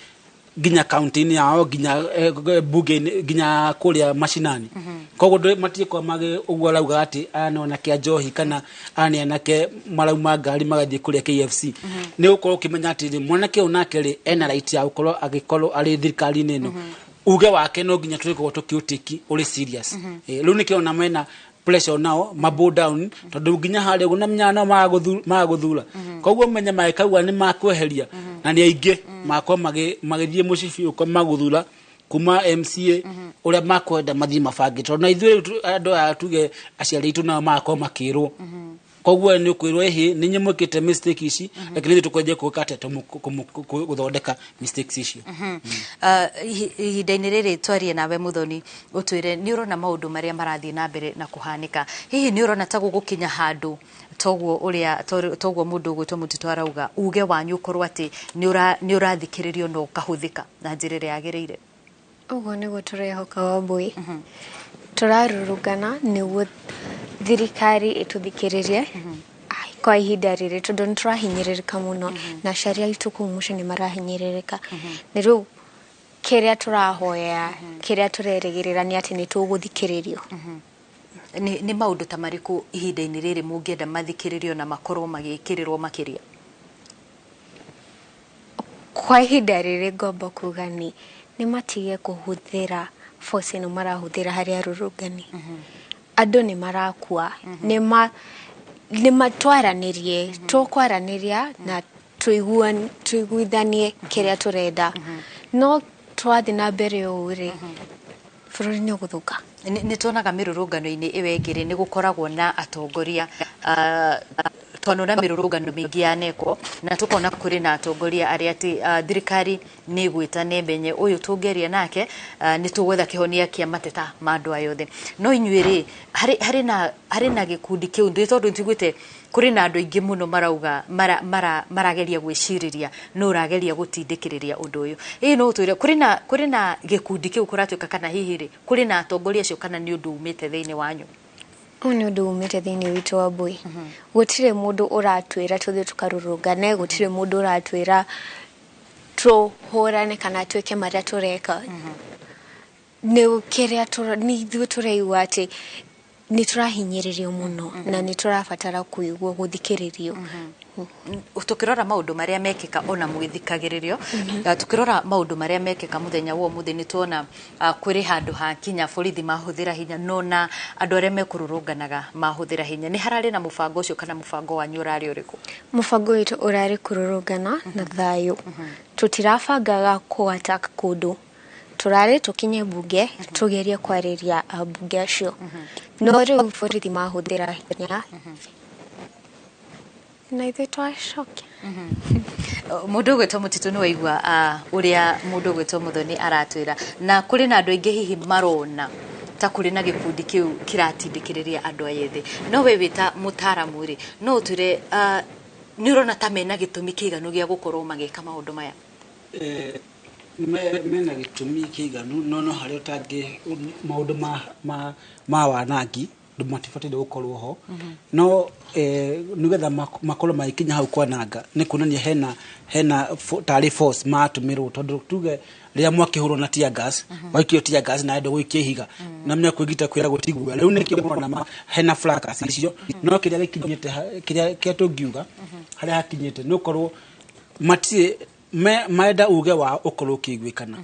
nginya kaunti-inĩ yao, nginya bunge-inĩ, nginya kũrĩa macinani. Koguo matiĩkorwo magĩ ũguo arauga atĩ aya nĩ anake a njohi kana aya nĩ anake marauma ngari magathiĩ kũrĩa KFC. Nĩ ũgũkorwo ũkĩmenya atĩrĩ, mwanake ũyũ nake rĩ ena right ya gũkorwo agĩkorwo arĩ thirikari-inĩ ĩno, uge wake no nginya tũrĩkorwo tũkĩũtĩki ũrĩ serious. Rĩu nĩkĩo ona mena pressure nao mabow down, tondũ nginya harĩa ũguo na nao magagũthura, koguo menye magĩkauga nĩ makweheria na nĩ aingĩ makorwo magĩthiĩ mũcibi ũko magũthura kuma MCA ũrĩa makwenda mathiĩ mabange, tondũ na ithuĩ rĩu andũ aya tuge aciari aitũ nao magakorwo makĩrwo, koguo nĩ ũkwĩrwo ĩhĩ nĩ inyuĩ mwĩkĩte mistake ici, lakini ithuĩ tũkwendia gwĩka atĩa gũthondeka mistakes icio.
Ihinda-inĩ rĩrĩ twarie nawe Muthoni, ũtwĩre nĩ ũrona maũndũ marĩa marathiĩ na mbere na kũhanĩka, hihi nĩ ũrona ta gũgũkinya handũ toguo ũrĩa toguo mũndũ ũgwĩtwo Mũtitũ arauga uge wanyu ũkorwo atĩ nĩ ũrathikĩrĩrio na ũkahũthĩka na njĩra ĩrĩa yagĩrĩire?
Ũguo nĩguo tũrehoka, Wambui. Tũrarũrũngana nĩguo thirikari ĩtũthikĩrĩrie kwa ihinda rĩrĩ, tondũ nĩ tũrahinyĩrĩrĩka mũno na aciari aitũ kũu mũciĩ nĩ marahinyĩrĩrĩka. Nĩ rĩu kĩrĩa tũrahoya, kĩrĩa tũrerĩgĩrĩra nĩ atĩ nĩ tũgũthikĩrĩrio.
Nĩ maũndũ ta marĩkũ ihinda-inĩ rĩrĩ mũngĩenda mathikĩrĩrio na makorwo magĩkĩrĩrwo makĩria?
Kwa ihinda rĩrĩ ngomba kuga nĩ matige kũhũthĩra force ĩno marahũthĩra harĩ arũrũngani. Andũ nĩ marakua, nĩ matwaranĩrie, tũkwaranĩria na tũiguithanie kĩrĩa tũrenda, no twathiĩ na mbere ũũ rĩ, Bũrũri nĩ ũgũthũka.
Nĩ tuonaga mĩrũrũngano-inĩ ĩyo ĩngĩ rĩ, nĩ gũkoragwo na atongoria, twanona mĩrũrũngano mĩingĩ yanekwo na tũkona kũrĩ na atongoria arĩa atĩ thirikari nĩ ĩgwĩta na ĩmenye ũyũ tũngĩaria nake, nĩ tũgwetha kĩhonia kĩa mateta ma andũ aya othe. No inyuĩ rĩ, harĩ na gĩkundi kĩu, nĩ tondũ nĩtũiguĩte kũrĩ na andũ aingĩ mũno marauga marageria gwĩcirĩria no ũrageria gũtindĩkĩrĩria ũndũ ũyũ. Ĩĩ no ũtwĩre kũrĩ na gĩkundi kĩu kũratuĩka kana hihi rĩ kũrĩ na atongoria acio kana nĩ ũndũ umĩte thĩinĩ wanyu?
Ũyũ nĩ ũndũ umĩte thĩinĩ witũ wa Mbui. Gũtirĩ mũndũ ũratwĩra tũthiĩ tũkarũrũngane, gũtirĩ mũndũ ũratwĩra tũhũrane kana twĩke marĩa tũreka. Nĩ kĩrĩa nĩ ithuĩ tũraigua atĩ nĩ tũrahinyĩrĩrio mũno na nĩ tũrabatara kũigua gũthikĩrĩrio.
Tukirora maundu maria mekika ona mwithikagiririo, tukirora maundu maria mekika muthenya wa umuthi ni tuona kuri handu ha kinya borithi mahuthira hinya no na andu aria mekururunganaga mahuthira hinya. Ni harari na mubango ucio kana mubango wanyu urari uriku?
Mubango witu urari kururungana na thayu. Tutirabangaga ku attack kundu, turari tukinye bunge tugerie kwariria ambunge acio, no riu borithi mahuthira hinya na ithuĩ twacokia.
Mũndũ ũgwĩtwo Mũtitũ nĩ waigua ũrĩa mũndũ ũgwĩtwo Muthoni aratwĩra, na kũrĩ na andũ aingĩ hihi marona ta kũrĩ na gĩkundi kĩu kĩratindĩkĩrĩria andũ aya ethĩ, no we wĩ ta mũtaaramu rĩ, no ũtwĩre nĩ ũrona ta mena gĩtũmi kĩiganu gĩa gũkorwo magĩka maũndũ maya?
Mena gĩtũmi kĩiganu, no harĩa ũtangĩ maũndũ ma wanangi matibataire gũkorwo ho, no nĩgetha makorwo magĩkinya hau kwananga nĩ kuonania hena tarĩ force matũmĩrwo, tondũ tuge rĩrĩa mwakĩhũrwo na tear gas, waikio tear gas na endo gũikia ihiga na menya kwĩgita kwĩra gũtigua rĩu nĩkĩo mũrona hena fracas icio. No kĩrĩa gĩkinyĩte, kĩrĩa tũngiuga harĩa hakinyĩte nĩ ũkorwo matirĩ marenda uge wao ũkorwo ũkĩiguĩkana.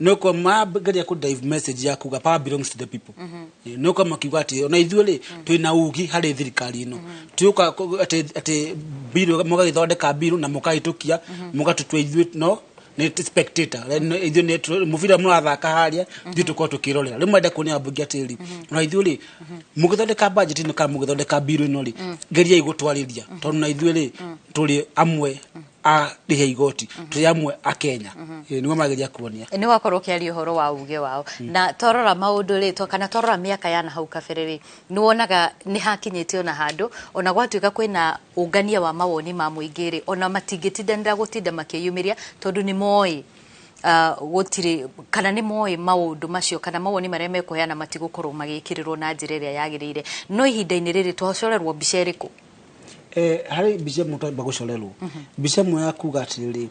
Noko mageria ku dive message ya kuga power belongs to the people. Noko makiuga ati ona ithuĩ rĩ twĩna ugi harĩ thirikari ĩno, tuuka ati biru mũgagĩthondeka biru na mũkahĩtũkia mũgatũtua ithuĩ no nĩ spectator, ithuĩ nĩ mũbira mũrathaka harĩa ithuĩ tũkorwo tũkĩrorera. Rĩu marenda kuonia ambunge atĩrĩrĩ, ona ithuĩ rĩ mũgĩthondeka budget ĩno kana mũgĩthondeka biru ĩno rĩ, geriai gũtwarĩria tondũ na ithuĩ rĩ tũrĩ amwe a rĩhe igoti, tũrĩ amwe a Kenya. Nĩguo mageria kuonia.
Nĩ wakorwo ũkĩaria ũhoro wa uge wao, na twarora maũndũ rĩ, kana twarora mĩaka ya na hau kabere rĩ, nĩ wonaga nĩ hakinyĩte ona handũ ona gwatuĩka kwĩna ũngania wa mawoni ma mũingĩ rĩ, ona matingĩtindanĩra gũtinda makĩyumĩria tondũ nĩ moĩ gũtirĩ kana nĩ moĩ maũndũ macio kana mawoni marĩa mekũheana matigũkorwo magĩkĩrĩrwo na njĩra ĩrĩa yagĩrĩire. No ihinda-inĩ rĩrĩ twacorerwo mbica ĩrĩkũ?
Harĩ mbica ĩmwe twamba gũcorerwo, mbica ĩmwe ya kuga atĩrĩrĩ,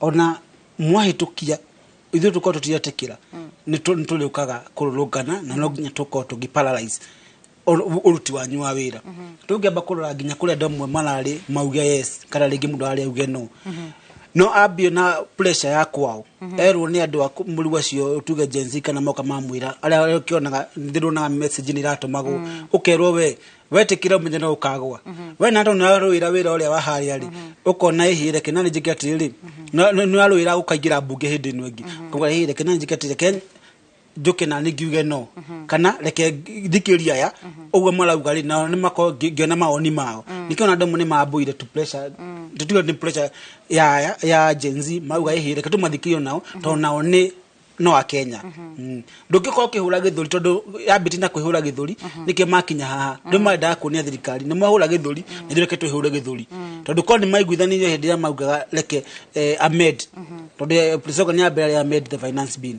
ona mwahĩtũkia ithuĩ tũkorwo tũtiretĩkĩra nĩ tũrĩũkaga kũrũrũngana na no nginya tũkorwo tũngĩ paralyze ũruti wanyu wa wĩra. Tũngĩamba kũrora nginya kũrĩa andũ amwe mararĩ mauge yes kana rĩngĩ mũndũ ararĩ auge no, no ambie na pressure ya kwao, erwo nĩ andũ a mũru acio tuge Gen Z kana moka mamwĩra arĩa ũkĩonaga ndĩronaga message nĩ iratũmagwo, ũkerwo we wetĩkĩra ũmenye no ũkagwa we na tondũ nĩwarũĩra wĩra ũrĩa wa harĩa rĩ, ũkona ĩhĩ reke na nĩ njĩke atĩrĩrĩ, nĩwarũĩra ũkaingĩra mbunge hĩndĩ ĩno ĩngĩ, ũkauga ĩhĩ reke na nĩ njĩke atĩrĩ, reke njoke na nĩ ngiuge no kana reke thikĩrie aya ũguo marauga rĩ, nao nĩ makorwo ngĩona mawoni mao. Nĩkĩo ona andũ amwe nĩ mambũire to pressure, tũtiga nĩ pressure ya Gen Z, marauga ĩhĩ reke tũmathikĩrie nao tondũ nao nĩ no a Kenya. Ndũngĩkorwo ũkĩhũra gĩthũri tondũ yambĩtie na kwĩhũra gĩthũri nĩkĩo makinya haha. Rĩu marendaga kuonia thirikari nĩ mwahũra gĩthũri, ithuĩ reke twĩhũre gĩthũri, tondũ korwo nĩ maiguithanirie hĩndĩ ĩrĩa maugaga reke amend, tondũ Prisoga nĩ ambere amend the finance bill,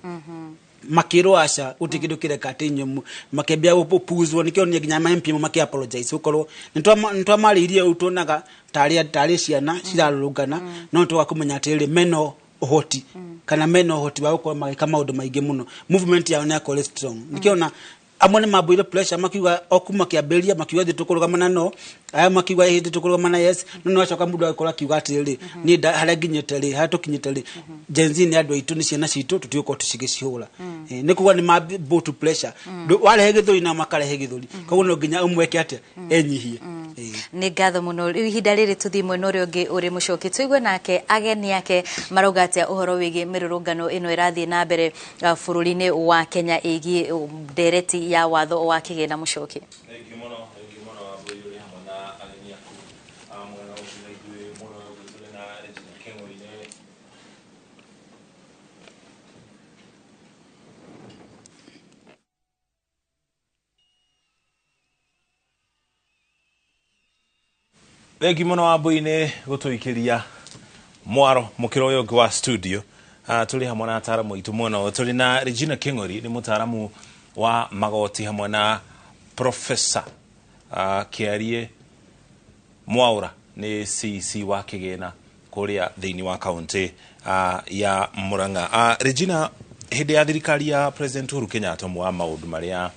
makĩrwo aca gũtirĩ kĩndũ kĩreka atĩ inyuĩ makĩambia gũpuzwo. Nĩkĩo nĩ nginya ma MP makĩ apologize gũkorwo nĩ twamarĩirie ũũ tuonaga tarĩ ciana cirarũrũngana, no twaga kũmenya atĩrĩrĩ mena ũhoti kana mena ũhoti wa gũkorwo magĩka maũndũ maingĩ mũno. Movement yao nĩ yakorwo strong, nĩkĩo ona amwe nĩ mambũire pressure makiuga o kuma kĩambĩrĩria makiuga thĩ tũkũrũgama na no, aya makiuga hĩndĩ tũkũrũgama na yes, no nĩ wacoka mũndũ agĩkorwo akiuga atĩrĩrĩ niĩ harĩa nginyĩte rĩ, harĩa tũkinyĩte rĩ, Gen Z nĩ andũ aitũ, nĩ ciana citũ, tũtigũkorwo tũcigĩcihũra. Nĩ kuga nĩ mambũ to pressure, warehe gĩthũri nao makarehe gĩthũri, koguo no nginya ũmweke atĩa enyihie.
Nĩ ngatho mũno. Rĩu ihinda rĩrĩ tũthiĩ mwena ũrĩa ũngĩ ũrĩ mũcoki, tũigue nake ageni ake marauga atĩa ũhoro wĩgiĩ mĩrũrũngano ĩno ĩrathiĩ na mbere bũrũri-inĩ wa Kenya ĩgiĩ ndereti ya watho wa kĩgĩna. Mũcoki.
Thengiũ mũno, thengiũ mũno Wambui, ũrĩ hamwe na ageni aku. Mwena ũcio na ithuĩ mũno ũngĩ tũrĩ na Regina Keng'ori nĩ Thengiũ mũno Wambui nĩ gũtũikĩria mwaro mũkĩra ũyũ ũngĩ wa studio. Tũrĩ hamwe na ataramu aitũ mwena ũyũ tũrĩ na Regina Keng'ori, nĩ mũtaramu wa magoti, hamwe na Professor Kĩarie Mwaura, nĩ CC wa kĩgĩna kũrĩa thĩinĩ wa kaunti ya Murang'a. Regina, hĩndĩ ya thirikari ya President Uhuru Kenyatta, ũmwe wa maũndũ marĩa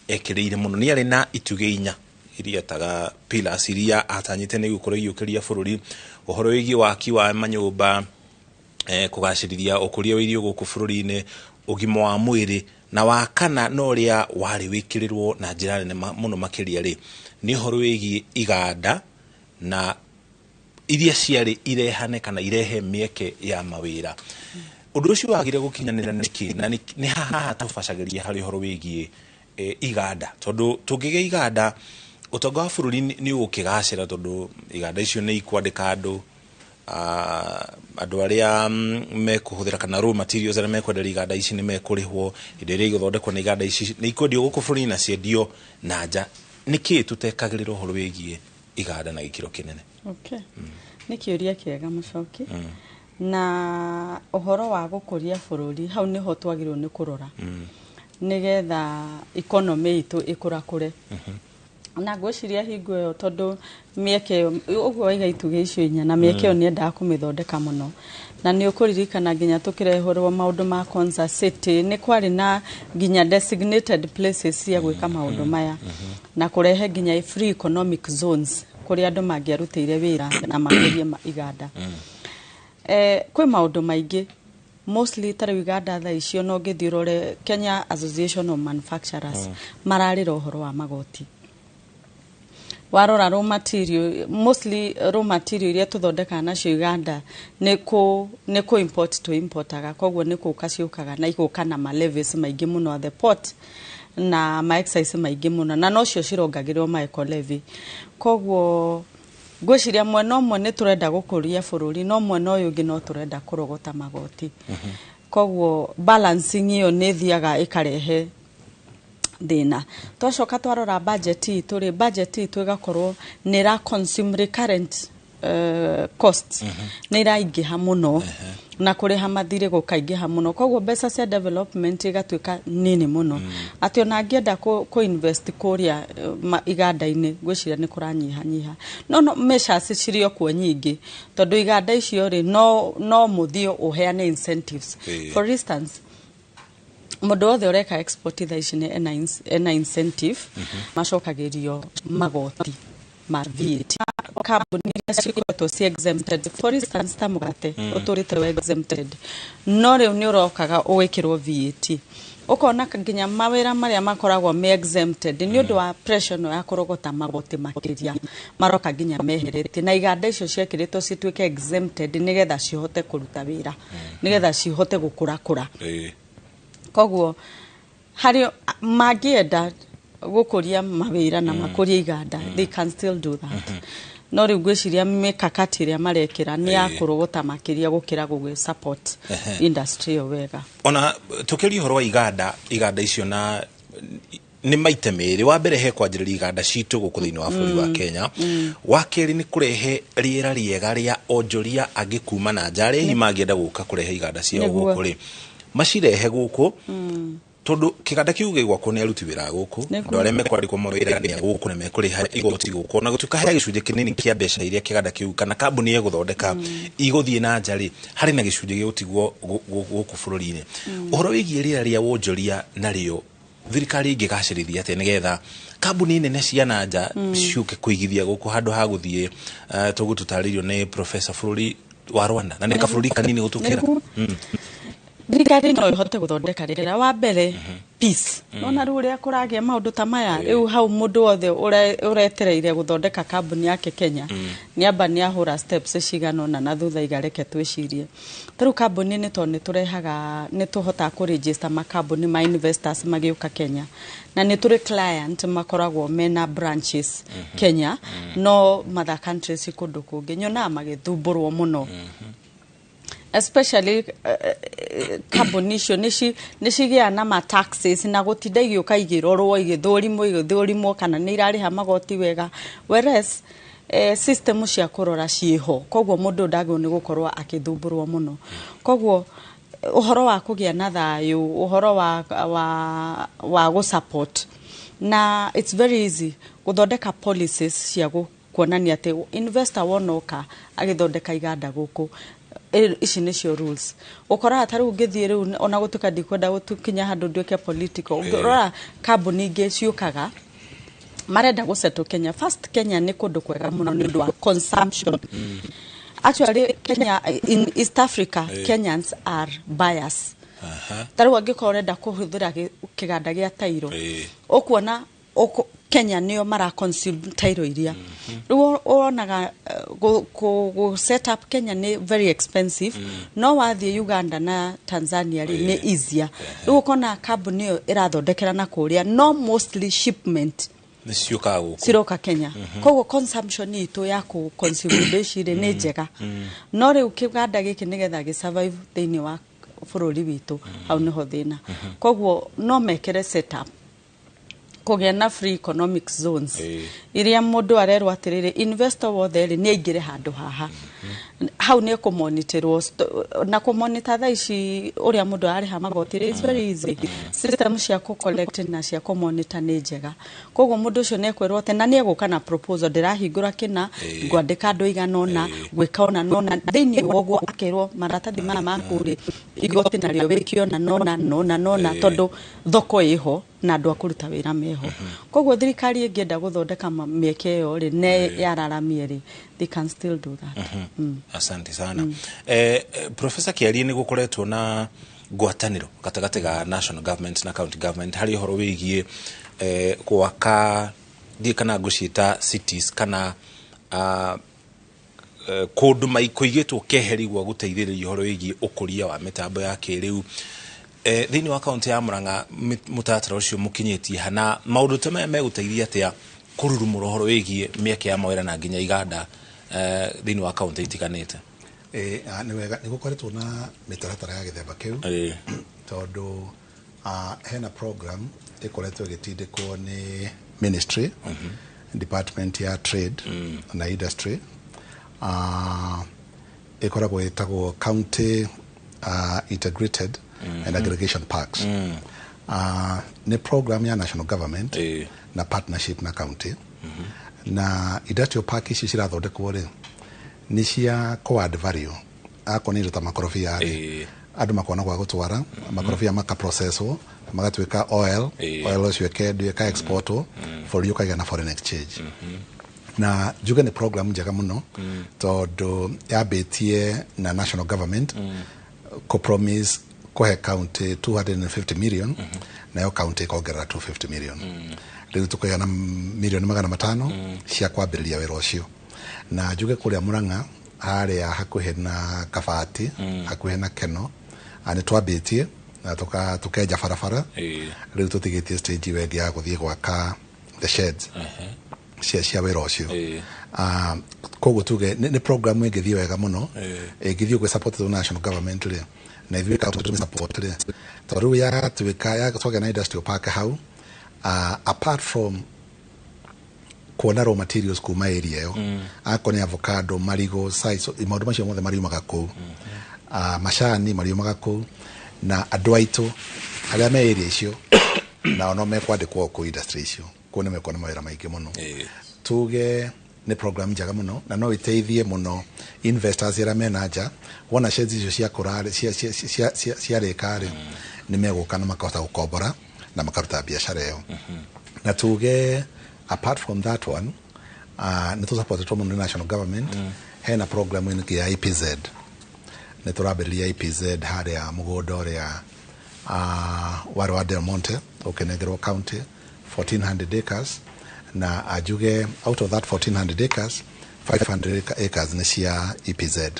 ekĩrĩire mũno nĩ arĩ na itugĩ inya iria etaga pillars, iria atanyĩte nĩ gũkorwo igĩũkĩria bũrũri: ũhoro wĩgiĩ waki wa manyũmba, kũgacĩrithia ũkũria wa irio gũkũ bũrũri-inĩ, ũgima wa mwĩrĩ, na wa kana na ũrĩa warĩ wĩkĩrĩrwo na njĩra nene mũno makĩria rĩ, nĩ ũhoro wĩgiĩ iganda na iria ciarĩ irehane kana irehe mĩeke ya mawĩra. Ũndũ ũcio wagire gũkinyanĩra nĩkĩ, na nĩ haha tũbacagĩria harĩ ũhoro wĩgiĩ iganda? Tondũ tũngĩgĩa iganda, ũtonga wa bũrũri nĩ ũgũkĩgacĩra, tondũ iganda icio nĩ ikwandĩka andũ, andũ arĩa mekũhũthĩra kana raw materials arĩa mekwenderia iganda ici nĩ mekũrĩhwo, indo iria igũthondekwo nĩ iganda ici nĩ ikwendio gũkũ bũrũri-inĩ na ciendio na nja. Nĩkĩ tũtekagĩrĩra ũhoro wĩgiĩ iganda na gĩkĩro kĩnene?
Okay. Nĩ kĩũria kĩega, Mũcoki. Na ũhoro wa gũkũria bũrũri, hau nĩho twagĩrĩirwo nĩ kũrora nĩgetha economy itũ ĩkũrakũre. Na ngwĩciria hingo ĩyo, tondũ mĩeke ĩyo ũguo waiga itugĩ icio inya na mĩeke ĩyo nĩ endaga kũmĩthondeka mũno, na nĩ ũkũririkana nginya tũkĩreherwo maũndũ ma Konza City, nĩ kwarĩ na nginya designated places cia gwĩka maũndũ maya na kũrehe nginya free economic zones kũrĩa andũ mangĩarutĩire wĩra na makũrie iganda. Kwĩ maũndũ maingĩ, mostly ta rĩu iganda thaa icio no ngĩthiĩ ũrore Kenya Association of Manufacturers, mararĩra ũhoro wa magoti. Warora raw material, mostly raw material iria tũthondekaga nacio iganda nĩ kũ import tũ importaga, koguo nĩ kũka ciũkaga na igoka na ma levies maingĩ mũno at the port na ma excise maingĩ mũno, na nocio cirongagĩrĩrwo ma eco levy. Koguo ngwĩciria mwena ũmwe nĩ tũrenda gũkũria bũrũri, no mwena ũyũ ũngĩ no tũrenda kũrogota magoti, koguo balancing ĩyo nĩ ĩthiaga ĩkarehe thĩna. Twacoka twarora budget itũ rĩ, budget itũ ĩgakorwo nĩ ĩra consume recurrent costs, nĩ ĩraingĩha mũno na kũrĩha mathirĩ gũkaingĩha mũno, koguo mbeca cia development igatuĩka nini mũno, atĩ ona angĩenda kũ invest kũrĩa iganda-inĩ, ngwĩciria nĩ kũranyihanyiha. No measures cirĩ o kuo nyingĩ, tondũ iganda icio rĩ, no mũthio ũheane incentives. For instance, mũndũ wothe ũreka export thaa ici nĩ ena incentive, macokagĩrio magoti ma VAT. Kambuni iria cikoretwo ci exempted, for instance ta mũgate, ũtũrĩte we exempted, no rĩu nĩ ũrokaga ũgĩkĩrwo VAT. Ũkona nginya mawĩra marĩa makoragwo me exempted, nĩ ũndũ wa pressure ĩno ya kũrogota magoti makĩria, maroka nginya meheretie na iganda icio ciekĩrĩtwo cituĩke exempted nĩgetha cihote kũruta wĩra, nĩgetha cihote gũkũrakũra. Koguo harĩ mangĩenda gũkũria mawĩra na makũrie iganda, they can still do that, no rĩu ngwĩciria mĩkakati ĩrĩa marekĩra nĩ ya kũrogota makĩria gũkĩra gũgĩ support industry ĩyo wega.
Ona tukiria ũhoro wa iganda, iganda icio na nĩ maita merĩ. Wa mbere, he kwanjĩrĩria iganda citũ gũkũ thĩinĩ wa bũrũri wa Kenya. Wa kerĩ, nĩ kũrehe rĩera rĩega rĩa onjoria angĩ kuma na nja, arĩa hihi mangĩenda gũka kũrehe iganda ciao gũkũ rĩ, macirehe gũkũ, tondũ kĩganda kĩu gĩgwakwo nĩ aruti wĩra a gũkũ, andũ arĩa mekwandĩkwo mawĩra nĩ a gũkũ na mekũrĩha igoti gũkũ. Ona gũtuĩka he gĩcunjĩ kĩnini kĩa mbeca iria kĩganda kĩu kana kambuni ĩgũthondeka igũthiĩ na nja rĩ, harĩ na gĩcunjĩ gĩgũtigwo gũkũ bũrũri-inĩ. Ũhoro wĩgiĩ rĩera rĩa wonjoria narĩo, thirikari ĩngĩgacĩrithia atĩa nĩgetha kambuni nene cia na nja ciũke kũigithia gũkũ handũ ha gũthiĩ, tũgũtũtarĩrio nĩ professor, bũrũri wa Rwanda, na nĩ kabũrũri kanini gũtũkĩra?
Thirikari no ĩhote gũthondeka rĩera. Wa mbere, peace. Nona rĩu ũrĩa kũragĩa maũndũ ta maya, rĩu hau mũndũ wothe ũretereire gũthondeka kambuni yake Kenya nĩ amba nĩ ahũra steps cigana ũna na thutha igareke twĩcirie. Ta rĩu kambuni, nĩ tondũ nĩ tũrehaga, nĩ tũhotaga kũ-register makambuni ma investors magĩũka Kenya, na nĩ tũrĩ client makoragwo mena branches Kenya, no mother countries kũndũ kũngĩ nyonaga magĩthumbũrwo mũno, especially kambuni icio nĩ cigĩaga na ma taxes na gũtinda igĩũka igĩrorwo, igĩthũrimwo kana nĩ irarĩha magoti wega, whereas system cia kũrora ciĩho. Koguo mũndũ ndagĩrĩirwo nĩ gũkorwo akĩthumbũrwo mũno. Koguo ũhoro wa kũgĩa na thayũ, ũhoro wa gũ support, na it's very easy gũthondeka policies cia kuonania atĩ investor wona oka agĩthondeka iganda gũkũ, ici nĩcio rules. Ũkoraga ta rĩu ũngĩthiĩ rĩu, ona gũtuĩka ndikwenda gũkinya handũ nduĩke political, ũngĩrora kambuni ingĩ ciũkaga marenda gũsettle Kenya. First, Kenya nĩ kũndũ kwega mũno nĩ ũndũ wa consumption. Actually, Kenya, in East Africa, Kenyans are buyers. Ta rĩu angĩkorwo ũrenda kũhũthĩra kĩganda gĩa tairo, ũkuona Kenya nĩo mara consume tairo iria. Rĩu ũronaga gũ set up Kenya nĩ very expensive, no wathiĩ Uganda na Tanzania rĩ, nĩ easier. Rĩu ũkona kambuni ĩyo ĩrathondekera na kũrĩa, no mostly shipment
nĩ ciũkaga gũkũ,
ciroka Kenya. Koguo consumption itũ ya kũ consume indo ici rĩ, nĩ njega. No rĩu kĩganda gĩkĩ nĩgetha gĩ survive thĩinĩ wa bũrũri witũ, hau nĩho thĩna. Koguo no mekĩre setup kũgĩa na free economic zones iria mũndũ arerwo atĩrĩrĩ, investor wothe rĩ, nĩ aingĩre handũ haha. Hau nĩ kũmonitorwo na kũmonitor. Thaa ici ũrĩa mũndũ ararĩha magoti rĩ, it's very easy. System cia kũ collect na cia kũmonitor nĩ njega. Koguo mũndũ ũcio nĩ ekwĩrwo atĩ na nĩ egũka na proposal, ndĩrahingũra kĩna, ngwandĩka andũ igana ũna, gwĩka ũna nona. Thĩinĩ wa ũguo akerwo maratathi maya maku rĩ, igoti narĩo wĩke ũna nona nona nona, tondũ thoko ĩho na andũ a kũruta wĩra meho. Koguo thirikari ĩngĩenda gũthondeka mĩeke ĩyo rĩ, ne yararamie rĩ, they can still do that.
Asante sana. Professor Kiarie, nĩ gũkoretwo na ngwatanĩro gatagatĩ ga national government na county government harĩ ũhoro wĩgiĩ gwaka ndiĩ kana ngũciĩta cities kana kũndũ kũigĩtwo keheri gwa gũteithĩrĩria ũhoro wĩgiĩ ũkũria wa mĩtambo ya kĩrĩu. Thĩinĩ wa kaunti ya Murang'a, mũtaratara ũcio mũkinyĩtie hana? Maũndũ ta maya megũteithia atĩa kũrurumũra ũhoro wĩgiĩ mĩeke ya mawĩra na nginya iganda thĩinĩ wa kaunti itiganĩte?
Nĩ wega, nĩ gũkoretwo na mĩtaratara ya gĩthemba kĩu, tondũ hena program ĩkoretwo ĩgĩtindĩkwo nĩ ministry, department ya trade na industry, ĩkoragwo ĩtagwo county integrated and aggregation parks. Nĩ program ya national government na partnership na county, na industrial park ici cirathondekwo rĩ, nĩ cia kũ add value. Akorwo nĩ indo ta makorobia rĩ, andũ makona gwa gũtwara makorobia, makaprocesswo magatuĩka oil. Oil ũcio ĩkendio, ĩka exportwo, bũrũri ũkagĩa na foreign exchange. Na njuge nĩ program njega mũno, tondũ yambĩtie na national government kũ promise kũhe county 250 million, nayo county ĩkongerera 250 million. Rĩu tũkagĩa na milioni 500 cia kwambĩrĩria wĩra ũcio. Na njuge kũrĩa Murang'a, harĩa hakuhĩ na Kabati, hakuhĩ na Keno, nĩ twambĩtie na tũkenja barabara. Rĩu tũtigĩtie stage ĩyo ĩngĩ ya gũthiĩ gwaka the sheds cia wĩra ũcio. Koguo tuge nĩ program ĩngĩthiĩ wega mũno, ĩngĩthiĩ ũguo supported national government rĩ, na ithuĩ ka tũmĩ support rĩ, tondũ rĩu yatuĩka ya twagĩa na industrial park hau, apart from kuona raw materials kuma area ĩyo, akorwo nĩ avocado, marigũ, size, maũndũ macio mothe mariumaga kũu, macani mariumaga kũu, na andũ aitũ arĩa me area icio nao no mekwandĩkwo kũu industry icio kũu, nĩ mekuona mawĩra maingĩ mũno. Tuge nĩ program njega mũno na no ĩteithie mũno investors arĩa mena nja. Wona sheds icio ciakũra rĩ, ciarĩka rĩ, nĩ megũka na makahota gũkombora na makaruta biacara ĩyo. Na tuge apart from that one, nĩ tũsupportetwo mũno nĩ national government. Hena program ĩngĩ ya EPZ, Nĩ tũrambĩrĩria EPZ harĩa mũgũnda ũrĩa warĩ wa Del Monte ũkĩnengerwo county 1400 acres, na anjuge out of that 1400 acres, 500 acres nĩ cia EPZ.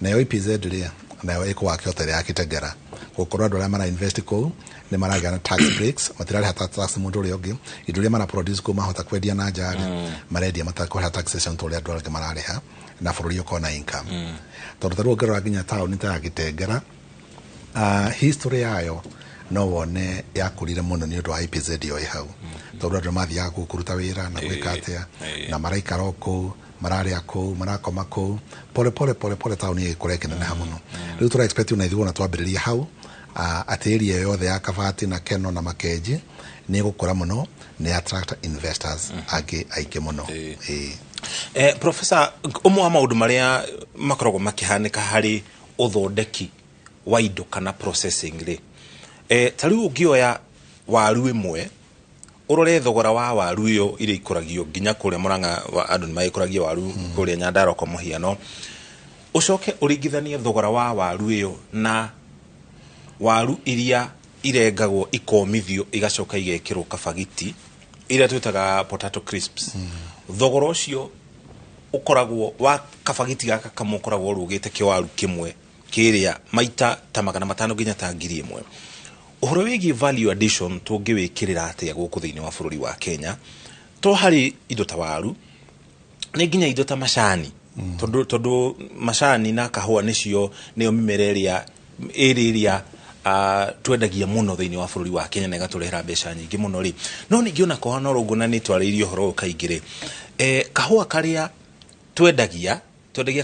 Nayo EPZ rĩ, nayo ĩkũwakio ta ĩrĩa ya Kitengela, gũkorwo andũ arĩa mara invest kũu nĩ maragĩa na tax breaks, matirarĩha tax mũndũ ũrĩa ũngĩ. Indo iria mara produce kũu mahota kwendia na nja rĩ, marendia matakũrĩha taxation ta ũrĩa andũ arĩa angĩ mararĩha, na bũrũri ũkona income. Tondũ ta rĩu ũngĩrora nginya taũni ta ya Kitengela, history yayo no wone yakũrire mũno nĩ ũndũ wa EPZ ĩyo ĩ hau, tondũ andũ mathiaga kũu kũruta wĩra na gwĩka atĩa, na maraikara o kũu, mararĩa kũu, marakoma kũu, pole pole pole pole taũni ĩgĩkũra ĩkĩneneha mũno. Rĩu tũra expect ona ithuĩ ona twambĩrĩria hau, atĩ area yothe ya Kabati na Keno na Makenji nĩ ĩgũkũra mũno, nĩ attract investors angĩ aingĩ mũno. Ĩĩ.
Professor, ũmwe wa maũndũ marĩa makoragwo makĩhanĩka harĩ ũthondeki wa indo kana processing rĩ, ta rĩu ũngĩoya waru ĩmwe ũrore thogora wa waru ĩyo iria ikũragio nginya kũrĩa Murang'a, andũ nĩ magĩkũragia waru kũrĩa Nyandarua kwa mũhiano, ũcoke ũringithanie thogora wa waru ĩyo na waru iria irengagwo ikomithio igacoka igekĩrwo kabagiti iria twĩtaga potato crisps, thogora ũcio ũkoragwo wa kabagiti gaka kamwe ũkoragwo ũrũgĩte kĩwaru kĩmwe kĩrĩa maita ta 500 nginya ta 1000. Ũhoro wĩgiĩ value addition tũngĩwĩkĩrĩra atĩa gũkũ thĩinĩ wa bũrũri wa Kenya, to harĩ indo ta waru, nĩ nginya indo ta macani, tondũ macani na kahũa nĩcio nĩyo mĩmera ĩrĩa ĩrĩ ĩrĩa twendagia mũno thĩinĩ wa bũrũri wa Kenya na ĩgatũrehera mbeca nyingĩ mũno rĩ. No ningĩ ona kahũa no rũngũ, na nĩ twarĩirie ũhoro ũyũ kaingĩ rĩ, kahũa karĩa twendagia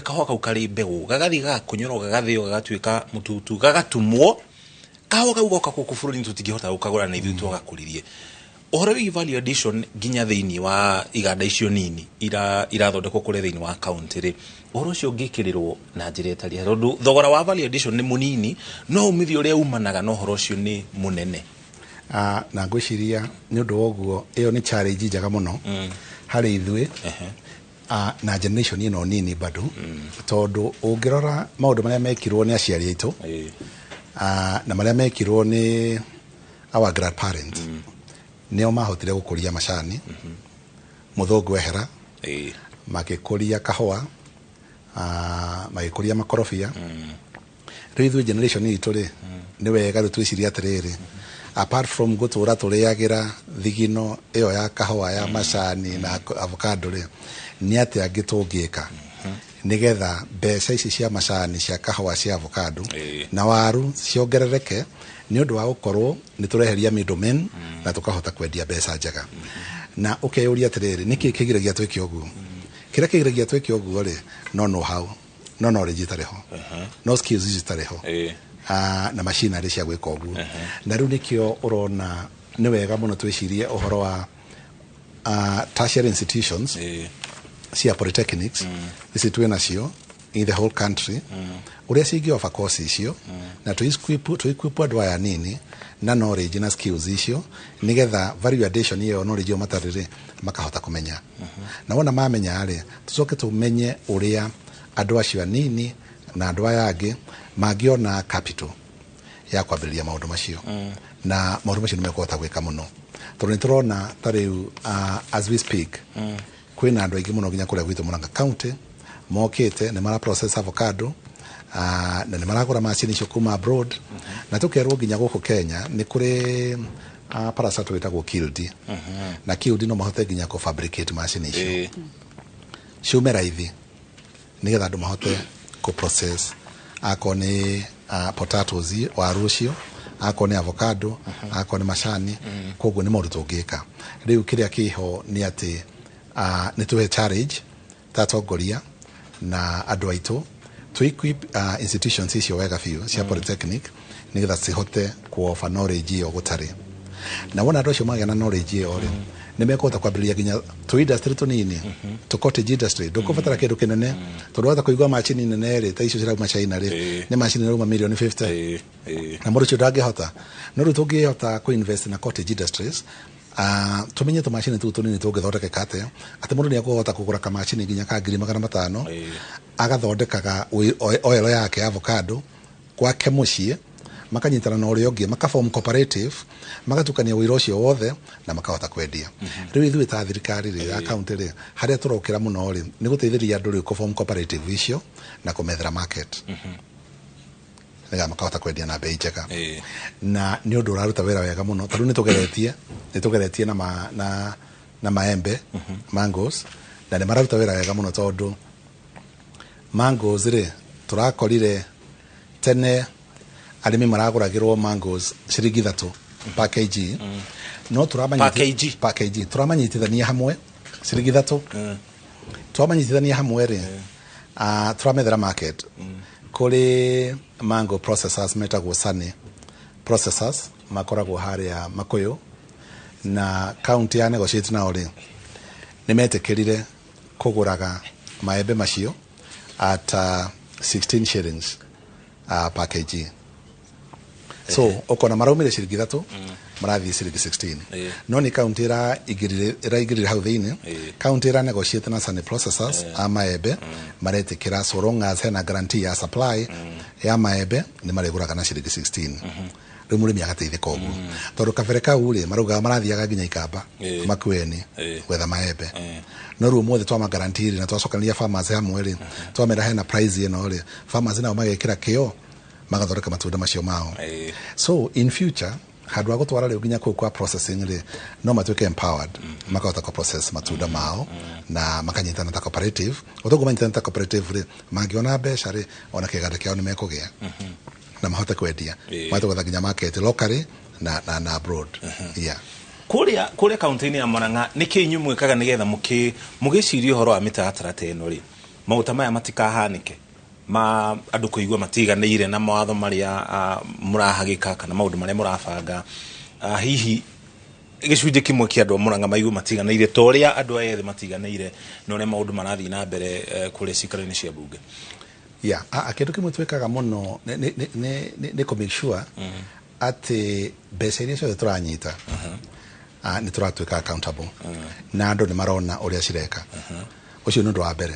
kahũa kau karĩ mbegũ, gagathiĩ gagakũnyorwo, gagathĩo, gagatuĩka mũtutu, gagatumwo. Kahũa kau goka gũkũ bũrũri-inĩ tũtingĩhota gũkagũra na ithuĩ twagakũririe. Ũhoro wĩgiĩ value addition nginya thĩinĩ wa iganda icio nini irathondekwo kũrĩa thĩinĩ wa kaunti rĩ, ũhoro ũcio ũngĩkĩrĩrwo na njĩra ĩtarĩ, tondũ thogora wa value addition nĩ mũnini no umithio ũrĩa umanaga na ũhoro ũcio nĩ mũnene.
Na ngwĩciria nĩ ũndũ wa ũguo ĩyo nĩ challenge njega mũno harĩ ithuĩ na generation ĩno nini bado, tondũ ũngĩrora maũndũ marĩa mekirwo nĩ aciari aitũ na marĩa mekirwo nĩ our grandparents, nĩo mahotire gũkũria macani mũthũngũ ehera, magĩkũria kahũa, magĩkũria makorobia. Rĩu ithuĩ generation itũ rĩ, nĩ wega rĩu twĩcirie atĩrĩrĩ, apart from gũtũra tũrĩagĩra thigino ĩyo ya kahũa, ya macani na avocado rĩ, nĩ atĩa angĩ tũngĩka nĩgetha mbeca ici cia macani, cia kahũa, cia avocado na waru ciongerereke, nĩ ũndũ wa gũkorwo nĩ tũreheria middlemen na tũkahota kwendia mbeca njega. Na ũkeyũria atĩrĩrĩ, nĩkĩ kĩgiragia twĩke ũguo? Kĩrĩa kĩgiragia twĩke ũguo rĩ, no know how, no knowledge itarĩ ho, no skills ici itarĩ ho, na machinery cia gwĩka ũguo. Na rĩu nĩkĩo ũrona nĩ wega mũno twĩcirie ũhoro wa tertiary institutions cia polytechnics ici twĩ nacio in the whole country, ũrĩa cingĩ offer course icio na tũequip andũ aya nini na knowledge na skills icio, nĩgetha value addition ĩyo, knowledge ĩyo matarĩ rĩ, makahota kũmenya. Na wona mamenya rĩ, tũcoke tũmenye ũrĩa andũ acio anini na andũ aya angĩ mangĩona capital ya kwambĩrĩria maũndũ macio, na maũndũ macio nĩ mekũhota gwĩka mũno, tondũ nĩ tũrona ta rĩu, as we speak, kwĩna andũ aingĩ mũno nginya kũrĩa gwitũ Murang'a County mokĩte nĩ mara process avocado, na nĩ maragũra macini icio kuma abroad. Na tũkerwo nginya gũkũ Kenya nĩ kũrĩ parastatal ĩtagwo Kildi, na Kildi no mahote nginya kũ fabricate macini icio ciume raithi, nĩgetha andũ mahote kũ process akorwo nĩ potatoes, waru ũcio, akorwo nĩ avocado, akorwo nĩ macani. Koguo nĩ maũndũ tũngĩka. Rĩu kĩrĩa kĩho nĩ atĩ nĩ tũhe challenge ta atongoria na andũ aitũ to equip institutions icio wega biũ cia polytechnic, nĩgetha cihote ku-offer knowledge ĩyo gũtarĩ. Na wona andũ acio magĩa na knowledge ĩyo rĩ, nĩ mekũhota kwambĩrĩria nginya tũ industry tũnini, tũ cottage industry. Ndũkũbatara kĩndũ kĩnene, tondũ wahota kũigua macini nene rĩ, ta icio cirauma China rĩ, nĩ macini irauma mirioni 50, na mũndũ ũcio ndangĩhota. No rĩu tũngĩhota kũ invest na cottage industries, Tumenye tũmacini tũu tũnini tũngĩthondekeka atĩa, atĩ mũndũ nĩ ekũhota kũgũra kamacini nginya ka 500,000, agathondekaga oil yake avocado gwake mũciĩ, makanyitana na ũrĩa ũngĩ, makaform cooperative, magatukania wĩra ũcio wothe na makahota kwendia. Rĩu ithuĩ ta thirikari rĩ, ya county rĩ, harĩa tũrokĩra mũno rĩ, nĩ gũteithĩrĩria andũ rĩu kũform cooperative icio na kũmethera market, nĩgetha makahota kwendia na bei njega. Na nĩ ũndũ ũraruta wĩra wega mũno, tondũ nĩ tũgeretie na maembe, mangoes, na nĩ mararuta wĩra wega mũno, tondũ mangoes rĩ, tũrakorire tene arĩmi maragũragĩrwo mangoes ciringi 3 per kg, no
Per kg?
Per kg. Tũramanyitithania hamwe ciringi 3, twamanyitithania hamwe rĩ, tũramethera market kũrĩ mango processors metagwo Sunny Processors, makoragwo harĩa Makuyu, na county ya negotiate nao rĩ, nĩ metĩkĩrire kũgũraga maembe macio at 16 shillings per kg. So ũkona maraumire ciringi 3, marathiĩ ciringi 16. No nĩ county ĩraingĩrire hau thĩinĩ. County ĩra negotiate na Sunny Processors a maembe, maretĩkĩra so long as hena guarantee ya supply ya maembe, nĩ marĩgũraga na ciringi 16. Rĩu mũrĩmi agateithĩka ũguo, tondũ kabere kau rĩ, maraugaga marathiaga nginya Ikamba, Makueni, gwetha maembe. No rĩu ũmũthĩ twama guarantee rĩ, na twacokanĩria farmers hamwe rĩ, twamera hena price ĩno rĩ, farmers nao magekĩra kĩo, magathondeka matunda macio mao. So in future, handũ ha gũtwara rĩu nginya kũu kwa processing rĩ, no matuĩke empowered, makahota kũ process matunda mao na makanyitana ta cooperative. Ũtoguo manyitana ta cooperative rĩ, mangĩona mbeca rĩ, ona kĩganda kĩao nĩ mekũgĩa na mahote kwendia, mahote gwetha nginya market locally na abroad, yeah.
Kũrĩa kaunti-inĩ ya Murang'a, nĩ kĩ inyuĩ mwĩkaga nĩgetha mũgĩcirie ũhoro wa mĩtaratara ta ĩno rĩ, maũta maya matikahanĩke, ma andũ kũigua matiganĩire na mawatho marĩa mũrahagĩka kana maũndũ marĩa mũrabanga? Hihi gĩcunjĩ kĩmwe kĩa andũ a Murang'a maigue matiganĩire ta ũrĩa andũ aya ethĩ matiganĩire na ũrĩa maũndũ marathiĩ na mbere kũrĩa cikaro-inĩ cia mbunge?
Yeah, kĩndũ kĩmwe twĩkaga mũno nĩ kũ make sure atĩ mbeca iria ciothe tũranyita, nĩ tũratuĩka accountable na andũ nĩ marona ũrĩa cireka. Ũcio nĩ ũndũ wa mbere,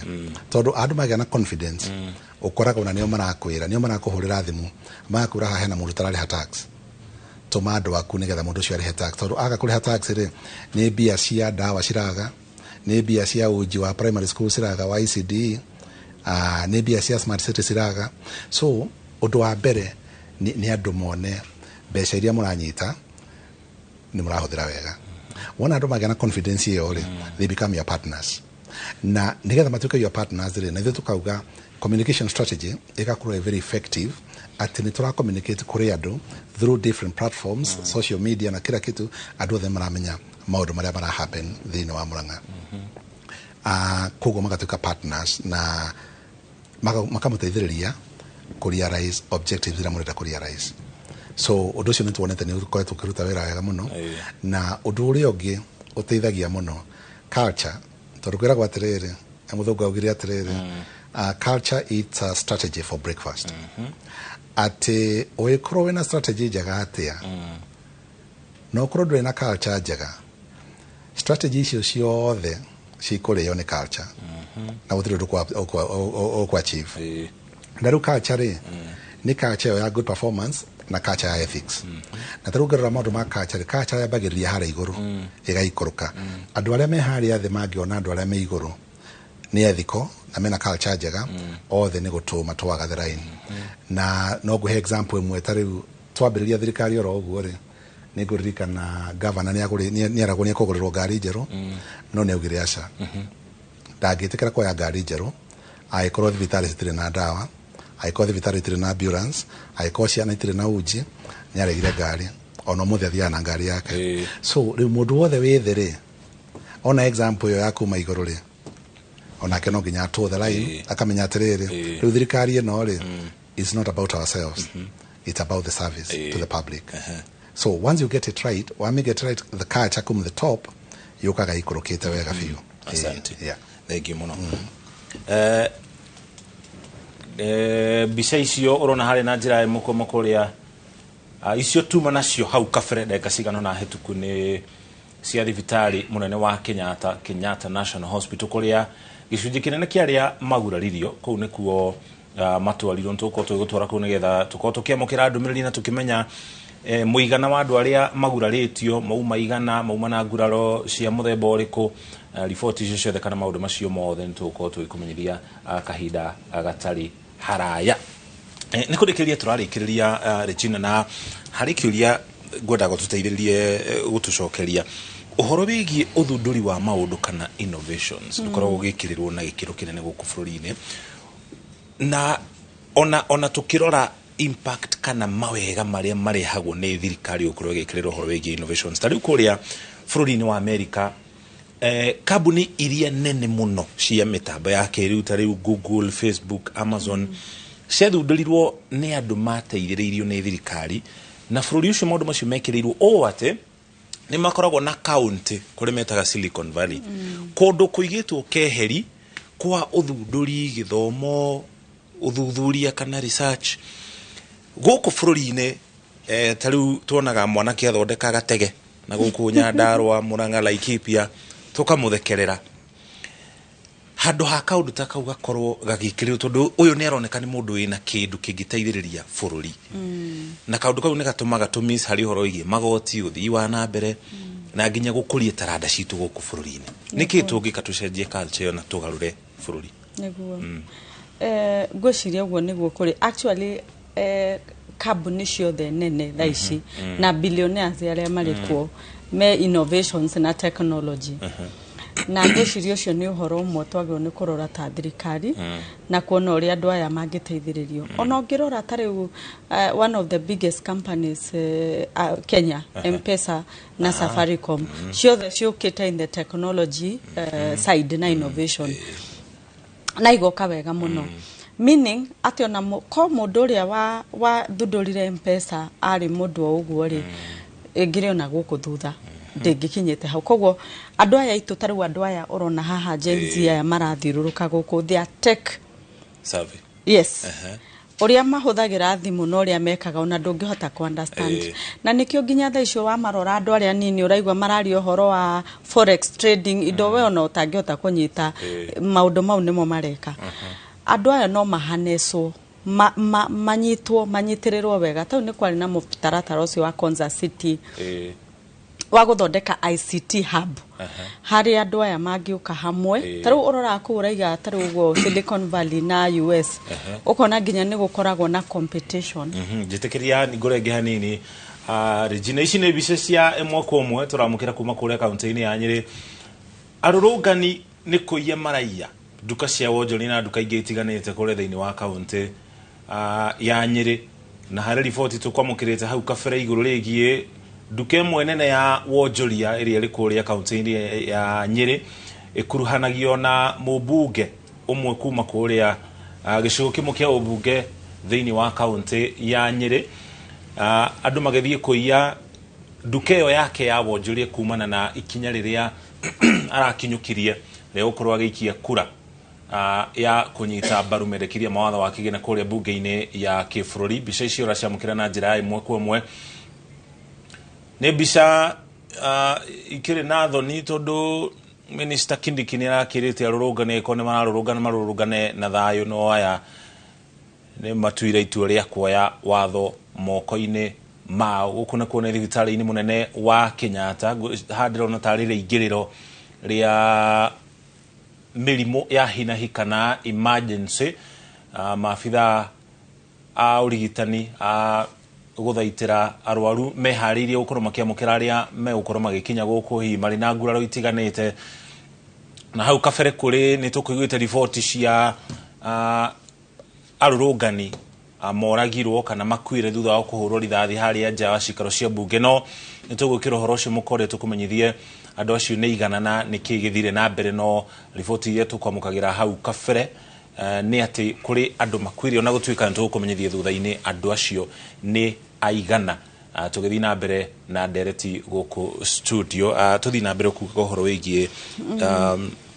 tondũ andũ magĩa na confidence, ũkoraga ona nĩo marakwĩra, nĩo marakũhũrĩra thimũ, magakwĩra haha hena mũndũ ũtararĩha tax, tũma andũ aku nĩgetha mũndũ ũcio arĩhe tax, tondũ aga kũrĩha tax rĩ, nĩ mbia cia ndawa ciraga, nĩ mbia cia uji wa primary school ciraga wa ECD, nĩ mbia cia smart city ciraga. So ũndũ wa mbere nĩ andũ mone mbeca iria mũranyita nĩ mũrahũthĩra wega. Wona andũ magĩa na confidence ĩyo rĩ, they become your partners, na nĩgetha matuĩke your partners rĩ, na ithuĩ tũkauga communication strategy ĩgakorwo very effective, atĩ nĩ tũra communicate kũrĩ andũ through different platforms, social media na kila kitu. Andũ othe maramenya maũndũ marĩa mara happen thĩinĩ wa Murang'a. Koguo magatuĩka partners na makamũteithĩrĩria kũ realize objectives iria mũrenda kũ realize. So ũndũ ũcio nĩ tuonete nĩ ũkoretwo ũkĩruta wĩra wega mũno. Na ũndũ ũrĩa ũngĩ ũteithagia mũno, culture, tondũ kwĩragwo atĩrĩrĩ, na mũthũngũ augire atĩrĩrĩ, culture eats a strategy for breakfast, atĩ ũgĩkorwo wĩna strategy njega atĩa, no ũkorwo ndũrĩ na culture njega, strategy icio ciothe cikũrĩo nĩ culture na gũtirĩ ũndũ ũkũ achieve. Na rĩu culture rĩ, nĩ culture ĩyo ya good performance na culture ya ethics. Na tarĩu ũngĩrora maũndũ ma culture rĩ, culture yambagĩrĩria harĩa igũrũ ĩgaikũrũka. Andũ arĩa me harĩa thĩ mangĩona andũ arĩa me igũrũ nĩ ethical na mena culture njega, othe nĩ gũtũ matũaga the line. Na no ngũhe example ĩmwe. Ta rĩu twambĩrĩria thirikari oro ũguo rĩ, nĩ ngũririkana gavana nĩ eragwo nĩ ekũgũrĩrwo ngari njerũ, no nĩ augire aca, ndangĩtĩkĩra kuoya ngari njerũ angĩkorwo thibitarĩ citirĩ na ndawa, angĩkorwo thibitarĩ itirĩ na ambulance, angĩkorwo ciana itirĩ na uji. Nĩ aregire ngari, ona ũmũthĩ athiaga na ngari yake. So rĩu mũndũ wothe wĩ thĩ rĩ, ona example ĩyo ya kuma igũrũ rĩ, onake no nginya atũ the line, akamenya atĩrĩrĩ, rĩu thirikari ĩno rĩ, it's not about ourselves, it's about the service to the public. So once you get it right, wame get right the culture kuma the top, yũkaga ikũrũkĩte wega biũ.
Asante.
Yeah.
Thank you mũno. Mbica icio ũrona harĩ na njĩra ya ĩmwe kwa kũrĩa, icio tuma nacio hau kabere ndagĩka cigana ũna hĩtũku nĩ Cia thibitarĩ mũnene wa Kenyatta, Kenyatta National Hospital, kũrĩa gĩcunjĩ kĩnene kĩa arĩa maguraririo kũu nĩkuo matwarirwo. Nĩtũgũkorwo tũgĩgũtwara kũu nĩgetha tũkorwo tũkĩamũkĩra ndũmĩrĩri na tũkĩmenya mũigana wa andũ arĩa magurarĩtio, mauma igana, mauma na nguraro cia mũthemba ũrĩkũ. Riboti icio ciothe kana maũndũ macio mothe nĩtũgũkorwo tũgĩkũmenyithia kahinda gatarĩ haraya. Nĩ kũrĩkĩrĩria tũrarĩkĩrĩria, Regina, na harĩ kĩũria ngwendaga tũteithĩrĩrie gũtũcokeria ũhoro wĩgiĩ ũthundũri wa maũndũ kana innovations. Ndũkoragwo ũgĩkĩrĩrwo na gĩkĩro kĩnene gũkũ bũrũri-inĩ, na ona tũkĩrora impact kana mawega marĩa marehagwo nĩ thirikari gũkorwo ĩgĩkĩrĩra ũhoro wĩgiĩ innovations. Ta rĩu kũrĩa bũrũri-inĩ wa Amerika, kambuni iria nene mũno cia mĩtambo ya kĩrĩu ta rĩu Google, Facebook, Amazon, ciathundũrirwo nĩ andũ mateithĩrĩirio nĩ thirikari, na bũrũri ũcio maũndũ macio mekĩrĩirwo ũũ atĩ nĩ makoragwo na county kũrĩa metaga Silicon Valley, kũndũ kũigĩtwo keheri kwa ũthundũri, gĩthomo, ũthuthuria kana research. Gũkũ bũrũri-inĩ, ta rĩu tuonaga mwanake athondeka gatege na gũkũ Nyandarũa, Murang'a, Laikipia, tũkamũthekerera handũ ha kaũndũ ta kau gakorwo gagĩkĩrĩrwo, tondũ ũyũ nĩ aroneka nĩ mũndũ wĩna kĩndũ kĩngĩteithĩrĩria bũrũri, na kaũndũ kau nĩ gatũmaga tũmiss harĩ ũhoro wĩgiĩ magoti, ũthii wa na mbere, na nginya gũkũria taranda citũ gũkũ bũrũri-inĩ. Nĩkĩ tũngĩka tũcenjie culture ĩyo na tũgarũre bũrũri?
Nĩguo. Ngwĩciria ũguo nĩguo kũrĩ. Actually, kambuni ciothe nene thaa ici na billionaires arĩa marĩ kuo me innovations na technology, na ngwĩciria ũcio nĩ ũhoro ũmwe twagĩrĩirwo nĩ kũrora ta thirikari na kuona ũrĩa andũ aya mangĩteithĩrĩrio. Ona ũngĩrora ta rĩu, one of the biggest companies, Kenya, M-Pesa na Safaricom, ciothe ciũkĩte in the technology side na innovation na igoka wega mũno, meaning atĩ ona ko mũndũ ũrĩa wa thundũrire M-Pesa arĩ mũndũ o ũguo rĩ, ĩngĩrĩ ona gũkũ thutha ndĩngĩkinyĩte hau. Koguo andũ aya aitũ, ta rĩu andũ aya ũrona haha, Gen Z aya marathiũrũrũka gũkũ, they are tech
savvy.
Yes. Ũrĩa mahũthagĩra thimũ na ũrĩa mekaga, ona ndũngĩhota ku understand. Na nĩkĩo nginya thaa icio wamarora, andũ arĩa nini, ũraigua mararia ũhoro wa forex trading, indo we ona ũtangĩhota kũnyita. Maũndũ mau nĩmo mareka. Andũ aya no mahaneswo, manyitwo, manyitĩrĩrwo wega. Tau nĩ kwarĩ na mũtaratara ũcio wa Konza City wa gũthondeka ICT hub harĩa andũ aya mangĩũka hamwe. Ta rĩu ũroraga kũu, ũraiga ta rĩu ũguo Silicon Valley na US, ũkona nginya nĩ gũkoragwo na competition.
Njĩtĩkĩria ngũrenge hanini. Regina, ici nĩ mbica cia ĩmwe kwa ĩmwe tũramũkĩra kuma kũrĩa kaunti-inĩ ya Nyĩrĩ. Arũrũngani nĩ kũiya maraiya nduka cia wonjoria na nduka ingĩ itiganĩte kũrĩa thĩinĩ wa kaunti ya Nyĩrĩ, na harĩ riboti tũkwamũkĩrĩte hau kabere igũrũ rĩgiĩ nduka ĩmwe nene ya wonjoria ĩrĩa ĩrĩ kũrĩa kaunti-inĩ ya Nyĩrĩ, ĩkuruhanagio na mũmbunge ũmwe kuma kũrĩa gĩcigo kĩmwe kĩa ũmbunge thĩinĩ wa kaunti ya Nyĩrĩ. Andũ magĩthiĩ kũiya nduka ĩyo yake ya wonjoria kumana na ikinya rĩrĩa arakinyũkirie rĩa gũkorwo agĩikia kura ya kũnyita mbaru mendekithia ma watho wa kĩgĩna kũrĩa mbunge-inĩ ya kĩbũrũri. Mbica icio ũraciamũkĩra na njĩra ya ĩmwe kwa ĩmwe nĩ mbica ikĩrĩ na thoni, tondũ Minister Kindiki nĩ arakĩrĩte arũrũngani angĩkorwo nĩ mararũrũngana marũrũngane na thayũ, no aya nĩ matuire itua rĩa kuoya watho moko-inĩ mao. Gũkũ nakuo nĩ thibitarĩ-inĩ mũnene wa Kenyatta. Haha ndĩrona tarĩ rĩingĩrĩro rĩa mĩrimũ ya hinahi kana emergency. Maabitha a ũrigitani a gũthaitĩra arwaru meharĩirie gũkorwo makĩamũkĩra arĩa megũkorwo magĩkinya gũkũ hihi marĩ na nguraro itiganĩte. Na hau kabere kũrĩ nĩ tũkũiguĩte riboti cia arũrũngani moragirwo kana makuire thutha wa kũhũrwo rithathi harĩa nja wa cikaro cia mbunge, no nĩ tũgwĩkĩra ũhoro ũcio mũkore tũkũmenyithie andũ acio nĩ igana na nĩkĩ gĩthire na mbere. No riboti iria tũkwamũkagĩra hau kabere nĩ atĩ kũrĩ andũ makuire, ona gũtuĩka nĩ tũgũkũmenyithia thutha-inĩ andũ acio nĩ aigana. Tũgĩthiĩ na mbere na ndereti gũkũ studio, tũthiĩ na mbere kuga ũhoro wĩgiĩ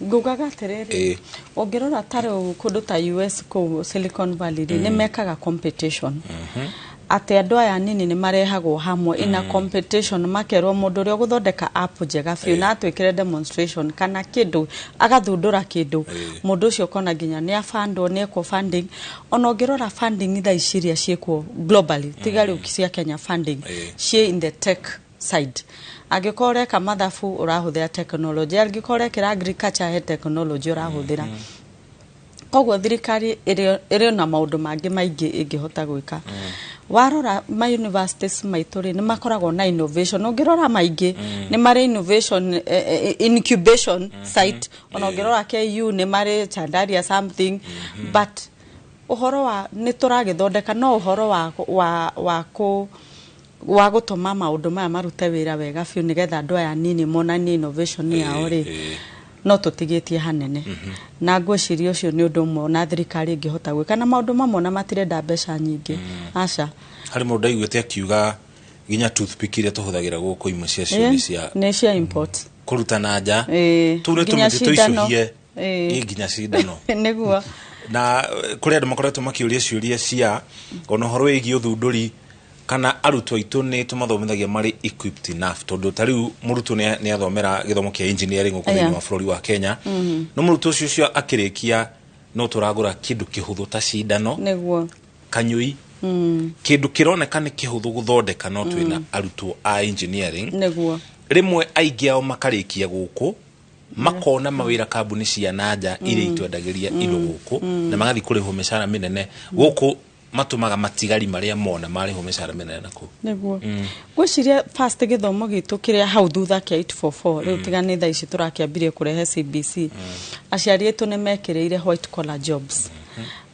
Ngugaga atĩrĩrĩ, ũngĩrora ta rĩu kũndũ ta US kũu Silicon Valley rĩ, nĩ mekaga competition. Atĩ andũ aya nini nĩ marehagwo hamwe in a competition, makerwo mũndũ ũrĩa ũgũthondeka app njega biũ na atwĩkĩre demonstration kana kĩndũ, agathundũra kĩndũ, mũndũ ũcio ũkona nginya nĩ abandwo, nĩ ekwo funding. Ona ũngĩrora funding thaa ici iria ciĩkwo globally, tiga rĩu cia Kenya, funding ciĩ in the tech side. Angĩkorwo ũreka mathabu, ũrahũthĩra technology. Angĩkorwo ũrekĩra agriculture, he technology ũrahũthĩra. Koguo thirikari ĩrĩ na maũndũ mangĩ maingĩ ĩngĩhota gwĩka. Warora ma universities maitũ rĩ, nĩ makoragwo na innovation. Ũngĩrora maingĩ nĩ marĩ innovation incubation site. Ona ũngĩrora KU nĩ marĩ Chandaria something, but ũhoro wa nĩ tũragĩthondeka, no ũhoro wa kũ wa gũtũma maũndũ maya marute wĩra wega biũ nĩgetha andũ aya nini monanie innovation yao rĩ, no tũtigĩtie hanene. Na ngwĩciria ũcio nĩ ũndũ ũmwe na thirikari ĩngĩhota gwĩka, na maũndũ mamwe na matirenda mbeca nyingĩ, aca.
Harĩ mũndũ ndaiguĩte akiuga nginya toothpick iria tũhũthagĩra gũkũ, imwe ciacio nĩ cia
nĩ cia import.
Kũruta na nja. Tũu nĩ
Nginya
tũmĩtĩ
cindano.
tũicũhie. Ĩ, nginya cindano.
Nĩguo.
Na kũrĩ andũ makoretwo makĩũria ciũria cia ona ũhoro wĩgiĩ ũthundũri, kana arutwo aitũ nĩ tũmathomithagia marĩ equipped enough, tondũ ta rĩu mũrutwo nĩ athomera gĩthomo kĩa engineering gũkũ thĩinĩ wa bũrũri wa Kenya, no mũrutwo ũcio ũcio akĩrĩkia no tũragũra kĩndũ kĩhũthũ ta cindano, kanyũi, kĩndũ kĩroneka nĩ kĩhũthũ gũthondeka, no twĩna arutwo a engineering rĩmwe aingĩ ao makarĩkia gũkũ makona mawĩra kambuni cia nanja iria itwendagĩria indo gũkũ, na magathiĩ kũrĩhwo mĩcara mĩnene gũkũ, matũmaga matigari marĩa mona marĩhwo mĩcara mĩnene nakũu.
Nĩguo. Ngwĩciria first gĩthomo gitũ kĩrĩa hau thutha kĩa 844 rĩu, tiga nĩ thaa ici tũrakĩambirie kũrehe CBC, aciari aitũ nĩ mekĩrĩire white collar jobs,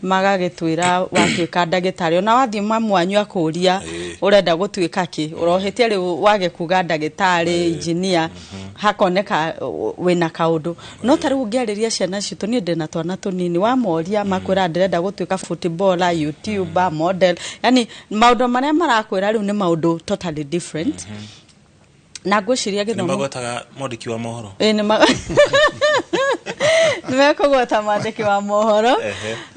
magagĩtwĩra watuĩka ndagĩtarĩ, ona wathiĩ mamu wanyu akũria ũrenda gũtuĩka kĩ, ũrohĩtie rĩu wage kuga ndagĩtarĩ, engineer, hakoneka wĩna kaũndũ. No ta rĩu ũngĩarĩria ciana citũ, niĩ ndĩna twana tũnini, wamoria makwĩra ndĩrenda gũtuĩka footballer, youtuber, model, yani maũndũ marĩa marakwĩra rĩu nĩ maũndũ totally different. Na ngwĩciria
nĩ
gĩthomo
magwetaga mwandĩki wa mohoro.
Ĩ, nĩ mekũgweta mwandĩki wa mohoro.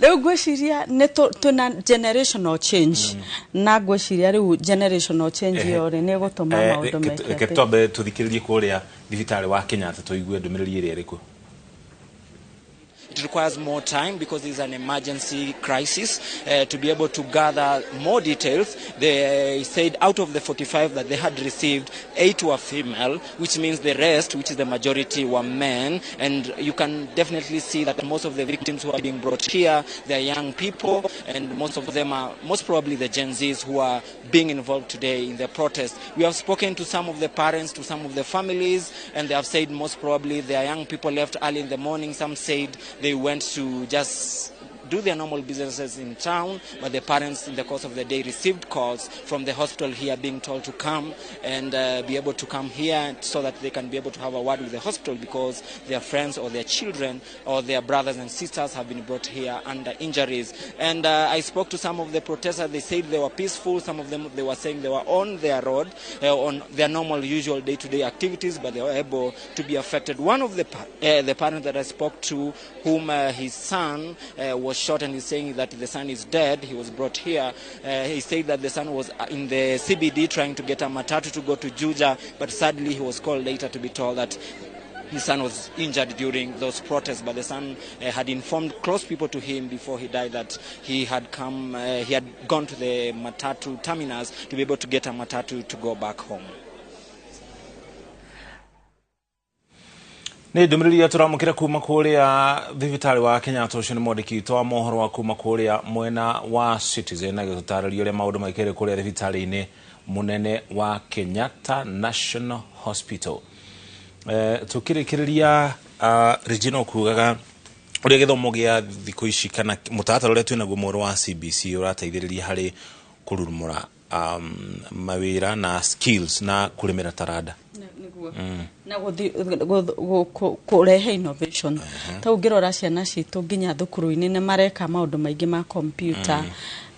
Rĩu ngwĩciria nĩ twĩna generational change, na ngwĩciria rĩu generational change ĩyo rĩ, nĩ ĩgũtũma maũndũ meke
reke
atĩ.
Twambe tũthikĩrĩrie kũrĩa thibitarĩ wa Kenyatta, tũigue ndũmĩrĩri ĩrĩa ĩrĩ kuo.
It requires more time because it's an emergency crisis to be able to gather more details. They said out of the 45 that they had received, 8 were female, which means the rest, which is the majority, were men. And you can definitely see that most of the victims who are being brought here, they are young people, and most of them are most probably the Gen Zs who are being involved today in the protest. We have spoken to some of the parents, to some of the families, and they have said most probably their young people left early in the morning. Some said they went to just do their normal businesses in town, but the parents in the course of the day received calls from the hospital here being told to come and be able to come here so that they can be able to have a word with the hospital because their friends or their children or their brothers and sisters have been brought here under injuries. And I spoke to some of the protesters. They said they were peaceful. Some of them, they were saying they were on their road, on their normal usual day-to-day activities, but they were able to be affected. One of the parents that I spoke to, whom his son was shot, and he's saying that the son is dead. He was brought here. He said that the son was in the CBD trying to get a matatu to go to Juja, but sadly he was called later to be told that his son was injured during those protests. But the son had informed close people to him before he died that he had come, he had gone to the matatu terminus to be able to get a matatu to go back home.
Nĩ ndũmĩrĩri ĩrĩa tũramũkĩra kuma kũrĩa thibitarĩ wa Kenyatta. Ũcio nĩ mwandĩki witũ wa mohoro wa kuma kũrĩa mwena wa Citizen agĩtũtarĩria ũrĩa maũndũ maikaire kũrĩa thibitarĩ-inĩ mũnene wa Kenyatta National Hospital. Tũkĩrĩkĩrĩria, Regina, ũkugaga ũrĩa gĩthomo gĩa thikũ ici kana mũtaratara ũrĩa twĩnaguo mwerũ wa CBC ũrateithĩrĩria harĩ kũrurumũra mawĩra na skills na kũrĩmĩra taranda.
Nĩguo. Na kũrehe innovation. Ta ũngĩrora ciana citũ nginya thukuru-inĩ nĩ mareka maũndũ maingĩ ma computer,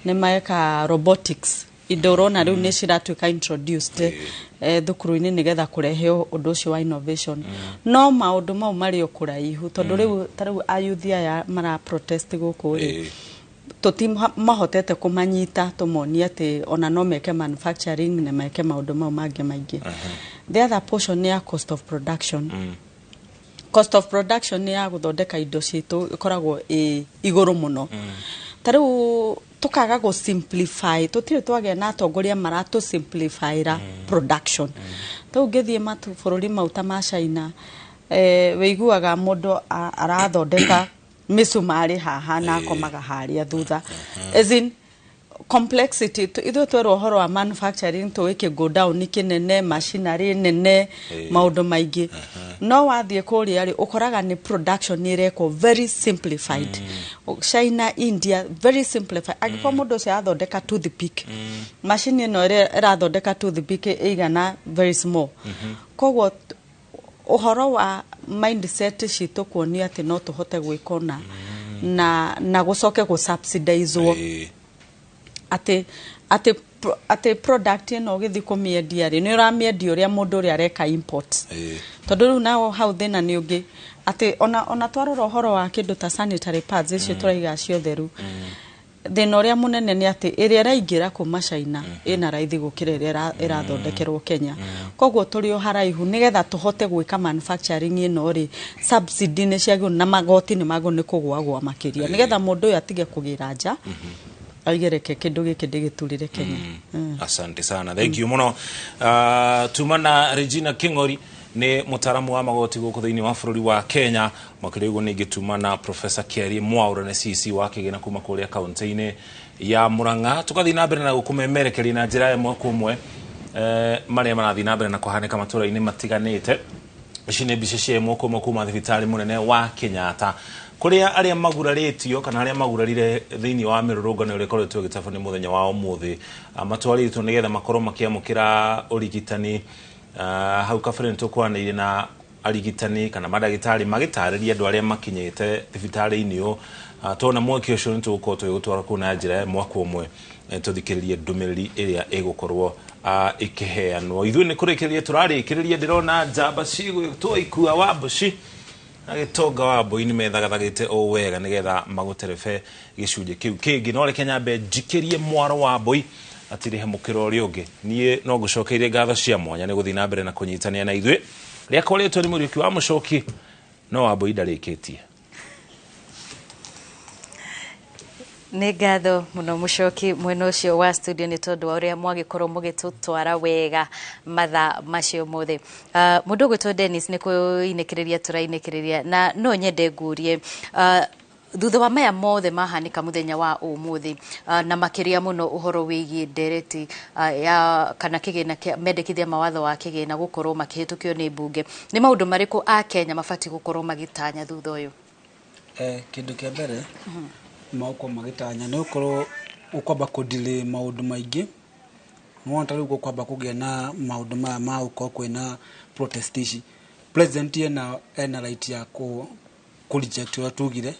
nĩ mareka robotics, indo ũrona rĩu nĩ ciratuĩka introduced thukuru-inĩ nĩgetha kũrehe ũndũ ũcio wa innovation. No maũndũ mau marĩ o kũraihu, tondũ rĩu ta rĩu ayuthi aya mara protest gũkũ rĩ, Tũtimahotete kũmanyita tũmonie atĩ ona no meke manufacturing na meke maũndũ mau mangĩ maingĩ. The other portion nĩ ya cost of production. Cost of production nĩ ya gũthondeka indo citũ ĩkoragwo ĩ igũrũ mũno. Ta rĩu tũkaga gũ simplify, tũtirĩ twagĩa na atongoria maratũ simplifyra production. Ta rĩu ũngĩthiĩ mabũrũri mau ta ma China, wĩiguaga mũndũ arathondeka mĩcumarĩ haha na akomaga harĩa thutha, as in complexity. Ithuĩ twerwo ũhoro wa manufacturing tũĩ kĩ go down kĩnene, machinery nene, maũndũ maingĩ. No wathiĩ kũrĩa rĩ, ũkoraga nĩ production nĩ ĩrekwo very simplified. China, India, very simplified. Angĩkorwo mũndũ ũcio arathondeka toothpick, macini ĩno ĩrĩa ĩrathondeka toothpick ĩigana very small. Koguo ũhoro wa mindset citũ kuonia atĩ no tũhote gwĩka ũna na gũcoke gũ-subsidizwo atĩ product ĩno ũgĩthiĩ kũmĩendia rĩ, nĩ ũramĩendia ũrĩa mũndũ ũrĩa areka import. Tondũ rĩu nao hau thĩna nĩ ũngĩ atĩ ona twarora ũhoro wa kĩndũ ta sanitary pads icio tũraiga cia ũtheru, thĩna ũrĩa mũnene nĩ atĩ ĩrĩa ĩraingĩra kuma China ĩna raithi gũkĩra ĩrĩa ĩrathondekerwo Kenya. Koguo tũrĩ o haraihu. Nĩgetha tũhote gwĩka manufacturing ĩno rĩ, subsidy nĩ ciagĩrĩirwo na magoti nĩ magĩrĩirwo nĩ kũgũagũa makĩria, nĩgetha mũndũ ũyũ atige kũgĩra nja, aige reke kĩndũ gĩkĩ ndĩgĩturĩre Kenya.
Asante sana, thank you muno. Tuma na Regina King'ori, nĩ mũtaaramu wa magoti gũkũ thĩinĩ wa bũrũri wa Kenya. Makĩria ũguo ningĩ tuma na Professor Kiarie Mwaura, nĩ CC wa kĩgĩna kuma kũrĩa kaunti-inĩ ya Murang'a. Tũgathiĩ na mbere na gũkũmemerekeria na njĩra ĩmwe kwa ĩmwe marĩa marathiĩ na mbere na kũhanĩka matũra-inĩ matiganĩte. Ici nĩ mbica cia ĩmwe kwa ĩmwe kuma thibitarĩ mũnene wa Kenyatta, kũrĩa arĩa magurarĩtio kana arĩa magurarire thĩinĩ wa mĩrũrũngano ĩrĩa ĩkoretwo ĩgĩtabanio mũthenya wa ũmũthĩ matwarĩtwo nĩgetha makorwo makĩamũkĩra ũrigitani. Hau kabere nĩ tũkwaranĩirie na arigitani kana mandagĩtarĩ magĩtarĩria andũ arĩa makinyĩte thibitarĩ-inĩ ũyũ. Tona mweke ũcio nĩ tũgũkorwo tũgĩgũtwara kũu na njĩra ya mwaka ũmwe, tũthikĩrĩrie ndũmĩrĩri ĩrĩa ĩgũkorwo ĩkĩheanwo. Ithuĩ nĩ kũrĩkĩrĩria tũrarĩkĩrĩria. Ndĩrona njamba cigwĩtwo Ikua wa Mbuci na Gĩtonga wa Mbui nĩ methagathagĩte o wega nĩgetha magũterebe gĩcunjĩ kĩu kĩngĩ, no reke nyambe njikĩrie mwaro wa Mbui atirĩhe mũkĩro ũrĩa ũngĩ. Niĩ no ngũcokeirie ngatho cia mwanya nĩ gũthiĩ na mbere na kũnyitanĩra na ithuĩ. Rĩakwa rĩtwa nĩ Mũriũki wa Mũcoki, no wa Mbui ndarĩkĩtie.
Nĩ ngatho mũno Mũcoki mwena ũcio wa studio nĩ tondũ wa ũrĩa mwagĩkorwo mũgĩtũtwara wega mathaa macio mothe. Mũndũ ũgwĩtwo Dennis, nĩ kũinĩkĩrĩria tũrainĩkĩrĩria, na no nyende ngurie, thutha wa maya mothe mahanĩka mũthenya wa ũmũthĩ, na makĩria mũno ũhoro wĩgiĩ ndereti ya kana kĩgĩna kĩa mendekithia mawatho wa kĩgĩna gũkorwo makĩhĩtũkio nĩ mbunge, nĩ maũndũ marĩkũ a Kenya mabatiĩ gũkorwo magĩtanya thutha ũyũ?
Kĩndũ kĩa mbere magũkorwo magĩtanya nĩ gũkorwo ũkwamba kũ-delay maũndũ maingĩ. Nĩwona ta rĩu gũkwamba kũgĩa na maũndũ maya ma gũkorwo kwĩna protest ici, president ena right ya kũ reject ũrĩa tugire,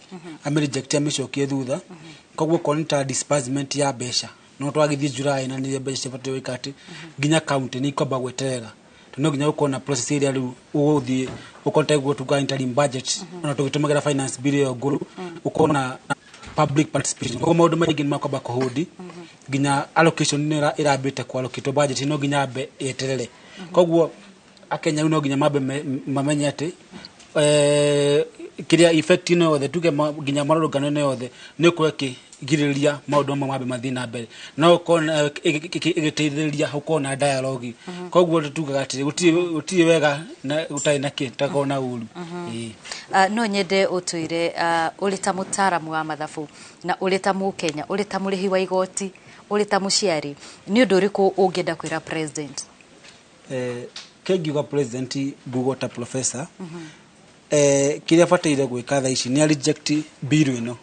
ame reject, amĩcokie thutha. Koguo okorwo nĩ ta disbursement ya mbeca, no twagĩthiĩ July na nĩrĩo mbeca cibatiĩ gwĩka atĩ nginya county nĩ ikwamba gweterera, tondũ no nginya gũkorwo na process ĩrĩa rĩu ũgũthiĩ ũkorwo taguo tuga interim budget, ona tũgĩtũmagĩra finance bill ĩyo ngũrũ, ũkorwo na public participation. Koguo maũndũ maingĩ nĩ makwamba kũhũndi nginya allocation nĩ ĩrambĩte kũ allocate budget, no nginya ambe yeterere. Koguo akenya rĩu no nginya mambe mamenye atĩ kĩrĩa effect ĩno yothe tuge nginya marũrũngano ĩno yothe nĩ ũkorwo ĩkĩgirĩrĩria maũndũ mamwe mambe mathiĩ na mbere, no ũkorwo ĩgĩteithĩrĩria gũkorwo na dialogue. Koguo tugaga atĩ gũtirĩ wega na gũtarĩ na kĩ takorwo na ũru. Ĩĩ.
No nyende ũtwĩre, ũrĩ ta mũtaaramu wa mathabu na ũrĩ ta mũkenya, ũrĩ ta mũrĩhi wa igoti, ũrĩ ta mũciari, nĩ ũndũ ũrĩkũ ũngĩenda kwĩra president?
Kĩngiuga president, ngugo ta professor, kĩrĩa bataire gwĩka thaa ici nĩ a reject bill ĩno,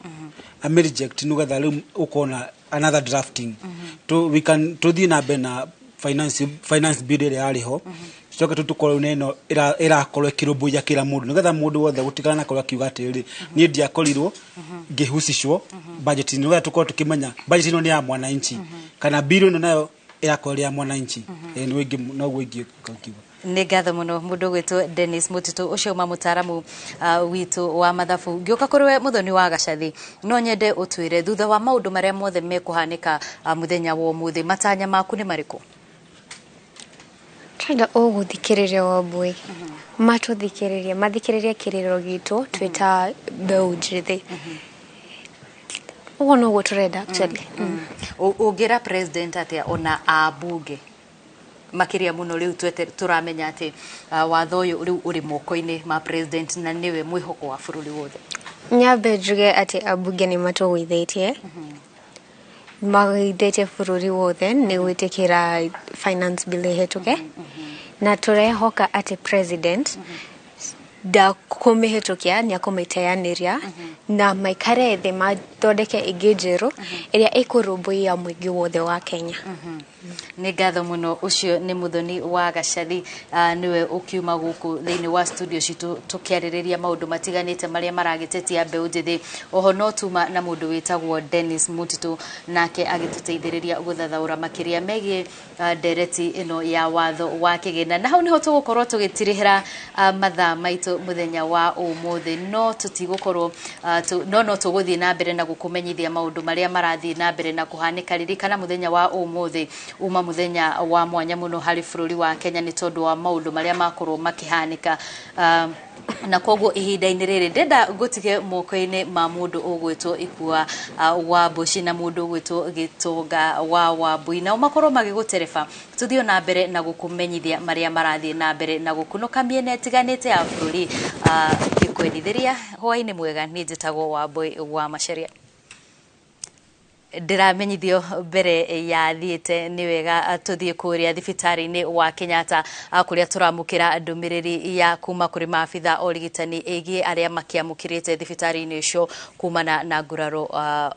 ame reject nĩgetha rĩu ũkorwo na another drafting to we can tũthiĩ na mbere na finance bill ĩrĩa yarĩ ho, coke tu tũkorwo na ĩno ĩrakorwo ĩkĩrũmbũiya kĩra mũndũ, nĩgetha mũndũ wothe gũtikanakorwo akiuga atĩrĩrĩ, niĩ ndiakorirwo ngĩhusishwo budget-inĩ, nĩgetha tũkorwo tũkĩmenya budget ĩno nĩ ya mwananchi kana bill ĩno nayo ĩrakorwo ĩrĩ ya mwananchi. Noguo ingĩkiuga.
Nĩ ngatho mũno mũndũ ũgwĩtwo Dennis Mũtitũ, ũcio uma mũtaaramu witũ wa mathabu. Ngĩũka kũrĩ we Mũthoni wa Gacathi, no nyende ũtwĩre thutha wa maũndũ marĩa mothe mekũhanĩka mũthenya wa ũmũthĩ, matanya maku nĩ marĩkũ?
Tũrenda ũgũthikĩrĩria Wambui, matũthikĩrĩrie, mathikĩrĩrie kĩrĩro gitũ twĩ ta mbeũ njĩthĩ. Ũguo noguo tũrenda actually.
Ũngĩra president atĩa ona ambunge makĩria mũno rĩu tũramenya atĩ watho ũyũ rĩu ũrĩ moko-inĩ ma president na nĩwe mwĩhoko wa bũrũri wothe?
Nyambe njuge atĩ ambunge nĩ matũgũithĩtie, magũithĩtie bũrũri wothe nĩ gwĩtĩkĩra finance bill ĩhĩtũke, na tũrehoka atĩ president ndakũmĩhĩtũkia, nĩ akũmĩteanĩria na maikare thĩ mathondeke ĩngĩ njerũ ĩrĩa ĩkũrũmbũiya mũingĩ wothe wa Kenya.
Nĩ ngatho mũno. Ũcio nĩ Mũthoni wa Gacathi, nĩwe ũkiuma gũkũ thĩinĩ wa studio citũ tũkĩarĩrĩria maũndũ matiganĩte marĩa maragĩtetia mbeũ njĩthĩ. Oho no tuma na mũndũ wĩtagwo Dennis Mũtitũ, nake agĩtũteithĩrĩria gũthathaũra makĩria megiĩ ndereti ĩno ya watho wa kĩgĩna. Na hau nĩho tũgũkorwo tũgĩtirihĩra mathaa maitũ mũthenya wa ũmũthĩ, no tũtigũkorwo no tũgũthiĩ na mbere na gũkũmenyithia maũndũ marĩa marathiĩ na mbere na kũhanĩka. Ririkana mũthenya wa ũmũthĩ uma mũthenya wa mwanya mũno harĩ bũrũri wa Kenya nĩ tondũ wa maũndũ marĩa makorwo makĩhanĩka, na koguo ihinda-inĩ rĩrĩ ndenda ngũtige moko-inĩ ma mũndũ ũgwĩtwo Ikua wa Mbuci na mũndũ ũgwĩtwo Gĩtonga wa Wambui, nao makorwo magĩgũtereba tũthiĩ na mbere na gũkũmenyithia marĩa marathiĩ na mbere na gũkunũka mĩena ĩtiganĩte ya bũrũri. Ngĩkwendithĩria hwaĩ-inĩ mwega, niĩ njĩtagwo Wambui wa Macharia. Ndĩramenyithio mbere ya thiĩte nĩ wega tũthiĩ kũrĩa thibitarĩ-inĩ wa Kenyatta kũrĩa tũramũkĩra ndũmĩrĩri ya kuma kũrĩ maabitha ũrigitani ĩgiĩ arĩa makĩamũkĩrĩte thibitarĩ-inĩ ũcio kumana na nguraro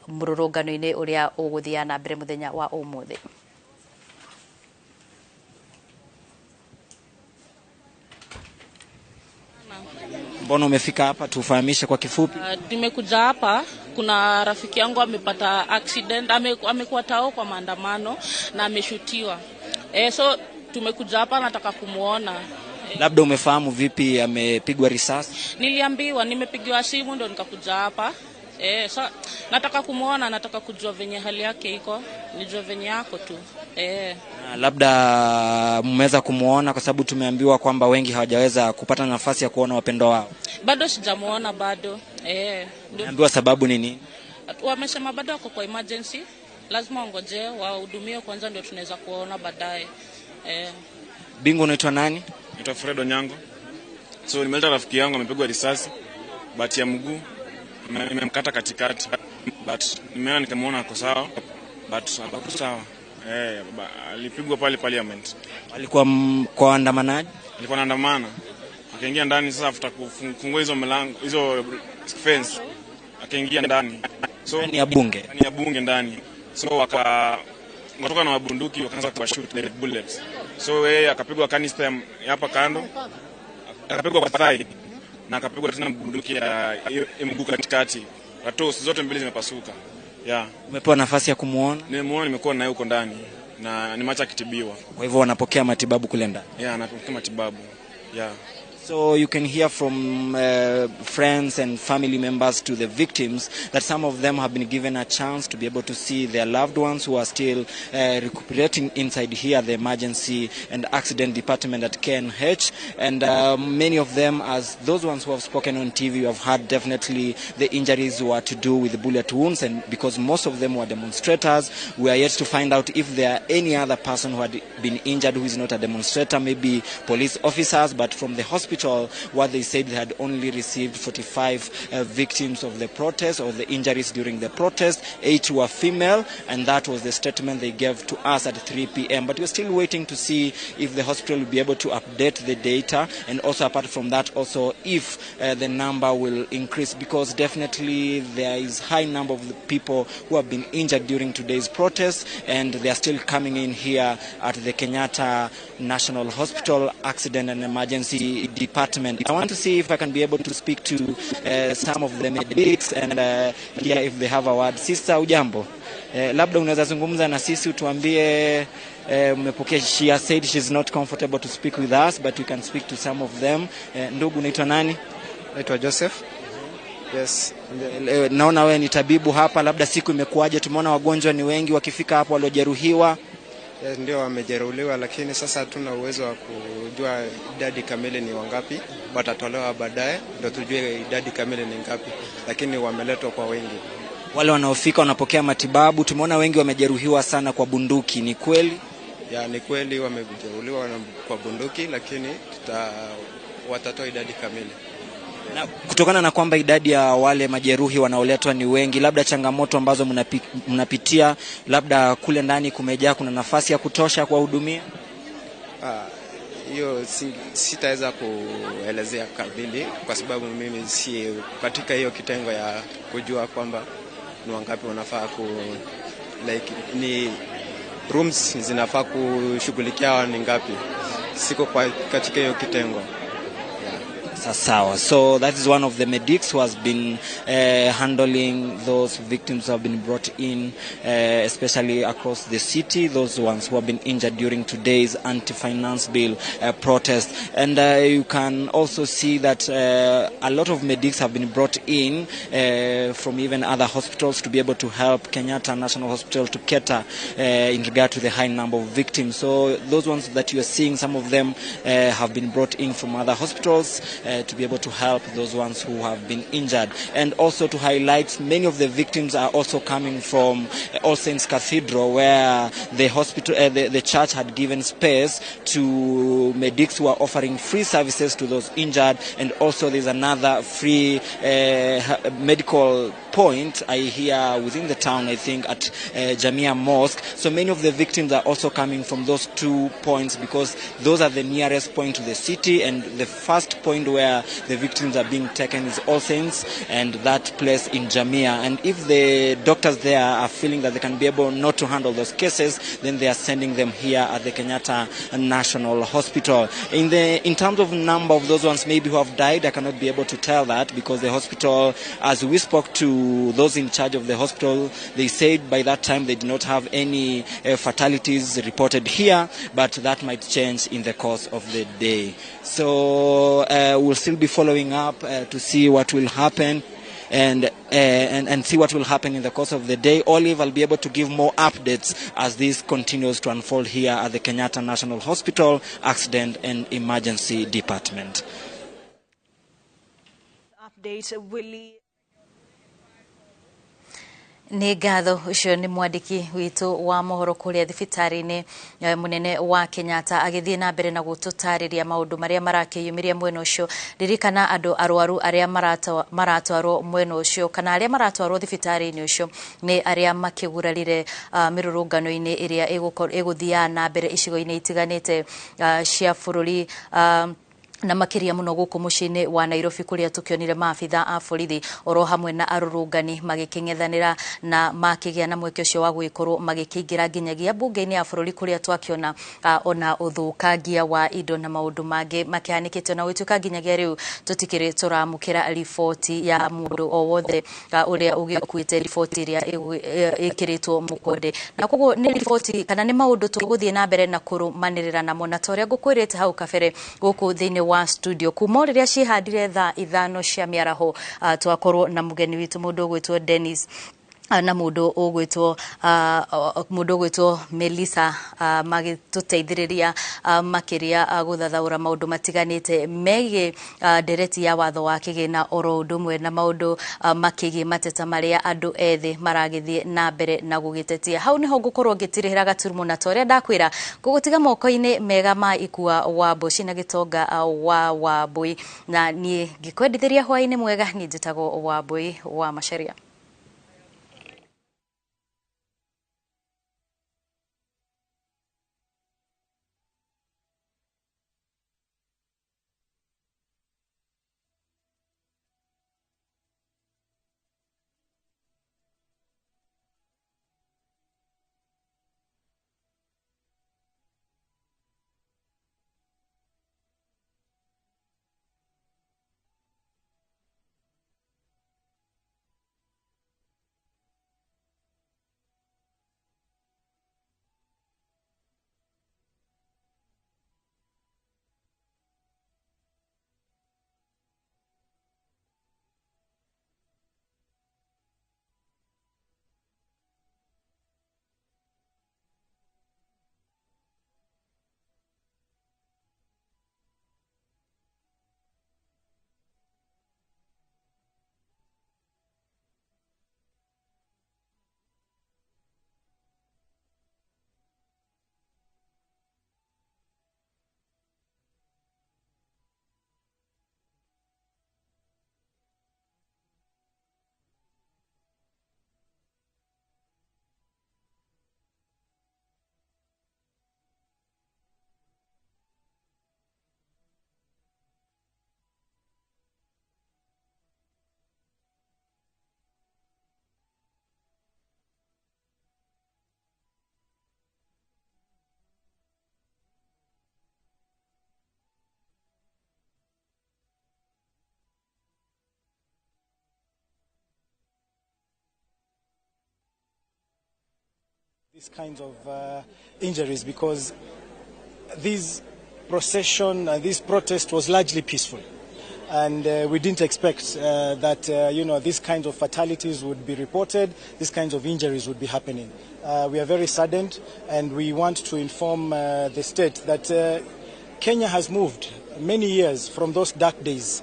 mũrũrũngano-inĩ ũrĩa ũgũthiĩ na mbere mũthenya wa ũmũthĩ.
Mbona umefika hapa? Tufahamishe kwa kifupi.
Nimekuja hapa, kuna rafiki yangu amepata accident, amekuwa tao kwa maandamano na ameshutiwa. So tumekuja hapa, nataka kumuona.
Labda umefahamu vipi amepigwa risasi?
Niliambiwa, nimepigiwa simu ndio nikakuja hapa. So nataka kumuona, nataka kujua venye hali yake iko, nijue venye yako tu.
Labda mmeweza kumuona, kwa sababu tumeambiwa kwamba wengi hawajaweza kupata nafasi ya kuona wapendwa wao.
Bado sijamuona bado.
Niambiwa sababu nini?
Wamesema bado wako kwa emergency, lazima wangoje wahudumiwe kwanza ndio tunaweza kuona baadaye.
Bingo, unaitwa nani?
Naitwa Fred Onyango. So nimeleta rafiki yangu amepigwa risasi bati ya mguu imemkata katikati, but nimeona nikamuona ako sawa, but hapo sawa. Alipigwa pale parliament.
Alikuwa kwa waandamanaji?
Alikuwa anaandamana. Akaingia ndani sasa after kufungua hizo milango, hizo fence. Akaingia ndani. So
ndani ya bunge.
Ndani ya bunge ndani. So wakatoka na mabunduki wakaanza kuwashoot the bullets. So yeye akapigwa canister hapa kando. Akapigwa kwa thigh na akapigwa tena bunduki ya mguu katikati. Watu zote mbili zimepasuka. Yeah.
Umepewa nafasi ya kumuona?
Nimemuona, nimekuwa naye huko ndani na nimeacha akitibiwa.
Kwa hivyo wanapokea matibabu kule ndani?
Yeah, anapokea matibabu. Yeah.
So you can hear from friends and family members to the victims that some of them have been given a chance to be able to see their loved ones who are still recuperating inside here, the emergency and accident department at KNH. And many of them, as those ones who have spoken on TV, have had definitely the injuries were to do with bullet wounds, and because most of them were demonstrators, we are yet to find out if there are any other person who had been injured who is not a demonstrator, maybe police officers, but from the hospital, what they said, they had only received 45 victims of the protest or the injuries during the protest. 8 were female, and that was the statement they gave to us at 3 p.m. But we're still waiting to see if the hospital will be able to update the data, and also apart from that, also if the number will increase, because definitely there is high number of the people who have been injured during today's protest, and they are still coming in here at the Kenyatta National Hospital Accident and Emergency department. I want to see if I can be able to speak to some of the medics and hear if they have a word. Sister, ujambo? Labda unaweza zungumza na sisi utuambie mmepokea. She has said she's not comfortable to speak with us, but you can speak to some of them. Ndugu, unaitwa nani?
Naitwa Joseph. Yes.
Naona wewe ni tabibu hapa, labda siku imekuwaje? Tumeona wagonjwa ni wengi wakifika hapo waliojeruhiwa.
Yes, ndio wamejeruhiwa, lakini sasa hatuna uwezo wa kujua idadi kamili ni wangapi. Watatolewa baadaye ndio tujue idadi kamili ni ngapi, lakini wameletwa kwa wengi.
Wale wanaofika wanapokea matibabu, tumeona wengi wamejeruhiwa sana kwa bunduki, ni kweli?
Ya, ni kweli wamejeruhiwa kwa bunduki, lakini watatoa idadi kamili.
Na kutokana na kwamba idadi ya wale majeruhi wanaoletwa ni wengi, labda changamoto ambazo mnapitia, labda kule ndani kumejaa, kuna nafasi ya kutosha kuwahudumia?
Hiyo sitaweza kuelezea kamili kwa sababu mimi si katika hiyo kitengo ya kujua kwamba ni wangapi wanafaa ku like ni rooms zinafaa kushughulikia ni ngapi. Siko katika hiyo kitengo.
Sawa. So that is one of the medics who has been handling those victims who have been brought in, especially across the city, those ones who have been injured during today's anti-finance bill protest. And you can also see that a lot of medics have been brought in from even other hospitals to be able to help Kenyatta National Hospital to cater in regard to the high number of victims. So those ones that you are seeing, some of them have been brought in from other hospitals to be able to help those ones who have been injured. And also to highlight, many of the victims are also coming from All Saints Cathedral, where the hospital, the church had given space to medics who are offering free services to those injured. And also there's another free medical point I hear within the town, I think at Jamia Mosque. So many of the victims are also coming from those 2 points, because those are the nearest point to the city, and the first point where the victims are being taken is All Saints and that place in Jamia. And if the doctors there are feeling that they can be able not to handle those cases, then they are sending them here at the Kenyatta National Hospital. In terms of number of those ones maybe who have died, I cannot be able to tell that, because the hospital, as we spoke to those in charge of the hospital, they said by that time they did not have any fatalities reported here, but that might change in the course of the day. So we'll still be following up to see what will happen and see what will happen in the course of the day. Olive, I'll be able to give more updates as this continues to unfold here at the Kenyatta National Hospital Accident and Emergency Department.
Update, Willie.
Nĩ ngatho ũcio nĩ mwandĩki witũ wa mohoro kũrĩa thibitarĩ-inĩ mũnene wa Kenyatta agĩthiĩ na mbere na gũtũtarĩria maũndũ marĩa marakĩyumĩria mwena ũcio. Ririkana andũ arwaru arĩa maratwarwo mwena ũcio kana arĩa maratwarwo thibitarĩ-inĩ ũcio nĩ arĩa makĩgurarire mĩrũrũngano-inĩ ĩrĩa ĩgũthiaga na mbere icigo-inĩ itiganĩte cia bũrũri, na makiria muno guku muciĩ-inĩ wa Nairobi kuria tukionire maabitha a borithi oro hamwe na arũrũngani magĩkĩng'ethanĩra na makĩgĩa na mweke ũcio wa gũgĩkorwo magĩkĩingĩra nginyagia mbunge-inĩ ya bũrũri kuria twakiona ona ũthũkangia wa indo na maũndũ mangĩ makĩhanĩkĩte, na gũtuĩka nginyagia rĩu tũtikĩrĩ tũramũkĩra riboti ya mũndũ o wothe ũrĩa ũgĩkuĩte riboti ĩrĩa ĩkĩrĩtwo mũkonde. Na koguo nĩ riboti kana nĩ maũndũ tũgũthiĩ na mbere na kũrũmanĩrĩra namo, na ta ũrĩa ngũkwĩrĩte hau kabere gũkũ thĩinĩ wa studio kuma rĩrĩa cihandire thaa 5 cia mĩaraho, twakorwo na mũgeni witũ mũndũ ũgwĩtwo Dennis na mũndũ ũgwĩtwo Melissa magĩtũteithĩrĩria makĩria gũthathaũra maũndũ matiganĩte megiĩ ndereti ya watho wa kĩgĩna oro ũndũ ũmwe na maũndũ makĩgiĩ mateta marĩa andũ ethĩ maragĩthiĩ na mbere na gũgĩtetia. Hau nĩho ngũkorwo ngĩtirĩhĩra gaturumo, na ta ũrĩa ndakwĩra ngũgũtiga moko-inĩ mega ma Ikua wa Mboci na Gĩtonga wa Wambui, na niĩ ngĩkwendithĩria hwaĩ-inĩ mwega. Niĩ njĩtagwo Wambui wa Macharia.
These kinds of injuries, because this procession, this protest was largely peaceful. And we didn't expect that, these kinds of fatalities would be reported, these kinds of injuries would be happening. We are very saddened, and we want to inform the state that Kenya has moved many years from those dark days,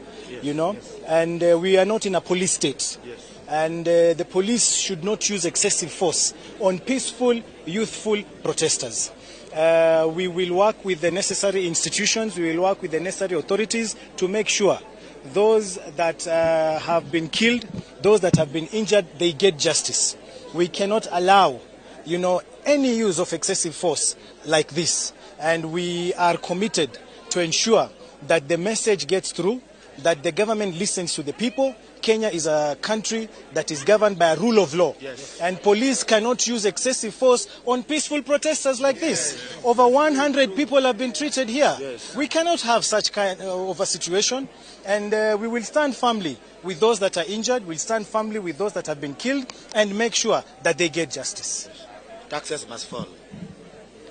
and we are not in a police state.
Yes.
And the police should not use excessive force on peaceful, youthful protesters. We will work with the necessary institutions, we will work with the necessary authorities to make sure those that have been killed, those that have been injured, they get justice. We cannot allow, any use of excessive force like this. And we are committed to ensure that the message gets through, that the government listens to the people. Kenya is a country that is governed by a rule of law.
Yes.
And police cannot use excessive force on peaceful protesters like this. Over 100 people have been treated here.
Yes.
We cannot have such kind of a situation. And we will stand firmly with those that are injured. We'll stand firmly with those that have been killed and make sure that they get justice.
Taxes must fall.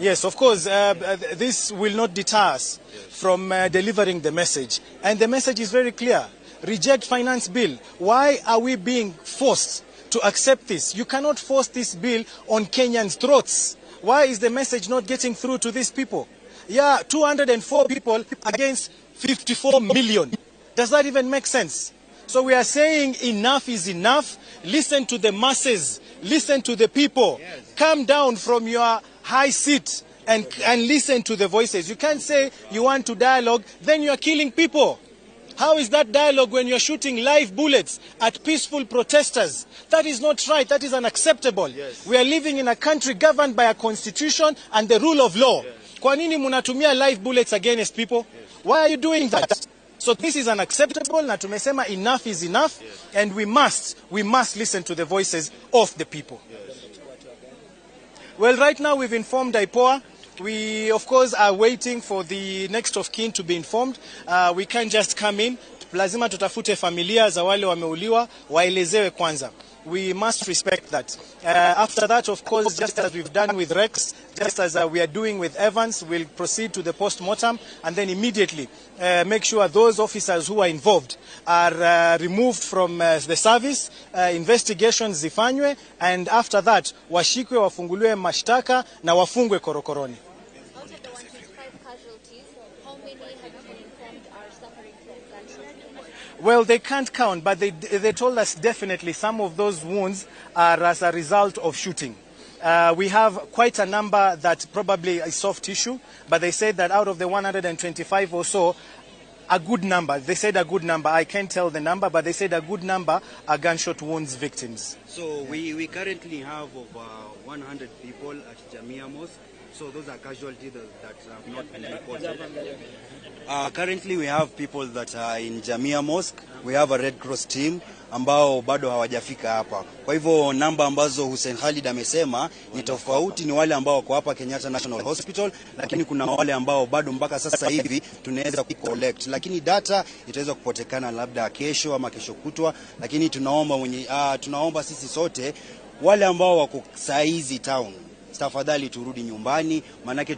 Yes, of course, this will not deter us from delivering the message. And the message is very clear. Reject finance bill. Why are we being forced to accept this? You cannot force this bill on Kenyans' throats. Why is the message not getting through to these people? Yeah, 204 people against 54 million. Does that even make sense? So we are saying enough is enough. Listen to the masses. Listen to the people.
Yes.
Come down from your high seat and listen to the voices. You can't say you want to dialogue, then you are killing people. How is that dialogue when you're shooting live bullets at peaceful protesters? That is not right. That is unacceptable.
Yes.
We are living in a country governed by a constitution and the rule of law.
Yes.
Kwa nini munatumia live bullets against people?
Yes.
Why are you doing that? So this is unacceptable. Na tumesema enough is enough.
Yes.
And we must listen to the voices of the people.
Yes.
Well, right now we've informed IPOA. We, of course, are waiting for the next of kin to be informed. We can't just come in. Lazima tutafute familia za wale wameuliwa, waelezewe kwanza. We must respect that. After that, of course, just as we've done with Rex, just as we are doing with Evans, we'll proceed to the post-mortem and then immediately make sure those officers who are involved are removed from the service, investigations zifanywe, and after that, washikwe, wafunguliwe mashtaka na wafungwe korokoroni.
Out of the 125 casualties, how many have you been informed are suffering from gunshots?
Well, they can't count, but they told us definitely some of those wounds are as a result of shooting. We have quite a number that probably is soft tissue, but they said that out of the 125 or so, a good number, they said a good number, I can't tell the number, but they said a good number are gunshot wounds victims.
So we currently have over 100 people at Jamia Mosque. So those are casualties that have not been reported. Currently we have people that are in Jamia Mosque. We have a Red Cross team ambao bado hawajafika hapa. Kwa hivyo namba ambazo Hussein Khalid amesema ni tofauti, ni wale ambao wako hapa Kenyatta National Hospital, lakini kuna wale ambao bado mpaka sasa hivi tunaweza kucollect, lakini data itaweza kupotekana labda kesho ama kesho kutwa. Lakini tunaomba tunaomba sisi sote wale ambao wako saizi town, tafadhali turudi nyumbani, manake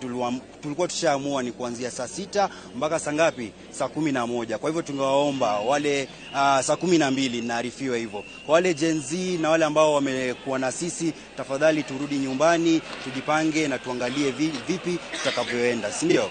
tulikuwa tushaamua ni kuanzia saa 6 mpaka saa ngapi? Saa 11. Kwa hivyo tungewaomba wale saa 12 naarifiwe hivyo. Kwa wale Gen Z na wale ambao wamekuwa na sisi, tafadhali turudi nyumbani, tujipange na tuangalie vipi tutakavyoenda, si ndio?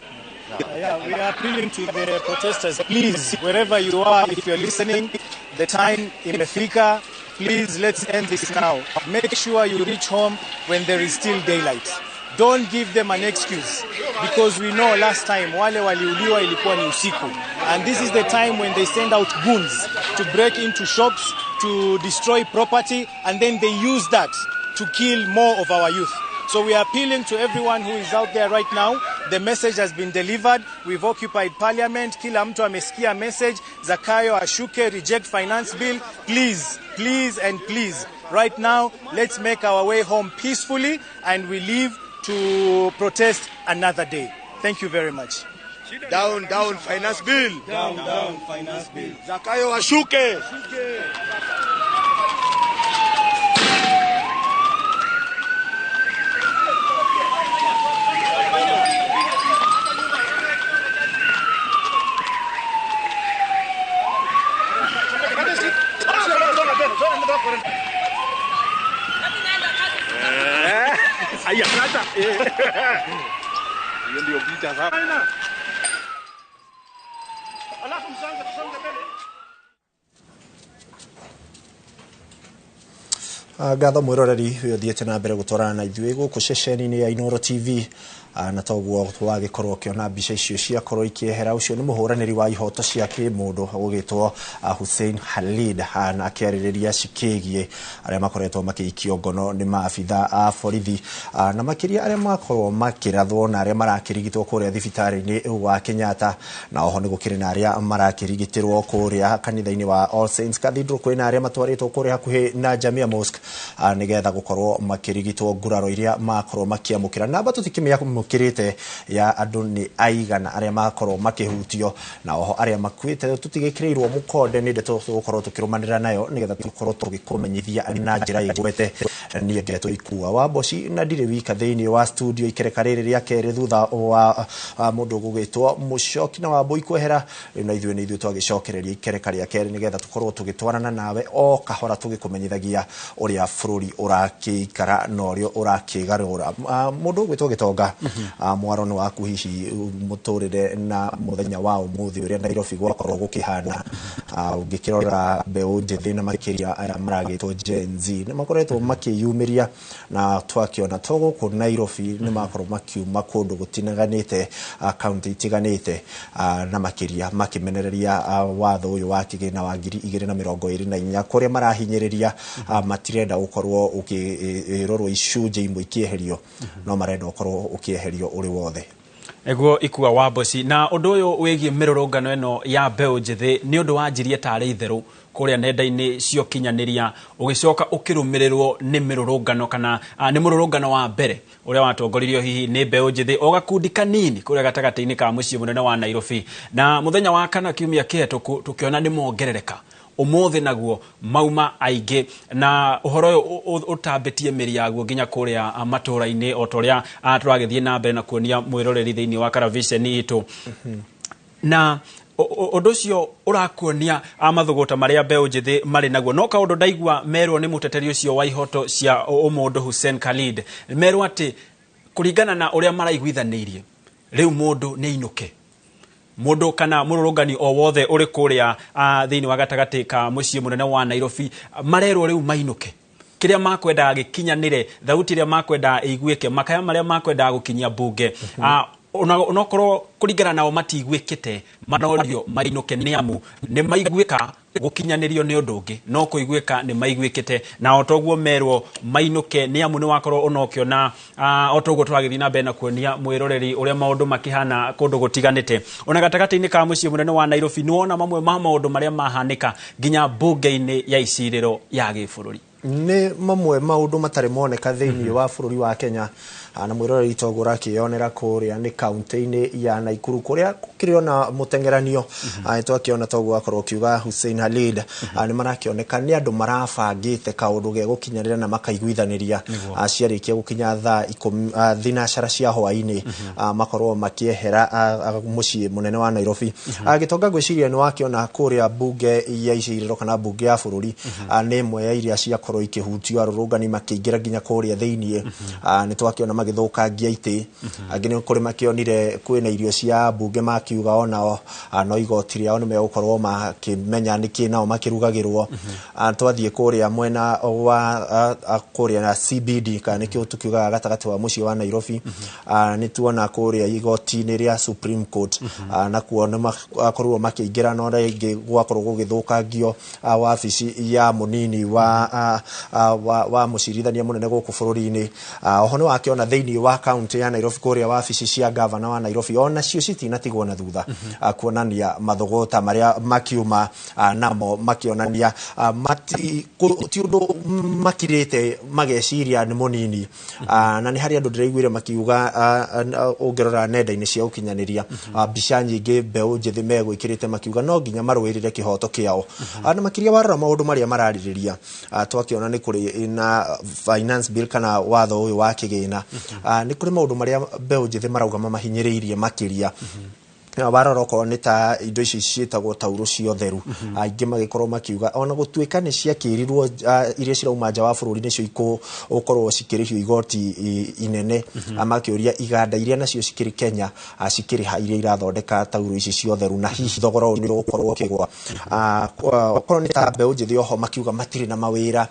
Yeah, we are appealing to the protesters, please, wherever you are, if you're listening, the time imefika. Please, let's end this now. Make sure you reach home when there is still daylight. Don't give them an excuse, because we know last time wale waliuliwa ilikuwa ni usiku. And this is the time when they send out goons to break into shops, to destroy property, and then they use that to kill more of our youth. So we are appealing to everyone who is out there right now. The message has been delivered. We've occupied parliament. Kila mtu amesikia message. Zakayo ashuke, reject finance bill. Please, please and please. Right now, let's make our way home peacefully and we leave to protest another day. Thank you very much.
Down, down, finance bill.
Down, down, finance bill.
Zakayo ashuke.
Aya, sasa. Hiyo ndio picha sasa. Alafu msonge tusonge mbele.
Ngatho mwiroreri uyu thiete na mbere gutwarana na ithuĩ gũkũ ceceni-inĩ ya Inooro TV, na toguo wagĩkorwo ũkĩona mbica icio ciakorwo ikĩehera. Ũcio nĩ mũhũranĩri wa ihoto cia kĩmũndũ ũgĩtwo Hussein Khalid, na akĩarĩrĩria cikĩgiĩ arĩa makoretwo makĩikio ngono nĩ maabitha a borithi, na makĩria arĩa makorwo makĩrathwo na arĩa marakĩrigitwo kũrĩa thibitarĩ-inĩ wa Kenyatta, na oho nĩ gũkĩrĩ na arĩa marakĩrigitĩrwo kũrĩa kanitha-inĩ wa All Saints Cathedral. Kwĩna arĩa matwarĩtwo kũrĩa hakuhĩ na Jamia Mosque, nĩgetha gũkorwo makĩrigitwo nguraro iria makorwo makĩamũkĩra. Namba tũtikĩmĩamũkĩrĩte ya andũ nĩ aigana arĩa makorwo makĩhutio, na oho arĩa makuĩte tũtigĩkĩrĩirwo mũkonde. Nĩ ndeto tũgũkorwo tũkĩrũmanĩra nayo nĩgetha tũkorwo tũgĩkũmenyithia na njĩra ĩgwete. Niĩ ngetwo Ikua wa Mboci na ndirĩ wika thĩinĩ wa studio ikereka rĩrĩ rĩa kerĩ thutha wa mũndũ gũgĩtwo Mũcoki na Wambũi kwehera. Rĩu na ithuĩ nĩ ithuĩ twagĩcokereria ikereka rĩa kerĩ nĩgetha tũkorwo tũgĩtwarana nawe o kahora tũgĩkũmenyithagia ũrĩa bũrũri ũrakĩikara na ũrĩa ũrakĩgarũra. Mũndũ ũgwĩtwo Gĩtonga, mwaro nĩ waku hihi mũtũrĩre na mũthenya wa ũmũthĩ ũrĩa Nairobi gwakorwo gũkĩhana. Ũngĩkĩrora mbeũ njĩthĩ na makĩria aya maragĩtwo Gen Z nĩ makoretwo makĩyumĩria, na twakĩona to gũkũ Nairobi nĩ makorwo makiuma kũndũ gũtinaganĩte, kaunti itiganĩte, na makĩria makĩmenereria watho ũyũ wa kĩgĩna wa 2024 kũrĩa marahinyĩrĩria matirenda ũkorwo ũkĩrorwo icunjĩ imwe ikĩeherio, no marenda ũkorwo ũkĩeherio ũrĩ wothe.
Eguo Ikua wa Mboci. Na ũndũ ũyũ wĩgiĩ mĩrũrũngano ĩno ya mbeũ njĩthĩ nĩ ũndũ wanjirie tarĩ itherũ kũrĩa nenda-inĩ cia ũkinyanĩria, ũgĩcoka ũkĩrũmĩrĩrwo nĩ mĩrũrũngano kana nĩ mũrũrũngano wa mbere ũrĩa watongoririo hihi nĩ mbeũ njĩthĩ o gakundi kanini kũrĩa gatagatĩ-inĩ ka mũciĩ mũnene wa Nairobi. Na mũthenya wa kana kiumia kĩhetũku tũkĩona nĩ mongerereka, ũmũthĩ naguo mauma aingĩ, na ũhoro ũyũ ũtambĩtie mĩri yaguo nginya kũrĩa matũũra-inĩ o ta ũrĩa tũragĩthiĩ na mbere na kuonia mwĩroreri thĩinĩ wa karaviceni itũ. Na ũndũ ũcio ũrakuonia mathũgũta marĩa mbeũ njĩthĩ marĩ naguo. No kaũndũ ndaigua merwo nĩ mũteteri ũcio wa ihoto cia ũmũndũ Hussein Khalid, merwo atĩ kũringana na ũrĩa maraiguithanĩirie rĩu mũndũ nĩ ainũke, mũndũ kana mũrũrũngani o wothe ũrĩ kũrĩa thĩinĩ wa gatagatĩ ka mũciĩ mũnene wa Nairobi marerwo rĩu mainũke. Kĩrĩa makwendaga gĩkinyanĩre, thauti ĩrĩa makwendaga ĩiguĩke, makaya marĩa makwendaga gũkinyia mbunge, onokorwo kũringana nao matiguĩkĩte, manorio mainũke nĩ amu nĩ maiguĩka gũkinyanĩrio nĩ ũndũ ũngĩ, no kũiguĩka nĩ maiguĩkĩte. Na o toguo merwo mainũke nĩ amu nĩ wakorwo ũnokĩona o toguo tũragĩthiĩ na mbere na kuonia mwĩroreri ũrĩa maũndũ makĩhana kũndũ gũtiganĩte. Ona gatagatĩ-inĩ ka mũciĩ mũnene wa Nairobi nĩ wona mamwe ma maũndũ marĩa mahanĩka nginya mbunge-inĩ ya icirĩro ya gĩbũrũri.
Nĩ mamwe maũndũ matarĩ moneka thĩinĩ wa bũrũri wa Kenya, na mwĩroreri toguo ũrakĩyonera kũrĩa nĩ kaunti-inĩ ya Naikuru kũrĩa gũkĩrĩ ona mũteng'eranio. Twakĩona toguo akorwo ũkiuga Hussein Khalid, nĩ marakĩoneka nĩ andũ marabangĩte kaũndũ ge gũkinyanĩra na makaiguithanĩria ciarĩkia gũkinya thaa 10:00 cia hwaĩ-inĩ, makorwo makĩehera mũciĩ mũnene wa Nairobi. Gĩtonga ngwĩciria nĩ wakĩona kũrĩa mbunge ya icirĩro kana mbunge ya bũrũri nĩ ĩmwe ya iria ciakorwo ikĩhutio, arũrũngani makĩingĩra nginya kũrĩa thĩiniĩ. Nĩ twakĩona magĩthũkangia itĩ, angĩ nĩ kũrĩ makĩonire kwĩna irio cia mbunge makiuga onao no igoti rĩao nĩ megũkorwo makĩmenya nĩkĩ nao makĩrugagĩrwo. Twathiĩ kũrĩa mwena wa kũrĩa na CBD kana nĩkĩo tũkiugaga gatagatĩ wa mũciĩ wa Nairobi, nĩ tuona kũrĩa igoti-inĩ rĩa Supreme Court, nakuo nĩ makorirwo makĩingĩra no rĩngĩ gwakorwo gũgĩthũkangio wabici ya mũnini wa mũcirithania mũnene gũkũ bũrũri-inĩ. Oho nĩ wakĩona thĩinĩ wa kaunti ya Nairobi kũrĩa wabici cia gavana wa Nairobi onacio citinatigwo na thutha, kuonania mathũgũta marĩa makiuma namo makĩonania ti ũndũ makirĩte mageciria nĩ mũnini. Na nĩ harĩ andũ ndĩraiguire makiuga, ũngĩrora nenda-inĩ cia ũkinyanĩria mbica nyingĩ mbeũ njĩthĩ megwĩkĩrĩte makiuga no nginya marũĩrĩre kĩhoto kĩao. Na makĩria warora maũndũ marĩa mararĩrĩria, twakĩona nĩ kũrĩ na finance bill kana watho ũyũ wa kĩgĩna, nĩ kũrĩ maũndũ marĩa mbeũ njĩthĩ marauga mamahinyĩrĩirie makĩria. Warora okorwo nĩ ta indo ici ciĩtagwo taurũ cia ũtheru, aingĩ magĩkorwo makiuga ona gũtuĩka nĩ ciakĩrirwo, iria cirauma nja wa bũrũri nĩcio igũkorwo cikĩrĩhio igoti inene, makĩũria iganda iria nacio cikĩrĩ Kenya cikĩrĩha iria irathondeka taurũ ici cia ũtheru, na hihi thogora ũyũ nĩ ũgũkorwo ũkĩgwa. Okorwo nĩ ta mbeũ njĩthĩ oho makiuga matirĩ na mawĩra.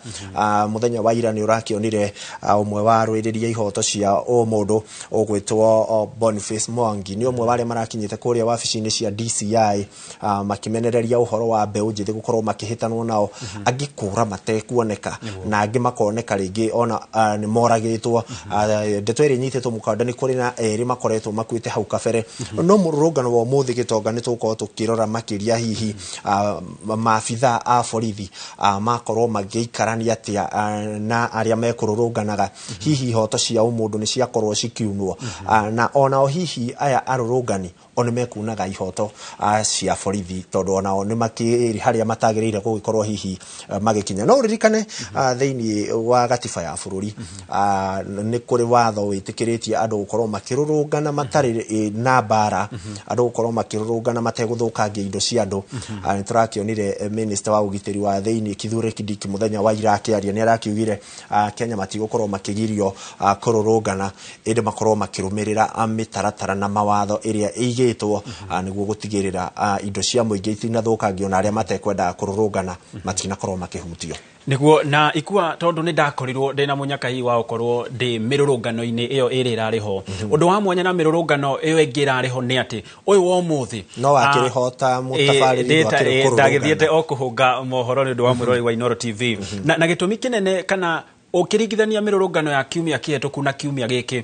Mũthenya wa ira nĩ ũrakĩonire ũmwe wa arũĩrĩria ihoto cia ũmũndũ ũgwĩtwo Boniface Mwangi, nĩ ũmwe wa arĩa marakinyĩte kũrĩa wabici-inĩ cia DCI, makĩmenereria ũhoro wa mbeũ njĩthĩ gũkorwo makĩhĩtanwo nao, angĩ kũra matekuoneka na angĩ makoneka rĩngĩ ona nĩ moragĩtwo. Ndeto ĩrĩa ĩnyitĩtwo mũkanda nĩ kũrĩ na erĩ makoretwo makuĩte hau kabere. No mũrũrũngano wa ũmũthĩ, gĩtonga, nĩ tũgũkorwo tũkĩrora makĩria hihi maabitha a borithi makorwo magĩikarania atĩa na arĩa mekũrũrũnganaga, hihi ihoto cia ũmũndũ nĩ ciakorwo cikiunwo, na onao hihi aya arũrũngani o nĩ mekunaga ihoto cia borithi, tondũ onao nĩ makĩrĩ harĩa matagĩrĩire gũgĩkorwo hihi magĩkinya. No ũririkane thĩinĩ wa gatiba ya bũrũri nĩ kũrĩ watho wĩtĩkĩrĩtie andũ gũkorwo makĩrũrũngana matarĩ na mbara, andũ gũkorwo makĩrũrũngana mategũthũkangia indo cia andũ. Nĩ tũrakĩonire minister wa ũgitĩri wa thĩinĩ Kithure Kindiki mũthenya wa ira akĩaria, nĩ arakiugire Kenya matigũkorwo makĩgirio kũrũrũngana, ĩndĩ makorwo makĩrũmĩrĩra mĩtaratara na mawatho ĩrĩa ĩigĩtwo nĩguo gũtigĩrĩra indo cia mũingĩ itinathũkangio na arĩa matekwendaga kũrũrũngana matinakorwo makĩhutio.
Niguo na ikua tondu ni ndakorirwo ndina munyaka hihi wa gukorwo ndi mirurungano-ini iyo iri irari ho. Undu wa mwanya na mirurungano iyo ingi irari ho ni ati uyu wa umuthi
no akiri ho ta mutabariri
akiri kururungana, ndagithiete o kuhunga mohoro ni undu wa mwirori wa Inooro TV. Na gitumi kinene kana ukiringithania mirurungano ya kiumia kihituku na kiumia giki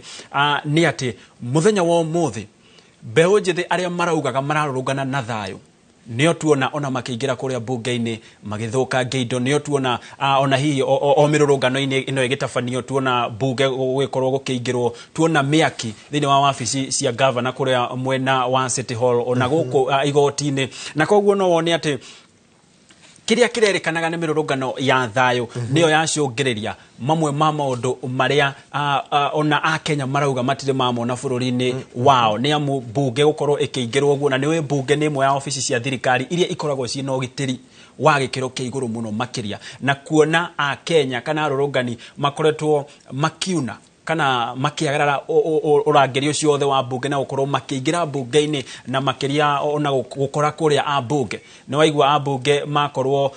ni ati muthenya wa umuthi mbeũ njĩthĩ arĩa maraugaga mararũrũngana na thayũ nĩo tuona ona makĩingĩra kũrĩa bunge-inĩ magĩthũkangia indo, nĩo tuona ona hihi o mĩrũrũngano-inĩ ĩno ĩgĩtabanio tuona bunge gũgĩkorwo gũkĩingĩrwo, tuona mĩaki thĩinĩ wa wabici cia gavana kũrĩa mwena wa City Hall ona gũkũ igoti-inĩ. Na koguo no wone atĩ kĩrĩa kĩrerĩkanaga nĩ mĩrũrũngano ya thayũ nĩyo yacũngĩrĩria mamwe ma maũndũ marĩa ona akenya marauga matirĩ mamona bũrũri-inĩ wao, nĩ amu bunge gũkorwo ĩkĩingĩrwo ũguo, na nĩũĩ bunge nĩ ĩmwe ya obici cia thirikari iria ikoragwo ciĩna ũgitĩri wa gĩkĩro kĩa igũrũ mũno makĩria, na kuona akenya kana arũrũngani makoretwo makiuna kana makiagarara ũrangĩri ũcio wothe wa bunge na gũkorwo makĩingĩra bunge-inĩ na makĩria ona gũkora kũrĩa ambunge. Nĩ waigua ambunge makorwo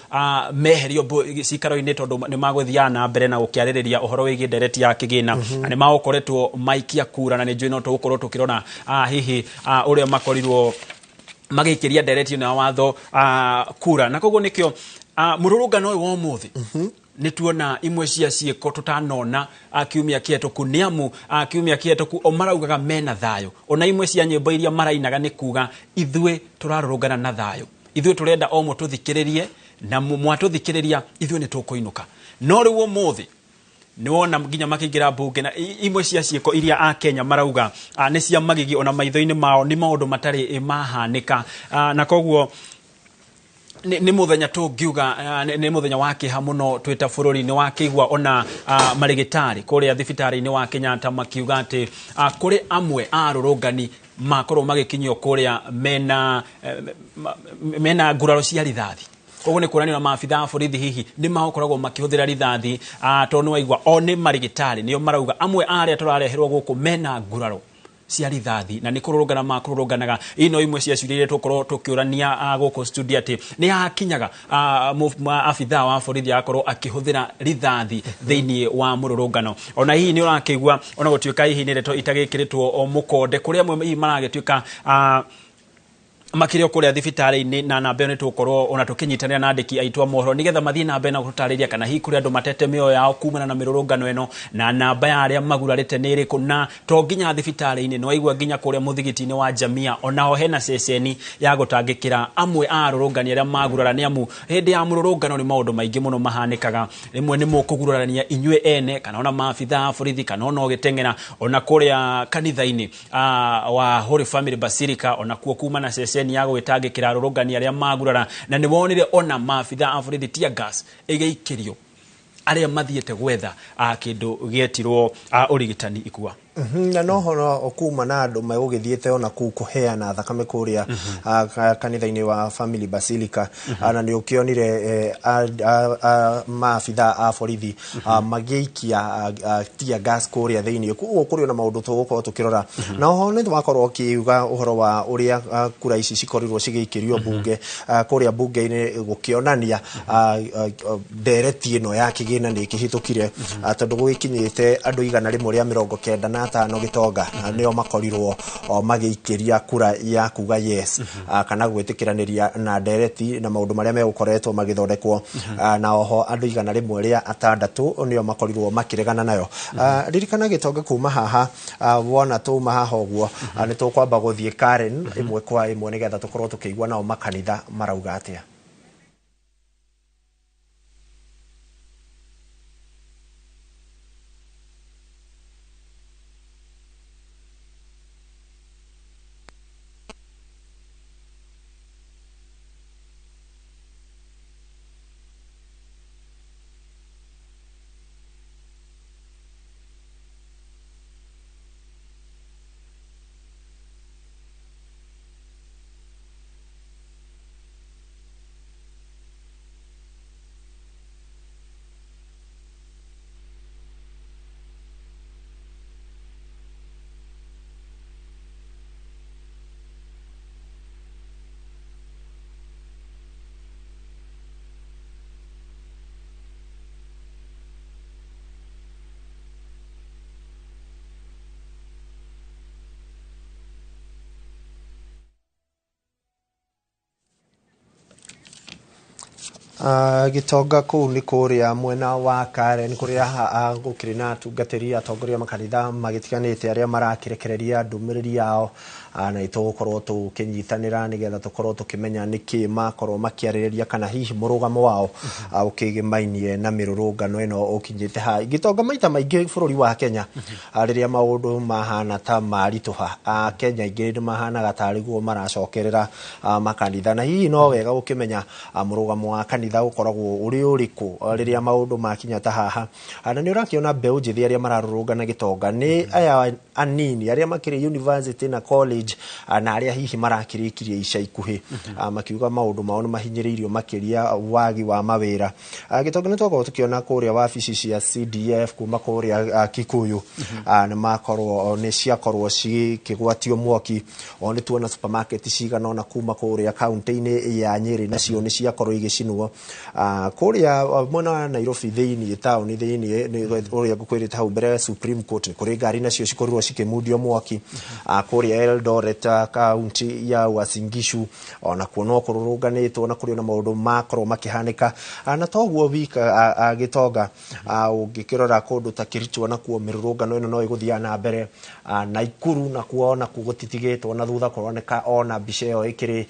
meherio cikaro-inĩ tondũ nĩ magũthiaga na mbere na gũkĩarĩrĩria ũhoro wĩgiĩ ndereti ya kĩgĩna, na nĩ magũkoretwo maikia kura, na nĩ njũĩ no tũgũkorwo tũkĩrora hihi ũrĩa makorirwo magĩikĩria ndereti ĩno ya watho kura. Na koguo nĩkĩo mũrũrũngano ũyũ wa ũmũthĩ nĩ tuona imwe cia ciĩko tũtanona kiumia kĩhetũku, nĩ amu kiumia kĩhetũku o maraugaga mena thayũ, ona imwe cia nyĩmbo iria marainaga nĩ kuga ithuĩ tũrarũrũngana na thayũ, ithuĩ tũrenda o mũtũthikĩrĩrie, na mwatũthikĩrĩria ithuĩ nĩ tũkũinũka. No rĩu ũmũthĩ nĩwona nginya makĩingĩra mbunge na imwe cia ciĩko iria akenya marauga nĩ cia magigi ona maitho-inĩ mao nĩ maũndũ matarĩ mahanĩka. Na koguo nĩ mũthenya tũngiuga nĩ mũthenya wa kĩeha mũno twĩ ta bũrũri. Nĩ wakĩigua ona marĩgĩtarĩ kũrĩa thibitarĩ-inĩ wa Kenyatta makiuga atĩ kũrĩ amwe a arũrũngani makorwo magĩkinyio kũrĩa mena nguraro cia rithathi. Koguo nĩ kuonania na maabitha a borithi hihi nĩ makoragwo makĩhũthĩra rithathi, tondũ nĩ waigua o nĩ marĩgĩtarĩ nĩo marauga amwe a arĩa tũrareherwo gũkũ mena nguraro cia rithathi na nĩ kũrũrũngana makũrũrũnganaga. Ino imwe cia ciũria iria tũkorwo tũkĩũrania gũkũ studio atĩ nĩ hakinyaga abithaa wa borithi agakorwo akĩhũthĩra rithathi thĩinĩ wa mũrũrũngano. Ona hihi nĩ ũrakĩigua ona gũtuĩka hihi nĩ ndeto itagĩkĩrĩtwo mũkonde kũrĩa amwe hihi maragĩtuĩka makĩria kũrĩa thibitarĩ-inĩ, na namba ĩyo nĩ tũgũkorwo ona tũkĩnyitanĩra na andĩki aitũ a mohoro nĩgetha mathiĩ na mbere na gũtũtarĩria kana hihi kũrĩ andũ matete mĩoyo yao kumana na mĩrũrũngano ĩno, na namba ya arĩa magurarĩte nĩ ĩrĩkũ, na to nginya thibitarĩ-inĩ, nĩ waigua nginya kũrĩa mũthigiti-inĩ wa Jamia onaho hena ceceni ya gũtangĩkĩra amwe a arũrũngani arĩa magurara, nĩ amu hĩndĩ ya mũrũrũngano nĩ maũndũ maingĩ mũno mahanĩkaga. Rĩmwe nĩ mũkũgurarania inyuĩ ene kana ona maabitha a borithi kana ona ũgĩteng'era ona kũrĩa kanitha-inĩ wa Holy Family Basilica ona kuo kuma na ceceni ya gwĩtangĩkĩra arũrũngani arĩa magurara, na nĩ wonire ona maabitha a borithi tear gas ĩgĩikĩrio arĩa mathiĩte gwetha kĩndũ gĩetirwo ũrigitani ikua.
Na no hono kuma na andũ megũgĩthiĩte ona kũu kũheana thakame kũrĩa kanitha-inĩ wa Family Basilica, na nĩ ũkĩonire maabitha a borithi magĩikia tear gas kũrĩa thĩinĩ. Koguo kũrĩ ona maũndũ tũgũkorwo tũkĩrora, na oho nĩ twakorwo ũkiuga ũhoro wa ũrĩa kura ici cikorirwo cigĩikĩrio bunge kũrĩa bunge-inĩ, gũkĩonania ndereti ĩno ya kĩgĩna nĩ ĩkĩhĩtũkire, tondũ gũgĩkinyĩte andũ 195 gĩtonga nĩo makorirwo magĩikĩria kura ya kuga yes, kana gwĩtĩkĩranĩria na ndereti na maũndũ marĩa megũkoretwo magĩthondekwo, na oho andũ 106 nĩo makorirwo makĩregana nayo. Ririkana gĩtonga kuma haha, wona tũma haha ũguo nĩ tũkwamba gũthiĩ Karen ĩmwe kwa ĩmwe nĩgetha tũkorwo tũkĩigua nao makanitha marauga atĩa. Gĩtonga kũu nĩ kũrĩa mwena wa Karen kũrĩa gũkĩrĩ na atungatĩri atongoria makanitha magĩtiganĩte arĩa marakĩrekereria ndũmĩrĩri yao, na nĩtũgũkorwo tũkĩnyitanĩra nĩgetha tũkorwo tũkĩmenya nĩkĩ makorwo makĩarĩrĩria kana hihi mũrũgamo wao ũkĩgĩmainie na mĩrũrũngano ĩno ũkinyĩte ha. Gĩtonga maita maingĩ bũrũri wa Kenya rĩrĩa maũndũ mahana ta maritũha, Akenya aingĩ nĩ mahanaga tarĩ guo maracokerera makanitha, na hihi no wega gũkĩmenya mũrũgamo wa kanitha ũkoragwo ũrĩ ũrĩkũ rĩrĩa maũndũ makinya ta haha. Na nĩ ũrakĩona mbeũ njĩthĩ arĩa mararũrũngana gĩtonga nĩ aya anini arĩa makĩrĩ university na college, na arĩa hihi marakĩrĩkirie ica ikuhĩ, makiuga maũndũ mao nĩ mahinyĩrĩirio makĩria wagi wa mawĩra. Gĩtonga nĩ twakorwo tũkĩona kũrĩa wabici cia CDF kuma kũrĩa Kikuyu, nĩ makorwo nĩ ciakorwo cikĩgwatio mwaki. O nĩ tuona supermarket cigana ũna kuma kũrĩa kaunti-inĩ ya Nyĩrĩ nacio nĩ ciakorwo igĩcinwo. Kũrĩa mwena wa Nairobi thĩinĩ taũni thĩinĩ ũrĩa ngũkwĩrĩte hau mbere ya Supreme Court kũrĩ ngari nacio cikorirwo cikĩmundio mwaki. Kũrĩa Eldoret kaunti ya Uasin Gishu ona kuo no kũrũrũnganĩtwo na kũrĩ na maũndũ makorwo makĩhanĩka, na toguo wika gĩtonga ũngĩkĩrora kũndũ ta Kericho nakuo mĩrũrũngano ĩno no ĩgũthiaga na mbere, Naikuru nakuo onakuo gũtitigĩtwo na thutha, kũroneka ona mbica ĩyo ĩkĩrĩ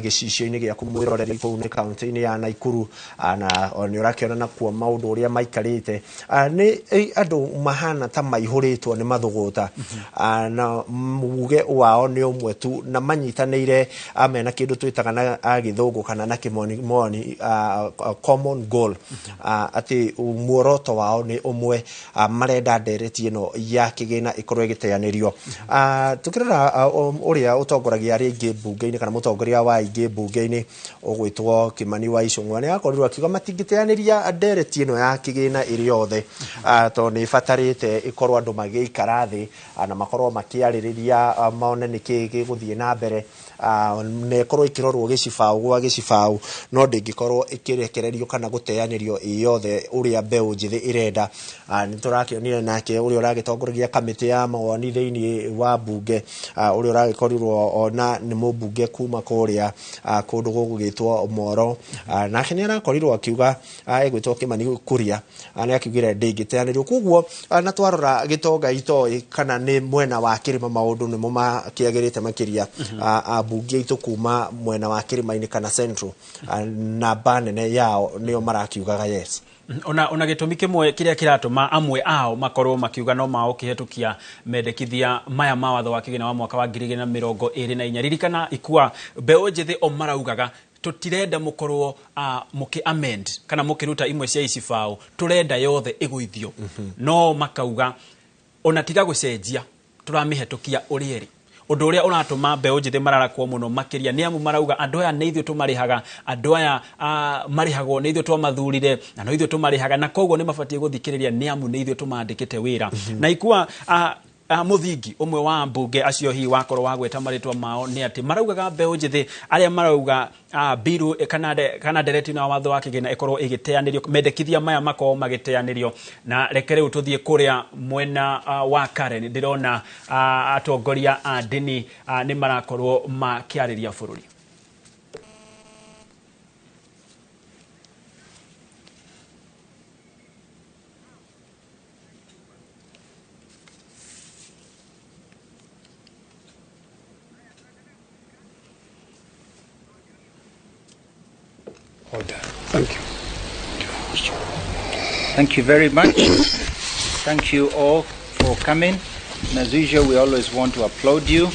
gĩcicio-inĩ gĩaku mwĩroreri kũu nĩ kaunti-inĩ ya Naikuru, na nĩ ũrakĩona nakuo maũndũ ũrĩa maikarĩte nĩ andũ mahana ta maihũrĩtwo nĩ mathũgũta, na muge wao nĩ ũmwe tu na manyitanĩire mena kĩndũ twĩtaga na gĩthũngũ kana na kĩmonimoni common goal, atĩ muoroto wao nĩ ũmwe, marenda ndereti ĩno ya kĩgĩna ĩkorwo ĩgĩteanĩrio. Tũkĩrora ũrĩa ũtongoragia arĩa aingĩ mbunge-inĩ kana mũtongoria wa aingĩ mbunge-inĩ ũgwĩtwo Kimani wa Ichung'wa nĩ akorirwo akiuga matingĩteanĩria ndereti ĩno ya kĩgĩna ĩrĩ yothe, tondũ nĩ ĩbatarĩte ĩkorwo andũ magĩikara thĩ na makorwo makĩarĩrĩria mone nĩkĩ gĩgũthiĩ na mbere, na ĩkorwo ĩkĩrorwo gĩcibaũ gwa gĩcibaũ, no ndĩngĩkorwo ĩkĩrekererio kana gũteanĩrio ĩ yothe ũrĩa mbeũ njĩthĩ ĩrenda. Nĩ tũrakĩonire nake ũrĩa ũragĩtongoragia kamĩtĩ ya mawoni thĩinĩ wa mbunge, ũrĩa ũragĩkorirwo ona nĩ mũmbunge kuma kũrĩa kũndũ gũgũgĩtwo Moro, nake nĩ arakorirwo akiuga egwĩtwo Kimani Kuria, nĩ akiugire ndĩngĩteanĩrio. Koguo na twarora gĩtonga itoĩ kana nĩ mwena wa kĩrĩma maũndũ nĩmo makĩagĩrĩte makĩria, ambunge aitũ kuma mwena wa kĩrĩma-inĩ kana Central, namba nene yao nĩo marakiugaga yes.
Ona gĩtũmi kĩmwe kĩrĩa kĩratũma amwe ao makorwo makiuga no mao kĩhetũkia mendekithia maya ma watho wa kĩgĩna wa mwaka wa 2024. Ririkana ikua mbeũ njĩthĩ o maraugaga tũtirenda mũkorwo mũkĩ amend kana mũkĩruta imwe cia icibaũ, tũrenda yothe ĩgũithio. No makauga Ona tiga gũcenjia tũramĩhetũkia ũrĩa ĩrĩ. Ũndũ ũrĩa ũratũma mbeũ njĩthĩ mararakwo mũno makĩria nĩ amu marauga andũ aya nĩ ithuĩ tũmarĩhaga, andũ aya marĩhagwo nĩ ithuĩ twamathurire na no ithuĩ tũmarĩhaga, na koguo nĩ mabatiĩ gũthikĩrĩria nĩ amu nĩ ithuĩ tũmandĩkĩte wĩra. Na ikua mũthingi ũmwe wa mbunge acio hihi wakorwo wagweta marĩtwa mao nĩ atĩ maraugaga mbeũ njĩthĩ arĩa marauga biru kana ndereti na watho wa kĩgĩna ĩkorwo ĩgĩteanĩrio, mendekithia maya makorwo magĩteanĩrio. Na reke rĩu tũthiĩ kũrĩa mwena wa Karen, ndĩrona atongoria a ndini nĩ marakorwo makĩarĩria bũrũri.
Order. Thank you. Thank you very much. Thank you all for coming. And as usual, we always want to applaud you.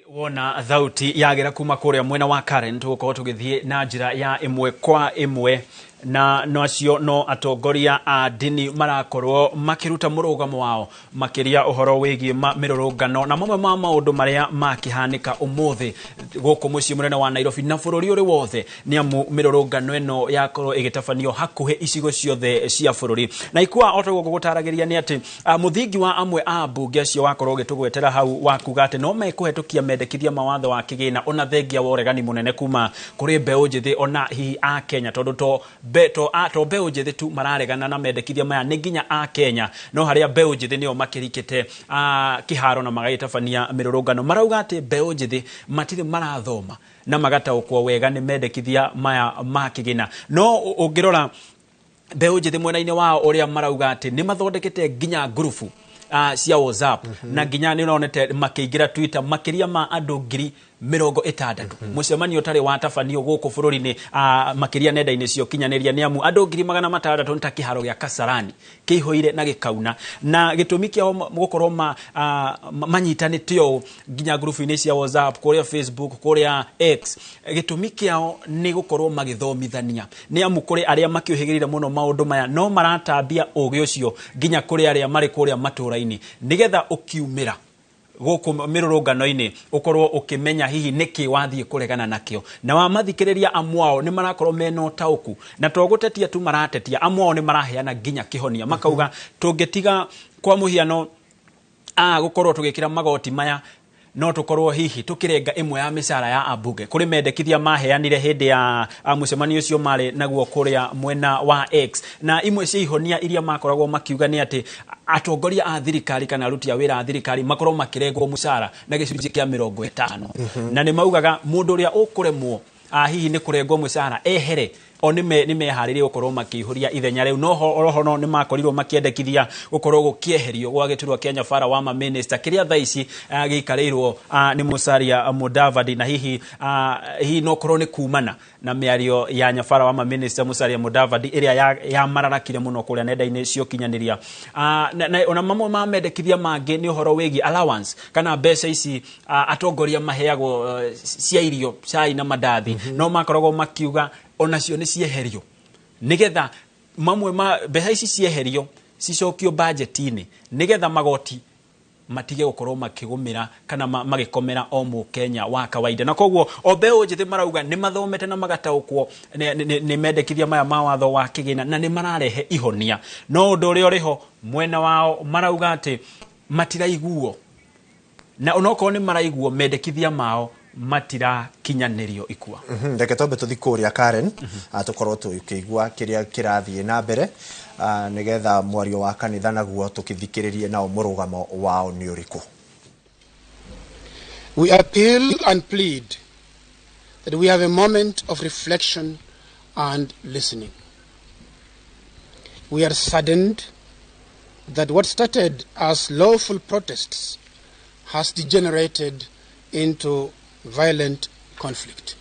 Wona thauti yagera kuma kuria mwena wa Karen tugukorwo tugithie na njira ya ĩmwe kwa ĩmwe, na no acio no atongoria a ndini marakorwo makiruta mũrũgamo wao makĩria ũhoro wĩgiĩ mĩrũrũngano na mamwe ma maũndũ marĩa makĩhanĩka ũmũthĩ gũkũ mũciĩ mũnene wa Nairobi na bũrũri ũrĩ wothe, nĩ amu mĩrũrũngano ĩno yakorwo ĩgĩtabanio hakuhĩ icigo ciothe cia bũrũri. Na ikua o taguo ngũgũtaragĩria nĩ atĩ mũthingi wa amwe a mbunge acio wakorwo ũgĩtũgwetera hau wa kuga atĩ no mekũhetũkia mendekithia ma watho wa kĩgĩna ona thengia wa ũregani mũnene kuma kũrĩ mbeũ njĩthĩ ona hihi a Kenya, tondũ to mbeũ njĩthĩ tu mararegana na mendekithia maya, nĩ nginya a Kenya, no harĩa mbeũ njĩthĩ nĩo makĩrikĩte kĩharo na magagĩtabania mĩrũrũngano. Marauga atĩ mbeũ njĩthĩ matirĩ marathoma na magataũkwo wega nĩ mendekithia maya ma kĩgĩna. No ũngĩrora mbeũ njĩthĩ mwena-inĩ wao ũrĩa marauga atĩ nĩ mathondekete nginya ngurubu cia WhatsApp na nginya nĩ ũronete makĩingĩra Twitter makĩria ma andũ 60,000. Mũcemanio ũtarĩ watabanio gũkũ bũrũri-inĩ makĩria nenda-inĩ cia ũkinyanĩria nĩ amu andũ 600,000 nĩ ta kĩharo gĩa Kasarani kĩihũire na gĩkauna, na gĩtũmi kĩao gũkorwo manyitanĩte ũũ nginya ngurubu-inĩ cia WhatsApp, kũrĩa Facebook, kũrĩa X, gĩtũmi kĩao nĩ gũkorwo magĩthomithania nĩ amu kũrĩ arĩa makĩũhĩgĩrĩire mũno maũndũ maya no maratambia ũgĩ ũcio nginya kũrĩ arĩa marĩ kũrĩa matũũra-inĩ nĩgetha ũkiumĩra gũkũ mĩrũrũngano-inĩ ũkorwo ũkĩmenya hihi nĩkĩ wathiĩ kũregana nakĩo. Na wamathikĩrĩria amwe ao nĩ marakorwo mena ũtaũku, na to gũtetia tu maratetia, amwe ao nĩ maraheana nginya kĩhonia, makauga tũngĩtiga kwa mũhiano gũkorwo tũgĩkĩra magoti maya no tũkorwo hihi tũkĩrenga ĩmwe ya mĩcara ya ambunge. Kũrĩ mendekithia maheanire hĩndĩ ya mũcemanio ũcio marĩ naguo kũrĩa mwena wa X, na imwe cia ihonia iria makoragwo makiuga nĩ atĩ atongoria a thirikari kana aruti a wĩra a thirikari makorwo makĩrengwo mũcara na gĩcunjĩ kĩa 50, na nĩ maugaga mũndũ ũrĩa ũkũremwo hihi nĩ kũrengwo mũcara ehere, o nĩ meharĩrie gũkorwo makĩihũria ithenya rĩu. No oroho no nĩ makorirwo makĩendekithia gũkorwo gũkĩeherio gwa gĩturwa kĩa nyabara wa mamĩnĩsta kĩrĩa thaa ici gĩikarĩirwo nĩ Musalia Mudavadi, na hihi hihi no korwo nĩ kumana na mĩario ya nyabara wa mamĩnĩsta Musalia Mudavadi ĩrĩa yamararakire mũno kũrĩa nenda-inĩ cia ũkinyanĩria. Ona mamwe ma mendekithia mangĩ nĩ ũhoro wĩgiĩ allowance kana mbeca ici atongoria maheagwo cia irio, cai na mandathi, no makoragwo makiuga onacio nĩ cieherio nĩgetha mamwe ma mbeca ici cieherio cicokio budget-inĩ nĩgetha magoti matige gũkorwo makĩgũmĩra kana magĩkomera o mũkenya wa kawaida. Na koguo o mbeũ njĩthĩ marauga nĩ mathomete na magataũkwo nĩ mendekithia maya ma watho wa kĩgĩna na nĩ mararehe ihonia, no ũndũ ũrĩa ũrĩho mwena wao marauga atĩ matiraiguo, na onokorwo nĩ maraiguo mendekithia mao matirakinyanĩrio ikua.
Reke twambe tũthiĩ kũrĩa Karen, tũkorwo tũkĩigua kĩrĩa kĩrathiĩ na mbere nĩgetha mwario wa kanitha naguo tũkĩthikĩrĩrie nao mũrũgamo wao nĩ ũrĩkũ.
We appeal and plead that we have a moment of reflection and listening. We are saddened that what started as lawful protests has degenerated into violent conflict.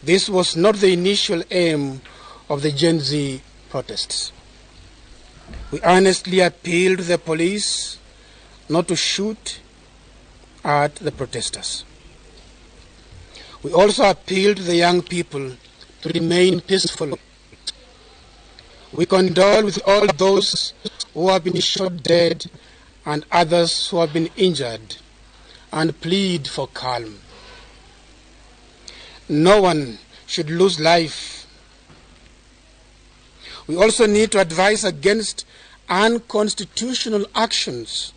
This was not the initial aim of the Gen Z protests. We earnestly appeal to the police not to shoot at the protesters. We also appeal to the young people to remain peaceful. We condole with all those who have been shot dead and others who have been injured, and plead for calm. No one should lose life. We also need to advise against unconstitutional actions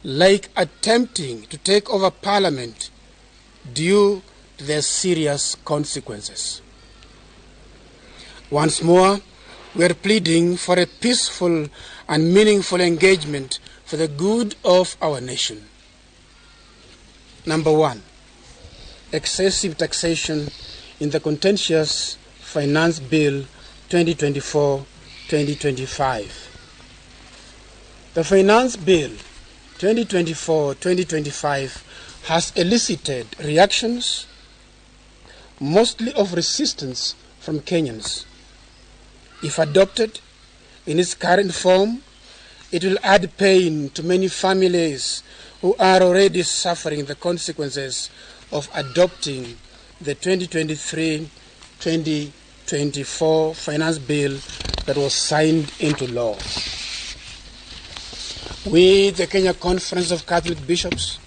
like attempting to take over Parliament due to their serious consequences. Once more, we are pleading for a peaceful and meaningful engagement for the good of our nation. Number 1, excessive taxation in the contentious Finance Bill 2024-2025. The Finance Bill 2024-2025 has elicited reactions, mostly of resistance from Kenyans. If adopted in its current form, it will add pain to many families who are already suffering the consequences of adopting the 2023-2024 Finance Bill that was signed into law. We, the Kenya Conference of Catholic Bishops,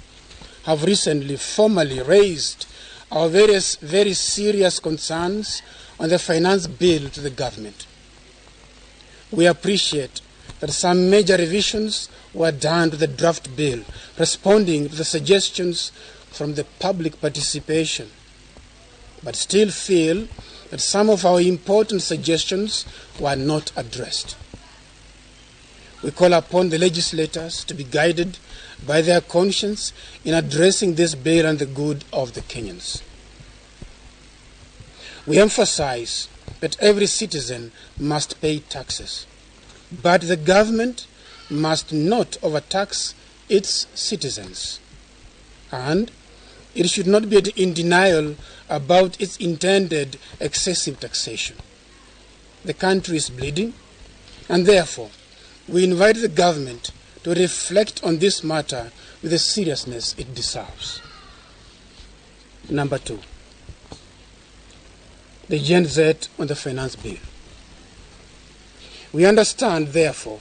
have recently formally raised our various very serious concerns on the Finance Bill to the government. We appreciate that some major revisions were done to the draft bill, responding to the suggestions from the public participation, but still feel that some of our important suggestions were not addressed. We call upon the legislators to be guided by their conscience in addressing this bill and the good of the Kenyans. We emphasize that every citizen must pay taxes, but the government must not overtax its citizens, and it should not be in denial about its intended excessive taxation. The country is bleeding, and therefore we invite the government to reflect on this matter with the seriousness it deserves. Number 2, the Gen Z on the Finance Bill. We understand, therefore,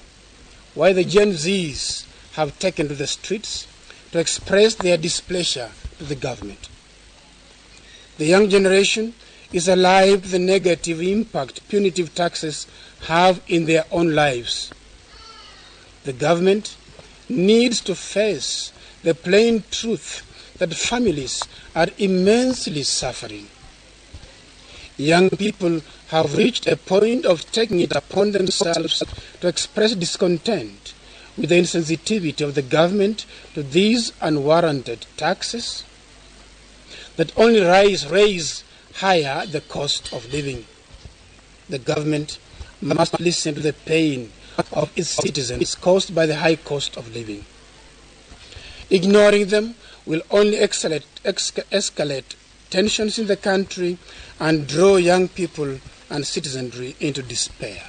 why the Gen Zs have taken to the streets to express their displeasure to the government. The young generation is alive to the negative impact punitive taxes have in their own lives. The government needs to face the plain truth that families are immensely suffering. Young people have reached a point of taking it upon themselves to express discontent with the insensitivity of the government to these unwarranted taxes that only raise higher the cost of living. The government must listen to the pain of its citizens caused by the high cost of living. Ignoring them will only escalate tensions in the country and draw young people and citizenry into despair.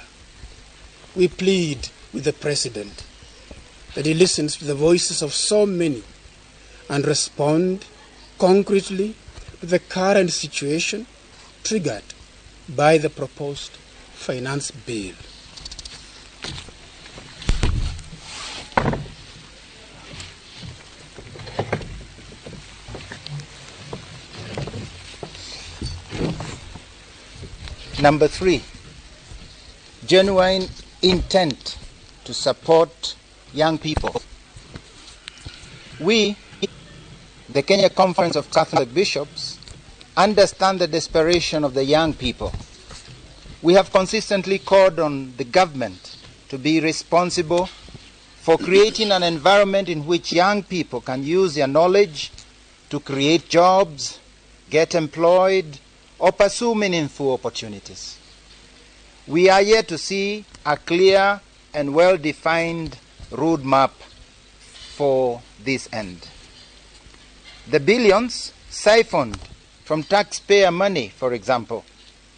We plead with the president that he listens to the voices of so many and respond concretely to the current situation triggered by the proposed finance bill.
Number 3, genuine intent to support young people. We, the Kenya Conference of Catholic Bishops, understand the desperation of the young people. We have consistently called on the government to be responsible for creating an environment in which young people can use their knowledge to create jobs, get employed, or pursue meaningful opportunities. We are yet to see a clear and well-defined roadmap for this end. The billions siphoned from taxpayer money, for example,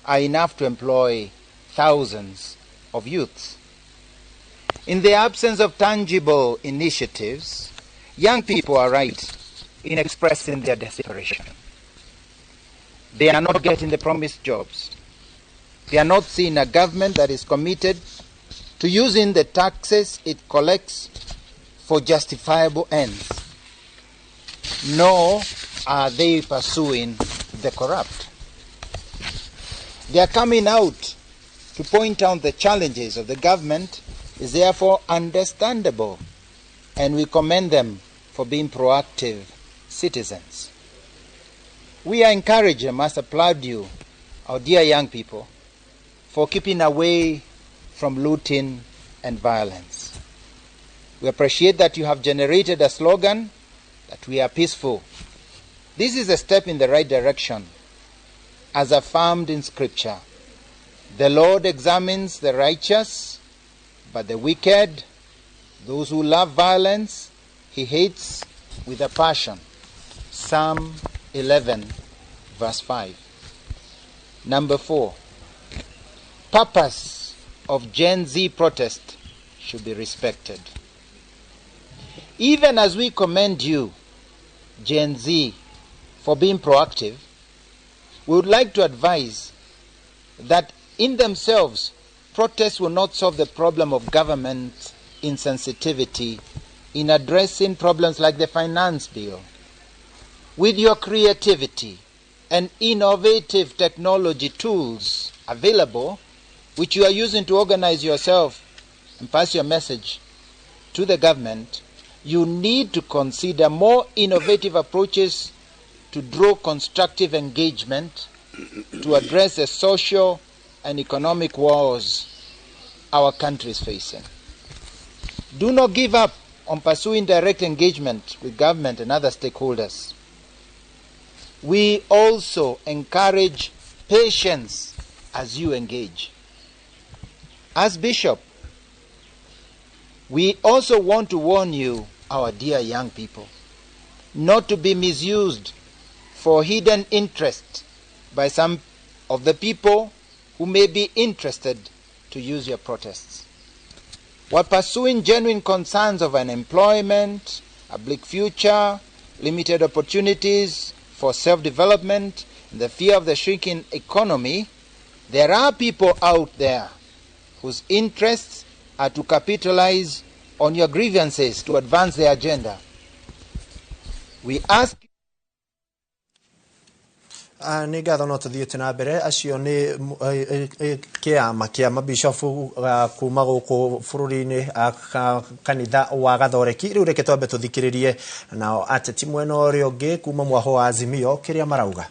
are enough to employ thousands of youths. In the absence of tangible initiatives, young people are right in expressing their desperation. They are not getting the promised jobs. They are not seeing a government that is committed to using the taxes it collects for justifiable ends. Nor are they pursuing the corrupt. They are coming out to point out the challenges of the government is therefore understandable, and we commend them for being proactive citizens. We are encouraged and must applaud you, our dear young people, for keeping away from looting and violence. We appreciate that you have generated a slogan that we are peaceful. This is a step in the right direction, as affirmed in Scripture. The Lord examines the righteous, but the wicked, those who love violence, he hates with a passion. Psalm 11, verse 5. Number 4, purpose of Gen Z protest should be respected. Even as we commend you, Gen Z, for being proactive, we would like to advise that in themselves, protests will not solve the problem of government insensitivity in addressing problems like the finance bill. With your creativity and innovative technology tools available, which you are using to organize yourself and pass your message to the government, you need to consider more innovative approaches to draw constructive engagement to address the social and economic wars our country is facing. Do not give up on pursuing direct engagement with government and other stakeholders. We also encourage patience as you engage. As Bishop, we also want to warn you, our dear young people, not to be misused for hidden interest by some of the people who may be interested to use your protests. While pursuing genuine concerns of unemployment, a bleak future, limited opportunities for self-development, and the fear of the shrinking economy, there are people out there whose interests are to capitalize on your grievances to advance their agenda. We ask
Nĩ ngatho no tũthiĩte na mbere acio nĩ kĩama kĩa mabishofu kuma gũkũ bũrũri-inĩ kanitha wa Gathoreki. Rĩu reke twambe tũthikĩrĩrie nao ateti mwena ũrĩa ũngĩ kuma mwaho wa Azimio kĩrĩa marauga.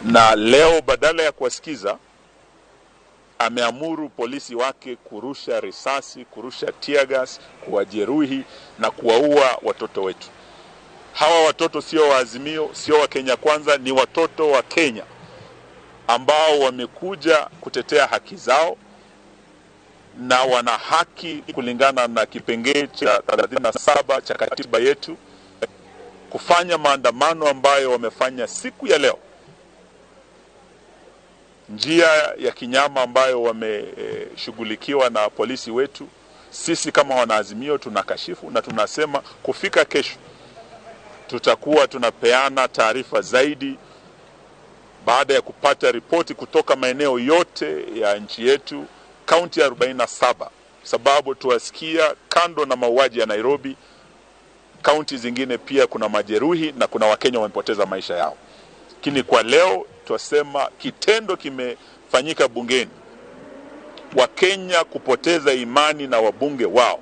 Na leo badala ya kuwasikiza ameamuru polisi wake kurusha risasi, kurusha tear gas, kuwajeruhi na kuwaua watoto wetu. Hawa watoto sio wa Azimio, sio wa Kenya Kwanza, ni watoto wa Kenya ambao wamekuja kutetea haki zao na wana haki kulingana na kipengee cha 37 cha katiba yetu kufanya maandamano ambayo wamefanya siku ya leo. Njia ya kinyama ambayo wameshughulikiwa na polisi wetu, sisi kama wanaazimio tunakashifu na tunasema kufika kesho tutakuwa tunapeana taarifa zaidi baada ya kupata ripoti kutoka maeneo yote ya nchi yetu, kaunti ya 47, sababu tuwasikia kando na mauaji ya Nairobi, kaunti zingine pia kuna majeruhi na kuna Wakenya wamepoteza maisha yao. Lakini kwa leo twasema kitendo kimefanyika bungeni, Wakenya kupoteza imani na wabunge wao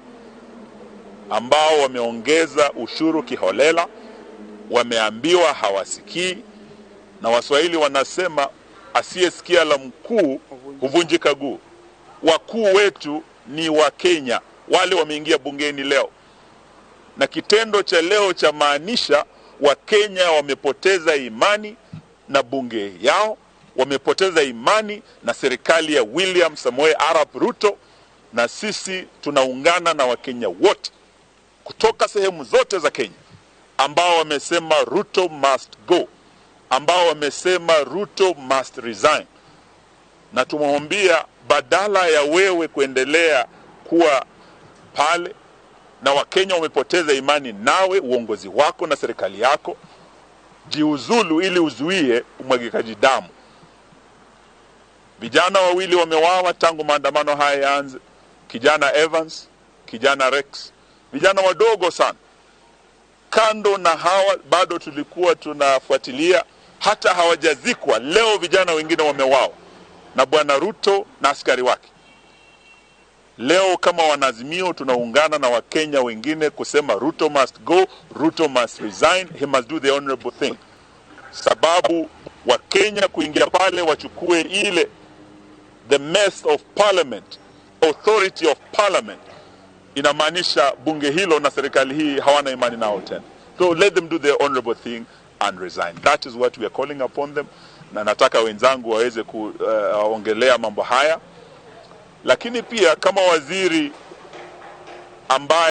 ambao wameongeza ushuru kiholela, wameambiwa hawasikii, na Waswahili wanasema asiyesikia la mkuu huvunjika guu. Wakuu wetu ni Wakenya, wale wameingia bungeni leo, na kitendo cha leo cha maanisha Wakenya wamepoteza imani na bunge yao, wamepoteza imani na serikali ya William Samoei Arap Ruto, na sisi tunaungana na Wakenya wote kutoka sehemu zote za Kenya ambao wamesema Ruto must go, ambao wamesema Ruto must resign. Na tumwambia badala ya wewe kuendelea kuwa pale na Wakenya wamepoteza imani nawe, uongozi wako na serikali yako, Jiuzulu ili uzuie umwagikaji damu. Vijana wawili wamewawa tangu maandamano haya yaanze, kijana Evans, kijana Rex, vijana wadogo sana. Kando na hawa bado tulikuwa tunafuatilia, hata hawajazikwa. Leo vijana wengine wamewawa na Bwana Ruto na askari wake. Leo kama wanaazimio tunaungana na Wakenya wengine kusema Ruto must go, Ruto must resign, he must do the honorable thing. Sababu Wakenya kuingia pale wachukue ile the mess of parliament, authority of parliament, inamaanisha bunge hilo na serikali hii hawana imani nao tena. So let them do their honorable thing and resign. That is what we are calling upon them, na nataka wenzangu waweze kuongelea mambo haya, lakini pia kama waziri ambaye